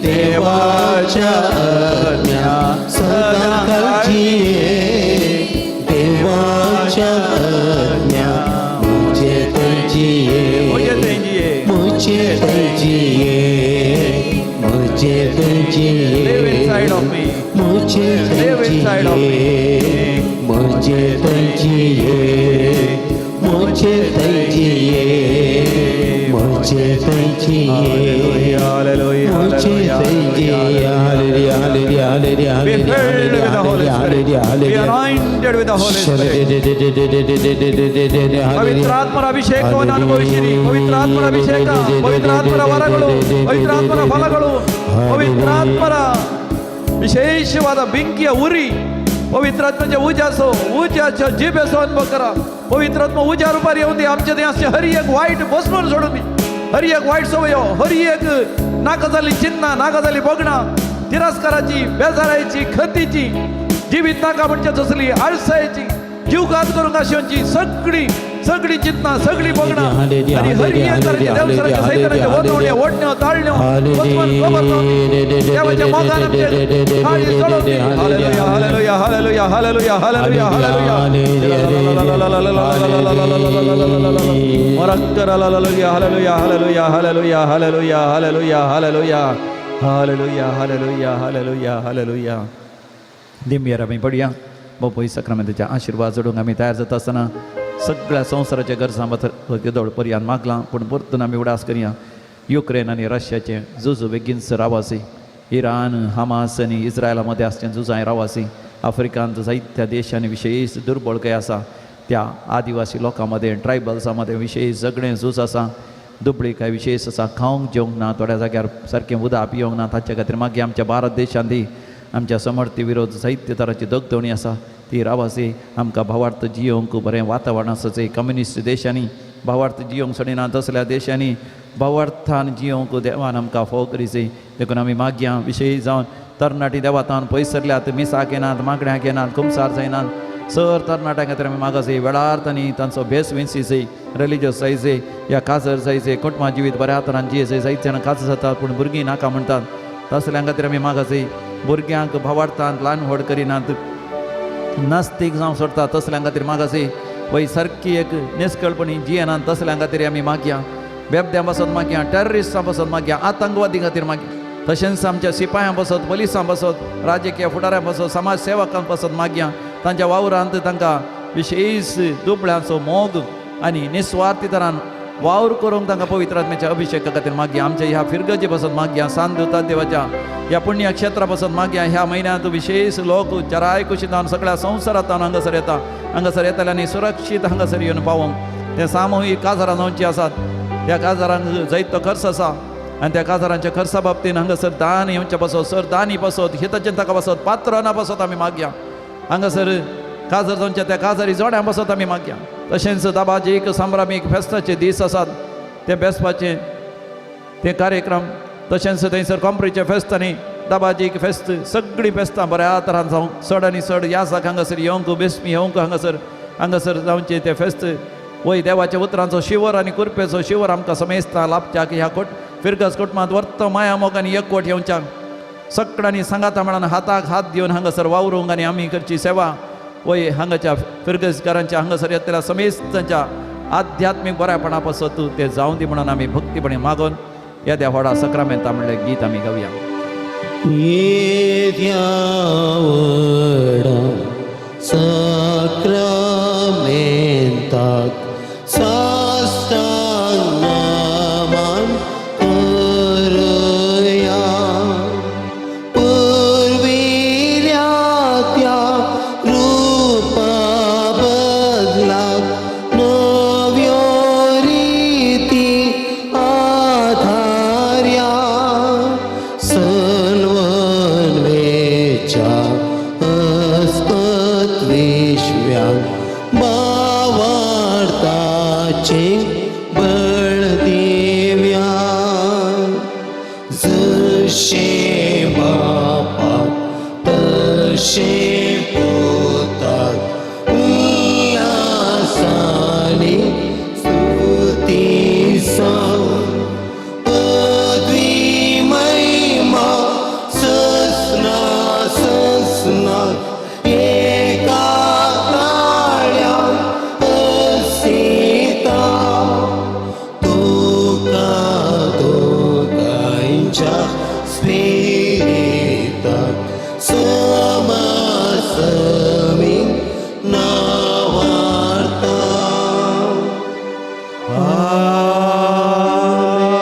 देवाच्या आत्म्या, सदां काळची ये देवाच्या आत्म्या, म्हजे थंयची ये, म्हजे थंयची ये, म्हजे थंयची ये, म्हजे थंयची Live inside ये, of me. म्हजे Live थंयची inside of ये, me. म्हजे थंयची ये, म्हजे थंयची ये, म्हजे थंयची ये, Hallelujah, hallelujah, म्हजे hallelujah, थंयची ये. Hallelujah, hallelujah, hallelujah, Be filled with the Holy Spirit. Hallelujah, Be hallelujah. anointed with the Holy Spirit. ಪವಿತ್ರ ಆತ್ಮರ ಅಭಿಷೇಕವನ್ನು ಅನುಭವಿಸಿರಿ. ಪವಿತ್ರ ಆತ್ಮರ ಅಭಿಷೇಕ, ಪವಿತ್ರ ಆತ್ಮರ ವರಗಳು, ಪವಿತ್ರ ಆತ್ಮರ ಫಲಗಳು, ಪವಿತ್ರ ಆತ್ಮರ ವಿಶೇಷವಾದ ಬೆಂಕಿಯ ಉರಿ, पवित्र उज्याचो उज्याच्या जिबेचो अनुभव करा. पवित्र आत्मा उज्या रुपार येवन दी आमच्या थंय आसचे हर एक वायट बसवून सोडून दी, हर एक वायट सवयो, हर एक नाका जाल्ली चिन्नां, नाका जाल्ली भोगणां, तिरस्काराची, बेजारायची, खंतीची, जिवीत नाका म्हणजे तसली आळसायची, जीवघात करूंक आशिवची सगळी सगळी चिंतना, सगळी भोगणां आनी हर एक तरेचे देवसराचे सैतानाचे ओतवण्यो, ओडण्यो, ताळण्यो वचून खबर देवाच्या मोगान आमचे काळी चडोवन दी. Hallelujah, hallelujah, hallelujah, hallelujah, hallelujah, hallelujah. Hallelujah, hallelujah, hallelujah, hallelujah, hallelujah, hallelujah, hallelujah, hallelujah, hallelujah, hallelujah. दिमयेर आमी पडया. बापूय सक्रामेंताचे आशिर्वाद जोडूंक आमी तयार जाता आसतना सगळ्या संवसाराच्या गरजां दोळ पर्यान मागलां, पूण परतून आमी उडास करया. युक्रेन आनी रशियाचें झुज बेगीनच रावासी, इराण, हमास आनी इस्रायला मदें आसचें झुजांय रावासी, आफ्रिकांत जायत्या देशांनी विशेश दुर्बळकाय आसा त्या आदिवासी लोकां मदें, ट्रायबल्सां मदें विशेश झगडें झूज आसा, दुबळी विशेश आसा, खावंक जेवंक ना, थोड्या जाग्यार सारकें उदक पिवंक ना. ताचे खातीर मागीर आमच्या भारत देशांत आमच्या समर्थी विरोध साहित्य तराची दगदवणी आसा ती रावासी आमकां भावार्थ जियोंक बरें वातावरण आसा जंय कम्युनिस्ट देशांनी भावार्थ जियोंक सोडिना तसल्या देशांनी भावार्थान जियोंक देवान आमकां फोव करीचे. देखून आमी मागया विशय जावन तरणाटी देवातान पयस सरल्यात, मिसाक येनात, मागण्याक येनात, कुमसार जायनात, सर तरणाट्यां खातीर आमी मागासय वेळार तांणी तांचो भेस विन्सीसय रिलिजियस जायचे या काजर जायचे कुटुंबा जिवीत बऱ्या तरान जियेचे जायते जाणां काजर जातात पूण भुरगीं नाका म्हणटात तसल्यां खातीर आमी मागासय भुरग्यांक भावार्थान ल्हान व्हड करिनात नास्तीक जावं सोडटा तसल्यां खातीर मागासय वय सारकी एक निस्कळपणी जियेनात तसल्यां खातीर आमी मागया बेबद्यां पासत मागया टेररिस्टां पासत मागया आतंकवादी खातीर मागया तशेंच आमच्या सिपायां पासत पोलिसां पासत राजकीय फुडाऱ्यां पासत समाज सेवकां पासत मागया तांच्या वावरांत तांकां विशेश दुबळ्यांचो मोग आनी निस्वार्थी तरान वावर करूंक तांकां पवित्र आत्म्याच्या अभिषेका खातीर मागया. आमच्या ह्या फिरगजे पासत मागया सांत देवाच्या ह्या पुण्य क्षेत्रा पासत मागया. ह्या म्हयन्यांत विशेश लोक चाराय कुशींत सगळ्या संवसारांत हांगासर येता हांगासर येतले आनी सुरक्षीत हांगासर येवन पावोंक ते सामुहीक काजारां जावचीं आसात त्या काजारांक जायतो खर्च आसा आनी त्या काजारांच्या खर्चा बाबतीन हांगासर दान येवच्या पासत सर दानी पासत हितचिंतका पासत पात्रां पासत आमी मागया. हांगासर काजार जावच्या त्या काजारी जोड्यां पासत आमी मागया. तशेंच दाबाजीक संभ्रामीक फेस्ताचे दीस आसात ते बेसपाचे ते कार्यक्रम तशेंच थंयसर कॉम्प्रीचे फेस्त आनी दाबाजीक फेस्त सगळीं फेस्तां बऱ्या तरान जावं चड आनी चड यासाक हांगासर येवंक बेसमी येवंक हांगासर हांगासर जावचें तें फेस्त वय देवाच्या उतरांचो शिवर आनी कुरपेचो शिवर आमकां समेस्ता लाभच्याक ह्या कोट फिरगज कुटुंबांत वर्त माया मोग आनी एकवट येवच्याक सगळ्यांनी सांगाता म्हणून हाताक हात दिवन हांगासर वावरूंक आनी आमी करची सेवा वय हांगाच्या फिरगजकारांच्या हांगासर येतल्या समेस्तांच्या आध्यात्मीक बऱ्यापणा पासत ते जावं दी म्हणून आमी भक्तीपणी मागून ह्या त्या व्हडा सक्रामेंता म्हणलें गीत आमी गावया. येद्या व्हडा सक्रामेंताक साष्टांग नमन करुया पुर्विल्या त्या रूपा बदलाक नव्यो रिती आधार्या सलवनवेच्या अस्पत विश्व्याक भावार्थाचे बळ दिव्या जशें बापाक तशें पुताक उल्हासानी स्तुती पदवी महिमा ससना ससना एका ताळ्या असिता तुका दोगांयच्या स्पिरिताक समासमी नावार्ता.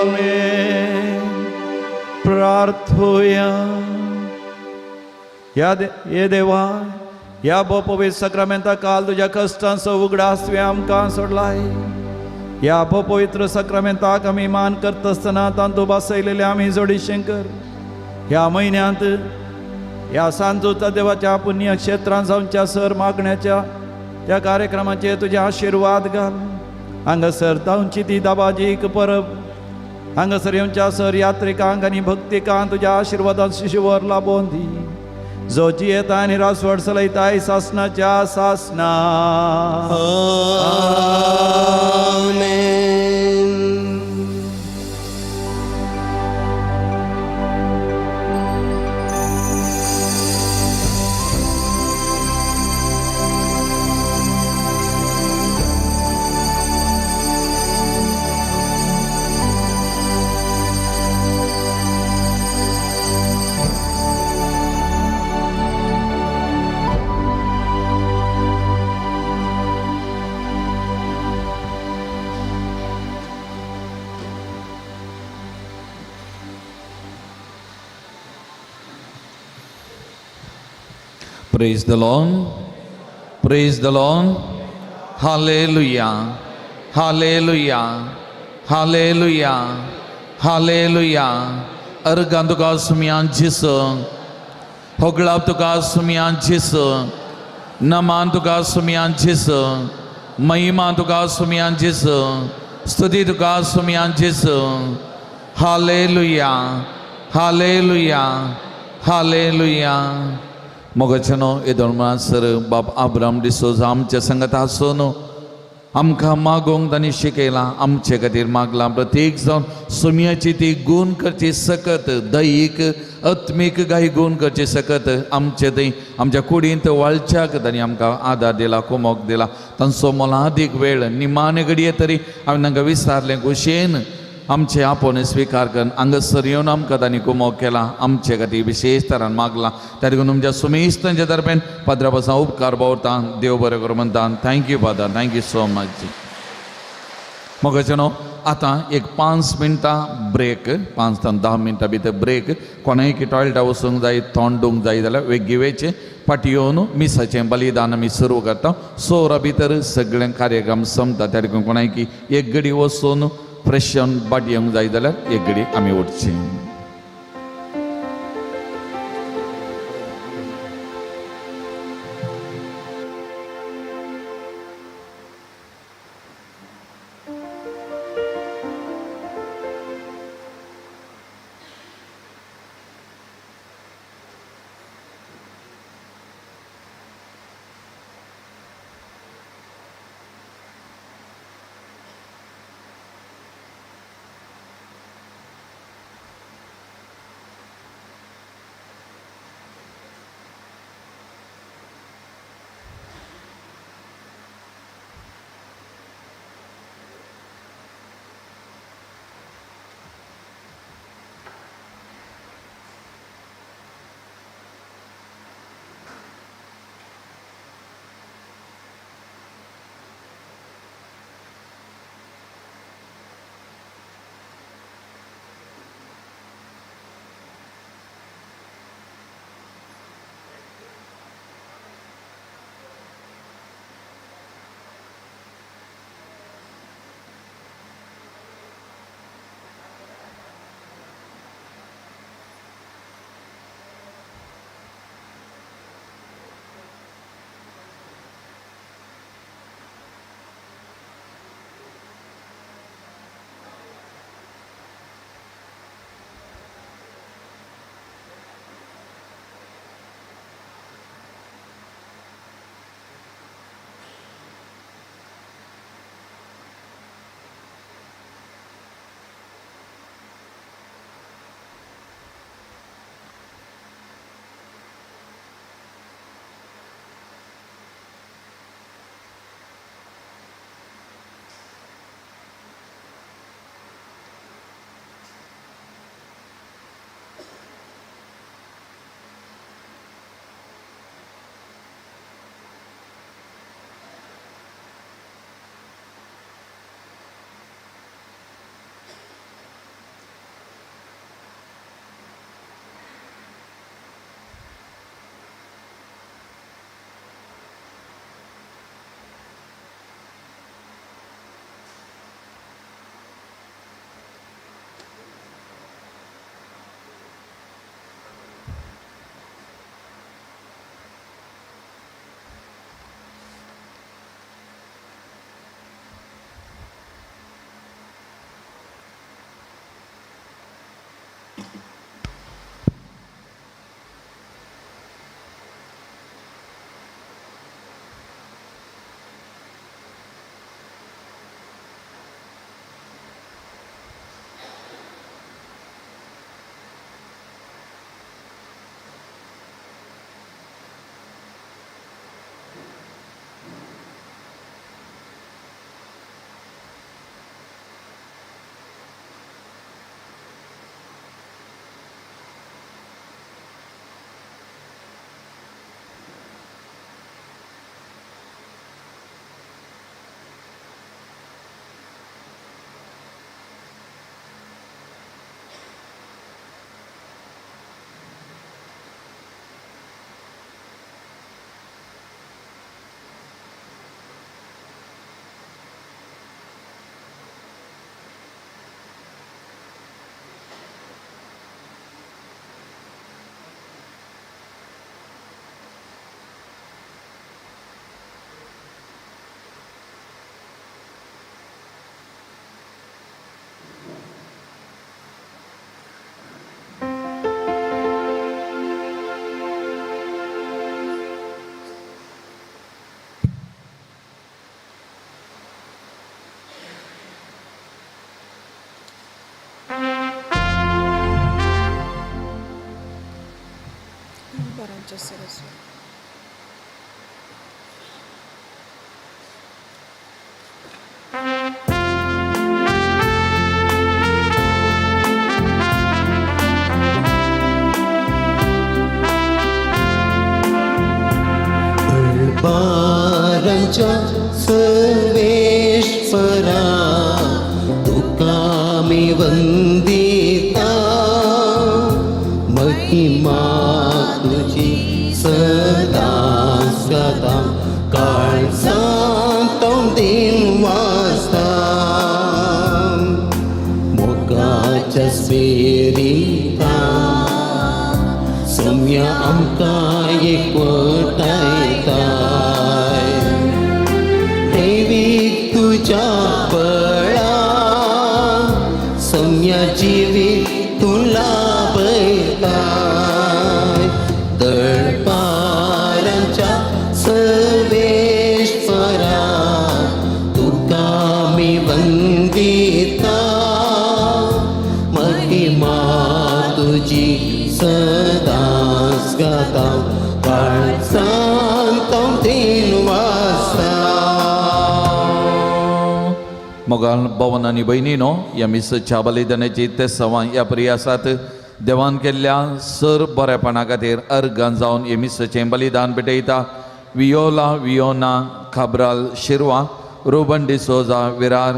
आमेन. प्रार्थोया. ह्या हे देवा ह्या भोपवीत सक्रामेंता काल तुज्या कश्टांचो उगडास तुवें आमकां सोडलाय. ह्या पवित्र सक्रामेंताक आमी मान करता आसतना तांतू बसयलेले आमी जोडी शंकर ह्या म्हयन्यांत ह्या सांजोता देवाच्या पुण्य क्षेत्रांत जावच्या सर मागण्याच्या त्या कार्यक्रमाचेर तुजे आशिर्वाद घाल. हांगासर जावची ती दाबाजीक परब हांगासर येवच्या सर यात्रिकांक आनी भक्तिकांक तुज्या आशिर्वादान शिशुवर लाबोवन दी जो जियेता आनी रासवड चलयताय सासनाच्या सासना. आमेन. Praise the Lord. Praise the Lord. Hallelujah. Hallelujah. Hallelujah. Hallelujah. अर्गां तुका सुमयान जिस होगळाव तुका सुमयां जेसू, नमान तुका सुमयां जेसू, महिमा तुका सुमयां जेसू, स्तुती तुका सुमयां जेसू. Hallelujah, hallelujah, hallelujah. मोगाचेनो येदोळ म्हणसर बाब आब्राम डिसोजा आमच्या संगत आसून आमकां मागोवंक तांणी शिकयलां, आमचे खातीर मागलां. प्रत्येक जावन सुमयाची ती गूण करची सकत, दैहीक आत्मीक गाय गूण करची सकत आमचे थंय आमच्या कुडींत वाळच्याक तांणी आमकां आदार दिला, कुमोक दिला. तांचो मोलादीक वेळ निमाणे घडये तरी हांवें तांकां विचारलें, खोशयेन आमचे आपोवणें स्विकार करून हांगासर येवन आमकां तांणी कुमोक केला, आमचे खातीर विशेश तरान मागलां. त्या देखून तुमच्या सुमेस्तांच्या दरम्यान पाद्रा पासून उपकार बावरता. देव बरें करूं म्हणटा. Thank you father, thank you so much. मोगाचेनो आतां एक 5 मिनटां ब्रेक, 5 ते 10 मिनटां भितर ब्रेक. कोणाय टॉयलेटा वचूंक जाय, तोंड धुवंक जाय जाल्यार वेगळी वेचें, फाटीं येवन मिसाचें बलिदान आमी सुरू करता. 6 वरां भितर सगळें कार्यक्रम सोंपता. त्या देखून कोणाय एक घडी वचून फ्रेश जावन फाटी येवंक जाय जाल्यार एक घडी आमी उठची. आमच्या सरस्वती. बारांच्या सर्वेश्वरा तुका आमी वंदिता महिमा तुजी सदां सदां काळजांत दिन वाजता मोगाच्या स्पिरिता सम्या आमकां एकवटायताय देवीक तुज्या बळा सम्या जिवीत तूं लाभयताय दळपारांच्या सर्वेश्वरा तुका आमी वंदिता महिमा तुजी सदांच गाता काळजांत दिन वाजता. मोगाल भवन आनी भयणीनो, ह्या मिसाच्या बलिदानाची तेसांवां ह्या प्रियासात देवान केल्ल्या सर बरेपणा खातीर अर्गान जावन हे मिसाचें बलिदान भेटयता. वियोला वियोना खाब्राल शिरवा, रोबन डिसोजा विरार,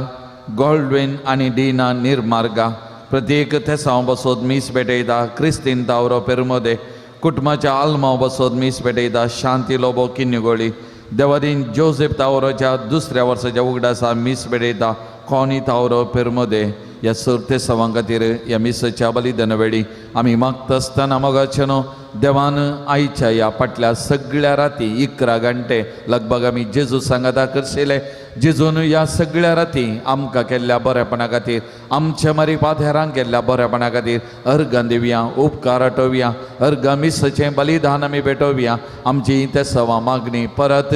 गोल्डविन आनी डिना निर्मार्गा प्रत्येक तेसांव बसोत मीस भेटयता. क्रिस्तीन तावरो पेरमोदे कुटुंबाच्या आल्मांव बसोत मीस भेटयता. शांती लोबो किन्निगोळी देवादीन जोसेफ तावरोच्या दुसऱ्या वर्साच्या उगडासा मीस भेटयता. कॉनी तावरो पेरमोदे ह्या सर तेसांवां खातीर ह्या मिसाच्या बलिदाना वेळी आमी मागता आसतना मोगाचे न्हू, देवान आयच्या ह्या फाटल्या सगळ्या राती 11 घंटे लगभग आमी जेजू सांगाता करशिले. जेजून ह्या सगळ्या राती आमकां केल्ल्या बरेपणा खातीर, आमच्या मारी पाथेरांक केल्ल्या बरेपणा खातीर अर्गां दिवया, उपकार आटोवया, अर्गां मिसाचें बलिदान आमी भेटोवया. आमची तेसांवां मागणी परत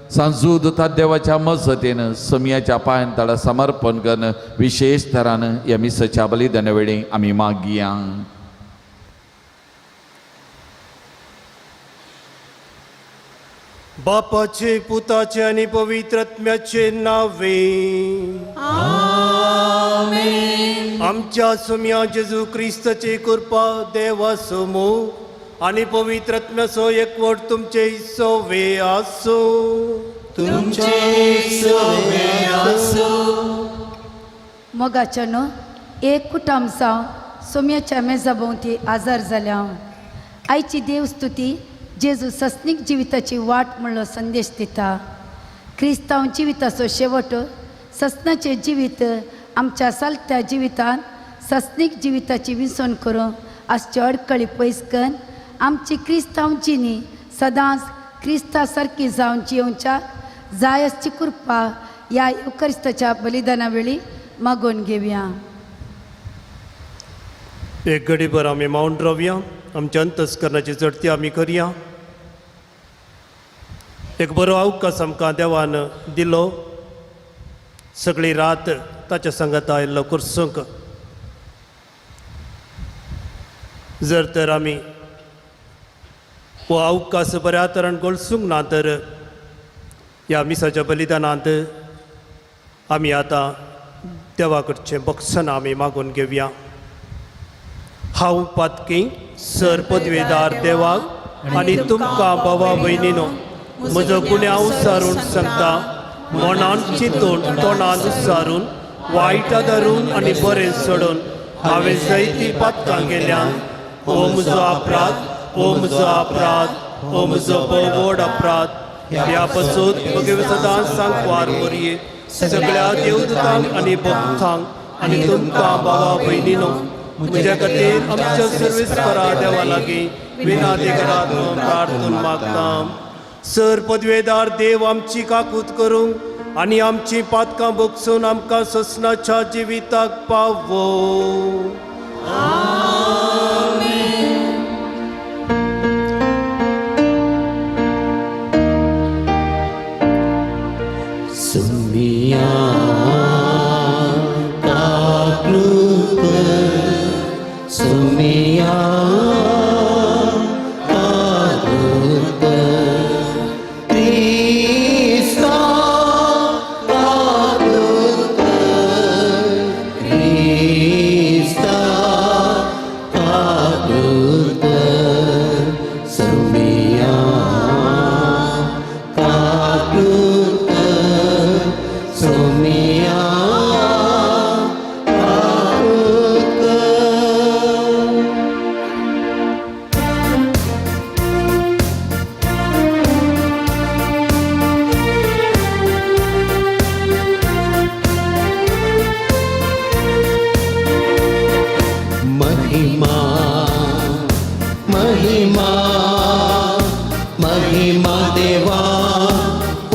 सांजूद देवाच्या मजतीन समयाच्या पांयान तळा समर्पण करून विशेष तरान ह्या मिसाच्या बलिदाना वेळी आमी मागया. बापाचे पुताचे आनी पवित्र आत्म्याचे नावे आमच्या सुम्या जेजू क्रिस्ताची कृपा देवा सोमू आनी पवित्र आत्म्याचो एकवट तुमचे सोवे आसूं. तुमचे सोवे आसूं. मोगाच्या न्हू, एक कुटुंब जावन सोम्याच्या मेजा भोंवती आजार जाल्या हांव. आयची देवस्तुती जेजू सस्नीक जिविताची वाट म्हणलो संदेश दिता. क्रिस्तांव जिविताचो शेवट सस्नाचें जिवीत आमच्या चलत्या जिवितान सस्नीक जिविताची विसवण करूंक आसच्यो अडकळी पयस करून आमची क्रिस्तांव जिणी सदांच क्रिस्ता सारकी जावन जियोवच्या जाय आसची कृपा ह्या येवक्रिस्ताच्या बलिदाना वेळी मागोवन घेवया. एक घडीभर आमी मावन रावया. आमच्या अंतस्करणाची चडती आमी करया. एक बरो अवकाश आमकां देवान दिलो. सगळी रात ताच्या सांगाता आयिल्लो कुर्सूंक जर तर आमी हो अवकाश बऱ्या तरान गळसूंक ना तर ह्या मिसाच्या बलिदानांत आमी आतां देवा कडचें बक्षण आमी मागून घेवया. हांव पातकी सर पदवेदार देवाक आनी तुमकां भावा भयणीनो म्हजो गुन्यांव सारून सांगता. मनान चिंतून तोंडान सारून वायटां धरून आनी बरें सोडून हांवें जायतीं पातकां केल्यान. हो म्हजो अपराध, हो म्हजो अपराध, हो म्हजो भोव व्हड अपराध. ह्या पसून म्हगे सदांच सांगवार मोरये सगळ्या देवदूतांक आनी भक्तांक आनी तुमकां भावा भयणीनो म्हज्या खातीर आमच्या सर्वेस्परा देवा लागीं विनादी करात म्हणून प्रार्थून मागता. सर पदवेदार देव आमची काकूत करूंक आनी आमची पातकां भोगसून आमकां सोसनाच्या जिविताक पावो. सुमिया काकूत सुमिया काकूत. महिमा महिमा देवा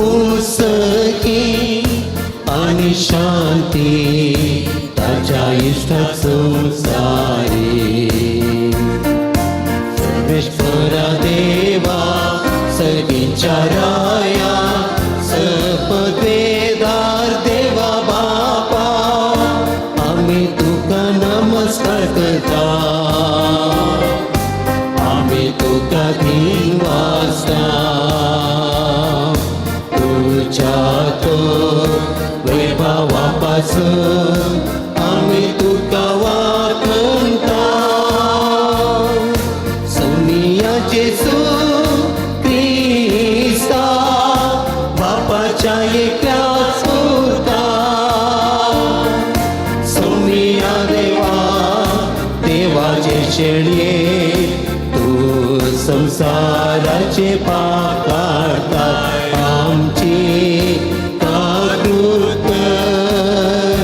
उसकी आनी शांती ताच्या इश्टा संवसारी. सर्वेश्वरा देवा सगळींच्या राया सपदवेदार देवा बापा आमी तुका नमस्कार करता आमी तुका दिनवासता. तुज्या तो वैभवा पासून आमी तुका वाखणता. सोनिया जेसू क्रिस्ता बापाच्या एकल्याच पुता. सोनिया देवा देवाचे शेळये तूं संवसाराचे पाप काडटा आमची काकूत कर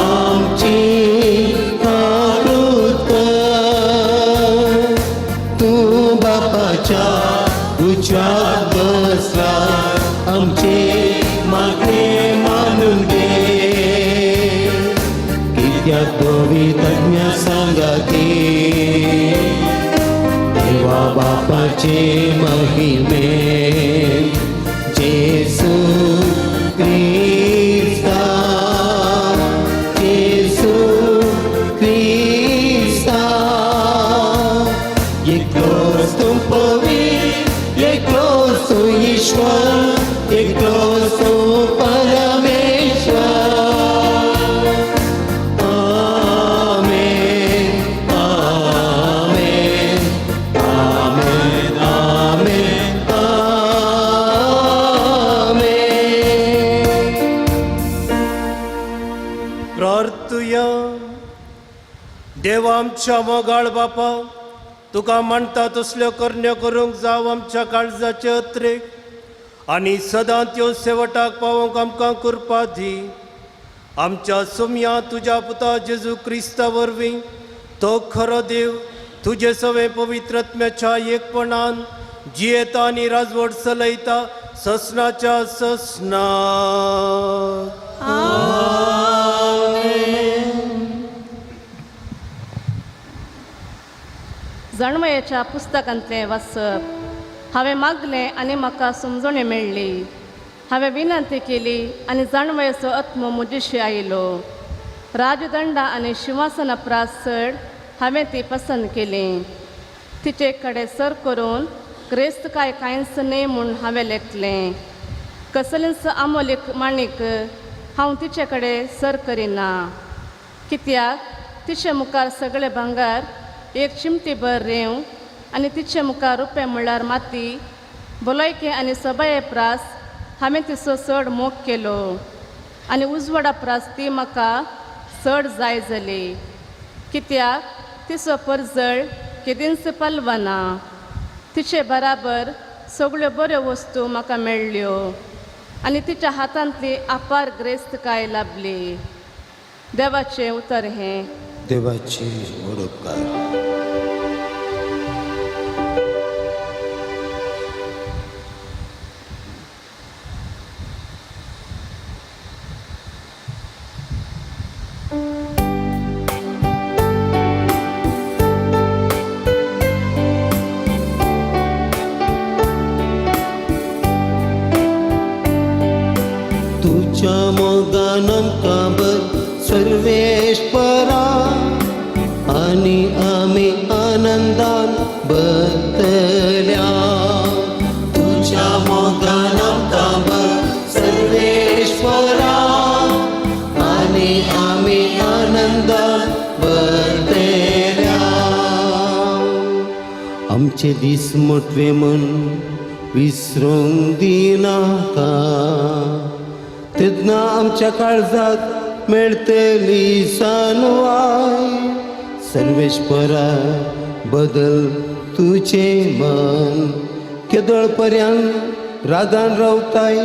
आमची काकूत कर. तूं बापाच्या उजव्याक बसला आमचे मागणे मानून घे. कित्याक पवित्रज्ञ सांगाती देवा बापाचे महिमे जेसू क्रिस्ता जेसू क्रिस्ता. एकलोच तूं पवित्र एकलोच तूं ईश्वर एकलोच तूं परमेश्वर. आमेन आमेन आमेन आमेन आमेन. प्रार्थुया. देवा आमच्या मोगाळ बापा तुका मानता तसल्यो करण्यो करूंक जावं आमच्या काळजाचे अत्रेक आनी सदां त्यो शेवटाक पावोवंक आमकां कृपा दी. आमच्या सोम्या तुज्या पुता जेजू क्रिस्ता वरवीं तो खरो देव तुजे सवें पवित्रत्म्याच्या एकपणान जियेता आनी राजवट चलयता ससनाच्या ससना. जाणवयाच्या पुस्तकांतलें वाचप. हांवें मागलें आनी म्हाका समजणी मेळ्ळी. हांवें विनंती केली आनी जाणवयाचो आत्मो म्हजेशी आयलो. राजदंडा आनी शिंवासना प्रास चड हांवें ती पसंत केली. तिचे कडेन सर करून क्रेस्त काय कांयच न्हय म्हूण हांवें लेखलें. कसलेंच आमोलीक माणीक हांव तिचे कडेन सर करिना. कित्याक तिचे मुखार सगळें भांगर एक चिमटीभर रेंव आनी तिचे मुखार रुपें म्हणल्यार माती. भलायके आनी सबाये प्रास हांवें तिचो चड मोग केलो आनी उजवाडा प्रास ती म्हाका चड जाय जाली. कित्याक तिचो परजळ केदींच पालवना. तिचे बराबर सगळ्यो बऱ्यो वस्तू म्हाका मेळ्ळ्यो आनी तिच्या हातांतली अपार ग्रेस्तकाय लाभली. देवाचें उतर हें. देवाचे व्हड उपकार. तुझ्या मोगान आमकां बर सर्वेश्वरा आनी आमी आनंदान बरतल्या. तुझ्या मोगान आमकां बर सर्वेश्वरा आनी आमी आनंदान बरतल्या. आमचे दीस मोटवे म्हूण विसरूंक दिनाका तेन्ना आमच्या काळजाक मेळटली सानवाय. सर्वेश्वरा बदल तुजें मन केदळ पर्यंत रागान रावताय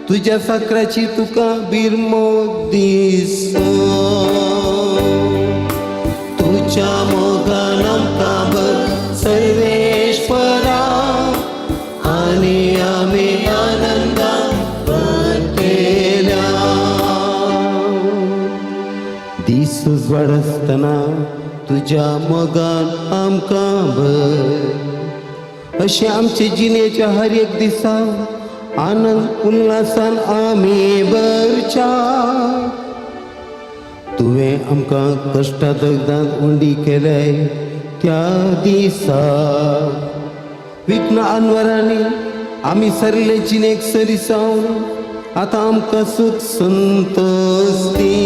तुज्या साकराची तुका बिरमो दीस. तुज्या मोगान आमकां बर सर्वेश्वरा आनी आमी आनंदान भरतेल्या. दीस उजवाड आसतना तुज्या मोगान आमकां भर, अशें आमचे जिणेच्या हर एक दिसा आनंद उल्हासान आमी भरच्या. तुवें आमकां कश्टा दगदांत उंडी केले त्या दिसा, विघ्न अनवरांनी आमी सरले जिणेक सरी सावन आतां आमकां सूख संतोष दी.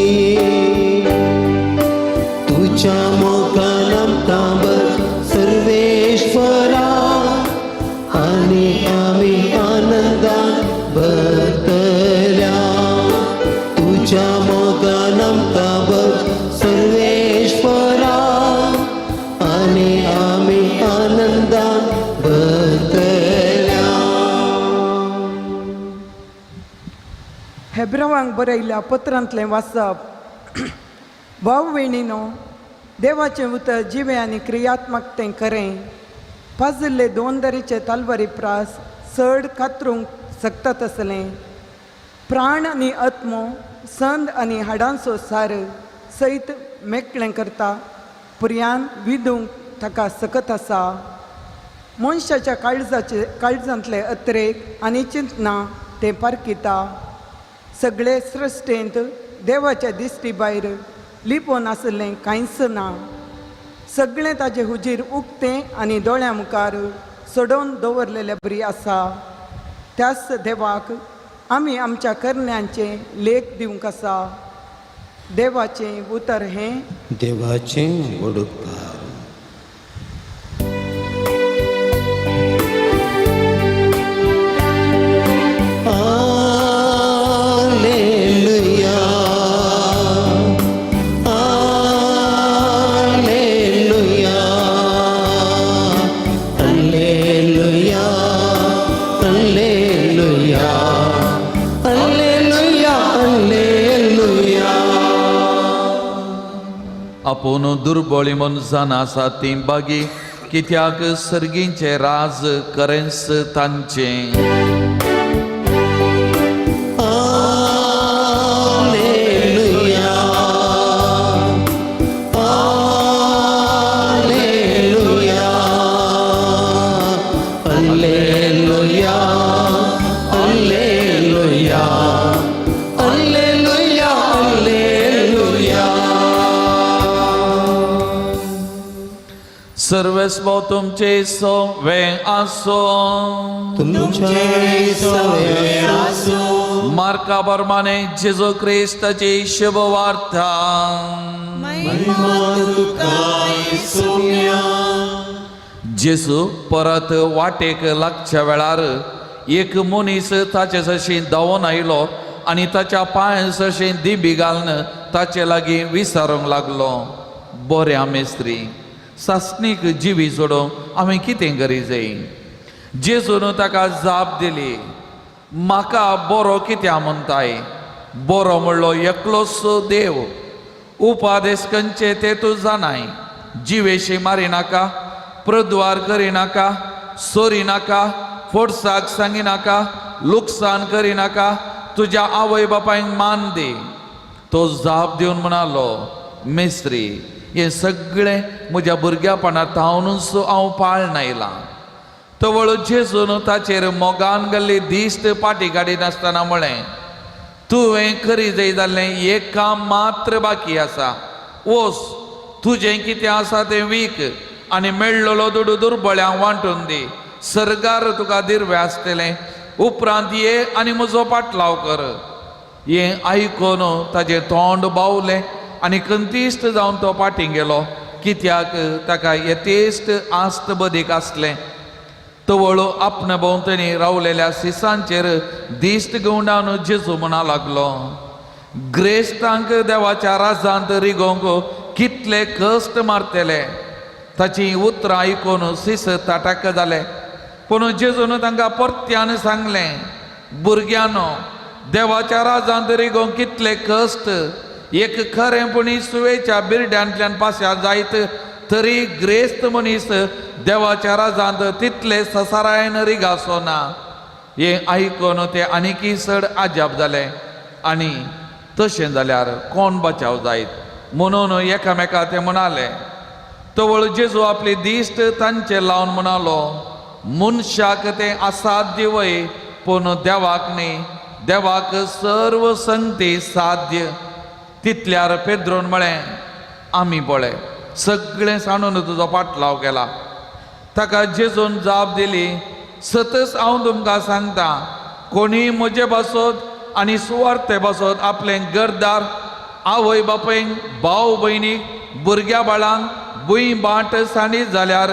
तुज्या मोगान आमकां भर सर्वेश्वरा आनी आमी आनंदान भरतल्या. तुज्या मोगान आमकां भर सर्वेश्वरा आनी आमी आनंदान भरतल्या. हेब्रावांक बरयल्ल्या पत्रांतलें वाचप. भाव भयणीनो, देवाचें उतर जिवें आनी क्रियात्मक तें खरें. पाजिल्ले दोन दरेचे तलवारी प्रास चड कातरूंक शकता तसलें प्राण आनी आत्मो, संद आनी हाडांचो सार सयत मेकळें करता पुर्यान विदूंक ताका सकत आसा. मनशाच्या काळजाचे काळजांतले अत्रेक आनी चिंतना तें पारखिता. सगळे सृश्टेंत देवाच्या दिश्टी भायर लिपोवन आशिल्लें कांयच ना. सगळें ताजे हुजीर उक्तें आनी दोळ्यां मुखार सोडोवन दवरलेले बरी आसा. त्याच देवाक आमी आमच्या करण्यांचें लेख दिवंक आसा. देवाचें उतर हें. देवाचें व्हड उपकार. Alleluia, Alleluia, Alleluia, Alleluia, Alleluia, Alleluia. आपूण दुर्बळी मनसान आसा ती बागी, कित्याक सर्गींचे राज करेंस तांचें. Alleluia, Alleluia, Alleluia, Alleluia, Alleluia, Alleluia. सर्वेस्पो तुमचे सोवे आसो. तुमचे सवे आसूं. मार्का बर्माने जेजू क्रिस्ताची शुभ वार्ता. महिमा तुका येसुया. जेजू परत वाटेक लागच्या वेळार एक मनीस ताचे सरशी धांवून आयलो आनी ताच्या पांया सरशी दिबी घालून ताचे लागीं विचारूंक लागलो, बऱ्या मेस्त्री, सासणीक जिवी सोडूंक हांवें कितें करी जाय? जेजून ताका जाप दिली, म्हाका बरो कित्याक म्हणटाय? बरो म्हणलो एकलोच देव. उपादेश खंयचे ते तूं जाणाय. जिवेशी मारिनाका, प्रद्वार करिनाका, सोरिनाका, फोर्साक सांगिनाका, लुकसाण करिनाका, तुज्या आवय बापायक मान दी. तो जाप दिवन म्हणालो, मेस्त्री, हें सगळें म्हज्या भुरग्यापणा थावनूच हांव पाळन आयलां. तवळ जेजून ताचेर मोगान गेल्ली दिश्ट पाटी काडिनासतना म्हळें, तुवें करी जाय जाल्लें एक काम मात्र बाकी आसा. वोस, तुजें कितें आसा तें वीक आनी मेळ्ळलो दुडू दुर्बळ्यांक वांटून दी. सर्गार तुका दिर्वे आसतलें. उपरांत ये आनी म्हजो पाटलाव कर. हें आयकून ताजें तोंड बावलें आनी कंतिश्ट जावन तो फाटीं गेलो, कित्याक ताका यथेश्ट आस्त बदीक आसलें. तवळ आपणा भोंवतणी रावलेल्या सिसांचेर दिश्ट गवंडावन जेजू म्हणा लागलो, ग्रेस्तांक देवाच्या राजांत रिगोवंक कितले कश्ट मारतले. ताची उतरां आयकून सिस ताटाक जाले. पूण जेजून तांकां परत्यान सांगलें, भुरग्यांनो, देवाच्या राजांत रिगोवंक कितले कश्ट. एक खरें पुणी सुवेच्या बिरड्यांतल्यान पास्या जायत तरी ग्रेस्त मनीस देवाच्या राजांत तितले ससारायन रिगासो ना. हें आयकून ते आनीकय चड आजाप जाले आनी तशें जाल्यार कोण बचाव जायत म्हणून एकामेका ते म्हणाले. तवळ जेजू आपली दिश्ट तांचेर लावन म्हणालो, मनशाक तें असाध्य वय, पूण देवाक न्ही, देवाक सर्व संगती साध्य. तितल्यार पेद्रोन म्हळें, आमी पळय सगळें सांडून तुजो पाटलाव केला. ताका जेजून जाप दिली, सतच हांव तुमकां सांगता, कोणीय म्हजे पासत आनी सुवार्थे पासत आपलें घरदार, आवय बापायक, भाव भयणीक, भुरग्या बाळांक भूंय बाट सांडीत जाल्यार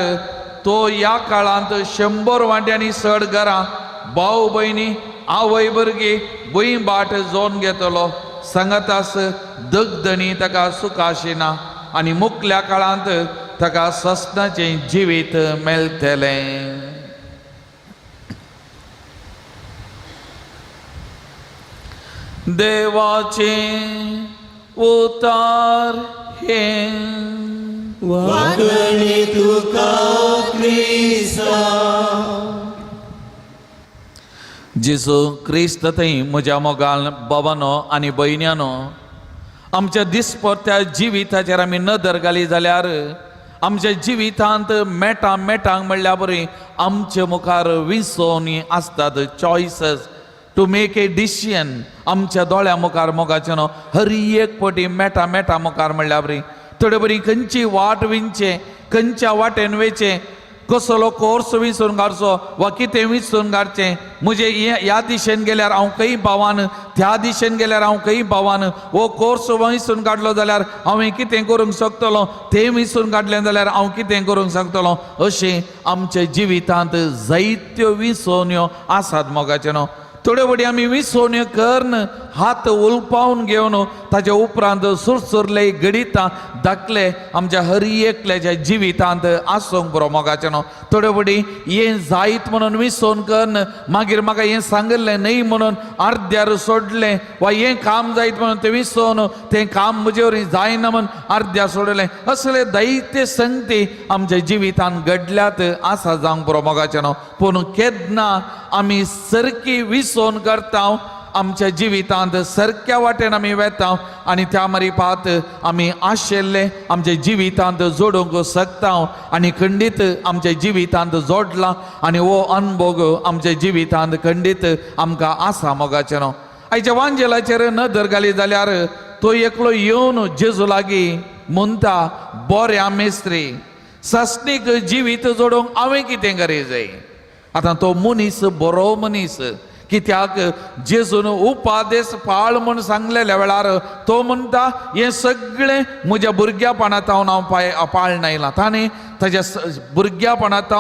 तो ह्या काळांत 100 वांट्यांनी चड घरां, भाव भयणी, आवय भुरगीं, भूंय बाट जोन घेतलो. सांगातास दगदणी ताका सुखाशिना आनी मुखल्या काळांत ताका ससनाचें जिवीत मेळटलें. देवाचें उतार हें वागणे तुका क्रिस्ता. जेजू क्रिस्त थंय म्हज्या मोगान बाबानो आनी भयण्यानो, आमच्या दिसपट्ट्या जिविताचेर आमी नदर घाली जाल्यार आमच्या जिवितांत मेटां मेटांक म्हणल्या बरी आमचे मुखार विसोवणी आसतात, choices to make a decision. आमच्या दोळ्या मुखार मोगाचें न्हू हर एक पटी मेटां मेटां मुखार म्हणल्या बरी थोडे बरी खंयची वाट विंचें, खंयच्या वाटेन वेचें, कसलो कोर्स विंचून काडचो वा कितें विंचून काडचें, म्हजें ह्या दिशेन गेल्यार हांव खंय पावान, त्या दिशेन गेल्यार हांव खंय पावान, हो कोर्स विंचून काडलो जाल्यार हांवें कितें करूंक शकतलो, तें विंचून काडलें जाल्यार हांव कितें करूंक शकतलो, अशें आमच्या जिवितांत जायत्यो विंचवण्यो आसात मोगाचें न्हू. थोड्यो फावटी आमी विसवण्यो करून हात उलपावन घेवन ताच्या उपरांत सुरसुरले घडितां धाकले आमच्या हर एकल्याच्या जिवितांत आसूंक पुरो मोगाचें न्हू. थोड्यो फावटी हें जायत म्हणून विसवण करून मागीर म्हाका हें सांगिल्लें न्हय म्हणून अर्द्यार सोडलें, वा हें काम जायत म्हणून तें विसवून तें काम म्हजे वरवीं जायना म्हणून अर्द्यार सोडलें, असले दैत्य संगती आमच्या जिवितांत घडल्यात आसा जावंक पुरो मोगाचें न्हू. पूण केन्ना आमी सारकी विसवण करता आमच्या जिवितांत सारक्या वाटेन आमी वेता आनी त्या मारिपात आमी आशिल्ले आमच्या जिवितांत जोडूंक शकता आनी खंडीत आमच्या जिवितांत जोडला आनी हो अनभोग आमच्या जिवितांत खंडीत आमकां आसा मोगाचें न्हू. आयच्या वांजेलाचेर नदर घाली जाल्यार तो एकलो येवन जेजू लागीं म्हणटा, बऱ्या मेस्त्री, सासणीक जिवीत जोडूंक हांवें कितें करी जाय. आतां तो मनीस बरो मनीस, कित्याक जेजून उपादेस पाळ म्हूण सांगलेल्या वेळार तो म्हणटा, हें सगळें म्हज्या भुरग्यापणांत हांव पाळण आयलां. ताणें ताज्या भुरग्यापणांत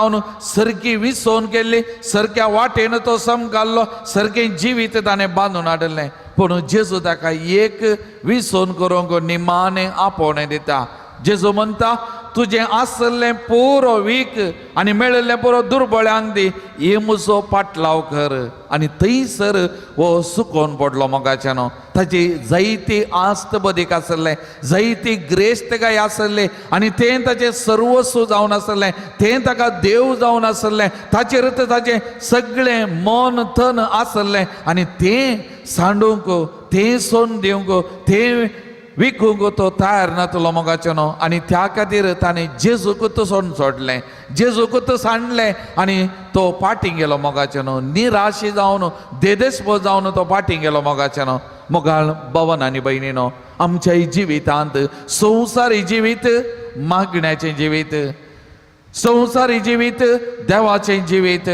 सारकी विसवण केल्ली, सारक्या वाटेन तो समकाल्लो, सारकें जिवीत ताणें बांदून हाडिल्लें. पूण जेजू ताका एक विसवण करूंक निमाणें आपोवणें दिता. जेजू म्हणटा, तुजें आसलें पुरो वीक आनी मेळिल्लें पुरो दुर्बळ्यांक दी, हे म्हजो पाटलाव कर. आनी थंयसर हो सुकोवन पडलो मोगाच्यान. ताची जायती आस्त बदीक आसलें, जायती ग्रेस्तकाय आसलें आनी तें ताचें सर्वस्व जावन आसलें, तें ताका देव जावन आसलें, ताचेर ताचें सगळें मन तन आसलें आनी तें सांडूंक, तें सोडून दिवंक, तें विकूंक तो तयार नातलो मोगाचें न्हू. आनी त्या खातीर ताणें जेजूकूच सोडून सोडलें, जेजूकूच सांडलें आनी तो पाटीं गेलो मोगाचें न्हू. निराशी जावन, देदेस्पो जावन तो पाटीं गेलो मोगाचें न्हू. मोगाळ भवन आनी भयणीनो, आमच्या जिवितांत संवसारी जिवीत मागण्याचें जिवीत, संवसारी जिवीत देवाचें जिवीत,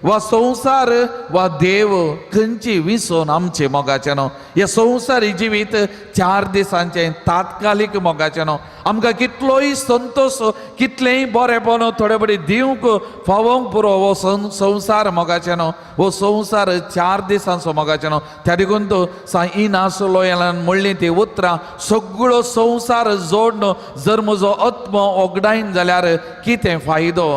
वा संवसार वा देव खंयची विसोन आमचे मोगाचें न्हू. हे संवसारी जिवीत 4 दिसांचें तात्कालीक मोगाचें न्हू. आमकां कितलोय संतोश, कितलेंय बरेपण थोडे बरें दिवंक फावोंक पुरो हो संवसार मोगाचें न्हू. हो संवसार 4 दिसांचो मोगाचें न्हू. त्या देखून तो सा इनासलो म्हणली ती उतरां, सगळो संवसार जोडून जर म्हजो आत्मो ओगडायन जाल्यार कितें फायदो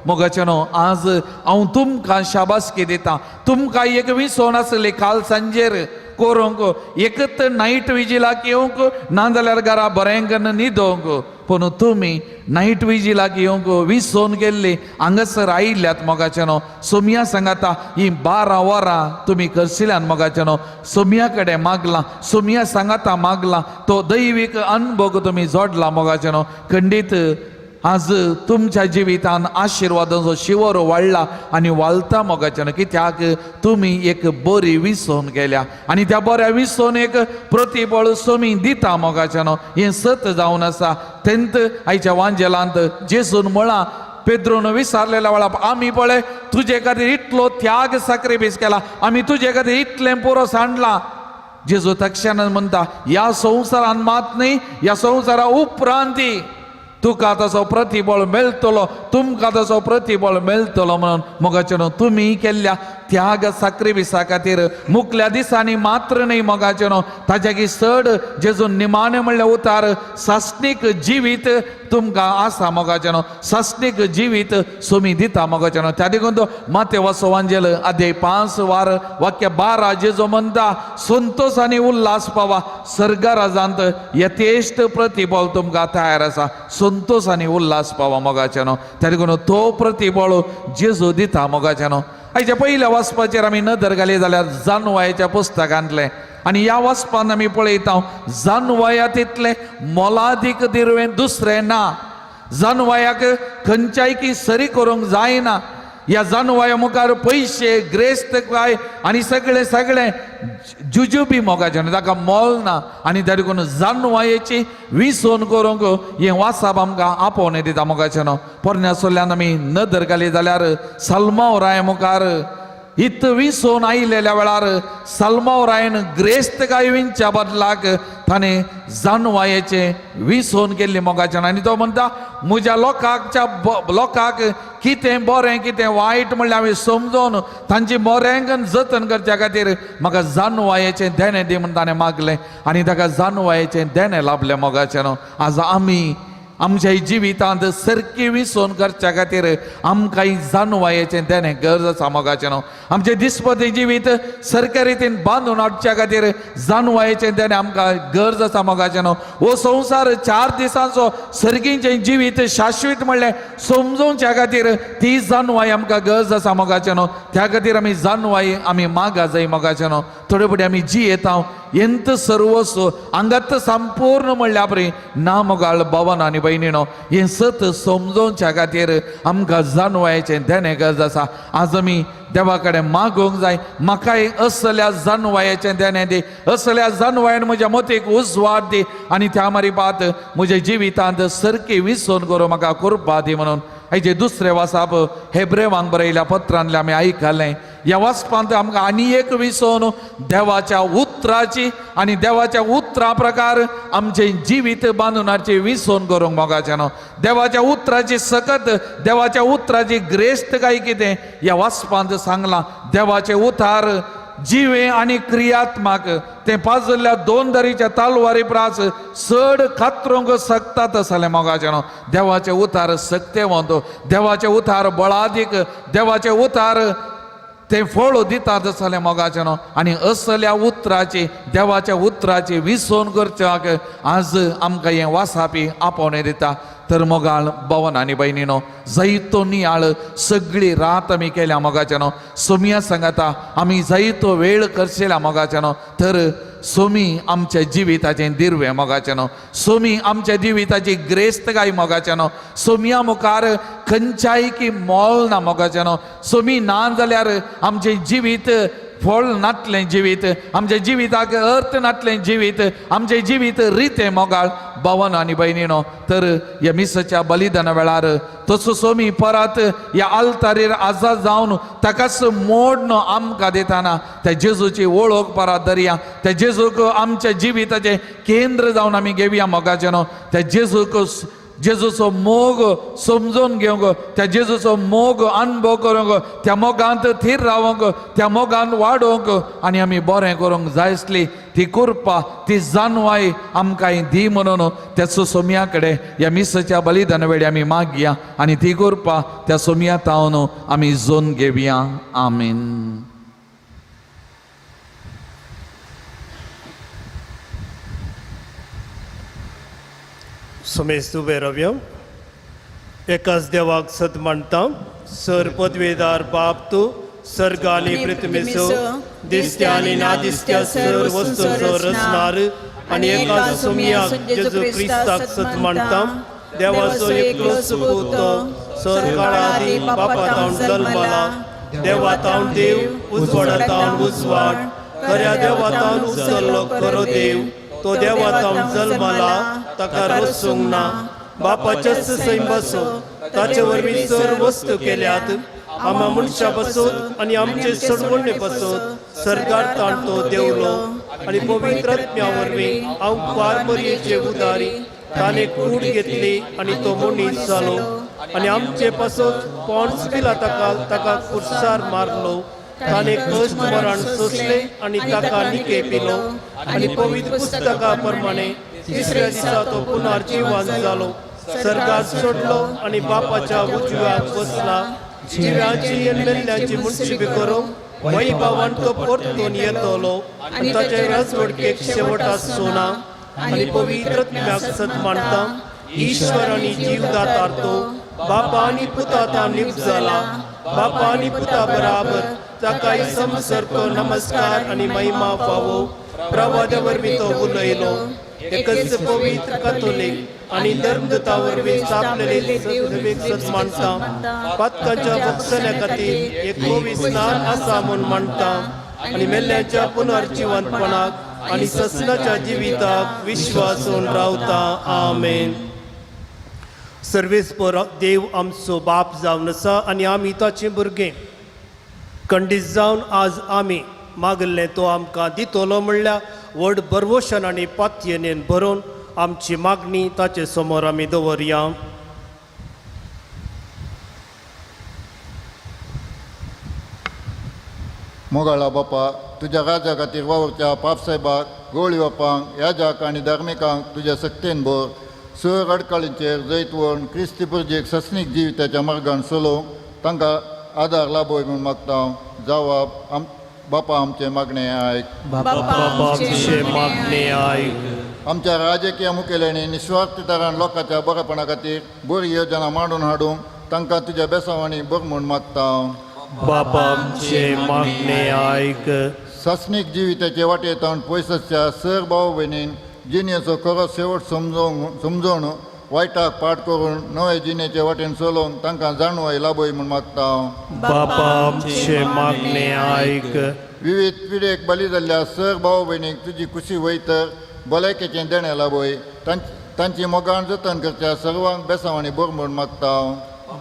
मोगाचें न्हू. आज हांव तुमकां शाबासकी दिता, तुमकां एक विसवण आसली काल सांजेर करूंक, एकत नायट विजिलाक येवंक, नाजाल्यार घरा बरें कन्न न्हिदोंक. पूण तुमी नायट विजीलाक येवंक विसोवन गेल्ली हांगासर आयिल्ल्यात मोगाच्यानो. सोमया सांगाता ही 12 वरां तुमी करशिल्यान मोगाच्यानो. सोमया कडेन मागलां, सोमया सांगाता मागलां, तो दैवीक अनुभव तुमी जोडला मोगाच्यानो. खंडीत आज तुमच्या जिवितान आशिर्वादांचो शिवर वाडला आनी वालता मोगाच्यानो, कित्याक तुमी एक बरी विसोवन गेल्या आनी त्या बऱ्या विसोवन एक प्रतिबळ सोमी दिता मोगाच्यानो. हें सत जावन आसा. तेंत आयच्या वांजेलांत जेजून म्हळां पेद्रून विसारलेल्या वेळा आमी पळय तुजे खातीर इतलो त्याग साक्रिफीस केला, आमी तुजे खातीर इतलें पुरो सांडलां. जेजू तक्षणान म्हणटा ह्या संवसारान मात न्ही, ह्या संवसारा उपरांती तुका तसो प्रतिबळ मेळटलो, तुमकां तसो प्रतिबळ मेळटलो. म्हणून मोगाच्यानो तुमी केल्ल्या त्याग साक्रिफिसा खातीर मुकल्या दिसांनी मात्र न्ही मोगाच्यानो, ताज्याकी चड जेजून निमाणें म्हणल्यार उतार सासणीक जिवीत तुमकां आसा मोगाच्यानो, सासणीक जिवीत सोमी दिता मोगाच्यानो. त्या देखून तो मातेवाचो वांजेल अध्याय 5 वार वाक्य 12 जेजो म्हणटा संतोष आनी उल्हास पावा, सर्गराजांत यथेश्ट प्रतिबळ तुमकां तयार आसा. संतोष आनी उल्हास पावा मोगाच्यानो. त्या देखून तो प्रतिबळ जेजू दिता मोगाच्यानो. आयच्या पयल्या वाचपाचेर आमी नदर घाली जाल्यार जानवायच्या पुस्तकांतलें आनी ह्या वाचपान आमी पळयता जानवाया तितलें मोलादीक दिरवें दुसरें ना. जानवायाक खंयच्याय की सरी करूंक जायना. ह्या जानवाया मुखार पयशे ग्रेस्त काय आनी सगळें सगळें जुजुबी मोगाचें ताका मोल ना. आनी त्या देखून जानवायेची विसोवन करूंक हें वासाप आमकां आपोवणें दिता मोगाचें. पोरण्या सोल्यान आमी नदर घाली जाल्यार सलमाव राय मुखार इत विसोवन आयिल्ल्या वेळार सलमाव रायन ग्रेस्त काय विंच्या बदलाक ताणें जानवायेचें विसोवन केल्ली मोगाचें. आनी तो म्हणटा म्हज्या लोकांच्या लोकांक कितें बरें कितें वायट म्हणल्यार हांवें समजून तांची बरें जतन करच्या खातीर म्हाका जानवायेचें देणें दी म्हूण ताणें मागलें आनी ताका जानवायेचें देणें लाभलें मोगाचें. आज आमी आमच्या जिवितांत सारकी विसोवन करच्या खातीर आमकां जानवायेचें देणें गरज आसा मोगाचें. आमचें दिसपती जिवीत सारक्या रितीन बांदून हाडच्या खातीर जानवायेचें देणें आमकां गरज आसा मोगाचें. हो संवसार 4 दिसांचो सर्गींचें जिवीत शाश्वीत म्हणलें समजोवच्या खातीर ती जानवाय आमकां गरज आसा मोगाचें. त्या खातीर आमी जानवाय आमी मागा जाय मोगाचें. थोडे फुडें आमी जियेता एंत सर्वस्व हांगात संपूर्ण म्हणल्यार परी ना मोगाळ भवन आनी भयणीनो हें सत समजोवच्या खातीर आमकां जानवायेचें देणें गरज आसा. आज आमी देवा कडेन मागूंक जाय म्हाकाय असल्या जानवायेचें देणें दी, असल्या जानवायेन म्हज्या मतीक उजवाड दी आनी त्या मारी बात म्हज्या जिवितांत सारकी विसोवन करूं म्हाका कृपा दी म्हणून. हाजे दुसरें वासाप हेब्रेवांक बरयल्या पत्रांतलें आमी आयकलें. ह्या वाचपांत आमकां आनी एक विसोवन देवाच्या उतराची आनी देवाच्या उतरा प्रकार आमचें जिवीत बांदून हाडचें विसोवन करूंक मोगाचें न्हू. देवाच्या उतराची सकत, देवाच्या उतराची ग्रेस्त काय कितें ह्या वाचपांत सांगलां. देवाचें उतार जिवे आनी क्रियात्मक तें पाजल्ल्या 2 दरीच्या तालवारी प्रास चड कातरूंक शकतात तसलें मोगाचें न्हू. देवाचें उतार सक्तेवंत, देवाचें उतार बळादीक, देवाचें उतार तें फळ दिता तसलें मोगाचें न्हू. आनी असल्या उतराची देवाच्या उतराची विसोवन करच्याक आज आमकां हें वासापी आपोवणें दिता. तर मोगाळ भवन आनी भयणीनो जायतो नियाळ सगळी रात आमी केल्या मोगाचें न्हू. सोमया सांगाता आमी जायतो वेळ करशेल्या मोगाचें न्हू. तर सोमी आमच्या जिविताचें दिर्वें मोगाचें न्हू, सोमी आमच्या जिविताची ग्रेस्तकाय मोगाचें न्हू. सोमया मुखार खंयच्याय की मोल ना मोगाचें न्हू. सोमी ना जाल्यार आमचें जिवीत फळ नातलें जिवीत, आमच्या जिविताक अर्थ नातलें जिवीत, आमचें जिवीत रितें मोगाळ भवन आनी भयणीनो. तर ह्या मिसाच्या बलिदाना वेळार तसो सोमी परत ह्या आल्तारीर आजाद जावन ताकाच मोडण आमकां दिताना त्या जेजूची वळख परत धरया, त्या जेजूक आमच्या जिविताचें केंद्र जावन आमी घेवया मोगाचें न्हू. त्या जेजूक जेजूचो मोग समजून घेवंक, त्या जेजूचो मोग अनुभव करूंक, त्या मोगांत थीर रावंक, त्या मोगांत वाडोवंक आनी आमी बरें करूंक जाय आसली ती कृपा ती जानवाय आमकां दी म्हणून त्या सोमया कडेन ह्या मिसाच्या बलिदान वेळी आमी मागया आनी ती कृपा त्या सोमया तावन आमी जोन घेवया. आमीन. सुमेस्त उबे रावया. एकाच देवाक सत मानता, सर पदवेदार बाप तूं सर्ग आनी पृथ्वीचो दिसत्या आनी ना दिसत्या सर वस्तूंचो रचणार आनी एका सुमयाक जेजू क्रिस्ताक सत मानता, देवाचो एकलो सुपूत तो सर काळा बापा तावन जल्मला, देवा तावन देव, उजवाडा तावन उजवाड, खऱ्या देवा तावन उचल्लो खरो देव, तो देवा तावन जल्मला, ताका रचूंक ना, बापाच्याच सैमाचो, ताचे वरवीं सर वस्तू केल्यात, आमा मनशा पासून आनी आमचे सडवणे पासून सरकार ताण तो देवलो आनी पवित्र आत्म्या वरवीं हांव पारमरयेचे उदारी ताणें कूड घेतली आनी तो मनीस जालो आनी आमचे पासून पोंस पिलाताका ताका कुर्सार मारलो, ताणें कश्ट मरण सोंसलें आनी ताका निके पिलो आनी पवित्र पुस्तका प्रमाणे तिसऱ्या दिसा तो पुनर्जिवन जालो, सर्गात सोडलो आनी बापाच्या उजव्याक बसला, जिव्याची आनी मेल्ल्याची मुनशिबी करूंक वैभवान तो परतून येतलो आनी ताचे राजवटकेक शेवट आसचो ना आनी पवित्र आत्म्याक सत मानता, ईश्वर आनी जीवदातार तो बापा आनी पुता तान निपजला, बापा आनी पुता बराबर ताकाय समसरको नमस्कार आनी महिमा फावो, प्रवाद्या वरवीं तो उलयलो, एकच पवित्र कथोलीक आनी धर्मदूता वरवीं स्थापलेले सभेक सत मानता, पातकांच्या बक्षण्या खातीर एक पवित्र स्नान आसा म्हूण मानता आनी मेल्ल्याच्या पुनर्जिवंतपणाक आनी ससनाच्या जिविताक विश्वासून रावता. आमेन. सर्वेस्पर देव आमचो बाप जावन आसा आनी आमी ताचे भुरगें खंडीत जावन आज आमी मागल्लें तो आमकां दितलो म्हणल्यार व्हड भरवशान आनी पातयेन भरून आमची मागणी ताचे समोर आमी दवरया. मोगाळा बापा, तुज्या राजा खातीर वावुरच्या पापसाहेबाक, गोळी बापांक, याजाक आनी धार्मिकांक तुज्या सक्तेन भर, सर अडकळींचेर जैत वळून क्रिस्ती पुर्जेक ससनीक जिविताच्या मार्गान चलोवंक तांकां आदार लाभय म्हूण मागता. जावा बापा आमचें मागणें आयक. बापा आमचें मागणें आयक. आमच्या राजकीय मुखेल्यांनी निस्वार्थी तरान लोकांच्या बरेपणा खातीर बरी योजना मांडून हाडूंक तांकां तुज्या बेसावांनी बर म्हूण मागता. बापा आमचें मागणें आयक. सासणीक जिविताचे वाटेंत पयस आसच्या सर भाव भयणीन जिणेचो खरो शेवट समजून वायटाक पाठ करून नवे जिणेचे वाटेन चलोवंक तांकां जाणवाय लाभय म्हूण मागता. बापा आमचें मागणें आयक. विविध पिडेक बली जाल्ल्या सर भाव भयणीक तुजी खुशी वयतर भलायकेचें देणें लाभय, तांची मोगान जतन करच्या सर्वांक बेसांवांनी बर म्हूण मागता.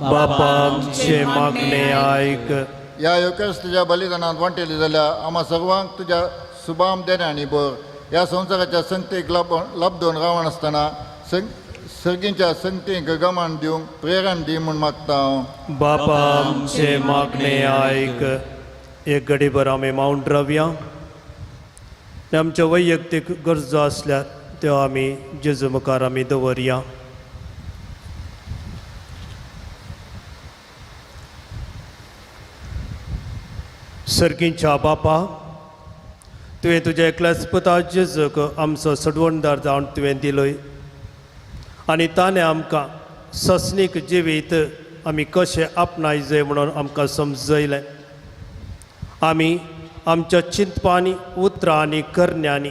बापा आमचें मागणें आयक. ह्या येवकारस्तीच्या बलिदानांत वांटेली जाल्यार आमा सर्वांक तुज्या सुबाम देण्यांनी बर, ह्या संवसाराच्या संगतीक लाबदोन रावण आसतना सर्गींच्या संगतीक गमान दिवंक प्रेरण दी म्हूण मागता. बापा आमचें मागणें आयक. एक घडीभर आमी मावंट रावया. आमच्यो वैयक्तीक गरजो आसल्यार त्यो आमी जेजू मुखार आमी दवरया. सर्गींच्या बापा, तुवें तुज्या एकल्याच पुता जेजूक आमचो सडवणदार जावन तुवें दिलोय आनी ताणें आमकां ससनीक जिवीत आमी कशें आपणायजय म्हणून आमकां समजयलें. आमी आमच्या चिंतपांनी, उतरां आनी करण्यांनी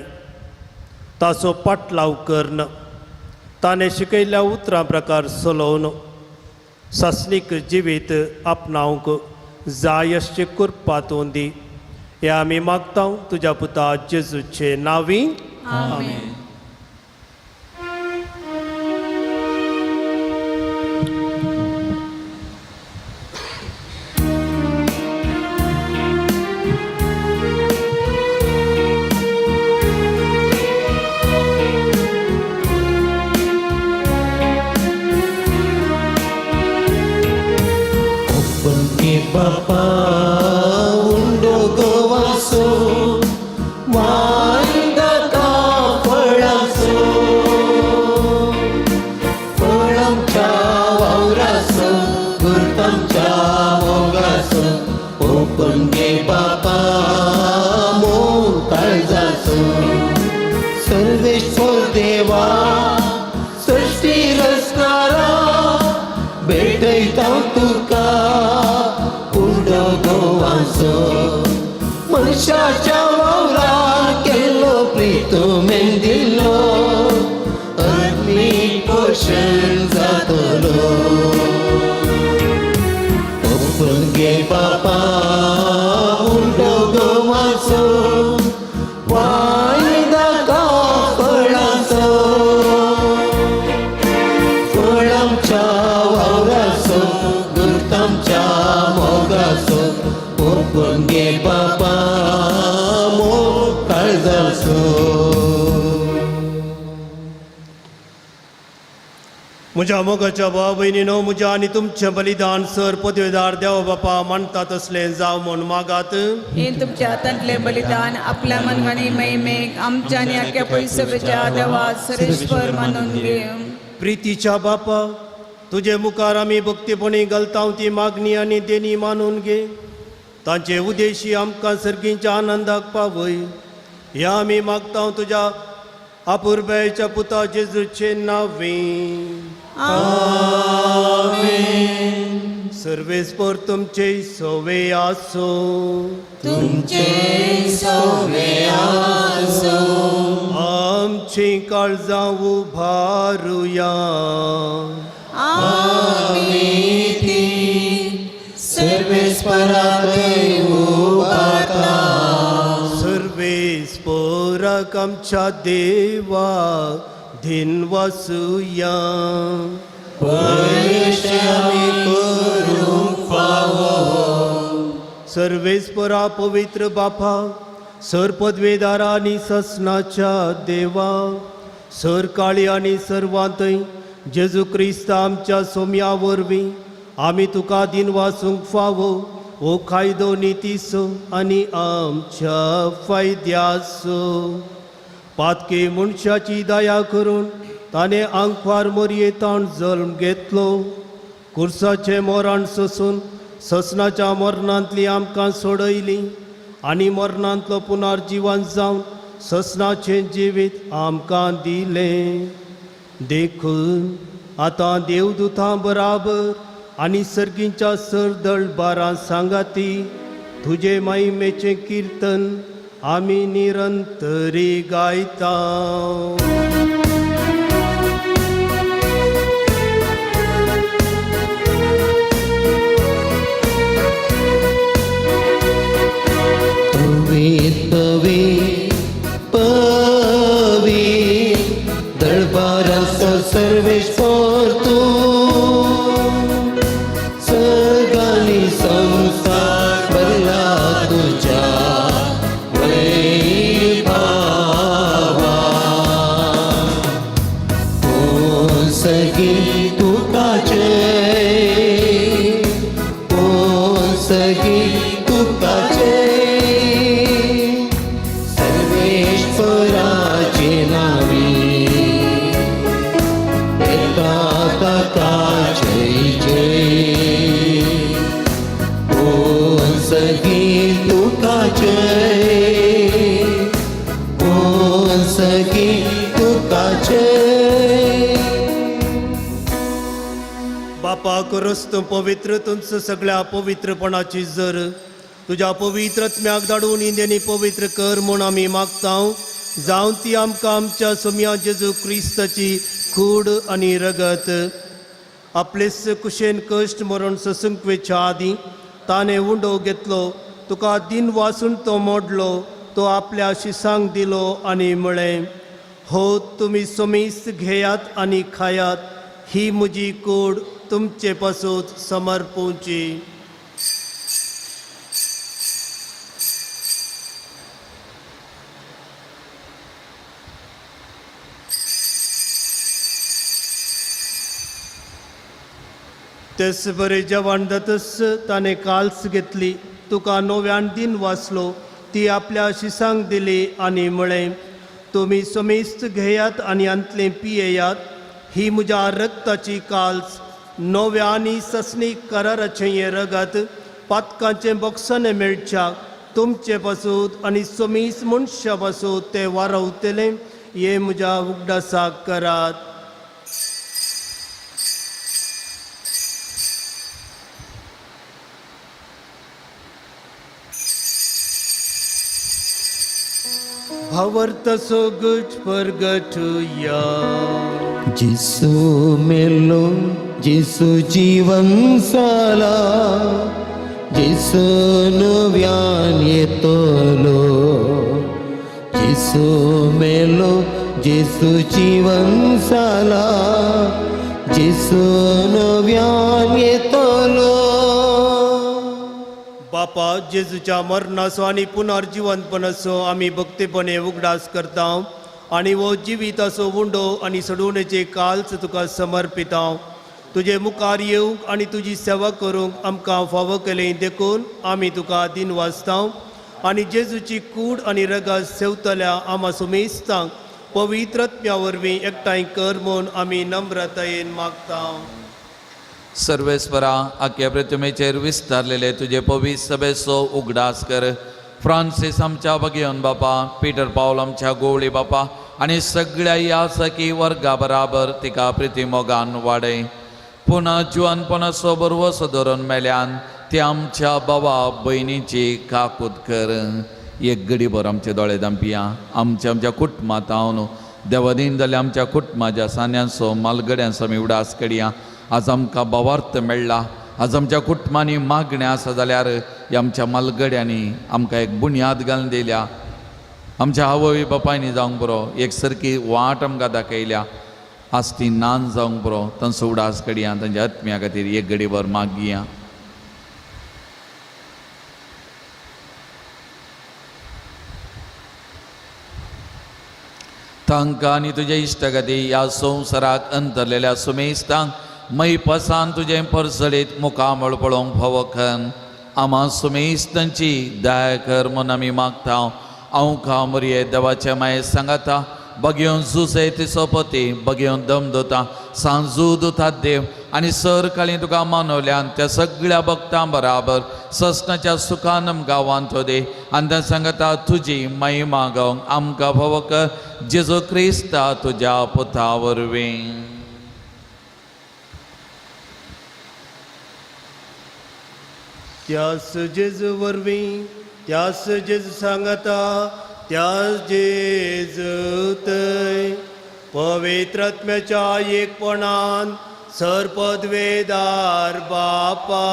ताचो पाटलाव करून ताणें शिकयल्ल्या उतरां प्रकार चलोवन सासणीक जिवीत आपणावंक जाय अशी कृपा तूं दी. हे आमी मागता तुज्या पुता जेजूचे नांवी. आमेन. बापा उंडो गोवासो वांदा फळासो फळांच्या वावरासो गुरतांच्या मोगासो ओपन गे बापा मोग काळजासो सर्वेश्वर देवा सृष्टी गोवाचो मनशाच्या वावरान केल्लो प्रितुमेन दिल्लो आत्मीक पोशण जातलो ओपून गे बापा उंडो गोवाचो वायदा फळाचो फळांच्या वावराचो गुर्तांच्या मोगाचो ओपून गे बापा मोग काळजाचो. म्हज्या मोगाच्या भाव भयणीनो म्हज्या आनी तुमचें बलिदान सर पदवेदार देव बापा मानता तसलें जावं म्हूण मागात. हे तुमच्या हातांतलें बलिदान आपल्या मनगाणी महिमेक आमच्या आनी आख्या पयसुच्या देवा सरेश्वर मानून घे. प्रितीच्या बापा तुजे मुखार आमी भक्तीपणी घालता ती मागणी आनी देणी मानून घे. तांचे उदेशी आमकां सर्गींच्या आनंदाक पावय. ह्या आमी मागता तुज्या अपुरबायेच्या पुता जेजूचे नांवे. आमेन. सर्वेस्पर तुमचे सोवे आसो. तुमचे सोवे आसो. आमची काळजां उभारुया. आमी ती सर्वेस्पराक उबारता. सर्वेस्पराक आमच्या देवा धिनवासुया. पयशे आमी करूंक फावो. सर्वेस्परा पवित्र बापा सर पदवेदारा आनी ससनाच्या देवा सर काळी आनी सर्वांतय जेजू क्रिस्त आमच्या सोम्या वरवीं आमी तुका दिनवासूंक फावो हो कायदो नितीचो आनी आमच्या फायद्याचो. पातके मनशाची दया करून ताणें आंकवार मोरयेतान जल्म घेतलो. कुर्साचें मरण सोसून ससनाच्या मरणांतली आमकां सोडयली आनी मरणांतलो पुनर्जिवन जावन ससनाचें जिवीत आमकां दिलें. देखून आतां देवदूतां बराबर आनी सर्गींच्या सरदळ बारां सांगाती तुजे महिमेचें किर्तन आमी निरंतरी गायता. पवी पवी दरबाराचो सर्वेस्पर तूं सगळी संसार भरला तुज्या वैभावा. कोण सगी तुका जय कोण सगी तुका जय सर्वेश्वराचे नावी येता ताका जय जय. कोण सगी तुका जय कोण सगी तुका जय. बापा करस तूं पवित्र तुमचो सगळ्या पवित्रपणाची जर तुज्या पवित्र आत्म्याक धाडून इंद्यांनी पवित्र कर म्हूण आमी मागता. जावं ती आमकां आमच्या सोम्या जेजू क्रिस्ताची कूड आनी रगत. आपलेच कुशेन कश्ट मरण सोसूंक वेच्या आदीं ताणें उंडो घेतलो तुका दिन वासून तो मोडलो तो आपल्या शिसांक दिलो आनी म्हळें हो तुमी सोमीस घेयात आनी खायात ही म्हजी कूड तुमचे पासून समर्पूची. तेच बरे जेवण जातच ताणें काल्स घेतली तुका नव्यान दिन वाचलो ती आपल्या शिसांक दिली आनी म्हळें तुमी समेस्त घेयात आनी आंतलें पियेयात ही म्हज्या रक्ताची काल्स नव्या आनी ससनी कराराचें हें रगत पातकांचें बक्षाणें मेळच्या तुमचे पासून आनी समीस मनशा पासून तें वारवतलें हें म्हज्या उगडासाक करात. भावार्थाचो गट परगटुया. जिसू मेलो, जिसू जीवन साला, जिसू नव्यान येतलो. जिसू मेलो, जिसू जीवन साला, जिसू नव्यान येतलो. बापा, जेजूच्या मरणाचो आनी पुनर्जिवंतपणाचो आमी भक्तीपणे उगडास करता आनी हो जिविताचो उंडो आनी सडवणेचे काल्स तुका समर्पिता. तुजे मुखार येवंक आनी तुजी सेवा करूंक आमकां फावो केलें देखून आमी तुका दिन वाचता आनी जेजूची कूड आनी रगत सेवतल्या आमा सुमेस्तांक पवित्र आत्म्या वरवीं एकठांय कर म्हूण आमी नम्रतायेन मागता. सर्वेस्परा, आख्या प्रतिमेचेर विस्तारलेले तुजे पवित्र सभेचो उगडास कर. फ्रांसीस आमच्या बगेवन बापा, पिटर पावल आमच्या गोवळी बापा आनी सगळ्या ह्या सखी वर्गा बराबर तिका प्रिती मोगान वाडय. पुन्हा जिवनपणाचो बरवसो धरून मेल्यान ती आमच्या बाबा भयणीची काकूत कर. एक गडीभर आमचे दोळे दांपिया. आमच्या आमच्या कुटुंबांत हांव देवादीन जाल्यार आमच्या कुटुंबाच्या सान्यांचो मालगड्यांचो आमी उडास कडया. आज आमकां भावार्थ मेळ्ळा. आज आमच्या कुटुंबांनी मागणें आसा जाल्यार ह्या आमच्या मालगड्यांनी आमकां एक बुन्याद घालून दिल्या. आमच्या आवय बापायनी जावंक बरो एक सारकी वाट आमकां दाखयल्या. आज ती नान जावंक बरो तांचो उडास कडया. तांच्या आत्म्या खातीर एक गडीभर मागया. तांकां आनी तुज्या इश्टागती ह्या संवसाराक अंतरलेल्या सुमेस्तांक मैपसान तुजें परसळीत मुखामळ पळोवंक फावोखन आमा सुमेस्तांची दया कर म्हूण आमी मागता. हांव का मरये देवाचे माये सांगाता बगेवन जुसे तिचो पती बगेवन दम दोता सांजू दुतात देव आनी सरकाळी तुका मानवल्यान त्या सगळ्या भक्तां बराबर ससनाच्या सुखानम गांवांत तो दे आनी त्या सांगता तुजी महिमा गावंक आमकां फावो कर जेजू क्रिस्ता तुज्या पुता वरवीं. त्यास जेजू वरवीं, त्यास जेजू सांगता, त्यास जेजू थंय पवित्र आत्म्याच्या एकपणान सरपदवेदार बापा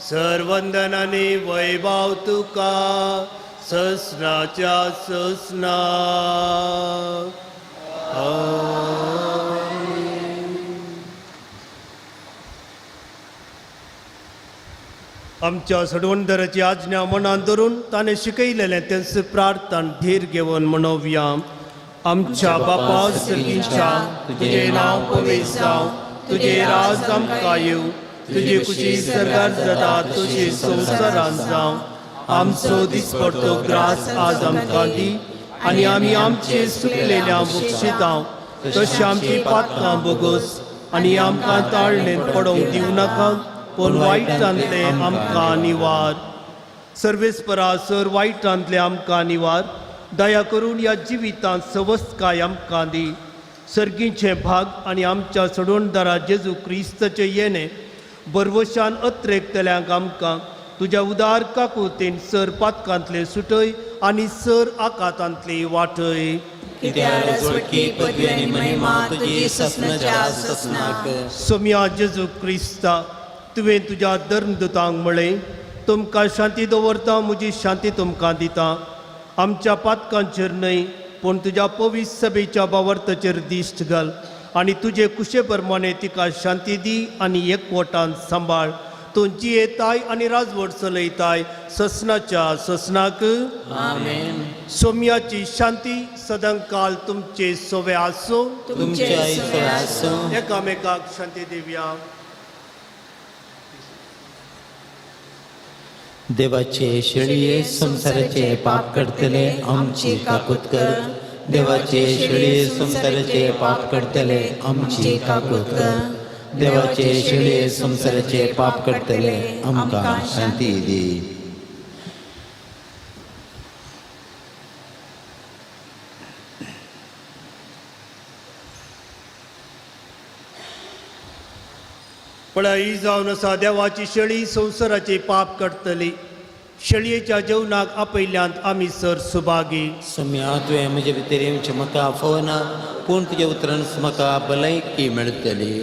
सरवंदन आनी वैभाव तुका ससनाच्या ससना. आमच्या सडवणदाराची आज्ञा मनान धरून ताणें शिकयलेलें तेंच प्रार्थन धीर घेवन म्हणोवया. आमच्या बापा सर्गीच्या, तुजें नांव पवित्र जावं, तुजें राज आमकां येवं, तुजी खुशी सर्गार जाता तशी संवसारान जावं. आमचो दिसपडतो ग्रास आज आमकां दी आनी आमी आमचे सुकलेल्या बक्षितां तशी आमची पातकां बोगस आनी आमकां ताळणेंत पडोवंक दिवं नाका पूण वायटांतले आमकां निवार. सर्वेस्परा सर वायटांतले आमकां निवार. दया करून ह्या जिवितांत सवस्तकाय आमकां दी. सर्गीचे भाग आनी आमच्या सडवणदारा जेजू क्रिस्ताचे येणे बरवशान अत्रेकतल्यांक आमकां तुज्या उदार काकुळतेन सर पातकांतले सुटय आनी सर आकातांतली वाटय. सोम्या जेजू क्रिस्ता, तुवें तुज्या धर्मदुतांक म्हळें, तुमकां शांती दवरता, म्हजी शांती तुमकां दिता. आमच्या पातकांचेर न्हय पूण तुज्या पवित्र सभेच्या बावर्ताचेर दिश्ट घाल आनी तुजे कुशे प्रमाणे तिका शांती दी आनी एकवटान सांबाळ. तूं जियेताय आनी राजवट चलयताय ससनाच्या ससनाक. आमेन. सोम्याची शांती सदांकाल तुमचे सोवे आसूं. तुमचे सोवे आसूं. एकामेकाक शांती दिवया. देवाचे शेळये संवसाराचे पाप करतले आमची काकूत कर. देवाचे शेळये संवसाराचे पाप करतले आमची काकूत कर. देवाचे शेळये संवसाराचे पाप करतले आमकां शांती दी. पळय, ही जावन आसा देवाची शेळी संवसाराचे पाप काडटली. शेळयेच्या जेवणाक आपयल्यांत आमी सर सुभागी. सोम्या तुवें म्हजे भितर येवचें म्हाका आफोवना, पूण तुज्या उतरान म्हाका भलायकी मेळटली.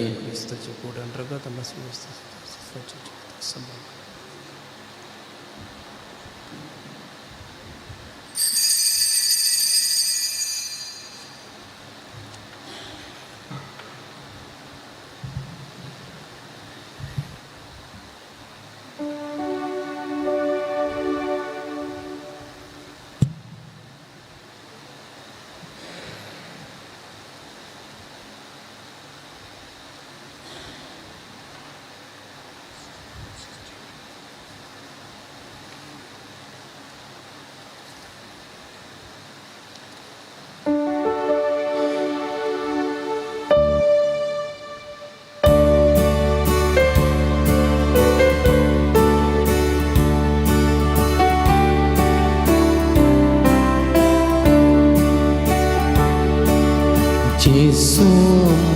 जेसू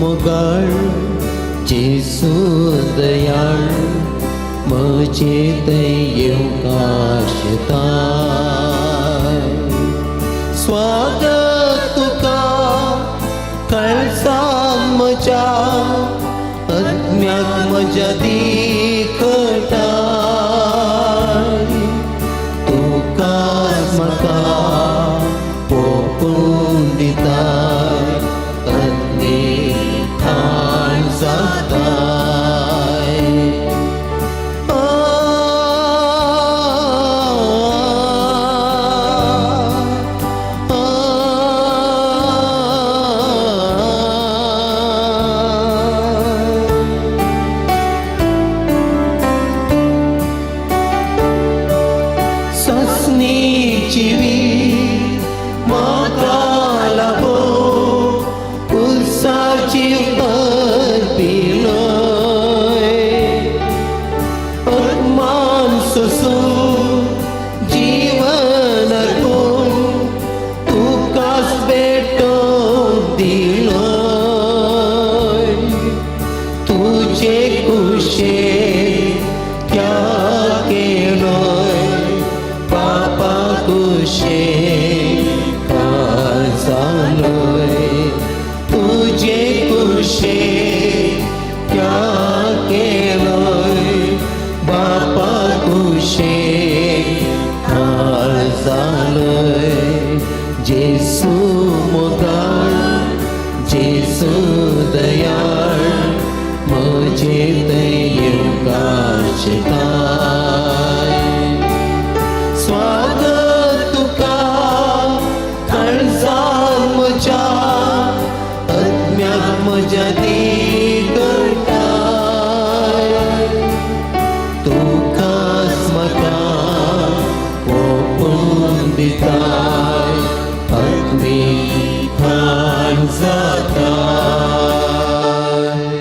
मोगाळ, जेसू दयाळ, म्हजे थंय येवंक आशेताय. स्वागत तुका काळजान म्हज्या, आत्म्याक म्हज्या दिखटाय. तुकाच म्हाका पोपून दिताय,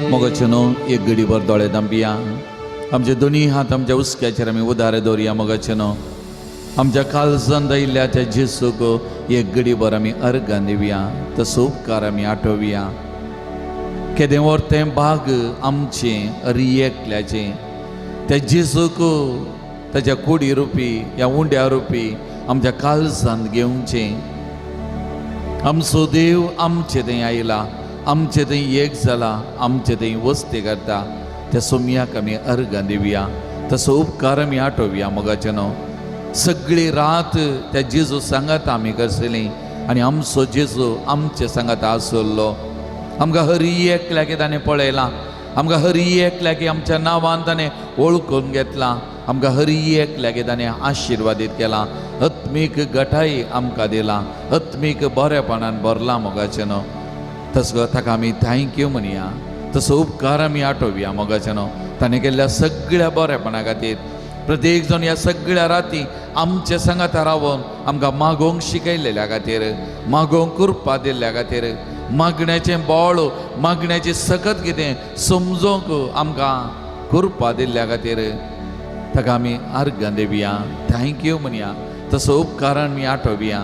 मोगाचेनो एक घडीभर दोळे दांपया, आमचे दोनी हात आमच्या हुस्क्याचेर आमी उदारे दवरया. मोगाचेनो आमच्या काळजान आयिल्ल्या त्या जेसूक एक घडीभर आमी अर्गां दिवया, तसो उपकार आमी आठोवया. केदें व्हर तें भाग आमचें अरी एकल्याचें त्या जेसूक ताच्या कुडी रुपी ह्या उंड्या रुपी आमच्या काळजान घेवचें. आमचो देव आमचे थंय आयला, आमचे थंय एक जाला, आमचे थंय वस्ती करता. त्या सोमयाक आमी अर्गां दिवया, तसो उपकार आमी आठोवया. मोगाचेनो सगळी रात त्या जेजू सांगात आमी करसली आनी आमचो जेजू आमचे सांगात आसलो. आमकां हरी एकल्याक ताणें पळयलां, आमकां हरी एकल्याक आमच्या नांवान ताणें वळखून घेतलां, आमकां हरी एकल्याक ताणें आशिर्वादीत केलां, आत्मीक गटाय आमकां दिला, आत्मीक बरेपणान भरलां. मोगाचेनो तसो ताका आमी thank you म्हणया, तसो उपकार आमी आठोवया. मोगाचेनो ताणें केल्ल्या सगळ्या बरेपणा खातीर प्रत्येक जण ह्या सगळ्या राती आमचे सांगाता रावन आमकां मागोवंक शिकयलेल्या खातीर, मागोवंक कृपा दिल्ल्या खातीर, मागण्याचें बळ मागण्याची सकत कितें समजोवंक आमकां कृपा दिल्ल्या खातीर ताका आमी अर्गां दिवया, thank you म्हणया, तसो उपकार आमी आठोवया.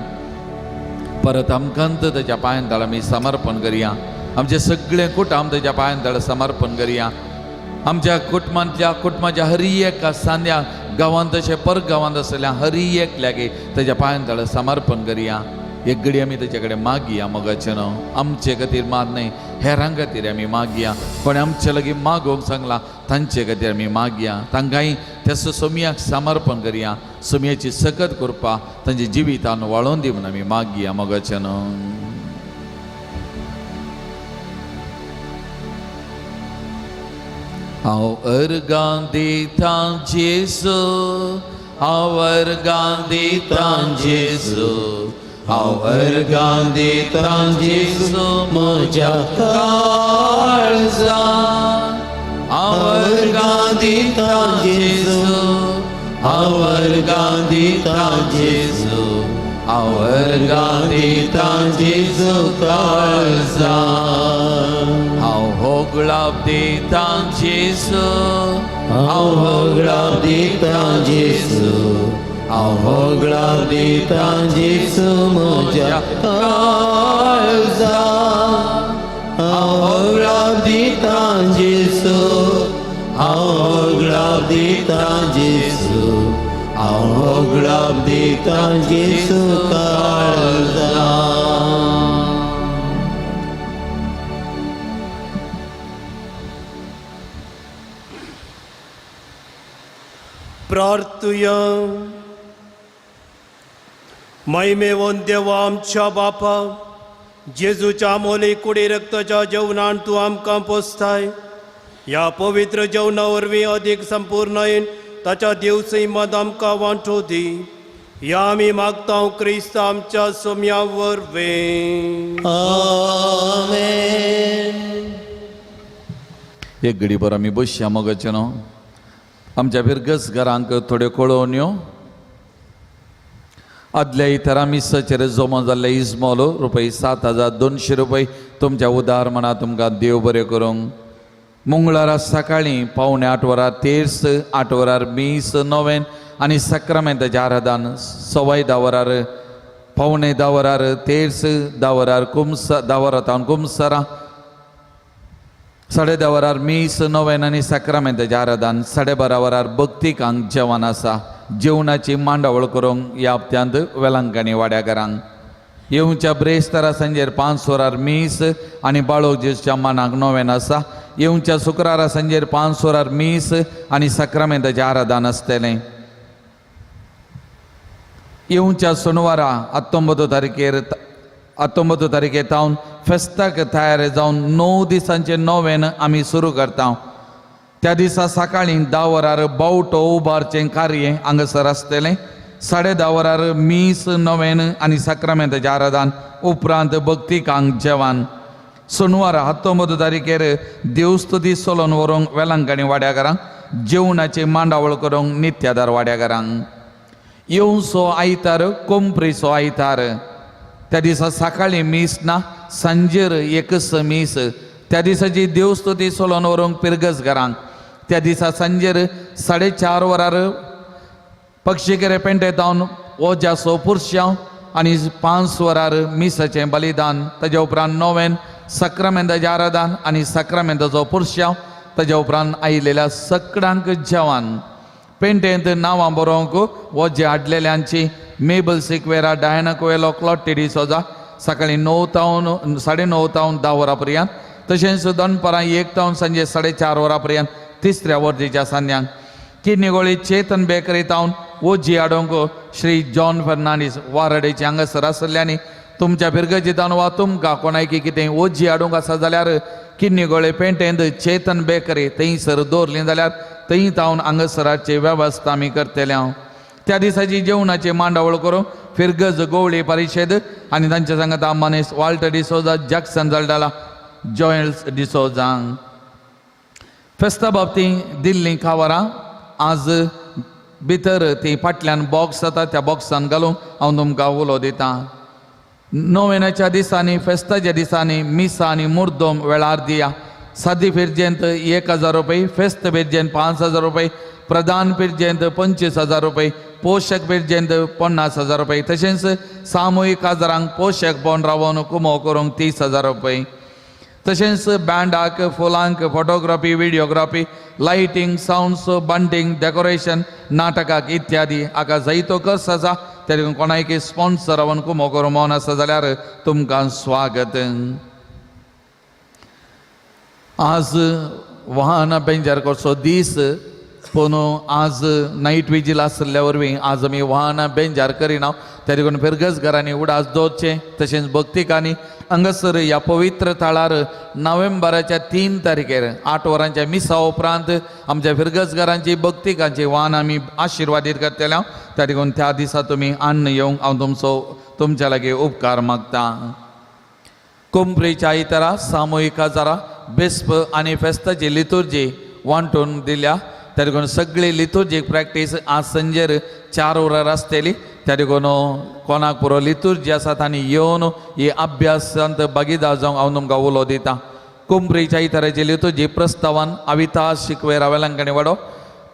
परत आमकां ताच्या पांयां तळा आमी समर्पण करया, आमचें सगळें कुटुंब ताच्या पांयां तळा समर्पण करया. आमच्या कुटुंबांतल्या कुटुंबाच्या हरी एका सांद्या गांवांत तशें परगांवांत आसल्या हरी एकल्यागे ताच्या पांयां तळ समर्पण करया. एक घडी आमी ताचे कडेन मागया मोगाचें न्हू, आमचे खातीर मात न्हय हेरां खातीर आमी मागया. कोणें आमचे लागीं मागोवंक सांगलां तांचे खातीर आमी मागया. तांकांय त्या सोमयाक समर्पण करया. सोमयाची सकत करपा तांच्या जिवितान वाळोवन दी म्हूण आमी मागया मोगाचें न्हू. हांव अर्गां दितां जेजू, हांव अर्गां दितां जेजू, हांव अर्गां दितां जेजू म्हज्या काळजान. हांव अर्गां दितां जेजू, हांव अर्गां दितां जेजू, हांव अर्गां दितां जेजू काळजान. हांव होगळाप दितां जेजू, हांव होगळाप दितां जेजू, हांव होगळाप दितां जेजू म्हज्या काळजान. हांव होगळाप दितां जेजू, हांव होगळाप दितां जेजू, हांव होगळाप दितां जेजू काळजान. प्रार्थुया. महिमेवन देवा आमच्या बापा, जेजूच्या मोली कुडी रक्ताच्या जेवणान तूं आमकां पोसताय. ह्या पवित्र जेवणा वरवीं अदीक संपूर्णायेन ताच्या देवसैमांत आमकां वांटो दी. ह्या आमी मागता क्रिस्त आमच्या सोम्या वरवीं. आमेन. एक घडी भर आमी बसया मोगाचें न्हू. आमच्या फिरगस घरांक थोड्यो कळोवन्यो. आदल्या इतरा मिसाचेर जमा जाल्ले इजमोलो रुपये 7,200 रुपये तुमच्या उदार मना तुमकां देव बरें करूंक. मंगळारा सकाळीं 7:45 वरार तेर्स, 8 वरार मीस नोवेन आनी साक्रामेंताचें आराधन, 10:15 वरार 9:45 वरार तेर्स, 10 वरार कुमस, 10 वरां तावन कुमसरां, 10:30 वरार मीस नोवेन आनी साक्रामेंताचें आराधन, 12:30 वरार भक्तिकांक जेवण आसा. जेवणाची मांडावळ करूंक ह्या हप्त्यांत वेलंकांनी वाड्या घरांक. येवच्या ब्रेस्तारा सांजेर 5 वरार मीस आनी बाळोक जेजूच्या मानाक नोवेन आसा. येवच्या शुक्रारा सांजेर 5 वरार मीस आनी साक्रामेंताचें आराधन आसतलें. येवच्या सोनवारा 19 तारखेर 19 तारखे तावन फेस्ताक तयार जावन 9 दिसांचें नोवेन आमी सुरू करता. त्या दिसा सकाळीं 10 वरार बावटो उबारचें कार्य हांगासर आसतलें. 10:30 वरार मीस नोवेन आनी साक्रामेंताचें आराधन, उपरांत भक्तिकांक जेवण. सोनवारा 19 तारखेर देवस्तुती सोलोन व्हरूंक वेलंकांनी वाड्या घरांक, जेवणाची मांडावळ करूंक नित्यादार वाड्या घरांक. येवचो आयतार कोंपरीचो आयतार, त्या दिसा सकाळीं मीस ना, सांजेर एकच मीस. त्या दिसाची देवस्तुती सोलोन व्हरूंक पिरगस घरांक. त्या दिसा सांजेर 4:30 वरार पक्षीकेरे पेंटे जावन ओजासो पुरशांव आनी 5 वरार मिसाचें बलिदान. ताज्या उपरांत नोवेन साक्रामेंताचें आराधन आनी साक्रामेंताचो पुरशांव. ताज्या उपरांत आयिल्ल्या सगळ्यांक जेवण. पेंटेंत नांवां बरोवंक वोजे हाडलेल्यांची मेबल सिक्वेरा, डायना कोएलो, क्लॉटी डिसोजा सकाळीं 9 तावन 9:30 तावन 10 वरां पर्यंत, तशेंच दनपारां 1 तावन सांजे 4:30 वरां पर्यंत तिसऱ्या वर्दीच्या सांद्यांक. किडनीगोळी चेतन बेकरी तावन ओजी हाडूंक श्री जॉन फर्नांडीस वारडेचे हांगासर आसल्ल्यांनी तुमच्या फिरगजितान वा तुमकां कोणायकी कितें ओजी हाडूंक आसा जाल्यार किडनीगोळे पेंटेंत चेतन बेकरी थंयसर दवरली जाल्यार थंय तावन हांगासराची वेवस्था आमी करतले हांव. त्या दिसाची जेवणाची मांडावळ करूं फिरगज गोवळी परिशद आनी तांच्या सांगाता मनीस वाल्टर डिसोजा, जॅक्सन जल्डाला, जॉयल्स डिसोजा. फेस्ता बाबतींत दिल्ली खावरां आज भितर ती फाटल्यान बॉक्स जाता त्या बॉक्सान घालूंक हांव तुमकां उलो दितां. नोवेनाच्या दिसांनी फेस्ताच्या दिसांनी मिसां आनी मुर्दोम वेळार दिया. सादी फिरजेंत 1,000 रुपये, फेस्त फिरजेंत 5,000 रुपये, प्रधान फिरजेंत 25,000 रुपये, पोशक फिरजेंत 50,000 रुपये, तशेंच सामुहीक काजरांक पोशक बोन रावोन कुमो करूंक 30,000 रुपये. तशेंच बँडाक, फुलांक, photography, videography, lighting, sounds, bunting, decoration, नाटकाक इत्यादी हाका जायतो खर्च आसा. त्या देखून कोणायकी स्पॉन्सर रावन कुमो करूं मन आसा जाल्यार तुमकां स्वागत. आज वाहनां बेंजार करचो दीस, पूण आज नायट विजील आशिल्ल्या वरवीं आज आमी वाहनां बेंजार करिना. त्या देखून फिरगज घरांनी उडास दवरचें. तशेंच भक्तिकांनी हांगासर ह्या पवित्र थळार नोव्हेंबराच्या 3 तारखेर 8 वरांच्या मिसा उपरांत आमच्या फिरगज घरांची भक्तिकांची वाहन आमी आशिर्वादीत करतले. त्या देखून त्या दिसा तुमी अन्न येवंक हांव तुमचो तुमच्या लागीं उपकार मागता. कुंप्रीच्या इतरा सामुहीक काजारा बेस्प आनी फेस्ताची लितुर्जी वांटून दिल्या. त्या देखून सगळी लितुर्जीक प्रॅक्टीस आज संजेर 4 वरां आसतली. त्या देखून कोणाक पुरो लितुर्जी आसा तांणी येवन ही अभ्यासांत भागीदार जावंक हांव तुमकां उलो दिता. कुंप्रीच्या इतराची लितुर्जी प्रस्तावान अविता शिकवेरा वेलंकणी वाडो,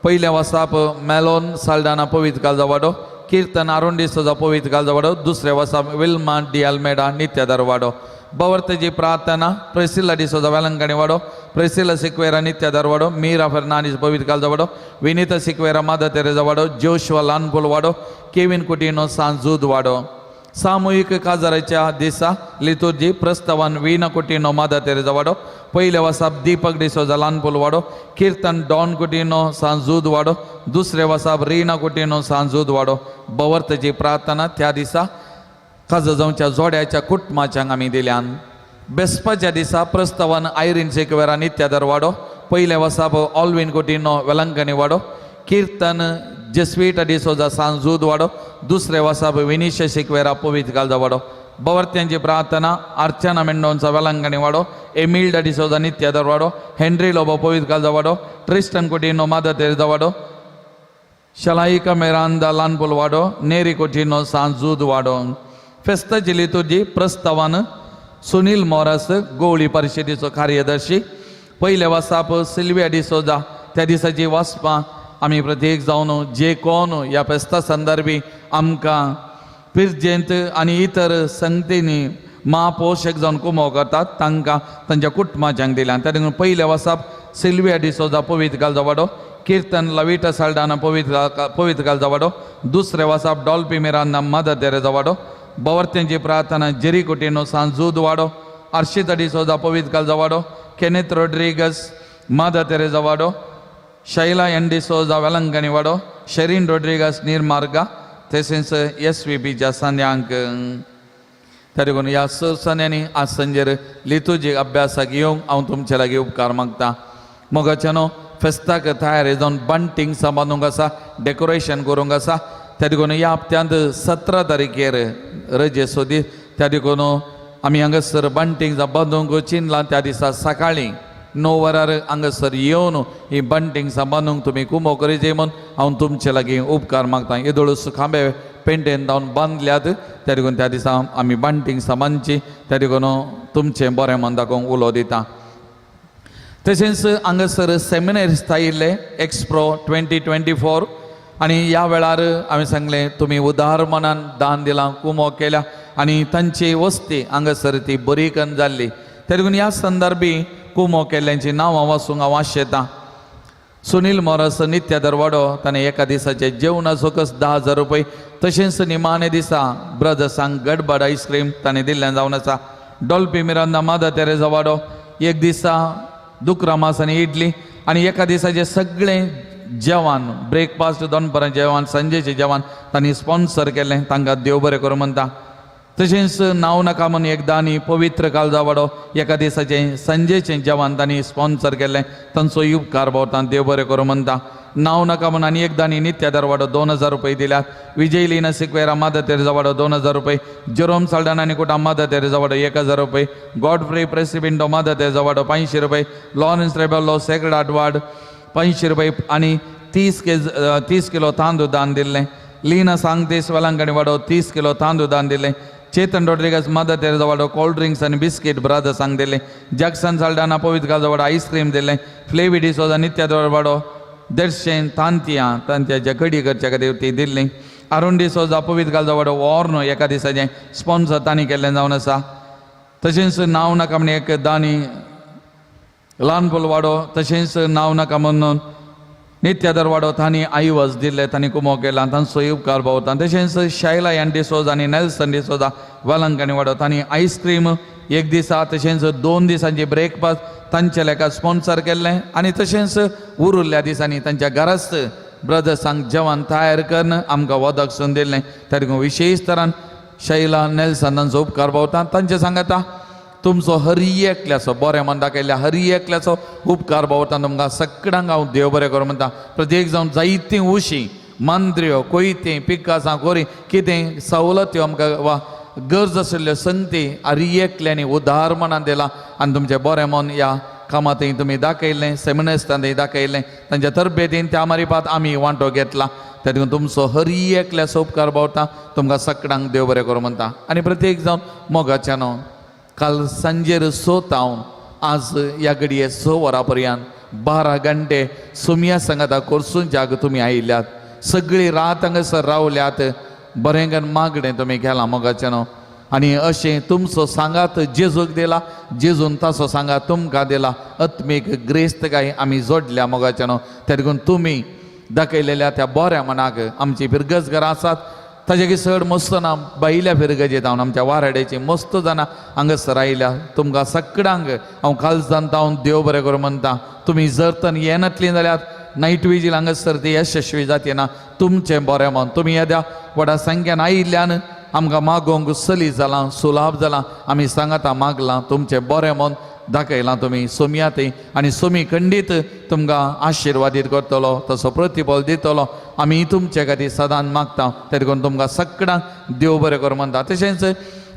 पयलें वासाप मेलोन साल्डाना पवित्र कालजा वाडो, किर्तन आरुण डिसोजा पवित्र कालजा वाडो, दुसरें वासाप विल्मा डी अल्मेडा नित्यादार वाडो, बवर्तजी प्रार्थना प्रेसिला डिसोजा वेलंकणी वाडो, प्रेसिला सिक्वेरा नित्यादार वाडो, मीरा फर्नांडीस पवित्र कालजा वाडो, विनीता सिक्वेरा मादर तेरेजा वाडो, जोशुआ लानपूल वाडो, केविन कुटिनो सांजूद वाडो. सामुहीक काजाराच्या दिसा लितुर्जी प्रस्तावान वीणा कुटिनो मादर तेरेजा वाडो, पयले वासाप दीपक डिसोजा लानपूल वाडो, किर्तन डॉन कुटिनो सांजूद वाडो, दुसरे वासाप रीना कुटिनो सांजूद वाडो. बवर्तजी प्रार्थना त्या दिसा काजा जावच्या जोड्याच्या कुटुंबाच्यांक आमी दिल्यान. बेस्पाच्या दिसा प्रस्तावान आयरीन सेकवेरा नित्यादर वाडो, पयले वासाप ऑल्विन कुटिनो वेलंकणी वाडो, किर्तन जेस्वीट डिसोजा सांजूद वाडो, दुसरे वासाप विनिशा सिक्वेरा पवित्र कालजा वाडो, बवर्त्यांची प्रार्थना अर्चना मेंडोन्सा वेलंकणी वाडो, एमिल्डा डिसोजा नित्यादर वाडो, हेनरी लोबो पवित्र कालजा वाडो, ट्रिस्टन कुटिनो मादर तेरेजा वाडो, शलाईका मेरांदा लानपूल वाडो, नेरी कुटिनो सांजूद वाडो. फेस्ताची लितुर्जी प्रस्तावान सुनील मोरास गोवळी परिशदेचो कार्यदर्शी, पयले वासाप सिल्विया डिसोजा. त्या दिसाची वाचपां आमी प्रत्येक जावन जे कोण ह्या फेस्ता संदर्भी आमकां पिर्जेंत आनी इतर संगतींनी महापोशक जावन कुमो करतात तांकां तांच्या कुटुंबाच्यांक दिल्या. त्या देखून पयले वासाप सिल्विया डिसोजा पवित्र कालजा वाडो, किर्तन लविटा साल्डाना पवित्र कालजा वाडो, दुसरे वासाप डॉल्पी मिरांदा मदर तेरेजा वाडो, बवर्त्यांची प्रार्थना जेरी कुटिनो सांजूद वाडो, अर्शिता डिसोजा पवित्र कालजा वाडो, केनेथ रोड्रिगस मादर तेरेजा वाडो, शैला एन डिसोजा वेलंकणी वाडो, शेरीन रोड्रिगस निर्मार्गा, तशेंच एस व्ही पीच्या सांद्यांक. त्या देखून ह्या स सांद्यांनी आज संजेर लितुर्जीक अभ्यासाक येवंक हांव तुमचे लागीं उपकार मागता. मोगाच्यानो फेस्ताक तयारी जावन बंटींग बांदूंक आसा, डेकोरेशन करूंक आसा. त्या देखून ह्या हप्त्यांत 17 तारखेर रजेचो दीस, त्या देखून आमी हांगासर बंटींग बांदूंक चिंतलां. त्या दिसा सकाळीं 9 वरार हांगासर येवन ही बंटींग बांदूंक तुमी कुमो करीजे म्हूण हांव तुमचे लागीं उपकार मागता. येदोळूस खांबे पेंटेन धांवन बांदल्यात, त्या देखून त्या दिसा आमी बंटींग बांदची. त्या देखून तुमचें बरें मन दाखोवंक उलो दिता. तशेंच हांगासर सेमिनार आयिल्ले एक्सप्रो 2024 आनी ह्या वेळार हांवें सांगलें तुमी उदार मनान दान दिलां, कुमो केल्या आनी तांची वस्ती हांगासर ती बरी कन्न जाल्ली. त्या देखून ह्या संदर्भी कुमो केल्ल्यांची नांवां वाचूंक हांव आशेतां. सुनील मोरस नित्यादर वाडो, ताणें एका दिसाचें जेवणाचो कस 10,000 रुपये, तशेंच निमाणे दिसा ब्रदर्सांक गडबड आयस्क्रीम ताणें दिल्ल्यान जावन आसा. डॉल्पी मिरांदा मादर तेरेजा वाडो, एक दिसा दुकरा मास आनी इडली आनी एका दिसाचें सगळें जेवण, ब्रेकफास्ट, दनपरां जेवण, सांजेचें जेवण तांणी स्पॉन्सर केलें. तांकां देव बरें करूं म्हणटा. तशेंच नांव नाका म्हूण एकदां आनी पवित्र कालजा वाडो, एका दिसाचें सांजेचें जेवण तांणी स्पॉन्सर केलें, तांचो उपकार भोवता, देव बरें करूं म्हणटा. नांव नाका म्हूण आनी एकदां आनी नित्यादार वाडो 2,000 रुपये दिल्यात. विजय लीना सिक्वेरा मादर तेरेजा वाडो 2,000 रुपये, जेरोम साल्डाना आनी कुटा मादर तेरेजा वाडो 1,000 रुपये, गॉडफ्री प्रेसिपिंटो मादर तेरेजा वाडो 500 रुपये, Lawrence Rebello sacred heart ward 500 रुपये आनी 30 किलो तांदूळ दान दिल्लें. लीना सांगतेस वेलंकणी वाडो 30 किलो तांदूळ दान दिल्लें. चेतन रोड्रिगस मदर तेरेजा वाडो कोल्ड ड्रिंक्स आनी बिस्कीट ब्रदर्सांक दिलें. जॅक्सन साल्डाना पवित्र कालजा वाडो आयस्क्रीम दिलें. फ्लेवी डिसोजा नित्या वाडो 150 तांतयां तांतयाच्या कडी करच्या खातीर ती दिल्ली. अरुण डिसोजा पवित्र कालजा वाडो वॉर्नो एका दिसाचें स्पॉन्सर तांणी केल्लें जावन आसा. तशेंच नांव नाका म्हण एक दानी ल्हानपोल वाडो तशेंच नांव नाका म्हणून नित्यादर वाडो तांणी आयवज दिल्ले तांणी कुमो केला तांचो उपकार पावता. तशेंच शैला एन डिसोजा आनी नेल्सन डिसोजा वेलंकांनी वाडो तांणी आयस्क्रीम एक दिसा तशेंच 2 दिसांची ब्रेकफास्ट तांच्या लेखा स्पॉन्सर केल्लें आनी तशेंच उरिल्ल्या दिसांनी तांच्या घराच ब्रदर्सांक जेवण तयार करून आमकां वदक सून दिल्लें. त्या विशेश तरान शैला नेल्सन तांचो उपकार पावता. तांचे सांगता तुमचो हरी एकल्याचो बरें मन दाखयल्ल्या हरी एकल्याचो उपकार पावता. तुमकां सगळ्यांक हांव देव बरें करूं म्हणटा. प्रत्येक जावन जायतीं उशीं मांद्र्यो कोयतीं पिकासां कोरी कितें सवलत्यो आमकां वा गरज आशिल्ल्यो संगती हरी एकल्यांनी उदार मनान दिला आनी तुमचें बरें मन ह्या कामांतय तुमी दाखयल्लें सेमिनेस्तांतय दाखयल्लें तांच्या तरबेतीन त्या मारिपात आमी वांटो घेतला. त्या देखून तुमचो हरी एकल्याचो उपकार पावता. तुमकां सगळ्यांक देव बरें करूं म्हणटा. आनी प्रत्येक जावन मोगाच्या न्हू काल सांजेर 6 तावन आज ह्या घडये 6 वरां पर्यंत 12 घंटे सोमया सांगाता कोर्सून जाग तुमी आयिल्ल्यात सगळी रात हांगासर रावल्यात बरें करून मागणें तुमी केलां मोगाचें न्हू. आनी अशें तुमचो सांगात जेजूक दिला जेजून ताचो सांगात तुमकां दिला आत्मीक ग्रेस्तकाय आमी जोडल्या मोगाचें न्हू. त्या देखून तुमी दाखयलेल्या त्या बऱ्या मनाक आमची फिरगज घरां आसात ताजे चड मस्त ना बायल्या फिरगजेत हांव आमच्या वाराड्याची मस्त जाणां हांगासर आयल्या. तुमकां सगळ्यांक हांव कालजान हांव देव बरें करूं म्हणटा. तुमी जर तर येनातलीं जाल्यार नायट विजील हांगासर ती यशस्वी जाती ना तुमचें बरें मन तुमी येद्या व्हडा संख्यान आयिल्ल्यान आमकां मागोवंक सली जालां सुलाभ जालां आमी सांगाता मागलां तुमचें बरें मन दाखयलां तुमी सोमयातय आनी सोमी खंडीत तुमकां आशिर्वादीत करतलो तसो प्रतिफल दितलो आमी तुमचे खातीर सदांच मागता. ते देखून तुमकां सगळ्यांक देव बरें करूं म्हणटा. तशेंच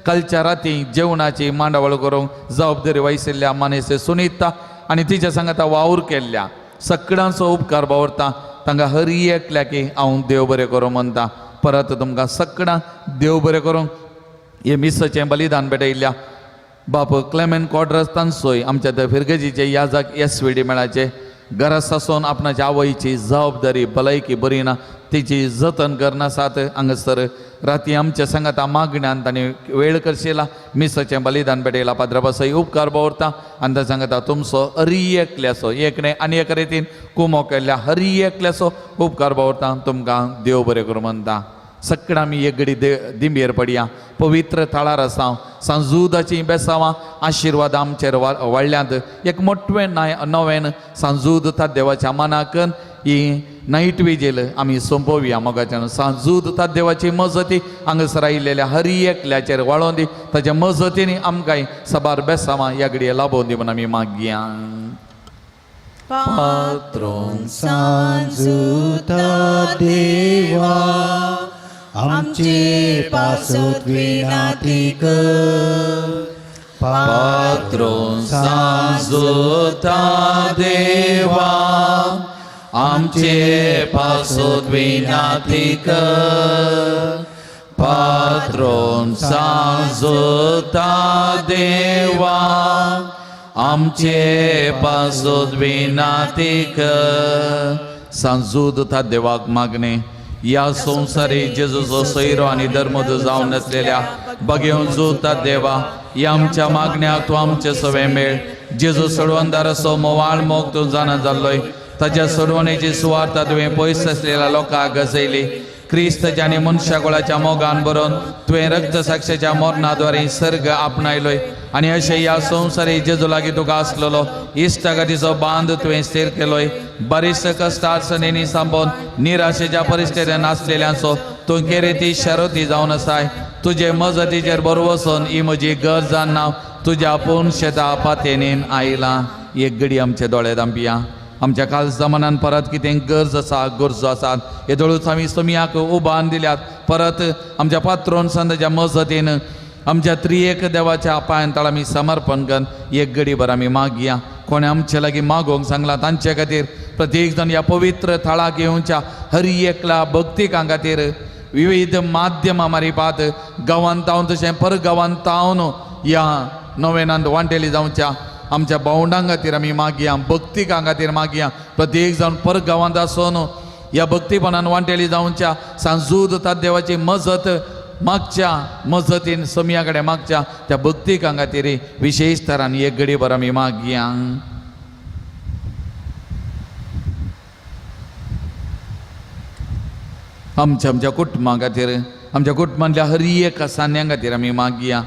कालच्या राती जेवणाची मांडावळ करूंक जबाबदारी वयशिल्ल्या मानेस सुनिता आनी तिच्या सांगाता वावर केल्ल्या सगळ्यांचो उपकार बावरता. तांकां हरी एकल्याकी हांव देव बरें करूं म्हणटा. परत तुमकां सगळ्यांक देव बरें करूंक हे मिसाचें बलिदान भेटयल्ल्या बाप क्लेमेंट कॉड्रस तांचोय आमच्या त्या फिरगजीचे याजाक एस व्ही डी मेळाचे घरा सासून आपणाच्या आवयची जबाबदारी भलायकी बरी ना तिची जतन करनासात हांगासर राती आमच्या सांगाता मागण्यान तांणी वेळ करशिला मिसाचें बलिदान भेटयला पाद्रा उपकार बावरता आनी त्या सांगता तुमचो हरी एकल्याचो एक न्हय आनी एक रितीन कुमो केल्ल्या हरी एकल्याचो उपकार बावरता. तुमकां देव बरें करूं म्हणटा. सगळ्यां आमी एक घडी दिंबेर पडया पवित्र थळार आसा सांजूदाची बेसावां आशिर्वाद आमचेर वाडल्यांत एक मोटवें नवें सांजूद देवाच्या मनाकन ही नायट विजील आमी सोंपोवया मोगाच्यान. सांजूद देवाची मजती हांगासर आयिल्ल्या हरी एकल्याचेर वाळोवन दी ताच्या मजतीनी आमकां सबार बेसावां ह्या घडये लाबोवन दी म्हूण आमी मागया. पात्रोन सांजूता देवा आमचे पासत विनाती कर पात्रोन सांजूता देवा आमचे पासत विनाती कर पात्रोन सांजूता देवा आमचे पासत विनाती कर. सांजूद ता देवाक मागणे या संसारी जेजूचो सैरो आनी धर्मदूत जावन नासलेल्या बगेवन जुता देवा या आमच्या मागण्याक तूं आमचे सवे मेळ. जेजू सोडवणदार असो मोवाळ मोग तूं जाणा जाल्लोय ताच्या सोडवणेची सुवार्ता तुवें पयस आसलेल्या लोकांक गजयली. क्रिस्तच्या आनी मनशा गोळाच्या मोगान बरोवन तुवें रक्तसाक्षेच्या मरणाद्वारे सर्ग आपणायलोय आनी अशें ह्या संवसारी जेजू लागीं तुका आसलेलो इश्टागतीचो बांद तुवें स्थीर केलोय. बरीच कश्ट अडचणींनी सांबोवन निराशेच्या परिस्थितीन आसलेल्यांचो तूं केरेती शरती जावन आसाय. तुजे मजतीचेर बरो वचून ही म्हजी गरज नांव तुज्या पूर्ण शेता पातेनीन आयलां. एक घडी आमचे दोळे दांपया आमच्या कालच्या मनान परत कितें गरज आसा गरजो आसात हे दोळूच आमी सोमयाक उबान दिल्यात. परत आमच्या पात्रोन संदाच्या मजतीन आमच्या त्रिएक देवाच्या पांयान तळ आमी समर्पण करून एक घडीभर आमी मागया. कोणें आमचे लागीं मागोवंक सांगलां तांचे खातीर प्रत्येक जाण ह्या पवित्र थळाक येवच्या हर एकला भक्तिकां खातीर विविध माध्यमां मारिपात गांवांत तावन तशें पर गांवांत तावन ह्या नवेनांत वांटेली जावच्या आमच्या भावंडां खातीर आमी मागया भक्तिकां खातीर मागया. प्रत्येक जाण पर गांवांत आसून ह्या भक्तीपणान वांटेली जावच्या सांजूद देवाची मजत मागच्या मजतीन सोमया कडेन मागच्या त्या भक्तिकां खातीर विशेश तरान एक घडीभर आमी मागया. आमच्या आमच्या कुटुंबा खातीर, आमच्या कुटुंबांतल्या हर एका सान्यां खातीर आमी मागया.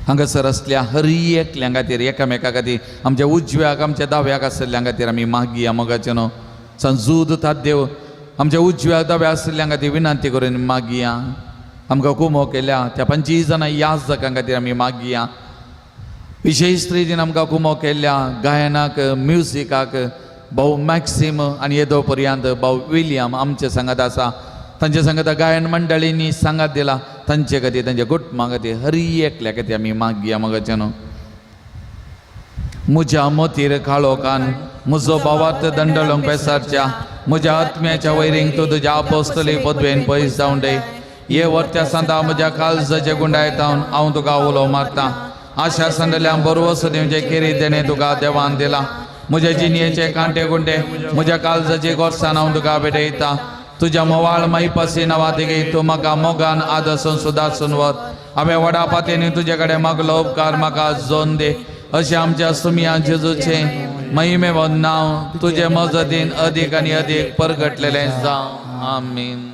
हांगासर आसल्या हर एकल्यां खातीर, एकामेका खातीर, आमच्या उजव्याक आमच्या दाव्याक आसल्यां खातीर आमी मागया. मोगाचें न्हू संजूद तादेव आमच्या उजव्याक दाव्या आसल्यां खातीर विनंती करून मागया. आमकां कुमो केल्या त्या 25 जाणां याजकां खातीर आमी मागया. विशेश रितीन आमकां कुमो केल्ल्या गायनाक, म्युजिकाक भाऊ मॅक्सिम आनी येदो पर्यंत भाऊ विलियम आमचे सांगात आसा. तांचे सांगात गायन मंडळींनी सांगात दिला, तांचे खातीर, तांच्या कुटुंबा खातीर, हर एकल्या खातीर आमी मागया. मोगाचें न्हू म्हज्या मोतीर काळोखान म्हजो भावार्थ दंडळोंक पेसारच्या म्हज्या आत्म्याच्या वैरींक तूं तुज्या आपोस्तली पदवेन पयस जावन दे. ये वर्त्या सांता म्हज्या काळजाचे गुंडायतावन हांव तुका उलो मारता. आशा सांडल्या बरवस दिवचे खेरीत देणें तुका देवान दिला. म्हज्या जिणयेचे कांटे गुंडे म्हज्या काळजाचे गोरसान हांव तुका भेटयता. तुज्या मोवाळ माईपासी नांवा तिगे तूं म्हाका मोगान आदर्शन सुदारसून वत. हांवें व्हडा पातयेनी तुजे कडेन मागलो उपकार म्हाका जोन दे. अशें आमच्या सुमया जेजूचें महिमेवंत नांव तुजे मजतीन अदीक आनी अदीक परगटलेलें जावं. आमीन.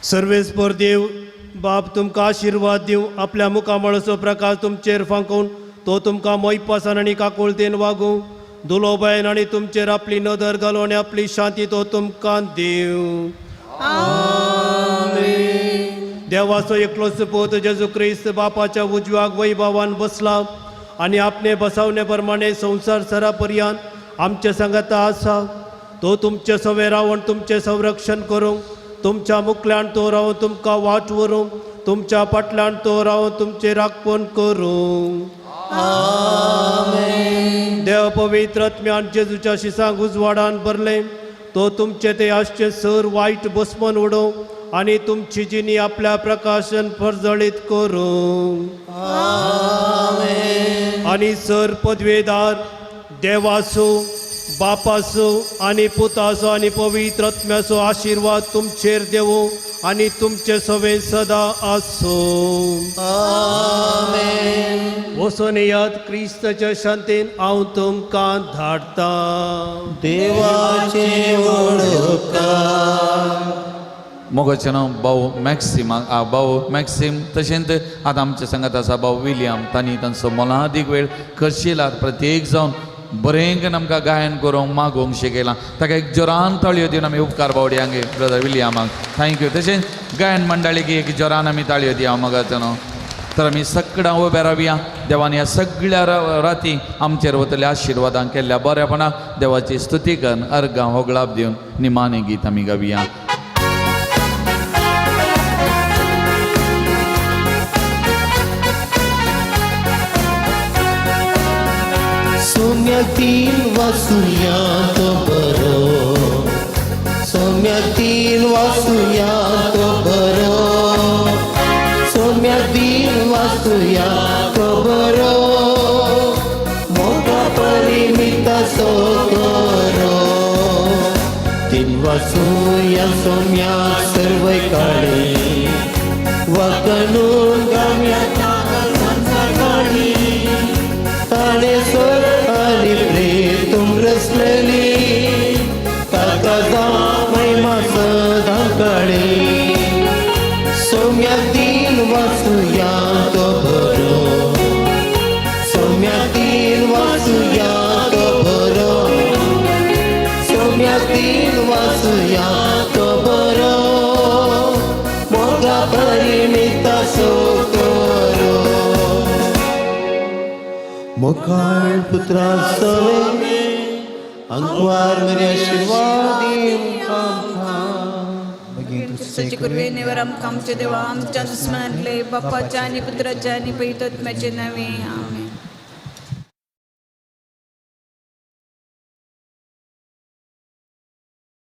सर्वेस्पर देव बाप तुमकां आशिर्वाद दिवं, आपल्या मुखामळाचो प्रकाश तुमचेर फांकून तो तुमकां मोयपासान आनी काकुळतेन वागूं. दुलोबायन आनी तुमचेर आपली नदर घालून आनी आपली शांती तो तुमकां दिवं. देवाचो एकलोच पूत जेजू क्रिस्त बापाच्या उजव्याक वैभवान बसला आनी आपणे बसावणे प्रमाणे संवसार सरा पर्यंत आमचे सांगाता आसा. तो तुमचे सवे रावन तुमचें संरक्षण करूंक, तुमच्या मुखल्यान तो रावन तुमकां वाट व्हरूं, तुमच्या फाटल्यान तो रावन तुमचें राखपण करूं. देव पवित्र आत्म्यान जेजूच्या शिसांक उजवाडान भरलें, तो तुमचे ते आसचे सर वायट बसमन उडोवं आनी तुमची जिणी आपल्या प्रकाशन परजळीत करूं. आनी सर पदवेदार देवासो बापासो आनी पुताचो आनी पवित्र आत्म्याचो आशिर्वाद तुमचेर देवो आनी तुमचे सवे सदा आसूं. वचून याद क्रिस्ताच्या शांतीन हांव तुमकां धाडटा. देवाचे उपकार. मोगाचें नांव भाऊ मॅक्सिम, भाऊ मॅक्सिम तशेंच आतां आमचे सांगात आसा भाऊ विलियम. तांणी तांचो मोलादीक वेळ खर्चिला प्रत्येक जावन बरें आमकां गायन करूंक मागोवंक शिकयलां. ताका एक जोरान ताळयो दिवन आमी उपकार बावडयांक ब्रदर विलियमाक thank you. तशेंच गायन मंडळीक एक जोरान आमी ताळयो दिया मोगाचें न्हू. तर आमी सगळ्यां उबे रावया. देवान ह्या सगळ्या राती आमचेर वतल्या आशिर्वादान केल्ल्या बऱ्यापणाक देवाची स्तुती करून अर्गां होगळाप दिवन निमाणें गीत आमी गावया. सोम्यातील वासुया तो बरो, सोम्यातील वासुया तो बरो, सोम्यातील वासुया तो बरो, मोगा परिमित सो करो. तीन वासुया सोम्या सर्व काळी वकनून गाम्या काळी ताणे स्वर आणि प्रेतुम रसलेली ताका महिमा सदा काळी. सोम्यातील वासुया तो बरो, सोम्यातील वासुया तो बरो, सोम्यातील वासुया तो बरो, मोगा परिमित सो करो. मोखाळ पुत्रा सवे अंकवार मेरे आशीर्वाद. कृपेनेवर आमकां आमच्या देवा आमच्या दुस्मनांतले बापाच्या आनी पुत्राच्या आनी पवित्र आत्म्याचे नांवे. आमेन.